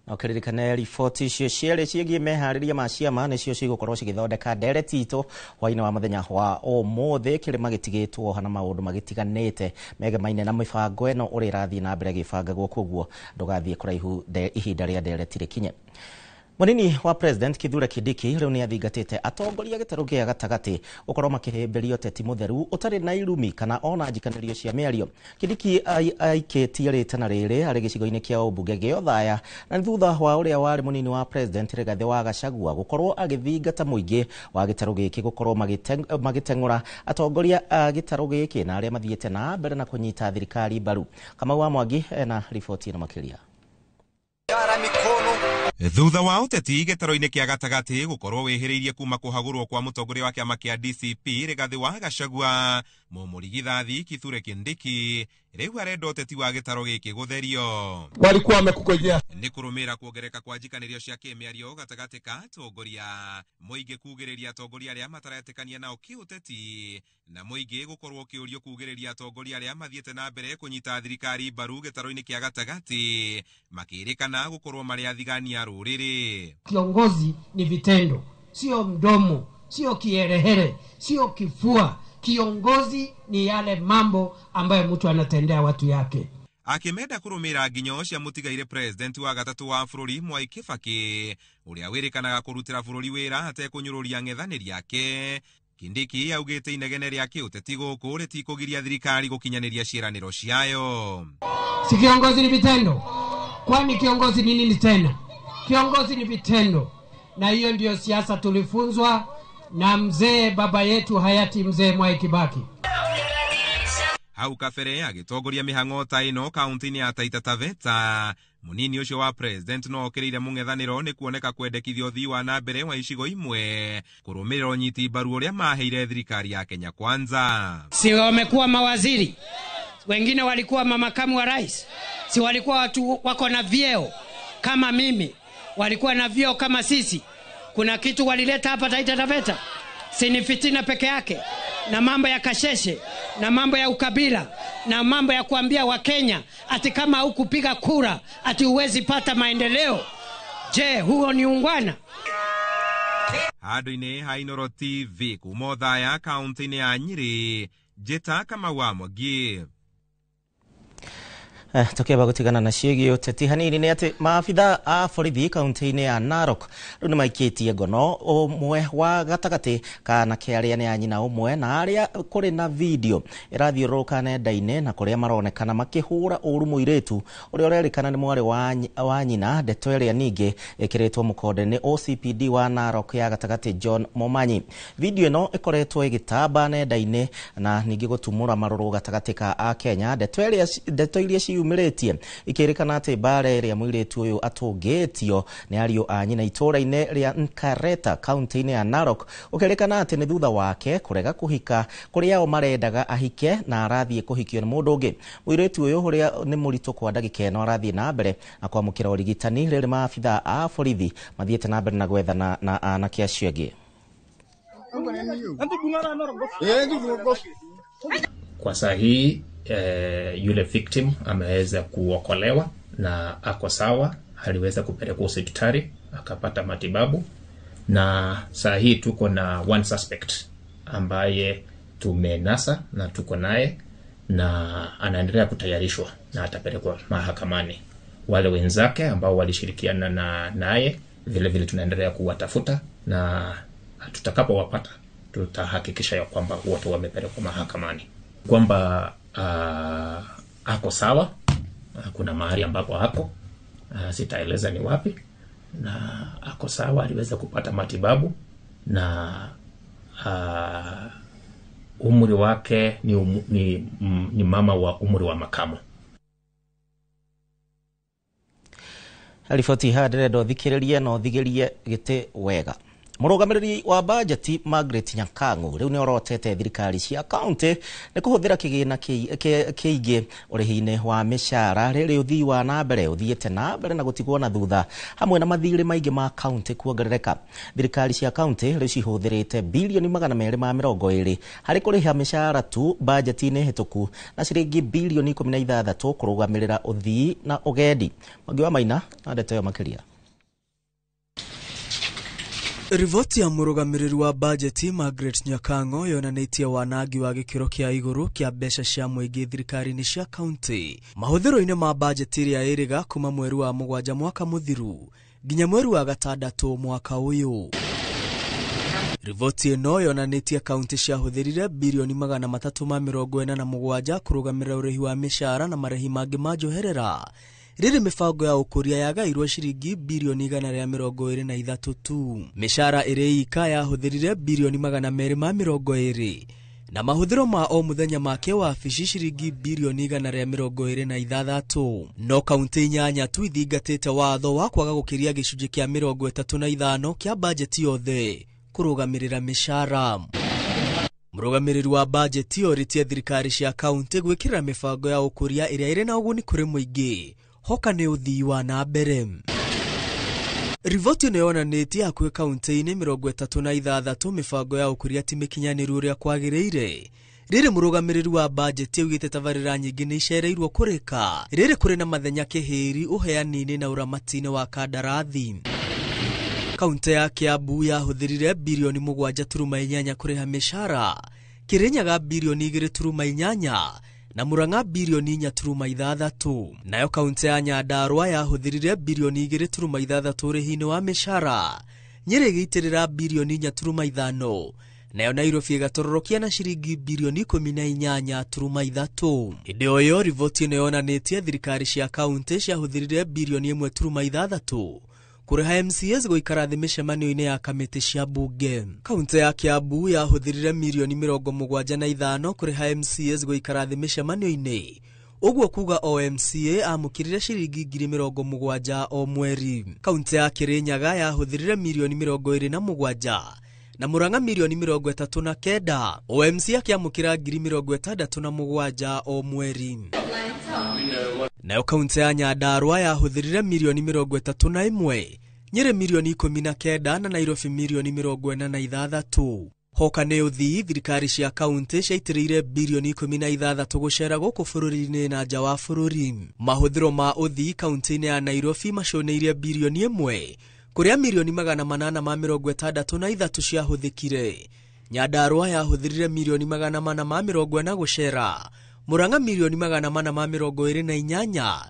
Na ũkĩririkane riboti icio cierĩ ciĩgiĩ meharĩria ma ciama nĩcio cigũkorwo cigĩthondeka ndereti itũ hwaĩ-inĩ wa mũthenya wa ũmũthĩ, kĩrĩma gĩtigĩtwo hana maũndũ magĩtiganĩte megemaine na mĩbango ĩno ũrĩa ĩrathiĩ na mbere gĩbangagwo, koguo ndũgathiĩ kũraihu ihinda rĩa ndereti rĩkinye. Mũnini wa President Kithure Kindiki rĩu nĩ athingatĩte atongoria gĩtarũ gĩa gatagatĩ gũkorwo makĩhĩmbĩria ũteti mũtheru ũtarĩ na irumi kana ona njikanĩrio cia mĩario. Kindiki aikĩtie rĩtana rĩrĩ arĩ gĩcigo-inĩ kĩa ũmbunge gĩa Othaya na nĩ thutha wa ũrĩa warĩ mũnini wa President Rigathĩ wa Gachagua gũkorwo agĩthingata mũingĩ wa gĩtarũ gĩkĩ gũkorwo magĩteng'ũra atongoria a gĩtarũ gĩkĩ na arĩa mathiĩte na mbere na kũnyita thirikari mbaru. Kamau wa Mwangi ena riboti ĩno makĩria. Thutha wa ũteti gĩtarũ-inĩ kĩa gatagatĩ gũkorwo wĩhĩrĩirie kuma kũhagũrwo kwa mũtongoria wa kĩama kĩa DCP Rigathĩ wa Gachagua, Mũmũrigithathi Kithure Kindiki rĩu arenda ũteti wa gĩtaro gĩkĩ gũtherio. Walikuwa wamekungojea. Nĩ kũrũmĩrĩra kuongereka kwa njikanĩrio cia kĩmĩario gatagatĩ ka atongoria, mũingĩ kugĩrĩria atongoria arĩa mataretĩkania nao kĩũteti, na mũingĩ gũkorwo ũkĩũrio kugĩrĩria atongoria arĩa mathiĩte na mbere kũnyita thirikari mbaru gĩtaro-inĩ kĩa gatagatĩ, makĩrĩkana gũkorwo marĩ athigani a rũrĩrĩ. Kiongozi ni vitendo, sio mdomo, sio kiherehere, sio kifua. Kiongozi ni yale mambo ambayo mtu anatendea watu yake. Akĩmenda kũrũmĩrĩra nginyo cia mũtigaire president wa gatatũ wa bũrũri Mwai Kibaki, ũrĩa wĩrĩkanaga kũrutĩra bũrũri wĩra atekũnyũrũria ng'ethanĩri ake. Kindiki augĩte inegene rĩa kĩũteti gũkũ rĩtikũgiria thirikari gũkinyanĩria ciĩranĩro ciayo. Si kiongozi ni vitendo? Kwani kiongozi ni nini tena? Kiongozi ni vitendo, na hiyo ndiyo siasa tulifunzwa na mzee baba yetu hayati mzee Mwai Kibaki. Hau kabere agĩtongoria mĩhang'o ta ĩno kaunti-inĩ ya Taita Taveta, mũnini ũcio wa president no okĩrĩire mũng'ethanĩro nĩ kuoneka kwendekithia ũthii wa na mbere wa icigo imwe kũrũmĩrĩra ũnyiti mbaru ũrĩa maheire thirikari ya Kenya Kwanza. Si wamekuwa mawaziri, wengine walikuwa mamakamu wa rais, si walikuwa watu wako na vyeo kama mimi, walikuwa na vyeo kama sisi. Kuna kitu walileta hapa Taita Taveta? Si ni fitina peke yake, na mambo ya kasheshe, na mambo ya ukabila, na mambo ya kuambia Wakenya ati kama hukupiga kura ati huwezi pata maendeleo. Je, huo ni ungwana? Handũ-inĩ ha Inooro TV kuma Othaya kaunti-inĩ ya Nyĩrĩ, Njĩta Kamau wa Mwangi. Tukiamba gutigana na ciĩgiĩ ũteti hanini nĩ atĩ maabitha a borithi kaunti-inĩ ya Narok rĩu nĩmaikĩtie ngono ũmwe wa gatagatĩ ka anake arĩa nĩ a nyina ũmwe na arĩa kũrĩ na video ĩrathiũrũrũka nenda-inĩ na kũrĩa maronekana makĩhũra ũru mũirĩtu ũrĩa ũrerĩkana nĩ mwarĩ wa nyina, ndeto ĩrĩa ningĩ ĩkĩrĩtwo mũkonde nĩ OCPD wa Narok ya gatagatĩ John Momanyi. Video ĩno ĩkoretwo ĩgĩtamba nenda-inĩ na ningĩ gũtumũra marũrũ gatagatĩ ka Akenya, ndeto iria ciumĩrĩtie ikĩrĩkana atĩ mbara ĩrĩa mũirĩtu ũyũ atũngĩtio nĩ ariũ a nyina itũũra-inĩ rĩa Nkareta kaunti-inĩ ya Narok, ũkĩrĩkana atĩ nĩ thutha wake kũrega kũhika kũrĩa o marendaga ahike na arathiĩ kũhikio nĩ mũndũ ũngĩ. Mũirĩtu ũyũ ũrĩa nĩ mũritũ kwa ndagĩka ĩno arathiĩ na mbere na kwamũkĩra ũrigitani rĩrĩ maabitha a borithi mathiĩte na mbere na gwethana na anake acio angĩ. Kwa saa hii yule victim ameweza kuokolewa na ako sawa, aliweza kupelekwa hospitali akapata matibabu, na saa hii tuko na one suspect ambaye tumenasa na tuko naye na anaendelea kutayarishwa na atapelekwa mahakamani. Wale wenzake ambao walishirikiana na naye vile vile tunaendelea kuwatafuta, na tutakapowapata tutahakikisha ya kwamba wote wamepelekwa mahakamani, kwamba ako sawa. Kuna mahali ambapo ako, sitaeleza ni wapi, na ako sawa, aliweza kupata matibabu na umri wake ni mama wa umri wa makamo. Riboti haha ndĩrenda ũthikĩrĩrie na ũthigĩrie gĩtĩ wega. Mũrũgamĩrĩri wa bajeti Margaret Nyakang'u rĩu nĩ orotete thirikari cia kaunti nĩ kũhũthĩra kĩgĩna kĩingĩ ũrĩhi-inĩ wa mĩcara rĩrĩ ũthii wa na mbere ũthiĩte na mbere na gũtigwo na thutha hamwe na mathirĩ maingĩ ma kaunti kuongerereka. Thirikari cia kaunti rĩu cihũthĩrĩte bilioni 220 harĩ kũrĩha mĩcara tu bajeti-inĩ hĩtũku na ciringi bilioni 16 kũrũgamĩrĩra ũthii na ũgendi. Mwangi wa Maina na ndeto ĩyo makĩria. Riboti ya mũrũgamĩrĩri wa bajeti Margaret Nyakang'o yonanĩtie wanangi wa gĩkĩro kĩa igũrũ kĩa mbeca cia mũingĩ thirikari-inĩ cia kaunti mahũthĩro-inĩ ma bajeti ĩrĩa ĩrĩga kuma mweri wa 7 mwaka mũthiru nginya mweri wa 6 mwaka ũyũ. Riboti ĩno yonanĩtie kaunti ciahũthĩrire bilioni 347 kũrũgamĩrĩra ũrĩhi wa mĩcara na marĩhi mangĩ ma njoherera rĩrĩ mĩbango ya ũkũria yagairwo ciringi bilioni 123 tu. Mĩcara ĩrĩ ika yahũthĩrire bilioni 220 na mahũthĩro ma o mũthenya ma kĩwabici ciringi bilioni 126. No kaunti 8 tu ithingatĩte watho wa kwaga gũkĩria gĩcunjĩ kĩa 35 kĩa bajeti yothe kũrũgamĩrĩra mĩcara. Mũrũgamĩrĩri wa bajeti orĩtie thirikari cia kaunti gwĩkĩrĩra mĩbango ya ũkũria ĩrĩa ĩrĩ na ũguni kũrĩ mũingĩ hoka nĩ ũthii wa na mbere. Riboti ĩno yonanĩtie hakuhĩ kaunti-inĩ 36 mĩbango ya ũkũria ti mĩkinyanĩru ũrĩa kwagĩrĩire. Rĩrĩ mũrũgamĩrĩri wa bajeti augĩte tabarĩra nyingĩ nĩ icereirwo kũrĩka rĩrĩ kũrĩ na mathenya kĩhĩri ũheani-inĩ na ũramati-inĩ wa kandarathi. Kaunti ya Kiambu yahũthĩrire birioni 7.8 kũrĩha mĩcara, Kirinyaga birioni 2.8 na Murang'a birioni 4.6. Nayo kaunti ya Nyandarua yahũthĩrire birioni 2.6 ũrĩhi-inĩ wa mĩcara, Nyĩrĩ ĩgĩitĩrĩra birioni 4.5, nayo Nairobi ĩgatororokia na ciringi birioni 18.3. Hĩndĩ o ĩyo riboti ĩno yonanĩtie thirikari cia kaunti ciahũthĩrire birioni 1.6 kũrĩha MCAs gũikara thĩ mĩcemanio-inĩ ya kamĩtĩ cia bunge. Kaunti ya Kiambu yahũthĩrire mirioni 75 kũrĩha MCAs gũikara thĩ mĩcemanio-inĩ, ũguo kuga o MCA amũkĩrire ciringi 70,000 o mweri. Kaunti ya Kirinyaga yahũthĩrire mirioni 27 na Murang'a mirioni 39, o MCA akĩamũkĩra 67,000 o mweri. Nayo kaunti ya Nyandarua yahũthĩrire mirioni 31, Nyĩrĩ mirioni 19 na Nairobi mirioni 46. Hoka nĩ ũthii, thirikari cia kaunti ciaitĩrĩire birioni 16 gũcera gũkũ bũrũri-inĩ na nja wa bũrũri. Mahũthĩro ma ũthii kaunti-inĩ ya Nairobi maconeirie birioni 1 kũrĩa mirioni 863 ciahũthĩkire. Nyandarua yahũthĩrire mirioni 440 gũcera, Murang'a mirioni 428,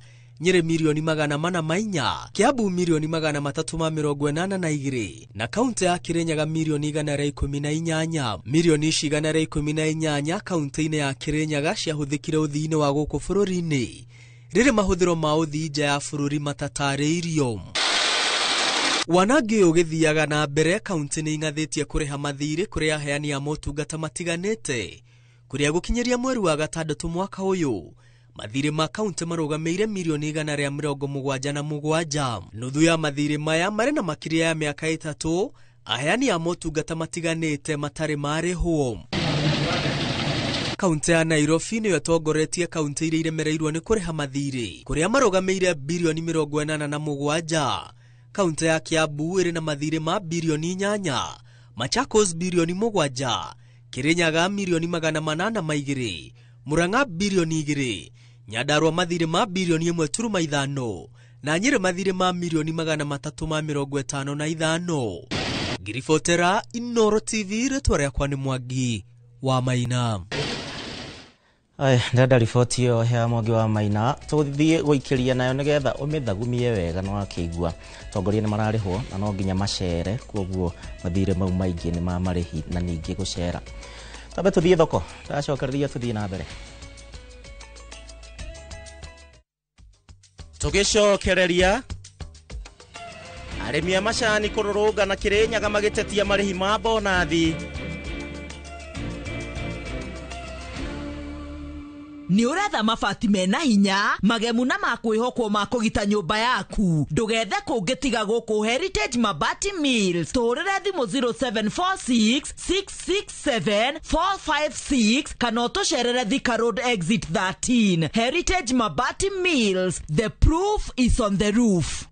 Nyĩrĩ mirioni 404, Kiambu mirioni 382 na kaunti ya Kirinyaga mirioni 118. Mirioni ici 118 kaunti-inĩ ya Kirinyaga ciahũthĩkire ũthii-inĩ wa gũkũ bũrũri-inĩ rĩrĩ mahũthĩro ma ũthii nja ya bũrũri matatarĩirio. Wanangi ũyũ ũgĩthiaga na mbere, kaunti nĩ ing'athĩtie kũrĩha mathirĩ kũrĩ aheani a motungata matiganĩte kũrĩa gũkinyĩria mweri wa gatandatũ mwaka ũyũ mathirĩ ma kaunti marũgamĩire mirioni 177. Nuthu ya mathirĩ maya marĩ na makĩria ya mĩaka 3 aheani a motungata matiganĩte matarĩ marĩhwo. Kaunti ya Nairobi nĩyo ĩtongoretie kaunti iria iremereirwo nĩ kũrĩha mathirĩ kũrĩa marũgamĩire birioni 87. Kaunti ya Kiambu ĩrĩ na mathirĩ ma birioni 8, Machakos birioni 7, Kirinyaga mirioni 802, Murang'a birioni 2, Nyandarua mathirĩ ma birioni 1.5 na Nyĩrĩ mathirĩ ma mirioni 355. Ngiribotera Inooro TV, rĩtwa rĩakwa nĩ Mwangi wa Maina. Aya, ndĩrenda riboti ĩyo ya Mwangi wa Maina tũthiĩ gũikĩria nayo nĩgetha ũmĩthagumie wega na wakĩigua. Atongoria nĩ mararĩhwo na no nginya macere, koguo mathirĩ mau maingĩ nĩ ma marĩhi na ningĩ gũcera. Twambe tũthiĩ thoko, tũracokereria tũthiĩ na mbere. Tũgĩcokereria arĩmi a macani kũrũrũngana Kĩrĩnyaga magĩtetia marĩhi ma bonathi. Nĩ ũretha mabati mena hinya magemu na ma kwĩhokwo ma kũgita nyũmba yaku, ndũgethe kũngĩ tiga gũkũ Heritage Mabati Mills. Tũhũrĩre thimũ 0746 667 456 kana ũtũcerere Thika Road Exit 13. Heritage Mabati Mills, the proof is on the roof.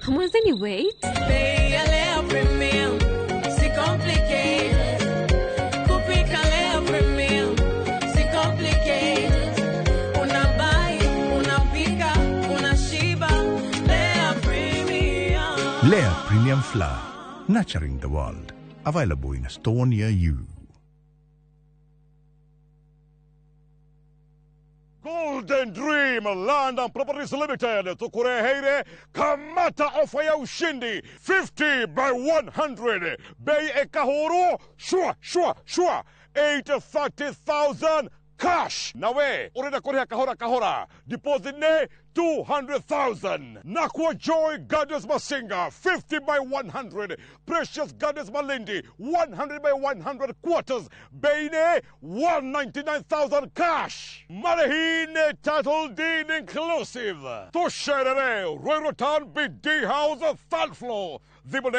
Hamwezi wait? Lea Premium Flour, nurturing the world. Available in a store near you. Golden Dream Land and Properties Limited tukureheire kamata ofa ya ushindi 50 by 100 bei ekahuru shua shua shua 830,000 cash. Na we urenda kuriha kahora kahora, deposit ne 200,000. Nakwa Joy Gardens Masinga 50 by 100. Precious Gardens Malindi 100 by 100 quarters. Bei 199,000 cash. Marehine title deed inclusive. Tusherere Ruiru Town BD House third floor. Thimũ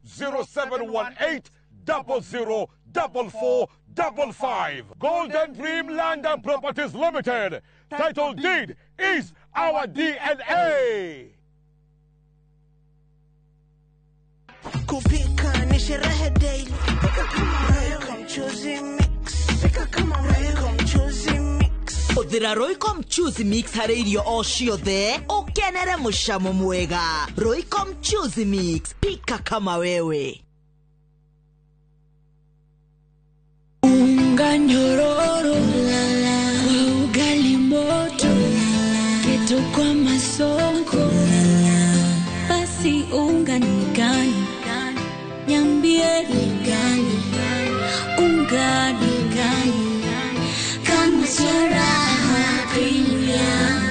0718 00 44 55. Golden Dream Land and Properties Limited. Title deed is our DNA. Kupika ni sherehe daily. Pika kama wewe, mchuzi mix. Pika kama wewe, mchuzi mix. Hũthĩra Royco Mchuzi Mix harĩ irio o ciothe ũkenere mũcamo mwega. Royco Mchuzi Mix, pika kama wewe. Unga nyororo kwa ugali moto, keto kwa masonko, basi unga ni gani? Niambie ni gani? Unga ni gani? Kama Raha Premium.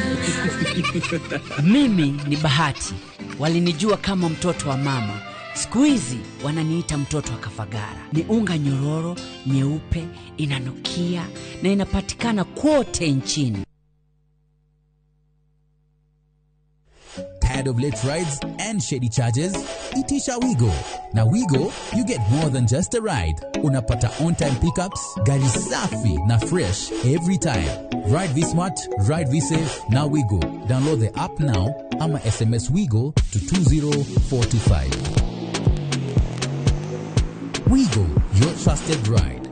Mimi ni Bahati, walinijua kama mtoto wa mama. Siku hizi wananiita mtoto wa Kafagara. Ni unga nyororo, nyeupe, inanukia na inapatikana kote nchini. Tired of late rides and shady charges? Itisha Wigo. Na Wigo, you get more than just a ride. Unapata on-time pickups, gari safi na fresh every time. Ride V-Smart, ride V-Safe, na Wigo. Download the app now ama SMS Wigo to 20425. Wigo, your trusted ride.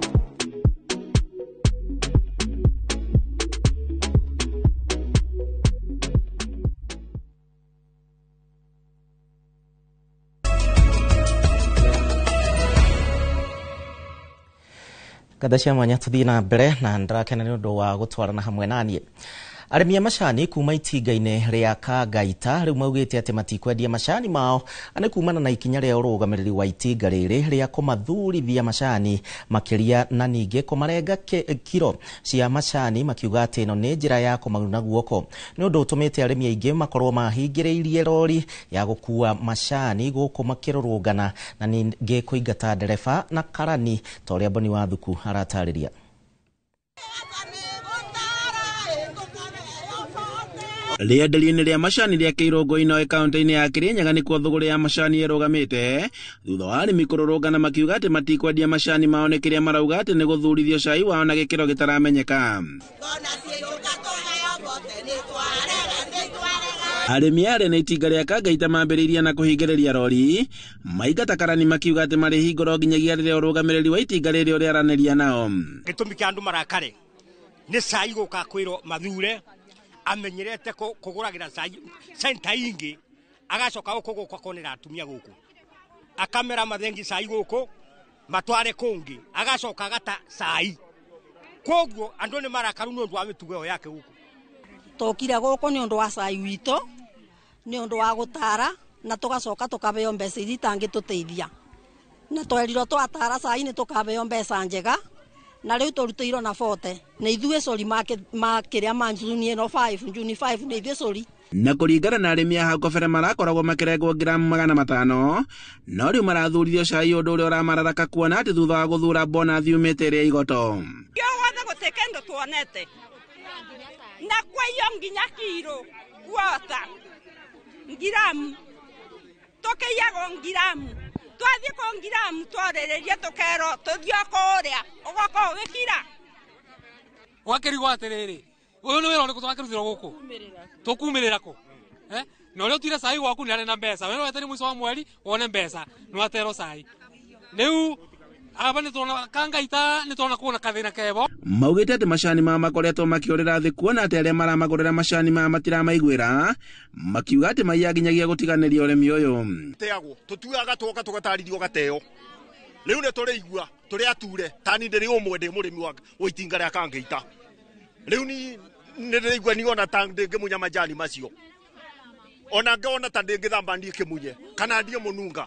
Ngatho cia mwanya tuthii na mbere na ndĩrakena nĩ ũndũ wa gũtwarana hamwe naniĩ. Arĩmi a macani kuma itinga-inĩ rĩa Kangaita rĩu maugĩte atĩ matikwendia macani mao nĩ kumana na ikinya rĩa ũrũgamĩrĩri wa itinga rĩrĩ rĩa kũmathurithia macani makĩria na ningĩ kũmarenga kiro cia macani, makiuga atĩ ĩno nĩ njĩra ya kũmaguna guoko. Nĩ ũndũ ũtũmĩte arĩmi aingĩ makorwo mahingĩrĩirie rori ya gũkua macani gũkũ makĩrũrũngana na ningĩ kũingata ndereba na karani ta ũrĩa Boni Wathuku aratarĩria. Rĩenderio-inĩ rĩa macani rĩa Kĩirũngũ-inĩ kaunti-inĩ ya Kĩrĩnyaga nĩkuo thũgũrĩ ya macani ĩrũgamĩte thutha wa arĩmi kũrũrũngana makiuga atĩ matikwendia macani mao nĩ kĩrĩa marauga atĩ nĩ gũthurithio cai wao na gĩkĩro gĩtaramenyeka. Arĩmi arĩa nĩ itinga rĩa Kangaita mambĩrĩirie na kũhingĩrĩria rori maingata karani makiuga atĩ marĩ hingũro nginyagia rĩrĩa ũrũgamĩrĩri wa itinga rĩrĩ ũrĩaranĩria nao. Gĩtũmi kĩa andũ marakare nĩ cai gũka kwĩrwo mathure amenyerete kũgũragĩra cai centa ingĩ agacoka gũkũ gũkũ akonera atumia gũkũ akamera mathengi cai gũkũ matware kũngĩ agacoka agata cai, koguo andũ nĩ marakaru nĩ ũndũ wa mĩtugo ĩyo yake gũkũ. Tũkire gũkũ nĩ ũndũ wa cai witũ, nĩ ũndũ wa gũtara na tũgacoka tũkaheo mbeca iria itangĩtũteithia, na twerirwo twatara cai nĩ tũkaheo mbeca njega, na rĩu tũrutĩirwo na 40 nĩ ithuĩ cori ma kĩrĩa ma Juni ĩno 5 Juni 5 nĩ ithuĩ cori. Na kũringana na arĩmi a hau kabere marakoragwo makĩrengwo ngiramu 500 no rĩu marathurithio cai ũndũ ũrĩa ũramararaka kuona atĩ thutha wa gũthura bonathi yumĩte ĩrĩa igoto. Kĩo wothe gũtirĩ kĩndũ tuonete na kwaiyo nginya kiro guota ngiramu tũkĩiyagwo ngiramu twathiĩ kũ ngiramu twarĩrĩrie tũkerwo tũthiĩ o kũrĩa ũgoka ũgĩkira. Ũgakĩrigwo atĩrĩrĩ, ũyũ nĩ wĩra ũrĩkũ twakĩrutĩrwo gũkũ tũkumĩrĩra kũ na ũrĩa ũtuire cai gwaku nĩ arĩ na mbeca, we no weterere mũico wa mweri wone mbeca nĩ waterwo cai. Rĩu aba nĩ tũrona Kangaita nĩ tũrona kuona kathĩna kebo. Maugĩte atĩ macani mao makoretwo makĩũrĩra thĩ kuona atĩ arĩa maramagũrĩra macani mao matiramaiguĩra, makiuga atĩ maiya nginyagia gũtiganĩria ũrĩmi ũyũ. Teagwo tũtuaga tũgoka tũgatarithio gateo rĩu nĩ tũrĩigua tũrĩ ature tani ndĩrĩ ũmwe ndĩ mũrĩmi wa itinga rĩa Kangaita rĩu ni nĩ ndĩraigua ni ona ta ndĩngĩmunya majani macio ona ngona ta ndĩngĩthamba ndiĩ kĩmunye kana ndiĩ mũnunga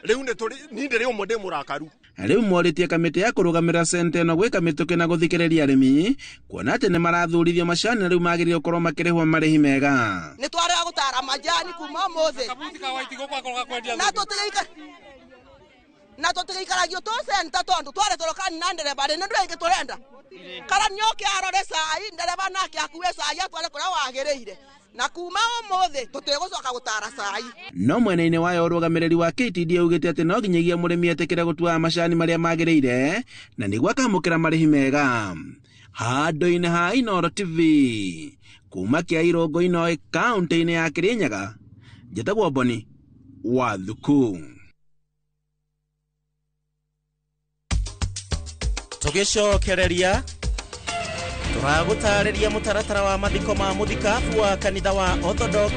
rĩu nĩ tũrĩ ni ndĩrĩ ũmwe ndĩ mũrakaru. Rĩu morĩtie kamĩtĩ ya kũrũgamĩrĩra senta ĩno gwĩka mĩtũkĩ na gũthikĩrĩria arĩmi, kuona atĩ nĩ marathurithio macani na rĩu magĩrĩirwo gũkorwo makĩrĩhwo marĩhi mega. Nĩ twarega gũtara majani kuma ũmũthĩ na tũtigiikaragio tũ senta tondũ twareterwo kani na ndereba rĩ nĩ ndũrĩ tũrenda karani oke arore cai ndereba nake akue cai atware kũrĩa wagĩrĩire na kuma ũmũthĩ tũtigũcoka gũtara cai. No mwena-inĩ wayo ũrũgamĩrĩri wa KTD augĩte atĩ no nginyagia mũrĩmi etĩkĩre gũtuaga macani marĩa magĩrĩire na nĩguo akamũkĩra marĩhi mega. Handũ-inĩ ha Inooro TV kuma kĩa Irũngũ Inoĩ kaũntĩ-inĩ ya Kĩrĩnyaga, njĩtagwo Boni wa Thuku. Tũgĩcokereria tũragũtarĩria mũtaratara wa mathiko ma mũthikabu wa kanitha wa Orthodox.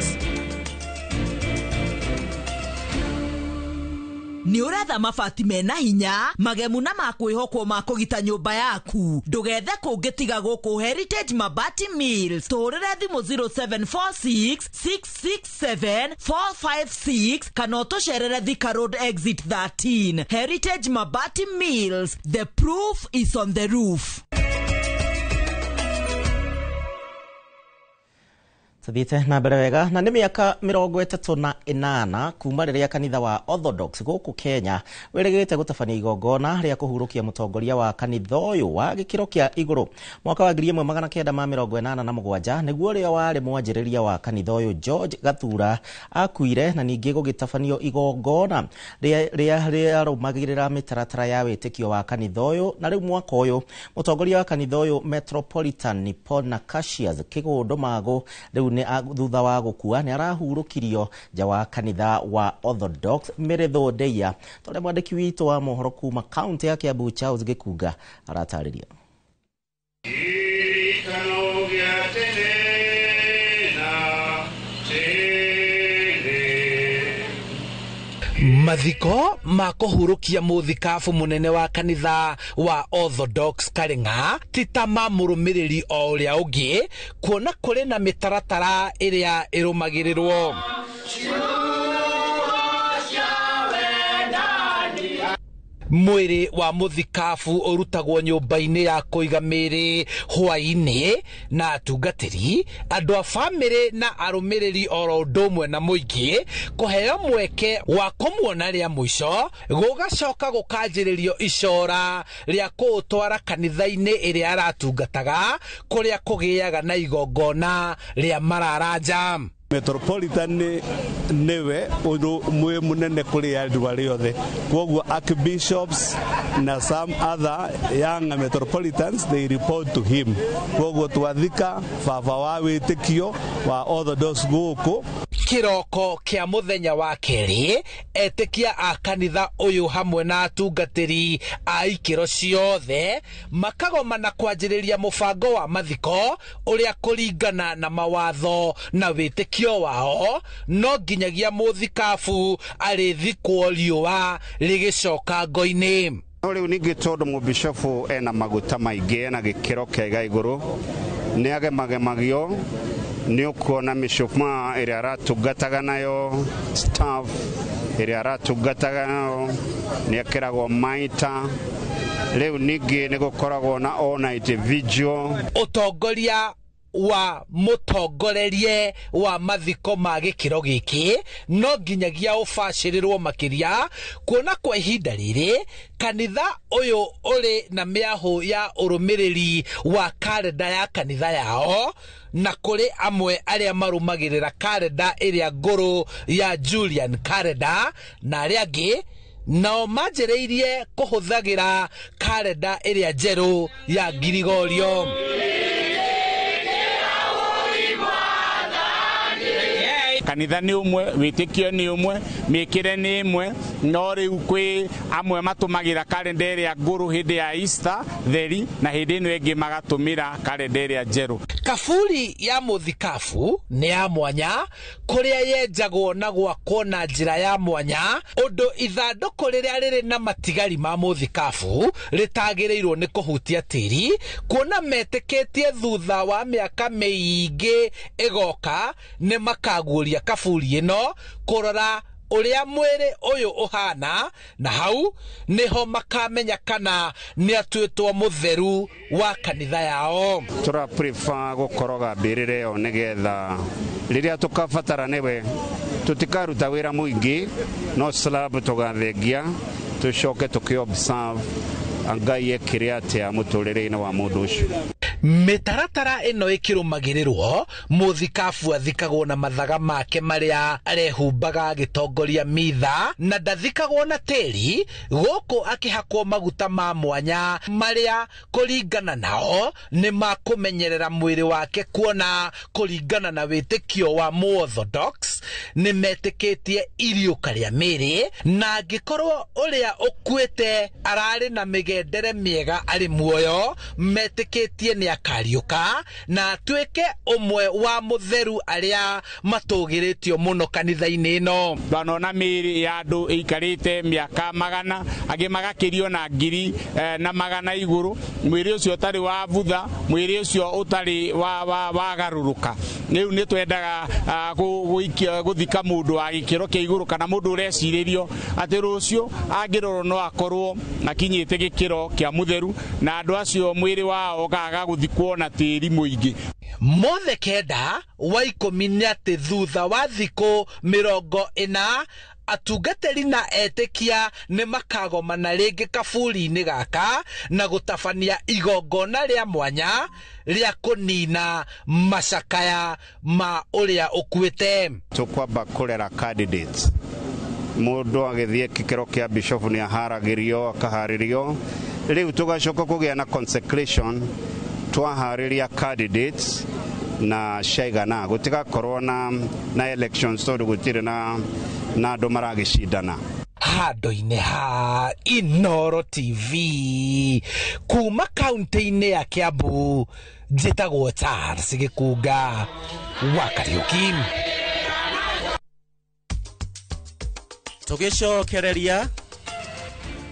Nĩ ũretha mabati mena hinya magemu na ma kwĩhokwo ma kũgita nyũmba yaku, ndũgethe kũngĩ tiga gũkũ Heritage Mabati Mills. Tũhũrĩre thimũ 0746 667 456 kana ũtũcerere Thika Road exit 13. Heritage Mabati Mills, the proof is on the roof. Tuthiĩte na mbere wega na nĩ mĩaka 38 kuma rĩrĩa kanitha wa Orthodox gũkũ Kenya wĩrĩgĩte gũtabania igongona rĩa kũhurũkia mũtongoria wa kanitha ũyũ wa gĩkĩro kĩa igũrũ mwaka wa 1987 nĩguo ũrĩa warĩ mwanjĩrĩria wa kanitha ũyũ George Gathura akuire, na ningĩ gũgĩtabanio igongona rĩa rĩarũmagĩrĩra mĩtaratara ya wĩtĩkio wa kanitha ũyũ. Na rĩu mwaka ũyũ mũtongoria wa kanitha ũyũ Metropolitan Nippon Cassius Kĩgũndũ Magũ rĩu thutha wa gũkua nĩ arahurũkirio nja wa kanitha wa Orthodox Mĩrĩthũ Ndeia. Tondũ mwandĩki witũ wa mohoro kuma kaunti ya Kiambu Charles Gĩkunga aratarĩria. Mathiko ma kũhurũkia mũthikabu mũnene wa kanitha wa Orthodox Karĩng'a ti ta ma mũrũmĩrĩri o ũrĩa ũngĩ, kuona kũrĩ na mĩtaratara ĩrĩa ĩrũmagĩrĩrwo. Mwĩrĩ wa mũthikabu ũrutagwo nyũmba-inĩ ya kũiga mĩĩrĩ hwaĩ-inĩ na atungatĩri, andũ a bamĩrĩ na arũmĩrĩri oro ũndũ ũmwe na mũingĩ kũheo mweke wa kũmuona rĩa mũico, gũgacoka gũkanjĩrĩrio icora rĩa kũũtwara kanitha-inĩ ĩrĩa aratungataga kũrĩa kũgĩaga na igongona rĩa mararanja. Metropolitan niwe mwi munene kuri andu aria othe, koguo archbishops na some other young metropolitans they report to him. Koguo twathika baba wa witikio wa Orthodox guku. Kiroko kia muthenya wa keri etikia a kanitha uyu hamwe na atungatiri a ikiro ciothe makagomana kwanjiriria mubango wa mathiko uria kuringana na mawatho na witikio wao no nginyagia muthikabu arithikwo riũa rigicoka ngo-inĩ. No riu ningi tondu mubishofu ena maguta maingi ena gikiro kiega iguru ni agemagemagio ni ukuona mĩcumaa ĩrĩa aratungataga nayo, staff ĩrĩa aratungataga nayo nĩ ekĩragwo maita. Rĩu ningĩ nĩ gũkoragwo na all night vigil. Ũtongoria wa mũtongorerie wa mathiko ma gĩkĩro gĩkĩ no nginyagia ũbacĩrĩrwo makĩria kuona kwa ihinda rĩrĩ kanitha ũyũ ũrĩ na mĩahũ ya ũrũmĩrĩri wa karenda ya kanitha yao, na kũrĩ amwe arĩa marũmagĩrĩra karenda ĩrĩa ngũrũ ya Julian karenda na arĩa angĩ nao manjĩrĩirie kũhũthagĩra karenda ĩrĩa njerũ ya Girigorio. Kanitha nĩ ũmwe, wĩtĩkio nĩ ũmwe, mĩkĩre nĩ ĩmwe, no rĩu kwĩ amwe matũmagĩra karenda ĩrĩa ngũrũ hĩndĩ ya Easter theri na hĩndĩ ĩno ĩngĩ magatũmĩra karenda ĩrĩa njerũ. Kaburi ya mũthikabu nĩ ya mwanya kũrĩa yenjagwo na gwakwo na njĩra ya mwanya ũndũ ithandũkũ rĩrĩa rĩrĩ na matigari ma mũthikabu rĩtagĩrĩirwo nĩ kũhutia tĩri, kuona metĩkĩtie thutha wa mĩaka mĩingĩ ĩgoka nĩ makaguũria kaburi ĩno kũrora Ũrĩa mwĩrĩ ũyũ ũhana, na hau nĩho makamenya kana nĩ atuĩtwo mũtheru wa kanitha yao. Tũra prefer gũkoroga mbĩrĩra ĩyo nĩgetha rĩrĩa tũkabatara nĩwe tũtikaruta wĩra mũingĩ, no slab tũgathengia tũcoke tũkĩ observe Ngai ekire atĩa mũtũrĩre-inĩ wa mũndũ ũcio. Mĩtaratara ĩno ĩkĩrũmagĩrĩrwo, mũthikabu athikagwo na mathaga make marĩa arehumbaga agĩtongoria mitha, na ndathikagwo na tĩri, gũkũ akĩhakwo maguta ma mwanya marĩa kũringana nao nĩ makũmenyerera mwĩrĩ wake, kuona kũringana na wĩtĩkio wa Mũorthodox nĩ metĩkĩtie iriũka rĩa mĩĩrĩ, na angĩkorwo ũrĩa ũkuĩte ararĩ na mĩgendere mĩega arĩ muoyo, metĩkĩtie nĩ akariũka na atuĩke ũmwe wa mũtheru arĩa matũgĩrĩtio mũno kanitha-inĩ ĩno. Twanona mĩĩrĩ ya andũ ĩikarĩte mĩaka magana, angĩ magakĩrio na ngiri na magana igũrũ, mwĩrĩ ũcio ũtarĩ wa butha, mwĩrĩ ũcio ũtarĩ wa garũrũka. Rĩu nĩ twendaga gũthika mũndũ wa gĩkĩro kĩa igũrũ kana mũndũ ũrecirĩrio atĩ rũciũ angĩrorwo no akorwo akinyĩte gĩkĩro kĩa mũtheru, na andũ acio mwĩrĩ wao ũkaga gũthikwo na tĩri mũingĩ. Mothe 9 wa 10 nĩ atĩ thutha wa thikũ 40 atungatĩri na etĩkia nĩ makagomana rĩngĩ kaburi-inĩ gaka na gũtabania igongona rĩa mwanya rĩa kũnina macakaya ma ũrĩa ũkuĩte. Tũkwamba kũrera candidates, mũndũ agĩthiĩ gĩkĩro kĩa bishop nĩ aharagĩrio akaharĩrio, rĩu tũgacoka kũgĩa na consecration, twaharĩria candidates na ciaigana gũtigakorwo na elections tondũ gũtirĩ na andũ maragĩcindana. Handũ-inĩ ha Inoro TV kuma kaunti-inĩ ya Kiambu, njĩtagwo Charles Gĩkunga wa Kariũki. Tũgĩcokereria,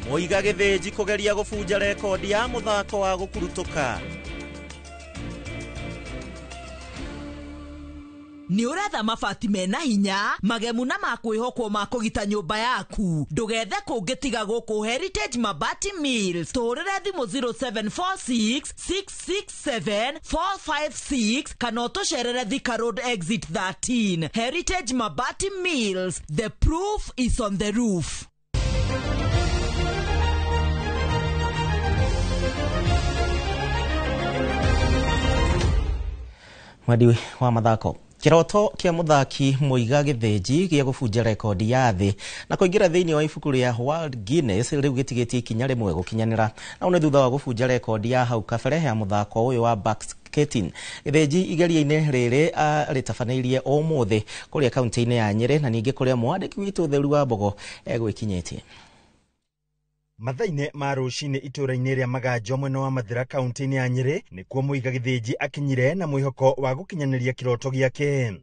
Mũiga Gĩthĩnji kũgeria gũbunja rekondi ya mũthako wa gũkurutũka. Nĩ ũretha mabati mena hinya, magemu na makwĩhokwo ma kũgita nyũmba yaku? Ndũgethe kũngĩ tiga gũkũ Heritage Mabati Mills. Tũhũrĩre thimũ 0746 667 456 kana ũtũcerere Thika Road exit 13. Heritage Mabati Mills, the proof is on the roof. Mwendi wa mathako, kĩroto kĩa mũthaki Mũiga Gĩthĩnji gĩa gũbunja rekondi ya thĩ na kũingĩra thĩinĩ wa ibuku rĩa World Guinness rĩu gĩtigĩtie ikinya rĩmwe gũkinyanĩra, na nĩ thutha wa gũbunja rekondi ya hau kabere ya mũthako ũyũ wa back skating. Gĩthĩnji igeria-inĩ rĩrĩ rĩtabanĩirie ũmũthĩ kũrĩa kaunti-inĩ ya Nyĩrĩ, na ningĩ kũrĩa mwandĩki witũ Theru wa Mbogo egwĩkinyĩtie. Mathaa-inĩ ma rũcinĩ itũũra-inĩ rĩa Maganjo mwena wa Mathĩra kaunti-inĩ ya Nyĩrĩ nĩkuo Mũiga Gĩthĩnji akinyire na mwĩhoko wa gũkinyanĩria kĩroto gĩake.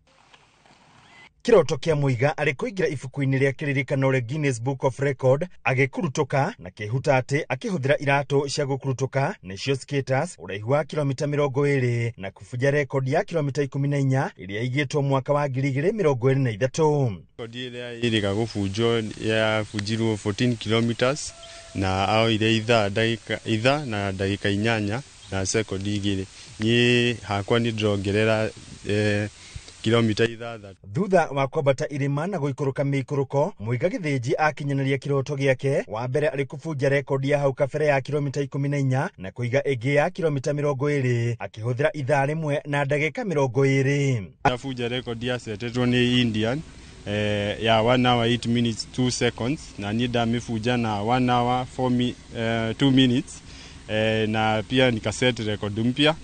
Kĩroto kĩa Mũiga arĩ kũingĩra ibuku-inĩ rĩa kĩririkano rĩa Guinness Book of Record agĩkurutũka na kĩhuta atĩ akĩhũthĩra iratũ cia gũkurutũka nĩcio skaters ũraihu wa kilomita 20 na kũbunja rekondi ya kilomita 14 ĩrĩa ĩigĩtwo mwaka wa 2023. Rekondi ĩrĩa ĩrĩga gũbunjwo yabunjirwo 14 kilometers na aoire ithaa ndagĩka ithaa na ndagĩka 8 na sekondi 2. Niĩ hakwa nĩ ndĩrongerera kilomita 6. Thutha wa kwambata irĩma na gũikũrũka mĩikũrũko, Mũiga Gĩthĩnji akinyanĩria kĩroto gĩake wa mbere arĩ kũbunja rekondi ya hau kabere ya kilomita 14 na kũiga ĩngĩ ya kilomita 20 akĩhũthĩra ithaa 1 na ndagĩka 20. Ndabunja rekondi yacetetwo nĩ Indian ya 1 hour 8 minutes 2 seconds, na niĩ ndamĩbunja na 1 hour 4 2 minutes, na pia nikaset record mpya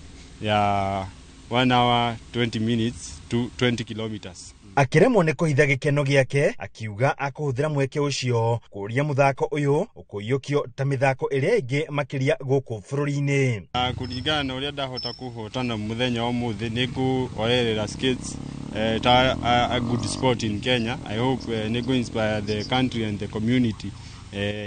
ya 1 hour 20 minutes to 20 kilometers. Akĩremwo nĩ kũhitha gĩkeno gĩake, akiuga akũhũthĩra mweke ũcio kũũria mũthako ũyũ ũkũiyũkio ta mĩthako ĩrĩa ĩngĩ makĩria gũkũ bũrũri-inĩ. Kũringana na ũrĩa ndahota kũhotana mũthenya wa ũmũthĩ, nĩ ngũoerera skates ta a good sport in Kenya. I hope nĩ ngũ inspire the country and the community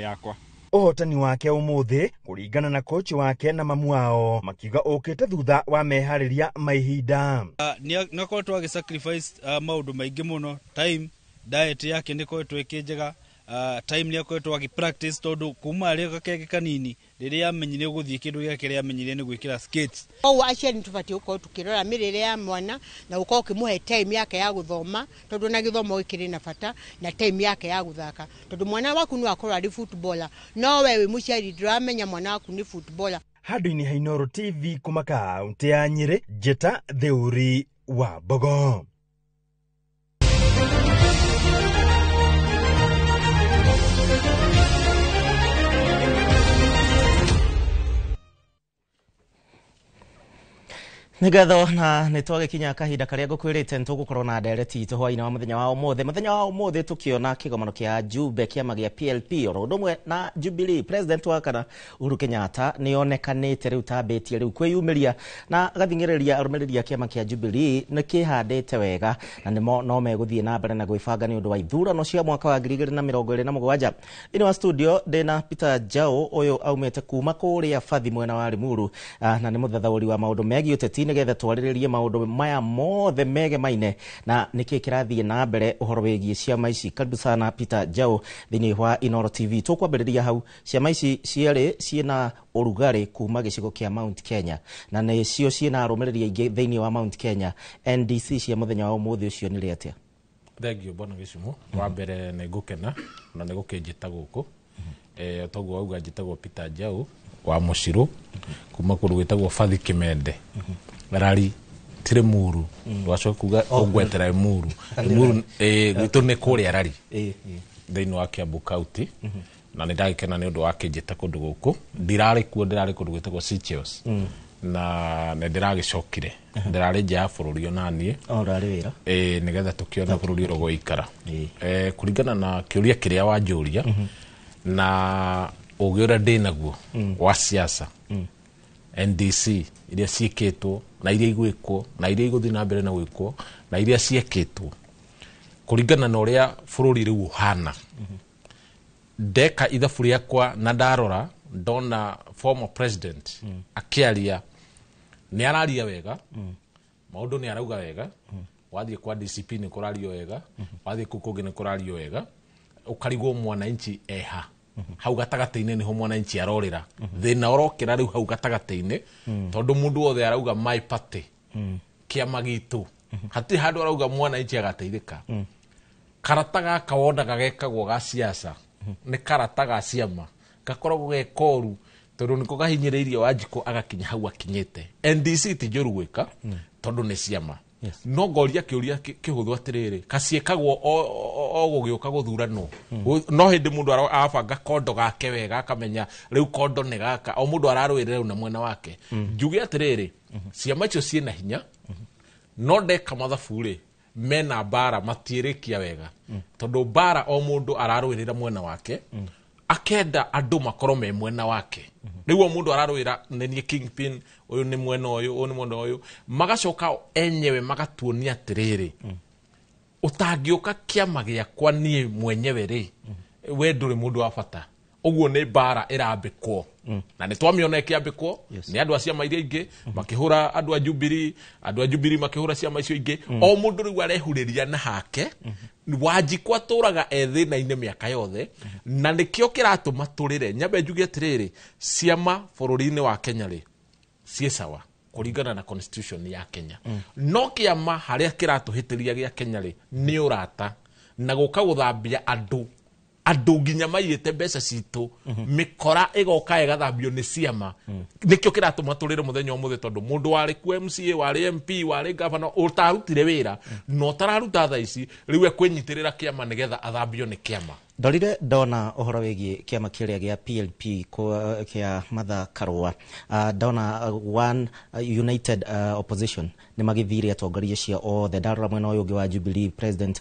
yakwa. Ũhotani wake ũmũthĩ, kũringana na kochi wake na mamu wao, makiuga ũkĩte thutha wa meharĩria ma ihinda. Nĩ akoretwo agĩ sacrifice maũndũ maingĩ mũno, time Diet yake nĩ ĩkoretwo ĩkĩ njega, time nĩ akoretwo agĩ practice tondu kuma arĩ gakenge kanini rĩrĩa amenyire gũthiĩ kĩndũ gĩake kĩrĩa amenyire nĩ gwĩkĩra skates. Koguo aciari nĩ tũbatiĩ gũkorwo tũkĩrora mĩrĩre ya mwana na gũkorwo ũkĩmũhe time yake ya gũthoma, tondũ na gĩthomo gĩkĩrĩ na bata, na time yake ya gũthaka, tondũ mwana waku no akorwo arĩ footballer, no we wĩ mũciari ndũramenya mwana waku nĩ footballer. Handũ-inĩ ha Inooro TV kuma kaunti ya Nyĩrĩ, Njĩta Theuri wa Mbogo. Nĩ ngatho na nĩ twagĩkinya kahinda karĩa ngũkwĩrĩte nĩ tũgũkorwo na ndereti itũ hwaĩ-inĩ wa mũthenya wa ũmũthĩ. Mũthenya wa ũmũthĩ tũkĩona kĩgomano kĩa Jumbe kĩama gĩa PLP oro ũndũ ũmwe na Jubilee. President wa kana Uhuru Kenyatta nĩ onekanĩte rĩu tambĩtie rĩu kwĩyumĩria na agathing'ĩrĩria arũmĩrĩri a kĩama kĩa Jubilee nĩ kĩhandĩte wega na nĩmo no megũthiĩ na mbere na gwĩbanga nĩ ũndũ wa ithurano cia mwaka wa 2027. Thĩinĩ wa studio ndĩna Peter Njau, ũyũ aumĩte kuma kũrĩa Bathi mwena wa Limuru, na nĩ mũthathaũri wa maũndũ megiĩ ũteti, nĩgetha twarĩrĩrie maũndũ maya mothe megemaine na nĩkĩ kĩrathiĩ na mbere ũhoro wĩgiĩ ciama ici. Karibu sana Peter Njau thĩinĩ wa Inooro TV. Tũkwambĩrĩria hau, ciama ici cierĩ ciĩna ũrugarĩ kuma gĩcigo kĩa Mount Kenya na nĩcio ciĩna arũmĩrĩri aingĩ thĩinĩ wa Mount Kenya. NDC cia mũthenya wa ũmũthĩ ũcio nĩ rĩ atĩa? Thengio bwana Gĩcumo. Wa mbere nĩ ngũkena na nĩ gũkĩnjĩta gũkũ. Toguo wauga njĩtagwo Peter Njau wa Mũcirũ kuma kũndũ gwĩtagwo Bathi Kĩmende Rari tirĩ Muru, ndwacoka kuga ũngwetera Muru. Muru gwitũ nĩ kũrĩa Rari thĩinĩ wa Kiambu County, na nĩ ndagĩkena nĩ ũndũ wa kĩnjĩta kũndũ gũkũ. Ndirarĩ kuo, ndĩrarĩ kũndũ gwĩtagwo Seychelles na nĩ ndĩragĩcokire, ndĩrarĩ nja ya bũrũri onaniĩ. O ũrarĩ wĩra? Ĩĩ, nĩgetha tũkĩone bũrũri ũrĩa ũgũikara. Kũringana na kĩũria kĩrĩa wanjũria na ũgĩ ũrĩa ndĩnaguo wa siasa, NDC iria ciĩkĩtwo na iria igwĩkwo na iria igũthiĩ na mbere na gwĩkwo na iria ciekĩtwo kũringana na ũrĩa bũrũri rĩu ũhana, ndeka ithabu rĩakwa na ndarora ndona former president akĩaria nĩ araria wega, maũndũ nĩ arauga wega, wathiĩ kwa DCP nĩ kũrario wega, wathiĩ kũu kũngĩ nĩ kũrario wega, ũkarigwo mwananchi eha hau gatagatĩ-inĩ nĩho mwananchi arorĩra. Thĩna ũrokĩra rĩu hau gatagatĩ-inĩ tondũ mũndũ wothe arauga my party, kĩama gitũ, hatirĩ handũ arauga mwananchi agateithĩka. Karata gaka wonaga gekagwo ga siasa nĩ karata ga ciama gakoragwo ge koru tondũ nĩko gahinyĩrĩirie Wanjikũ agakinya hau akinyĩte. NDC ti njũru gwĩka tondũ nĩ ciama, no ngoria kĩũria kĩhũthũ atĩrĩrĩ, kaciĩkagwo o gũgĩũka gũthuranwo, no hĩndĩ mũndũ arabanga kondo gake wega akamenya rĩu kondo nĩ gaka, o mũndũ ararũĩrĩra rĩu na mwena wake. Njuge atĩrĩrĩ, ciama icio ciĩna hinya no ndeka mathabu rĩ mena mbara matiĩrĩkia wega tondũ mbara o mũndũ ararũĩrĩra mwena wake, akenda andũ makorwo me mwena wake. Rĩu o mũndũ ararũĩra nĩ niĩ kingpin, ũyũ nĩ mwena ũyũ, ũyũ nĩ mwena ũyũ, magacoka enyewe magatuonia atĩrĩrĩ, ũtangĩũka kĩama gĩakwa niĩ mwenyewe rĩ, we ndũrĩ mũndũ wa bata. Ũguo nĩ mbara ĩrambĩkwo na nĩ twamĩona ĩkĩambĩkwo nĩ andũ a ciama iria ingĩ makĩhũra andũ a Jubilee, andũ a Jubilee makĩhũra ciama icio ingĩ, o mũndũ rĩu arehurĩria na hake. Wanjikũ atũraga e thĩna-inĩ mĩaka yothe na nĩkĩo kĩratũma tũrĩre. Nyambe njuge atĩrĩrĩ, ciama bũrũri-inĩ wa Kenya rĩ ciĩ sawa kũringana na constitution ya Kenya, no kĩama harĩa kĩratũhĩtĩria gĩa Kenya rĩ nĩ ũrata na gũka gũthambia andũ andũ nginya maiyĩte mbeca citũ, mĩkora ĩgoka ĩgathambio nĩ ciama. Nĩkĩo kĩratũma tũrĩre mũthenya ũmũthĩ tondũ mũndũ warĩ kuo MCA, warĩ MP, warĩ governor ũtarutire wĩra na ũtararuta thaa ici rĩu ekwĩnyitĩrĩra kĩama nĩgetha athambio nĩ kĩama. Ndorire ndona ũhoro wĩgiĩ kĩama kĩrĩa gĩa PLP kĩa Martha Karua, ndona one united opposition nĩ magĩthire atongoria acio othe. Ndarora mwena ũyũ ũngĩ wa Jubilee, President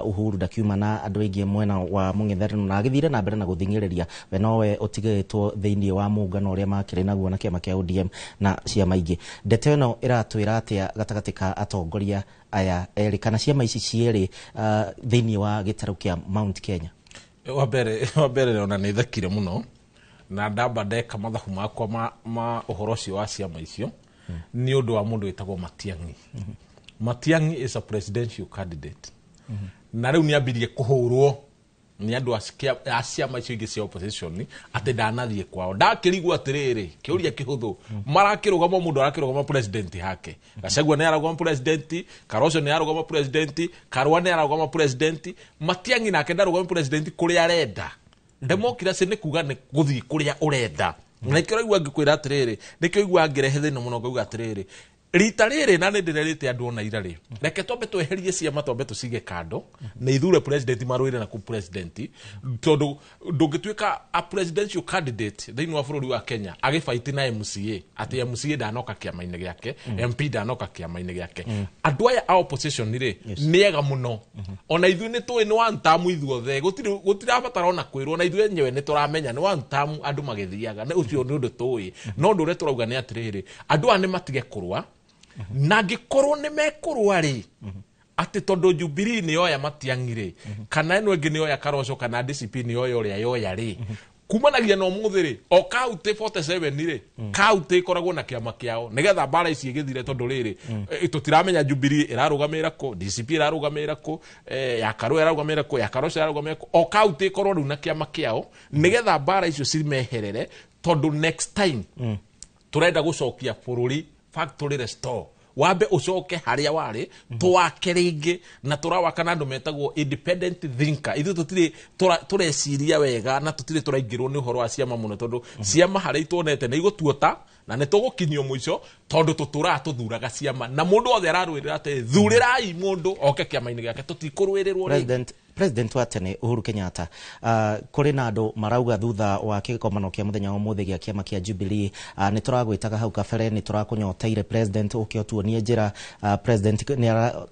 Uhuru ndakiuma na andũ aingĩ mwena wa mũng'ethanĩro na agĩthire na mbere na gũthing'ĩrĩria we nowe ũtigĩtwo thĩinĩ wa mũngano ũrĩa makĩrĩ naguo na kĩama kĩa ODM na ciama ingĩ. Ndeto ĩno ĩratwĩra atĩa gatagatĩ ka atongoria aya erĩ kana ciama ici cierĩ thĩinĩ wa gĩtarũ kĩa Mount Kenya? Wa mbere ona nĩ thekire mũno na ndamba ndeka mathabu makwa ma ũhoro ũcio wa ciama icio nĩ ũndũ wa mũndũ wĩtagwo Matiang'i. Matiang'i is a presidential candidate. Na rĩu nĩambirie kũhũrwo nĩ andũ a ciama icio ingĩ cia opposition atĩ ndanathiĩ kwao. Ndakĩrigwo atĩrĩrĩ, kĩũria kĩhũthũ, marakĩrũgama mũndũ arakĩrũgama president hake. Gachagua nĩ ararũgama president, Karosho nĩ ararũgama president, Karua nĩ ararũgama president, Matiang'i nake ndarũgama president kũrĩa arenda. Democracy nĩ kuga nĩ gũthiĩ kũrĩa ũrenda. Na nĩkĩo ũraigua ngĩkwĩra atĩrĩrĩ, nĩkĩo ũigua ngĩrehe thĩna mũno ngauga atĩrĩrĩ, rita rĩrĩ na nĩ ndĩrerĩte andũ ona ira rĩ, reke twambe tweherie ciama, twambe tũcige kando na ithure president marũĩre na kũ president, tondũ ndũngĩtuĩka a presidential candidate thĩinĩ wa bũrũri wa Kenya agĩbaiti na MCA atĩ MCA ndanoka kĩama-inĩ gĩake, MP ndanoka kĩama-inĩ gĩake. Andũ aya a opposition rĩ nĩ ega mũno, ona ithuĩ nĩ tũĩ nĩ one term ithuothe, gũtirabatara ona kwĩrwo, na ithuĩ enyewe nĩ tũramenya nĩ one term andũ magĩthiaga, nĩ ũcio nĩ ũndũ tũĩ. No ũndũ ũrĩa tũrauga nĩ atĩrĩrĩ, andũ aya nĩ matige kũrũa, na angĩkorwo nĩ mekũrũa rĩ, atĩ tondũ Jubilee nĩ yoya Matiang'i rĩ, kana ĩno ĩngĩ nĩ yoya Karosho, kana DCP nĩ yoya ũrĩa yoya rĩ, kumanagia na ũmũthĩ rĩ, o kaunti 47 rĩ, kaunti ĩkoragwo na kĩama kĩao nĩgetha mbara ici ĩgĩthire, tondũ rĩrĩ tũtiramenya Jubilee ĩrarũgamĩrĩra kũ, DCP ĩrarũgamĩrĩra kũ, ya Karua ĩrarũgamĩrĩra kũ, ya Karosho ĩrarũgamĩrĩra kũ. O kaunti ĩkorwo rĩu na kĩama kĩao nĩgetha mbara icio cimeherere, tondũ next time tũrenda gũcokia bũrũri factory restore, wambe ucoke haria warĩ, twake rĩngĩ, na tũrawaka na andũ metagwo independent thinker. Ithuĩ tũtirĩ tũreciria wega na tũtirĩ tũraingĩrwo nĩ ũhoro wa ciama mũno, tondũ ciama harĩa ituonete nĩ igũtuota na nĩ tũgũkinyio mũico, tondũ tũtũraga tũthuraga ciama na mũndũ wothe ararũĩrĩra atĩ thurĩrai mũndũ oke kĩama-inĩ gĩake, tũtikũrũĩrĩrwo rĩngĩ. President wa tene Uhuru Kenyatta, kũrĩ na andũ marauga thutha wa kĩgomano kĩa mũthenya wa ũmũthĩ gĩa kĩama kĩa Jubilee, nĩ tũragwĩtaga hau kabere, nĩ tũrakũnyoteire president ũke ũtuonie njĩra. President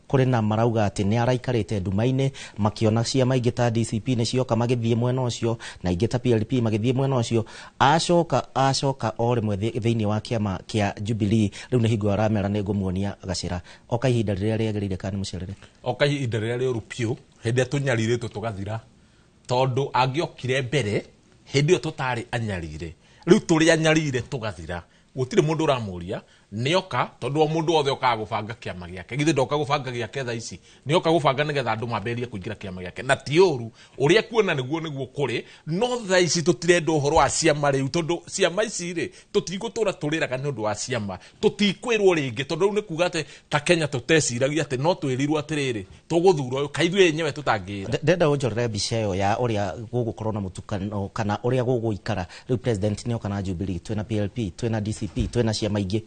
kũrĩ na marauga atĩ nĩ araikarĩte nduma-inĩ makĩona ciama ingĩ ta DCP nĩ cioka magĩthiĩ mwena ũcio, na ingĩ ta PLP magĩthiĩ mwena ũcio, acoka o rĩmwe thĩinĩ wa kĩama kĩa Jubilee. Rĩu nĩ hingo aramera nĩ ngũmuonia gacĩra oka ihinda rĩrĩa rĩagĩrĩire, kana nĩ mũcerere? Oka ihinda rĩrĩa rĩũru biũ, hĩndĩ ĩrĩa tũnyarirĩtwo tũgathira, tondũ angĩokire mbere hĩndĩ ĩyo tũtarĩ anyarire, rĩu tũrĩ anyarire tũgathira, gũtirĩ mũndũ ũramũria nĩoka, tondũ o mũndũ wothe okaga gũbanga kĩama gĩake. Githĩ ndoka gũbanga gĩake thaa ici, nĩoka gũbanga nĩgetha andũ mambĩrĩrie kũingĩra kĩama gĩake, na ti ũru ũrĩa kuona nĩguo kũrĩ. No thaa ici tũtirenda ũhoro wa ciama rĩu, tondũ ciama ici rĩ tũtigũtũra tũrĩraga nĩ ũndũ wa ciama, tũtikwĩrwo rĩngĩ, tondũ rĩu nĩ kuga atĩ ta Kenya tũteciragia atĩ no twĩrirwo atĩrĩrĩ tũgũthura ũyũ, kaithuĩ enyewe tũtangĩra. Ndenda ũnjorere mbica ĩyo ya ũrĩa gũgũkorwo na mũtukano kana ũrĩa gũgũikara rĩu president nĩoka na Jubilee, twĩna PLP, twĩna DCP, twĩna ciama ingĩ.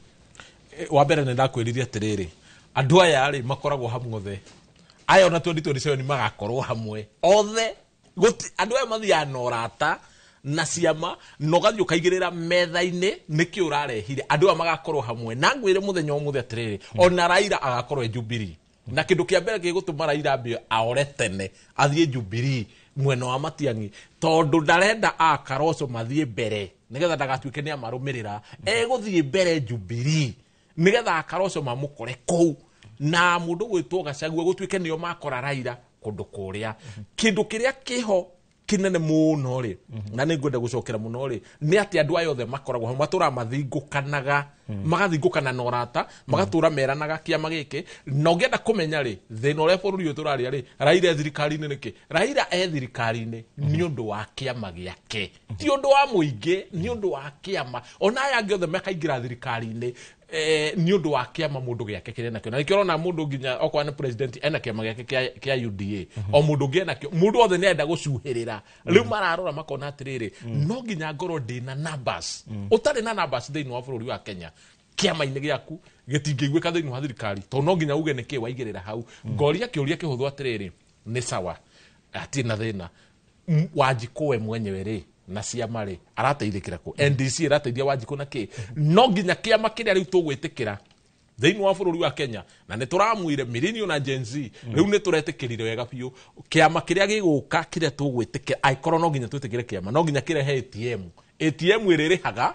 Wa mbere nĩ ndakwĩrire atĩrĩrĩ, andũ aya rĩ makoragwo hamwe othe, aya ona 2027 magakorwo hamwe othe, andũ aya mathiaga na ũrata na ciama, na ũgathiĩ ũkaigĩrĩra metha-inĩ nĩkĩ ũrarehire, andũ aya magakorwo hamwe. Na ngwĩre mũthenya ũmũthĩ atĩrĩrĩ, ona Raila agakorwo e Jubilee, na kĩndũ kĩa mbere gĩgũtũma Raila ambie aore tene athiĩ Jubilee mwena wa Matiang'i, tondũ ndarenda a Karosho mathiĩ mbere nĩgetha ndagatuĩke nĩ amarũmĩrĩra, egũthiĩ mbere Jubilee nĩgetha Akarosho mamũkore kũu, na mũndũ gwĩtwo Gachagua gũtuĩke nĩo makora Raila kũndũ kũrĩa. Kĩndũ kĩrĩa kĩho kĩnene mũno rĩ, na nĩ ngwenda gũcokera mũno rĩ, nĩ atĩ andũ aya othe makoragwo hamwe, matũraga mathingũkanaga, magathingũkana na ũrata, magatũra meranaga kĩama gĩkĩ. Na ũngĩenda kũmenya rĩ thĩna ũrĩa bũrũri ũyũ tũraria rĩ, Raila e thirikari-inĩ nĩkĩ? Raila e thirikari-inĩ nĩ ũndũ wa kĩama gĩake, ti ũndũ wa mũingĩ, nĩ ũndũ wa kĩama. Ona aya angĩ othe makaingĩra thirikari-inĩ nĩ ũndũ wa kĩama mũndũ gĩake kĩrĩa nakĩo. Na nĩkĩo ũrona mũndũ nginya okorwo nĩ president ena kĩama gĩake kĩa UDA, o mũndũ ũngĩ enakĩo, mũndũ wothe nĩ arenda gũcuhĩrĩra. Rĩu mararora makona atĩrĩrĩ, no nginya ngorwo ndĩna numbers. Ũtarĩ na numbers thĩinĩ wa bũrũri wa Kenya, kĩama-inĩ gĩaku gĩtingĩiguĩka thĩinĩ wa thirikari, tondũ no nginya uge nĩkĩ waigĩrĩra hau. Ngoria kĩũria kĩhũthũ atĩrĩrĩ, nĩ sawa, hatirĩ na thĩna, Wanjikũ we mwenyewe rĩ na ciama rĩ arateithĩkĩra kũ? NDC ĩrateithia Wanjikũ na kĩ? No nginya kĩama kĩrĩa rĩu tũgwĩtĩkĩra thĩinĩ wa bũrũri wa Kenya, na nĩ tũramwire millennial na Gen Z, rĩu nĩ tũretĩkĩrire wega biũ kĩama kĩrĩa gĩgũka kĩrĩa tũgwĩtĩkĩra, angĩkorwo no nginya twĩtĩkĩre kĩama, no nginya kĩrehe ATM. ATM ĩrĩrĩhaga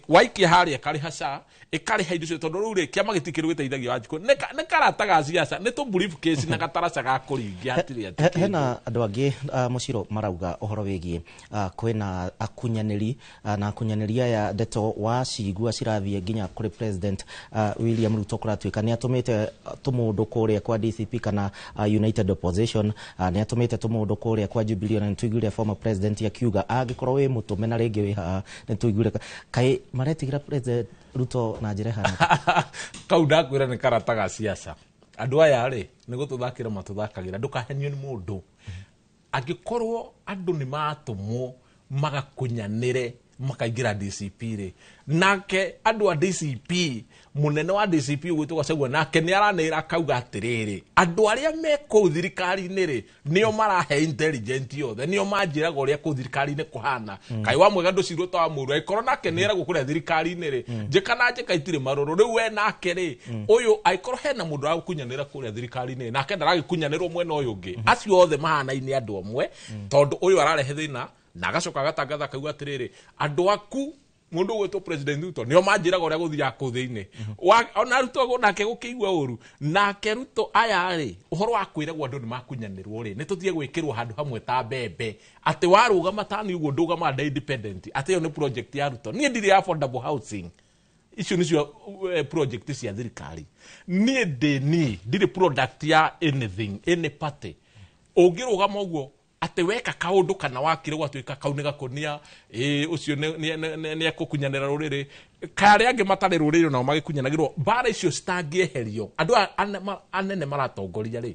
Waikia harĩa ĩkarĩha SHA, ĩkarĩha indo ciothe, tondũ rĩu rĩ kĩama gĩtikĩrĩ gĩteithagia Wanjikũ. Nĩ karata ga siasa, nĩ tũ briefcase na gataraca ga kũringia hatirĩ atĩ. Hena andũ angĩ, Mũciro, marauga ũhoro wĩgiĩ kwĩna akunyanĩri, na akunyanĩri aya ndeto wacigua cirathiĩ nginya kũrĩ President William Ruto. Kũratuĩka nĩ atũmĩte tũmũndũ kũrĩa kwa DCP kana United Opposition, nĩ atũmĩte tũmũndũ kũrĩa kwa Jubilee, na nĩtũiguire former president akiuga angĩkorwo wĩ mũtũme na rĩngĩ wĩ haha. Nĩtũiguire kaĩ maretigĩra President Ruto na njĩra ĩhana. Kau ndakwĩra nĩ karata ga siasa. Andũ aya rĩ nĩ gũtũthakĩra matũthakagĩra. Ndũkahenio nĩ mũndũ. Angĩkorwo andũ nĩ matũmwo magakunyanĩre makaingĩra DCP rĩ, nake andũ a DCP, mũnene wa DCP ũgwĩtwo Gachagua, nake nĩ aranĩra akauga atĩrĩrĩ, andũ arĩa me kũu thirikari-inĩ rĩ nĩo marahe intelligent yothe, nĩo manjĩraga ũrĩa kũu thirikari-inĩ kũhana. Kaĩ wa mwega ndũcirwo ta wa mũru. Angĩkorwo nake nĩ eragwo kũrĩa thirikari-inĩ rĩ, njĩka na njĩka itirĩ marũrũ. Rĩu we nake rĩ, ũyũ angĩkorwo hena mũndũ ũragũkunyanĩra kũrĩa thirikari-inĩ, nake ndaragĩkunyanĩrwo mwena ũyũ ũngĩ. Acio othe mahanaine andũ amwe, tondũ ũyũ ararehe thĩna na agacoka agatangatha akauga atĩrĩrĩ, andũ aku, mũndũ ũgwĩtwo President Ruto, nĩo manjĩraga ũrĩa gũthiaga kũu thĩinĩ. Ona Ruto nake gũkĩigua ũru nake Ruto aya rĩ, ũhoro wa kwĩragwo andũ nĩ makunyanĩrwo rĩ, nĩ tũtige gwĩkĩrwo handũ hamwe ta mbembe, atĩ warũgama tani ũguo ndũgamaga ndĩ independent, atĩ ĩyo nĩ project ya Ruto. Niĩ ndirĩ affordable housing, icio nĩcio project cia thirikari. Niĩ ndĩ niĩ ndirĩ product ya anything, any party. Ũngĩrũgama ũguo atĩ weka kaũndũ kana wakire gwatuĩka kau nĩ gakũnia, ĩ ũcio nĩ ekũkunyanĩra rũrĩrĩ, karĩa angĩ matarĩ rũrĩrĩ nao magĩkunyanagĩrwo. Mbara icio citangĩeherio, andũ aya anene maratongoria rĩ,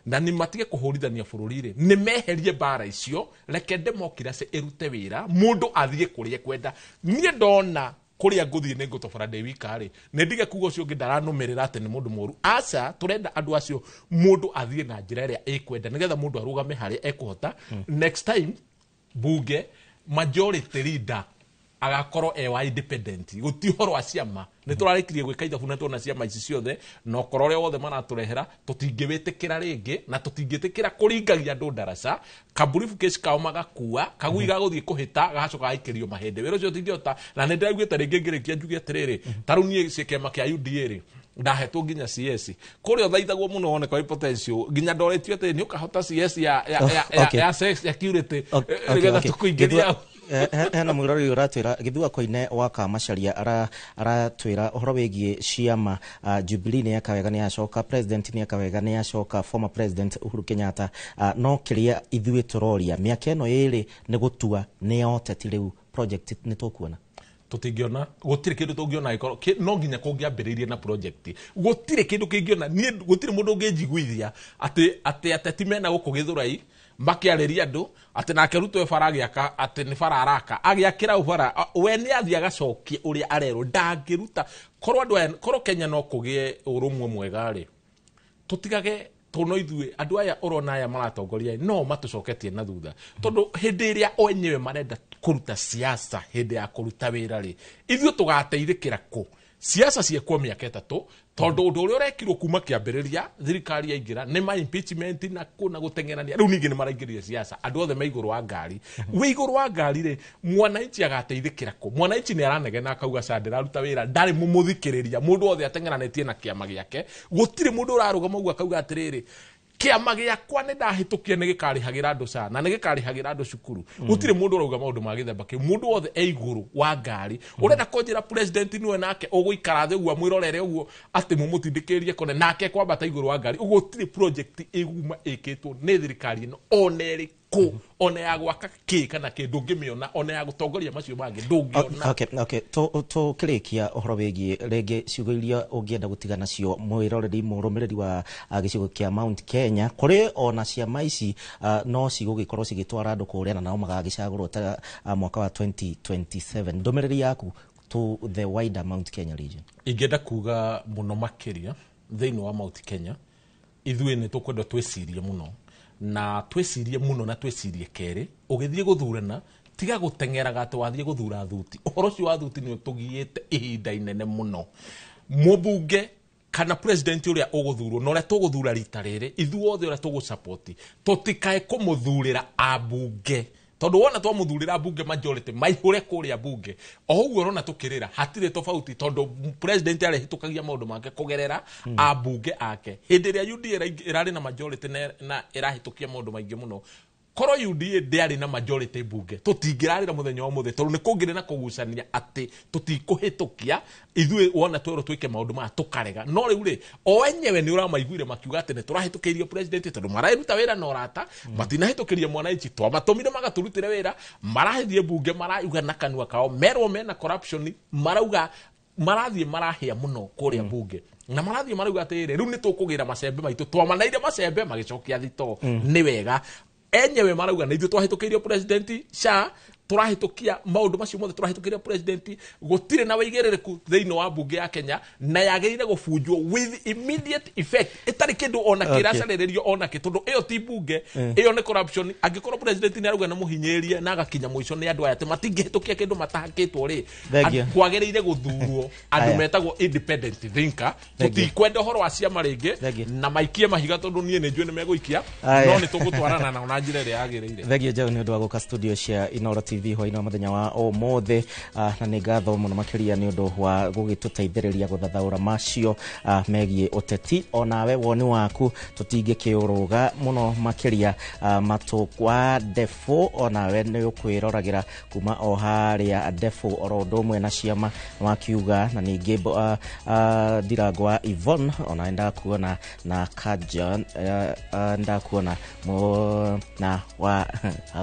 na nĩ matige kũhũrithania bũrũri rĩ, nĩ meherie mbara icio. Reke democracy ĩrute wĩra, mũndũ athiĩ kũrĩa ekwenda. Niĩ ndona kũrĩa ngũthiĩ nĩ ngũtobora ndĩ wika rĩ, nĩ ndige kuga ũcio ũngĩ ndaranũmĩrĩra atĩ nĩ mũndũ mũru. Aca, tũrenda andũ acio, mũndũ athiĩ na njĩra ĩrĩa ĩkwenda, nĩgetha mũndũ arũgame harĩa ekũhota. Next time bunge majority leader agakorwo e wa independent, guti ũhoro wa ciama. Nĩ tũrarĩkirie gwĩka ithabu na tuona ciama ici ciothe na ũkoro ũrĩa wothe maratũrehera tũtingĩwĩtĩkĩra rĩngĩ, na tũtingĩtĩkĩra kũringagia andũ ndaraca kaburibu kesi kao magakua kagui gagũthiĩ kũhĩta gagacoka gaikĩrio mahĩndĩ. Wĩra ũcio tũtingĩhota. Na nĩ ndĩraiguĩte rĩngĩ ngĩrĩkia njuge atĩrĩrĩ, ta rĩu niĩ kĩama kĩa UDA rĩ, ndahetwo nginya CS kũrĩa ũthaithagwo mũno woneka wĩ potential, nginya ndoretio atĩ nĩ ũkahota CS ya ya sex security, nĩgetha tũkũingĩria hau. Hena mwĩroreri ũratwĩra Gĩthua Koine wa Kamacharia, aratwĩra ũhoro wĩgiĩ ciama, Jubilee nĩ eka wega nĩ yacoka, president nĩ eka wega nĩ yacoka, former President Uhuru Kenyatta, no kĩrĩa ithuĩ tũroria mĩaka ĩno ĩrĩ nĩ gũtua nĩ ya ũteti, rĩu project nĩ tũkuona? Tũtingĩona, gũtirĩ kĩndũ tũngĩona angĩkorwo no nginya kũngĩambĩrĩirie na project. Gũtirĩ kĩndũ kĩngĩona. Niĩ gũtirĩ mũndũ ũngĩnjiguithia atĩ ateti mena gũkũ Gĩthũrai makĩarĩria andũ atĩ nake Ruto e bara agĩaka, atĩ nĩ bara araka agĩakĩra u bara. We nĩ athiĩ agacokie ũrĩa arerwo, ndangĩruta. Korwo andũ aya, korwo Kenya no kũgĩe ũrũmwe mwega rĩ, tũtigage tũno ithuĩ andũ aya ũrona aya maratongoria no matũcoketie na thutha, tondũ hĩndĩ ĩrĩa o enyewe marenda kũruta siasa, hĩndĩ ya kũruta wĩra rĩ, ithuĩ tũgateithĩkĩra kũ? Siasa ciekwo mĩaka 3, tondũ ũndũ ũrĩa ũrekirwo kuma kĩambĩrĩria thirikari yaingĩra nĩ ma impeachment na kũ na gũteng'erania. Rĩu ningĩ nĩ maraingĩrire siasa, andũ othe me igũrũ wa ngari. Wĩ igũrũ wa ngari rĩ, mwananchi agateithĩkĩra kũ? Mwananchi nĩ aranegena akauga ca ndĩraruta wĩra, ndarĩ mũmũthikĩrĩria. Mũndũ wothe ateng'eranĩtie na kĩama gĩake, gũtirĩ mũndũ ũrarũgama ũguo akauga atĩrĩrĩ, kĩama gĩakwa nĩ ndahĩtũkia nĩ gĩkarĩhagĩra andũ ca na nĩ gĩkarĩhagĩra andũ cukuru. Gũtirĩ mũndũ ũrauga maũndũ ma gĩthemba kĩu. Mũndũ wothe e igũrũ wa ngari. Ũrenda kũnjĩra president nĩwe nake ũgũikara thĩ ũguo amwĩrorere ũguo atĩ mũmũtindĩkĩrĩrie kone nake kwambata igũrũ wa ngari ũguo? Gũtirĩ project ĩguma ĩkĩtwo nĩ thirikari ĩno ona ĩrĩkũ, ona ya gwaka kĩ kana kĩ, ndũngĩmĩona, ona ya gũtongoria macio mangĩ ndũngĩona. Okay. Tũkĩrĩkia ũhoro wĩgiĩ rĩngĩ ciugo iria ũngĩenda gũtiga nacio mwĩroreri mũrũmĩrĩri wa gĩcigo kĩa Mount Kenya, kũrĩ ona ciama ici no cigũgĩkorwo cigĩtwara andũ kũrĩa na nao magagĩcagũrwo ta mwaka wa 2027, ndũmĩrĩri yaku to the wider Mount Kenya region? Ingĩenda kuga mũno makĩria thĩinĩ wa Mount Kenya, ithuĩ nĩ tũkwenda twĩcirie mũno na twĩcirie mũno na twĩcirie kerĩ ũgĩthiĩ gũthurana. Tiga gũteng'eraga atĩ wathiĩ gũthura thuti. Ũhoro ũcio wa thuti nĩ ũtũgiĩte ihinda inene mũno. Mũmbunge kana president ũrĩa ũgũthurwo na ũrĩa tũgũthura rita rĩrĩ, ithuothe ũrĩa tũgũsapoti, tũtikae kũmũthurĩra ambunge. Tondu wona twamuthurira bunge majority maihure kuria bunge o uguo rona tukirira hatire tofauti tondu president arehitukagia maundu make kugerera abunge ake. Hindi ria UDA irari na majority na irahitukia maundu maingi muno. Koro UDA ndiari na majority bunge tutingirarira muthenya wa muthe tondu ni kungire na kugucania ati tutikuhitukia ithuĩ wona twerwo twike maundu maya tukarega. No riu ri o enyewe ni uramaiguire makiuga ati ni turahitukiirio president tondu mararuta wira na urata matinahitukiria mwananchi twamatumire magaturutire wira marahithie bunge marauga na kanua kao merwo mena corruption marauga marathie marahia muno kuria bunge na marathie marauga atĩrĩrĩ rĩu nĩ tũkũgĩra macembe maitũ twamanaire macembe magĩcokia thito nĩ wega enyewe marauga na ithuĩ twahĩtũkĩirio president sha turahitukia maundu macio mothe turahitukiria president gutire na waigerereku thiini wa bunge ya Kenya na yagirire gubunjwo with immediate effect itari kindu ona kiracarererio ona ki tondu iyo ti bunge iyo ni corruption. Angikorwo president ni aruga na muhinyirie na agakinya muico ni andu aya ati matingihitukia kindu matahakitwo ri kwagirire guthurwo andu metagwo independent thinker. Tutikwenda uhoro wa ciama ringi na maikie mahiga tondu nie ni njui ni meguikia no ni tugutwarana nao na njira ĩrĩa yagĩrĩire. Thengiũ Njaũ nĩ ũndũ wa gũka studio cia Inooro TV hwainĩ wa mũthenya wa ũmũthĩ, na nĩ ngatho mũno makĩria nĩ ũndũ wa gũgĩtũteithĩrĩria gũthathaũra macio megiĩ ũteti. Onawe woni waku tũtingĩkĩũrũga mũno makĩria matũ kwa Defo, onawe nĩ ũkwĩroragĩra kuma o harĩa Defo oro ũndũ ũmwe na ciama wakiuga, na ningĩ Ndirango wa Yvonne ona ndakuona na Kajan ndakuona na wa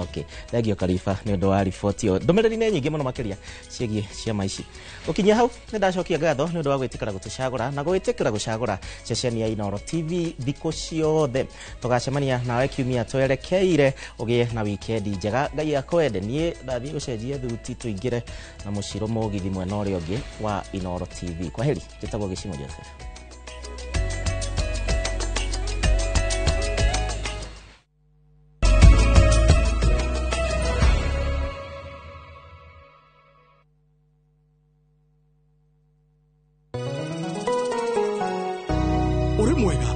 okay. Thengiũ Kariba nĩ ũndũ wa riboti ĩyo. Ndũmĩrĩri nĩ nyingĩ mũno makĩria ciĩgiĩ ciama ici. Gũkinyia hau nĩ ndacokia ngatho nĩ ũndũ wa gwĩtĩkĩra gũtũcagũra na gwĩtĩkĩra gũcagũra ceceni ya Inooro TV thikũ ciothe. Tũgacemania nawe kiumia twerekeire. Ũgĩe na wikendi njega. Ngai akwende. Niĩ ndathiĩ gũcenjia thuti tũingĩre na mũciro mũgithi mwena ũrĩa ũngĩ wa Inooro TV. Kwaheri, njĩtagwo Gĩcimo Joseph.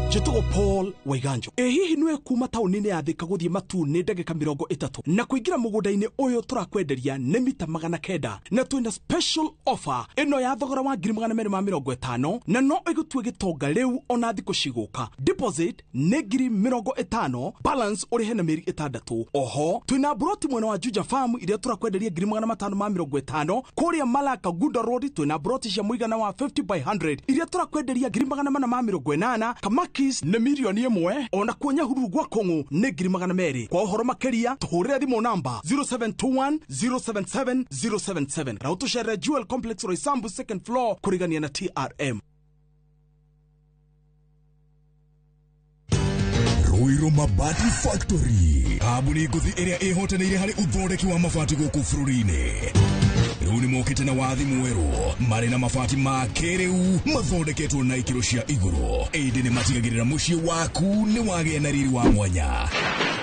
Njĩtagwo Paul Waiganjo. Ĩ hihi nĩwe kuma taũni-inĩ ya Thika gũthiĩ Matuu nĩ ndagĩka 30 na kũingĩra mũgũnda-inĩ ũyũ tũrakwenderia nĩ mita 900 na twĩna special offer ĩno ya thogora wa 250,000 na no ĩgũtue gĩtonga rĩu ona thikũ cigũka. Deposit nĩ 50,000, balance ũrĩhe na mĩeri 6. Oho twĩna broti mwena wa Juja Farm iria tũrakwenderia 550,000. Kũrĩa Malaka Gunda Road twĩna broti cia mũigana wa 50 by 100 iria tũrakwenderia 480,000. Kamaki nĩ 1,000,000 ona kuo Nyahururu gwa Kong'u nĩ 200,000. Kwa ũhoro makĩria tũhũrĩre thimũ namba 0721 077 077 na ũtũcerere Jewel Complex Roysambu second floor kũrigania na TRM. Ruiru Mabati Factory, kambuni ngũthi ĩrĩa ĩhotanĩire harĩ ũthondeki wa mabati gũkũ bũrũri-inĩ. Rĩu nĩmokĩte na wathi mwerũ marĩ na mabati ma kĩrĩu mathondeketwo na ikĩro cia igũrũ. Ĩndĩ nĩmatigagĩrĩra mũciĩ waku nĩ wagĩa na riri wa mwanya.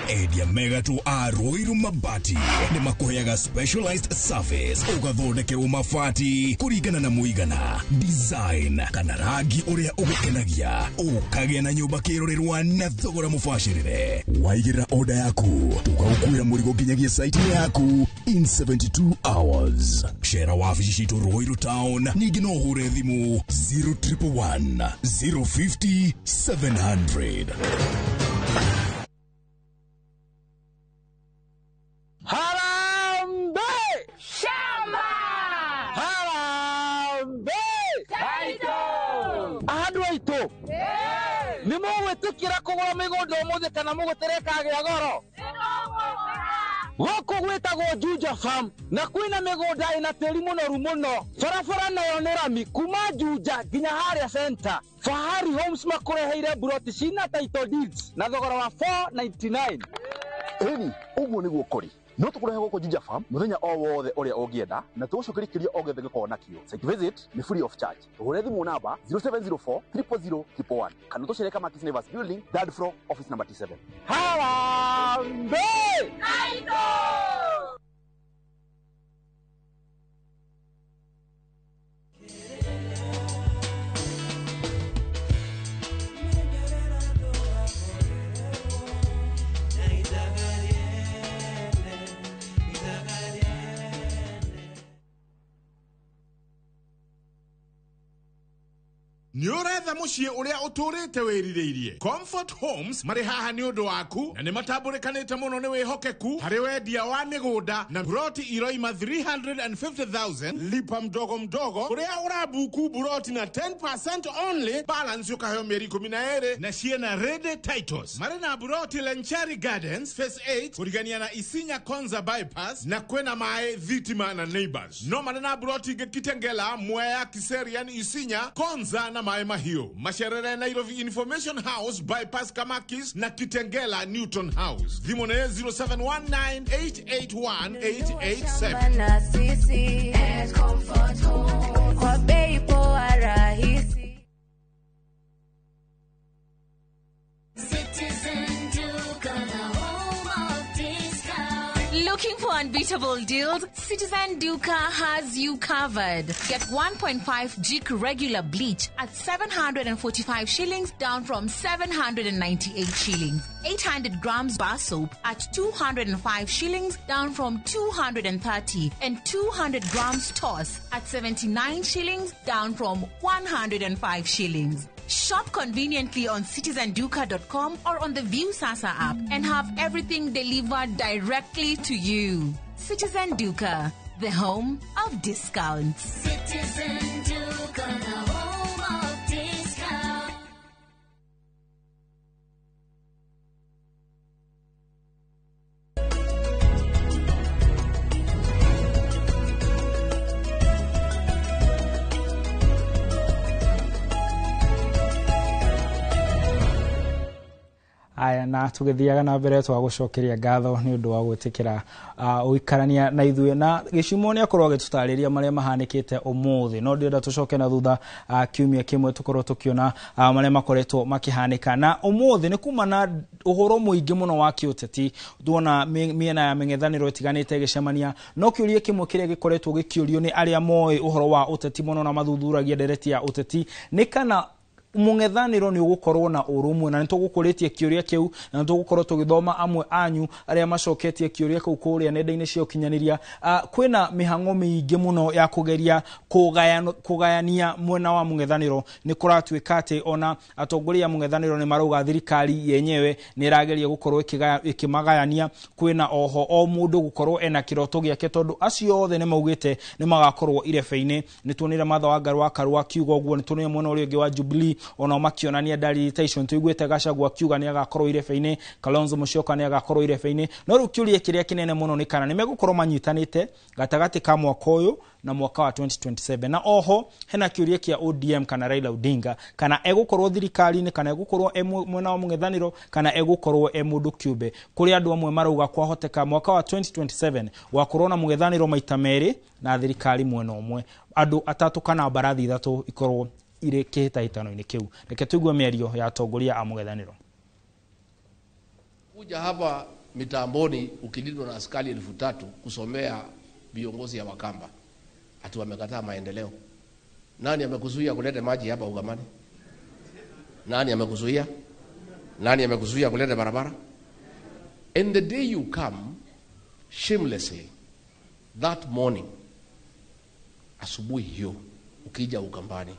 Endia megatũ a Ruiru Mabati nĩmakũheaga specialized service ũgathondekerwo mabati kũringana na mũigana, design kana rangi ũrĩa ũgũkenagia, ũkagĩa na nyũmba kĩrorerwa na thogora mũbacĩrĩre. Waigĩrĩra order yaku tũgagũkuĩra mũrigo nginyagia site yaku in 72 hours. Cera wabici citũ Ruiru Town, ningĩ no ũhũre thimũ 0111 050 700. Harambee! Shamba! Harambee! Title! Andũ aitũ nĩ mũgwĩtĩkĩra kũgũra mĩgũnda ũmũthĩ kana mũgũtereka agĩa goro? Gũkũ gwĩtagwo Juja Farm na kwĩna mĩgũnda ĩna tĩri mũnoru mũno. Barabara nayo nĩ rami kuma Juja nginya harĩa center. Fahari Homes makũreheire buroti cina title deeds na thogora wa 499. Ĩni, ũguo nĩguo kũrĩ. No tũkũrehe gũkũ Juja Farm mũthenya o wothe ũrĩa ũngĩenda na tũgũcokeria kĩũria o gĩothe gĩkorwo nakĩo. Site visit nĩ free of charge. Tũhũre thimũ namba 0704 000 111 kana tũcere Kamakis Neighbors Building, third floor, office number T7. Harambee! Nĩ ũretha mũciĩ ũrĩa ũtũrĩte wĩrirĩirie. Comfort Homes marĩ haha nĩ ũndũ waku na nĩ matambũrĩkanĩte mũno nĩ wĩhokeku harĩ wendia wa mĩgũnda na buroti iroima 350,000 lipa mdogo mdogo ũrĩa ũrabuku buroti na 10% only, balance ũkaheo mĩeri 12 na ciĩna ready titles. Marĩ na buroti Lenchari Gardens Phase 8 kũrigania na Isinya Konza bypass na kwĩna maĩ, thitima na neighbors. No marĩ na buroti ingĩ Kitengela, Mwea, Kiserian, Isinya, Konza na maĩ mahiũ. Macerere Nairobi Information House bypass Kamakis na Kitengela Newton House. Thimũ nĩ 0719881887. Na sisi Comfort Home kwa bei poa rahisi. Citizen Duka, the home of discount. Looking for unbeatable deals? Citizen Duka has you covered. Get 1.5 Jik regular bleach at 745 shillings, down from 798 shillings. 800 grams bar soap at 205 shillings, down from 230, and 200 grams toss at 79 shillings, down from 105 shillings. Shop conveniently on citizenduka.com or on the Viusasa app and have everything delivered directly to you. Citizen Duka, the home of discounts. Citizen Duka, the home of discount. Aya, na tũgĩthiaga na mbere twagũcokeria ngatho nĩ ũndũ wa gwĩtĩkĩra ũikarania na ithuĩ, na Gĩcumo nĩ akorwo agĩtũtarĩria marĩa mahanĩkĩte ũmũthĩ, no ndĩrenda tũcoke na thutha kiumia kĩmwe tũkorwo tũkĩona marĩa makoretwo makĩhanĩka. Na ũmũthĩ nĩ kuma na ũhoro mũingĩ mũno wa kĩũteti, tuona mĩena ya mĩng'ethanĩro ĩtiganĩte ĩgĩcemania, no kĩũria kĩmwe kĩrĩa gĩkoretwo gĩkĩũrio nĩ arĩa moĩ ũhoro wa ũteti mũno na mathuthuragia ndereti ya ũteti nĩ kana mũng'ethanĩro nĩ ũgũkorwo na ũrũmwe, na nĩ tũgũkũrĩtie kĩũria kĩu na nĩ tũgũkorwo tũgĩthoma amwe anyu arĩa macoketie kĩũria kĩu kũrĩa nenda-inĩ cia ũkinyanĩria. Kwĩna mĩhang'o mĩingĩ mũno ya kũgeria kũgayania mwena wa mũng'ethanĩro. Nĩ kũratuĩka atĩ ona atongoria a mũng'ethanĩro nĩ marauga thirikari yenyewe nĩ ĩrageria gũkorwo ĩkĩmagayania. Kwĩna oho o mũndũ gũkorwo ena kĩroto gĩake, tondũ acio othe nĩ maugĩte nĩ magakorwo irebe-inĩ. Nĩ tuonire Martha Wangari wa Karua akiuga ũguo, nĩ tuonire mwena ũrĩa ũngĩ wa Jubilee ona makĩonania dalili ta icio. Nĩtũiguĩte Gachagua akiuga nĩ agakorwo irebe-inĩ, Kalonzo Musyoka nĩ agakorwo irebe-inĩ. No rĩu kĩũria kĩrĩa kĩnene mũno nĩ kana nĩ megũkorwo manyitanĩte gatagatĩ ka mwaka ũyũ na mwaka wa 2027. Na oho hena kĩũria kĩa ODM kana Raila Odinga kana egũkorwo thirikari-inĩ, kana egũkorwo e mwena wa mũng'ethanĩro, kana egũkorwo e mũndũ kĩũmbe. Kũrĩ andũ amwe marauga kwahoteka mwaka wa 2027 gwakorwo na mũng'ethanĩro maita merĩ na thirikari mwena ũmwe, andũ atatũ kana mbarathi ithatũ ikorwo irĩ kĩhĩtahĩtano-inĩ kĩu. Reke tũigue mĩario ya atongoria a mũng'ethanĩro. Kuja hapa mitamboni ukilindwa na askari 3,000 kusomea viongozi ya Wakamba ati wamekataa maendeleo. Nani amekuzuia kuleta maji hapa Ugamani? Nani amekuzuia? Nani amekuzuia kuleta barabara? And the day you come shamelessly that morning, asubuhi hiyo ukija Ukambani,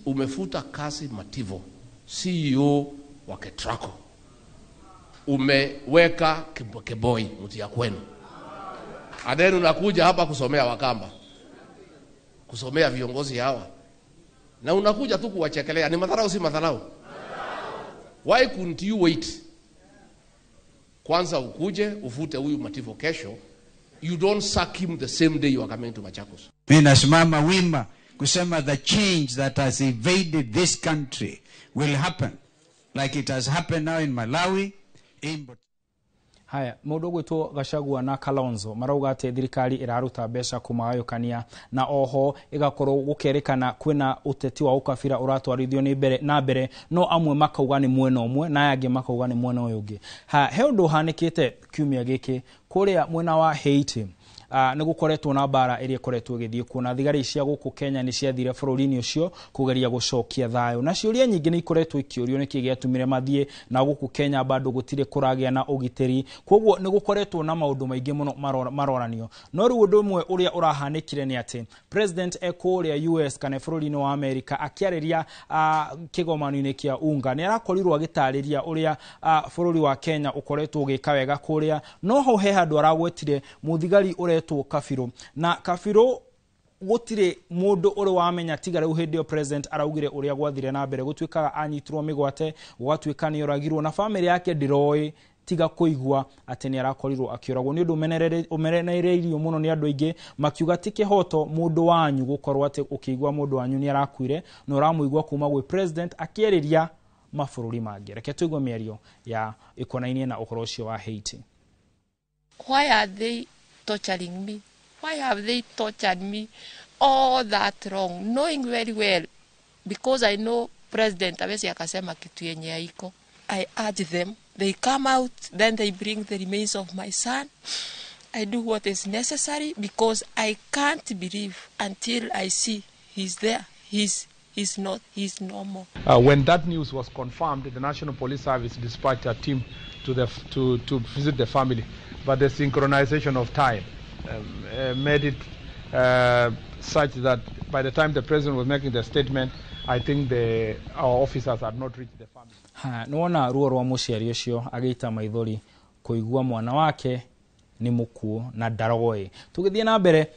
umefuta kazi Mativo, CEO wa Ketraco, umeweka Keboi mtu ya kwenu, and then unakuja hapa kusomea Wakamba, kusomea viongozi hawa, na unakuja tu kuwachekelea. Ni madharau, si madharau? Why couldn't you wait? Kwanza ukuje ufute huyu Mativo kesho. You don't sack him the same day you are coming to Machakos. Mimi nasimama wima kusema the change that has invaded this country will happen like it has happened now in Malawi, in Haya, mũndũ ũgwĩtwo Gachagua na Kalonzo marauga atĩ thirikari ĩraruta mbeca kũmagayũkania, na oho ĩgakorwo gũkerĩkana kwĩna ũteti wa ũkabira ũratwarithio nĩ mbere na mbere, no amwe makauga nĩ mwena ũmwe na aya angĩ makauga nĩ mwena ũyũ ũngĩ. Ha, he ũndũ ũhanĩkĩte kiumia gĩkĩ kũrĩa mwena wa Haiti. Nĩ gũkoretwo na mbara ĩrĩa ĩkoretwo ĩgĩthiĩ kuo, na thigari cia gũkũ Kenya nĩ ciathire bũrũri-inĩ ũcio kũgeria gũcokia thayũ, na ciũria nyingĩ nĩ ikoretwo ikĩũrio nĩkĩ gĩatũmire mathiĩ na gũkũ Kenya bado gũtirĩ kũragĩa na ũgitĩri. Koguo nĩ gũkoretwo na maũndũ maingĩ mũno maroranio. No rĩu ũndũ ũmwe ũrĩa ũrahanĩkire nĩ atĩ president ekũrĩa US kana bũrũri-inĩ wa America akĩarĩria kĩgomano-inĩ kĩa UNGA nĩ arakorirwo agĩtarĩria ũrĩa bũrũri wa Kenya ũkoretwo ũgĩka wega kũrĩa, no ho he handũ aragwetire mũthigari ũretwo Kabiru, na Kabiru gũtirĩ mũndũ ũrĩ wamenya tiga rĩu hĩndĩ ĩyo president araugire ũrĩa gwathire na mbere, gũtuĩkaga anyitirwo mĩgwate, gũgatuĩka nĩ oragirwo, na bamĩrĩ yake ndĩroĩ tiga kũigua atĩ nĩ arakorirwo akĩũragwo. Nĩ ũndũ ũmenereirio mũno nĩ andũ aingĩ makiuga ti kĩhoto mũndũ wanyu gũkorwo atĩ ũkĩigua mũndũ wanyu nĩ arakuire na ũramũigua kuma gwĩ president akĩarĩria mabũrũri mangĩ. Reke tũigue mĩario ya ĩkonainie na ũhoro ũcio wa Haiti. Why are they torturing me? Why have they tortured me all that long, knowing very well, because I know President hawezi akasema kitu yenye haiko. I urge them, they come out, then they bring the remains of my son. I do what is necessary because I can't believe until I see he's there. He's not, he's no more. When that news was confirmed, the National Police Service dispatched a team to visit the family. But the synchronization of time made it such that by the time the president was making the statement, I think our officers had not reached the family. Ha, nĩwona ruo rwa mũciari ũcio agĩita maithori kũigua mwana wake nĩ mũkuũ na ndaroĩ. Tũgĩthiĩ na mbere,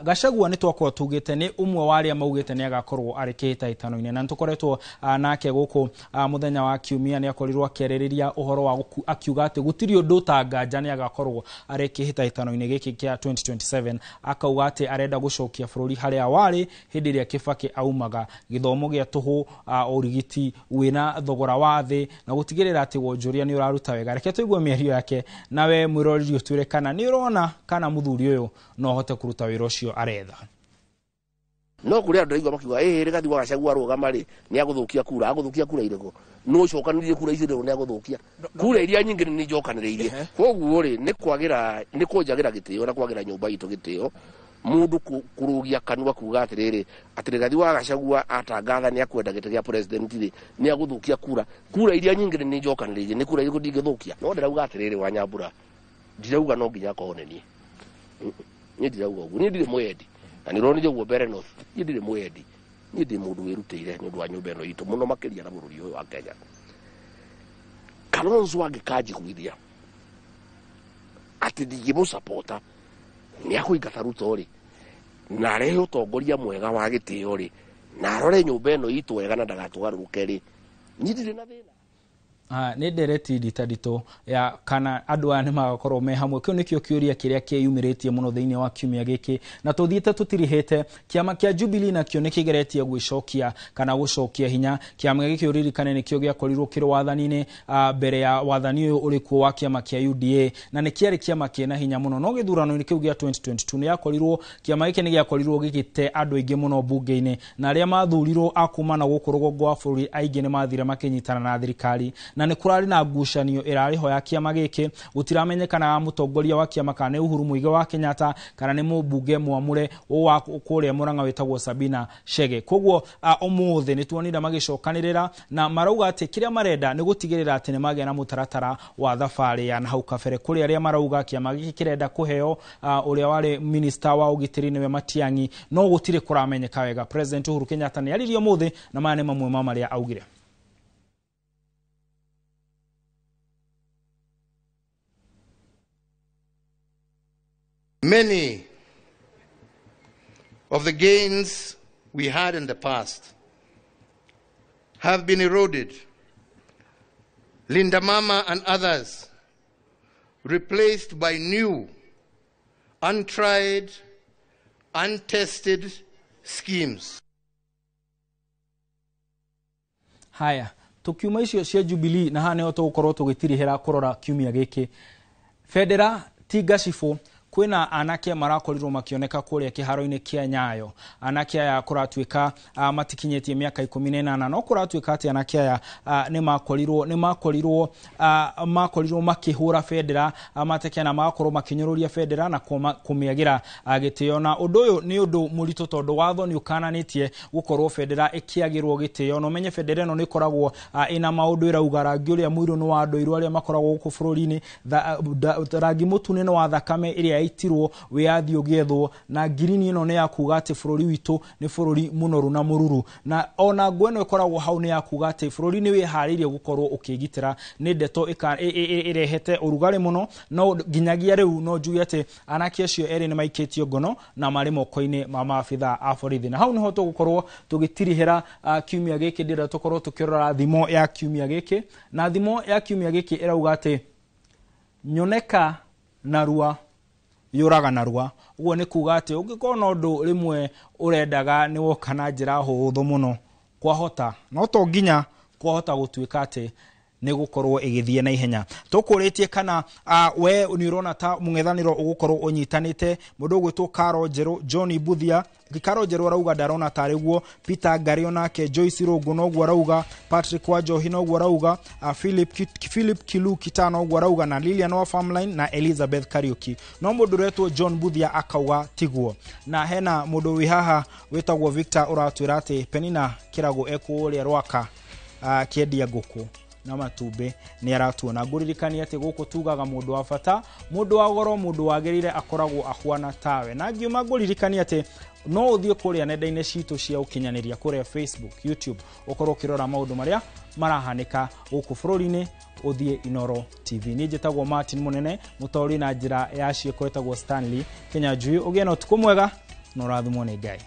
Gachagua nĩ twakorwo tugĩte nĩ ũmwe wa arĩa maugĩte nĩ agakorwo arĩ kĩhĩtahĩtano-inĩ, na nĩtũkoretwo nake gũkũ mũthenya wa kiumia nĩ akorirwo akĩarĩrĩria ũhoro wa akiuga atĩ gũtirĩ ũndũ ũtanganja nĩ agakorwo arĩ kĩhĩtahĩtano-inĩ gĩkĩ kĩa 2027, akauga atĩ arenda gũcokia bũrũri harĩa warĩ hĩndĩ ĩrĩa Kibaki aumaga, gĩthomo gĩa tũhũ, ũrigiti wĩna thogora wa thĩ, na gũtigĩrĩra atĩ wonjoria nĩ ũraruta wega. Reke tũigue mĩario yake, nawe mwĩroreri ũtwĩre kana nĩ ũrona kana mũthuri ũyũ no ahote kũruta wĩra ũcio aretha. No kũrĩ andũ aigua makiuga ĩ Rigathi wa Gachagua arũgama rĩ nĩ agũthũkia kura, agũthũkia kura irĩkũ? Nũ ũcokanĩrĩrie kura icio nĩ agũthũkia kura iria nyingĩ nĩ njokanĩrĩirie. Koguo rĩ nĩ kwagĩra, nĩ kũnjagĩra gĩtĩo na kwagĩra nyũmba itũ gĩtĩo mũndũ kũrũgia kanua kuga atĩrĩrĩ atĩ Rigathi wa Gachagua atangatha nĩ akwenda gĩtĩ gĩa president rĩ nĩ agũthũkia kura, kura iria nyingĩ nĩ njokanĩrĩirie, nĩ kura irĩkũ ndingĩthũkia? No ndĩrauga atĩrĩrĩ wa Nyambura, ndirauga no nginya akorwo nĩ niĩ, niĩ ndirauga ũguo, niĩ ndirĩ mwendi, na nĩ ũronire ũguo mbere North, niĩ ndirĩ mwendi, niĩ ndĩ mũndũ wĩrutĩire nĩ ũndũ wa nyũmba ĩno itũ mũno makĩria na bũrũri ũyũ wa Kenya. Kalonzo angĩkanjiguithia atĩ ndingĩmũsapota nĩ akũingata Ruto rĩ, na arehe ũtongoria mwega wa gĩtĩo rĩ, na arore nyũmba ĩno itũ wega na ndagatũgarũrũke rĩ, niĩ ndirĩ na thĩna. Nĩ ndereti nditanditũ ya kana andũ aya nĩ magakorwo me hamwe. Kĩu nĩkĩo kĩũria kĩrĩa kĩyumĩrĩtie mũno thĩinĩ wa kiumia gĩkĩ, na tũthiĩte tũtirihĩte. Kĩama kĩa Jubilee nakĩo nĩ kĩgeretie gwĩcokia kana gũcokia hinya. Kĩama gĩkĩ ũririkane nĩkĩo gĩakorirwo kĩrĩ wathani-inĩ mbere ya wathani ũyũ ũrĩ kuo wa kĩama kĩa UDA, na nĩ kĩarĩ kĩama kĩna hinya mũno. No gĩthurano-inĩ kĩu gĩa 2022 nĩ yakorirwo kĩama gĩkĩ nĩ gĩakorirwo gĩgĩte andũ aingĩ mũno mbunge-inĩ, na arĩa mathurirwo a kuma na gũkũ rũgongo wa bũrũri aingĩ nĩ mathire makĩnyitana na thirikari, na nĩ kũrarĩ na ngucanio ĩrarĩ ho ya kĩama gĩkĩ. Gũtiramenyekana mũtongoria wa kĩama kana nĩ Uhuru Muigai wa Kenyatta kana nĩ mũmbunge mwamũre wa kũrĩa Murang'a wĩtagwo Sabina Chege. Koguo ũmũthĩ nĩ tuonire magĩcokanĩrĩra na marauga atĩ kĩrĩa marenda nĩ gũtigĩrĩra atĩ nĩ magĩa na mũtaratara wa thabarĩ ya nahau kabere. Kũrĩ arĩa marauga kĩama gĩkĩ kĩrenda kũheo ũrĩa warĩ minister wa ũgitĩri nĩwe Matiang'i, no gũtirĩ kũramenyeka wega. President Uhuru Kenyatta nĩ aririe ũmũthĩ na maya nĩ mamwe ma marĩa augire. Many of the gains we had in the past have been eroded. Linda Mama and others replaced by new, untried, untested schemes. Haya, tukiuma icio cia Jubilee na haha nĩho tũgũkorwo tũgĩtirihĩra kũrora kiumia gĩkĩ. Bendera ti ngacibũ Kwĩna anake marakorirwo makĩoneka kũrĩa kĩharo-inĩ kĩa Nyayo. Anake aya kũratuĩka matikinyĩtie mĩaka 18, no kũratuĩka atĩ anake aya nĩ makorirwo makĩhũra bendera mateke na magakorwo makĩnyũrũria bendera na kũmĩagĩra gĩtĩo. Na ũndũ ũyũ nĩ ũndũ mũritũ tondũ watho nĩ ũkananĩtie gũkorwo bendera ĩkĩagĩrwo gĩtĩo, na ũmenye bendera ĩno nĩ ĩkoragwo ĩna maũndũ ĩrauga. Rangi ũrĩa mũirũ nĩ wa andũ airũ arĩa makoragwo gũkũ bũrũri-inĩ, rangi mũtune nĩ wa thakame ĩrĩa yaitirwo wĩyathi ũgĩethwo, na ngirini ĩno nĩ ya kuga atĩ bũrũri witũ nĩ bũrũri mũnoru na mũruru, na ona nguo ĩno ĩkoragwo hau nĩ ya kuga atĩ bũrũri nĩ wĩharĩirie gũkorwo ũkĩgitĩra. Nĩ ndeto ĩrehete ũrugarĩ mũno, no nginyagia rĩu no njuge atĩ anake acio erĩ nĩ maikĩtio ngono na marĩ moko-inĩ ma maabitha a borithi. Na hau nĩho tũgũkorwo tũgĩtirihĩra kiumia gĩkĩ. Ndĩrenda tũkorwo tũkĩrora thimo ya kiumia gĩkĩ, na thimo ya kiumia gĩkĩ ĩrauga atĩ nyoneka narua yũraga narua. Ũguo nĩ kuga atĩ ũngĩkorwo na ũndũ rĩmwe ũrendaga nĩ woka na njĩra hũthũ mũno, kwahota no to nginya kwahota gũtuĩka atĩ nĩ gũkorwo ĩgĩthiĩ na ihenya. Tũkũrĩtie kana we nĩ ũrona ta mũng'ethanĩro ũgũkorwo ũnyitanĩte. Mũndũ ũgwĩtwo Karo Njerũ, John Buthia, Karo Njerũ arauga ndarona tarĩ guo, Peter Ngari onake, Joyce Rũngũ noguo arauga, Patrick Wanjohi noguo arauga, Philip Kilu Kita noguo arauga, na Lilian wa Farmline na Elizabeth Kariuki. No mũndũ ũretwo John Buthia akauga tiguo. Na hena mũndũ wĩ haha wĩtagwo Victor ũratwĩra atĩ Penina Kĩrago ekũrĩa Rwaka akĩendia ngũkũ na matumbĩ nĩ aratuona. Ngũririkania atĩ gũkũ tugaga mũndũ wa bata, mũndũ wa goro, mũndũ wagĩrĩire akoragwo ahuana tawe. Na ngiuma ngũririkania atĩ no ũthiĩ kũrĩa nenda-inĩ citũ cia ũkinyanĩria, kũrĩa Facebook, YouTube, ũkorwo ũkĩrora maũndũ marĩa marahanĩka gũkũ bũrũri-inĩ, ũthiĩ Inoro TV. Niĩ njĩtagwo Martin Mũnene, mũtaũri na njĩra ya ciĩko ĩtagwo Stanley Kinyanjui. Ũgĩe na ũtukũ mwega na ũrathimwo nĩ Ngai.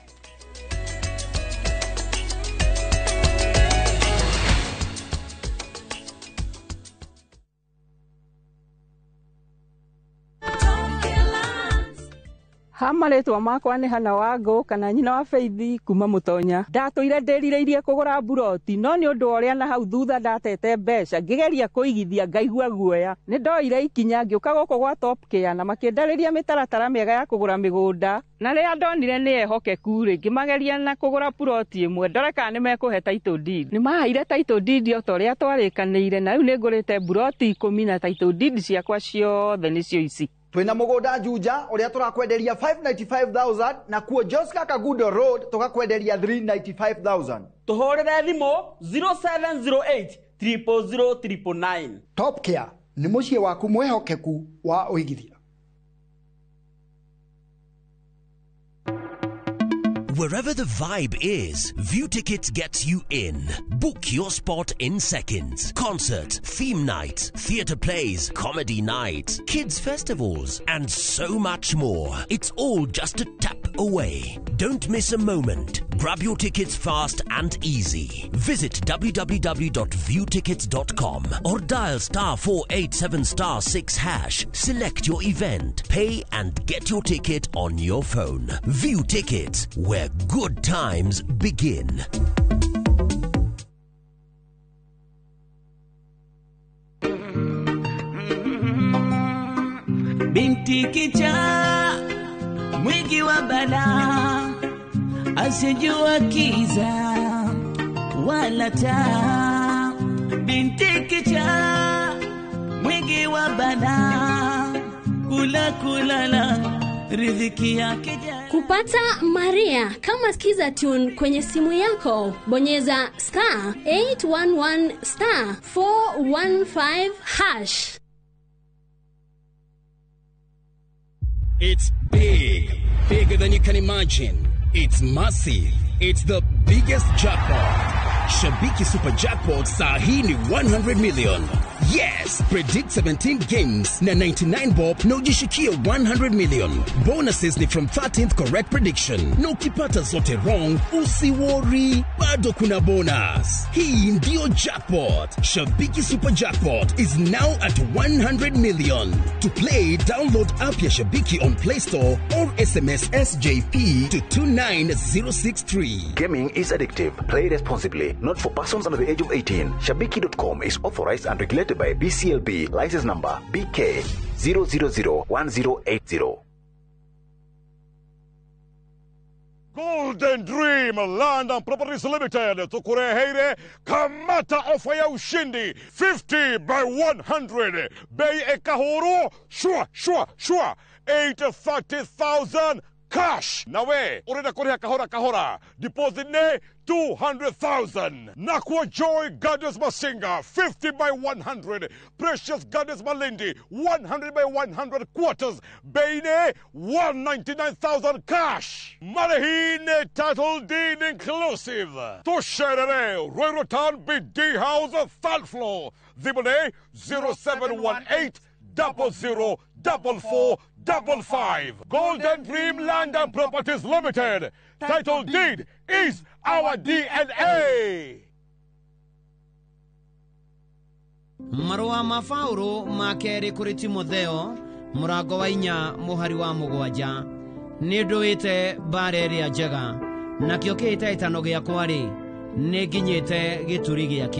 Ha marĩtwa makwa nĩ Hana Wangũ kana nyina wa Faith kuma Mũtonya. Ndatũire ndĩrirĩirie kũgũra mburoti, no nĩ ũndũ wa ũrĩa na hau thutha ndatete mbeca ngĩgeria kũigithia ngaigua guoya. Nĩ ndoire ikinya ngĩũka gũkũ gwa Top Care na makĩndarĩria mĩtaratara mĩega ya kũgũra mĩgũnda, na rĩrĩa ndonire nĩ ehokeku rĩ, ngĩmageria na kũgũra puroti ĩmwe ndore kana nĩ mekũhe title deed. Nĩ maheire title deed o ta ũrĩa twarĩkanĩire, na rĩu nĩ ngũrĩte mburoti 10 na title deed ciakwa ciothe nĩcio ici. Twina mugunda Juja uria turakwenderia 595,000 na kuo Joska Kagudo Road tukakwenderia 395,000. Tuhurire thimu 0708 000 999. Top Care ni muciĩ waku mwihokeku wa uigithia. Wherever the vibe is, View Tickets gets you in. Book your spot in seconds. Concert, theme night, theatre plays, comedy night, kids festivals, and so much more. It's all just a tap away. Don't miss a moment. Grab your tickets fast and easy. Visit www.viewtickets.com or dial *487*6#. Select your event, pay and get your ticket on your phone. View Tickets, where good times begin. Binti kichaa mwingi wa balaa, asijua kiza wala taa. Binti kichaa mwingi wa balaa, kula kulala riziki yake. Kupata Maria kama Skiza Tune kwenye simu yako, bonyeza *811*415#. It's big, bigger than you can imagine. It's massive. It's the biggest jackpot. Shabiki Super Jackpot saa hii ni 100 million. Yes, predict 17 games na 99 bob na ujishikie 100 million. Bonuses ni from 13th correct prediction. Na ukipata zote wrong, usiworry, bado kuna bonus. Hii ndio jackpot. Shabiki Super Jackpot is now at 100 million. To play, download app ya Shabiki on Play Store or SMS SJP to 29063. Gaming is addictive. Play responsibly. Not for persons under the age of 18. Shabiki.com is authorized and regulated by BCLB. License number BK 0001080. Golden Dream Land and Properties Limited tukureheire kamata ofa ya ushindi 50 by 100 bei ekahuru shwa shwa shwa 830,000 cash nawe urenda kuriha kahora kahora deposit ne 200,000 Nakwa Joy Gardens Masinga 50 by 100 Precious Gardens Malindi 100 by 100 quarters Beine 199,000 cash Marihine title deed inclusive Tusherere Ruiru Town BD House third floor Thimune 0718 00 44 55. Golden Dream Land and Properties Limited. Title deed is our DNA. Marũa ma Paũlũ ma kerĩ kũrĩ Timotheo mũrango wa 4 mũhari wa 7 nĩ ndũĩte mbara ĩrĩa njega nakĩo kĩhĩtahĩtano gĩakwa-rĩ nĩ nginyĩte gĩturi gĩakĩo.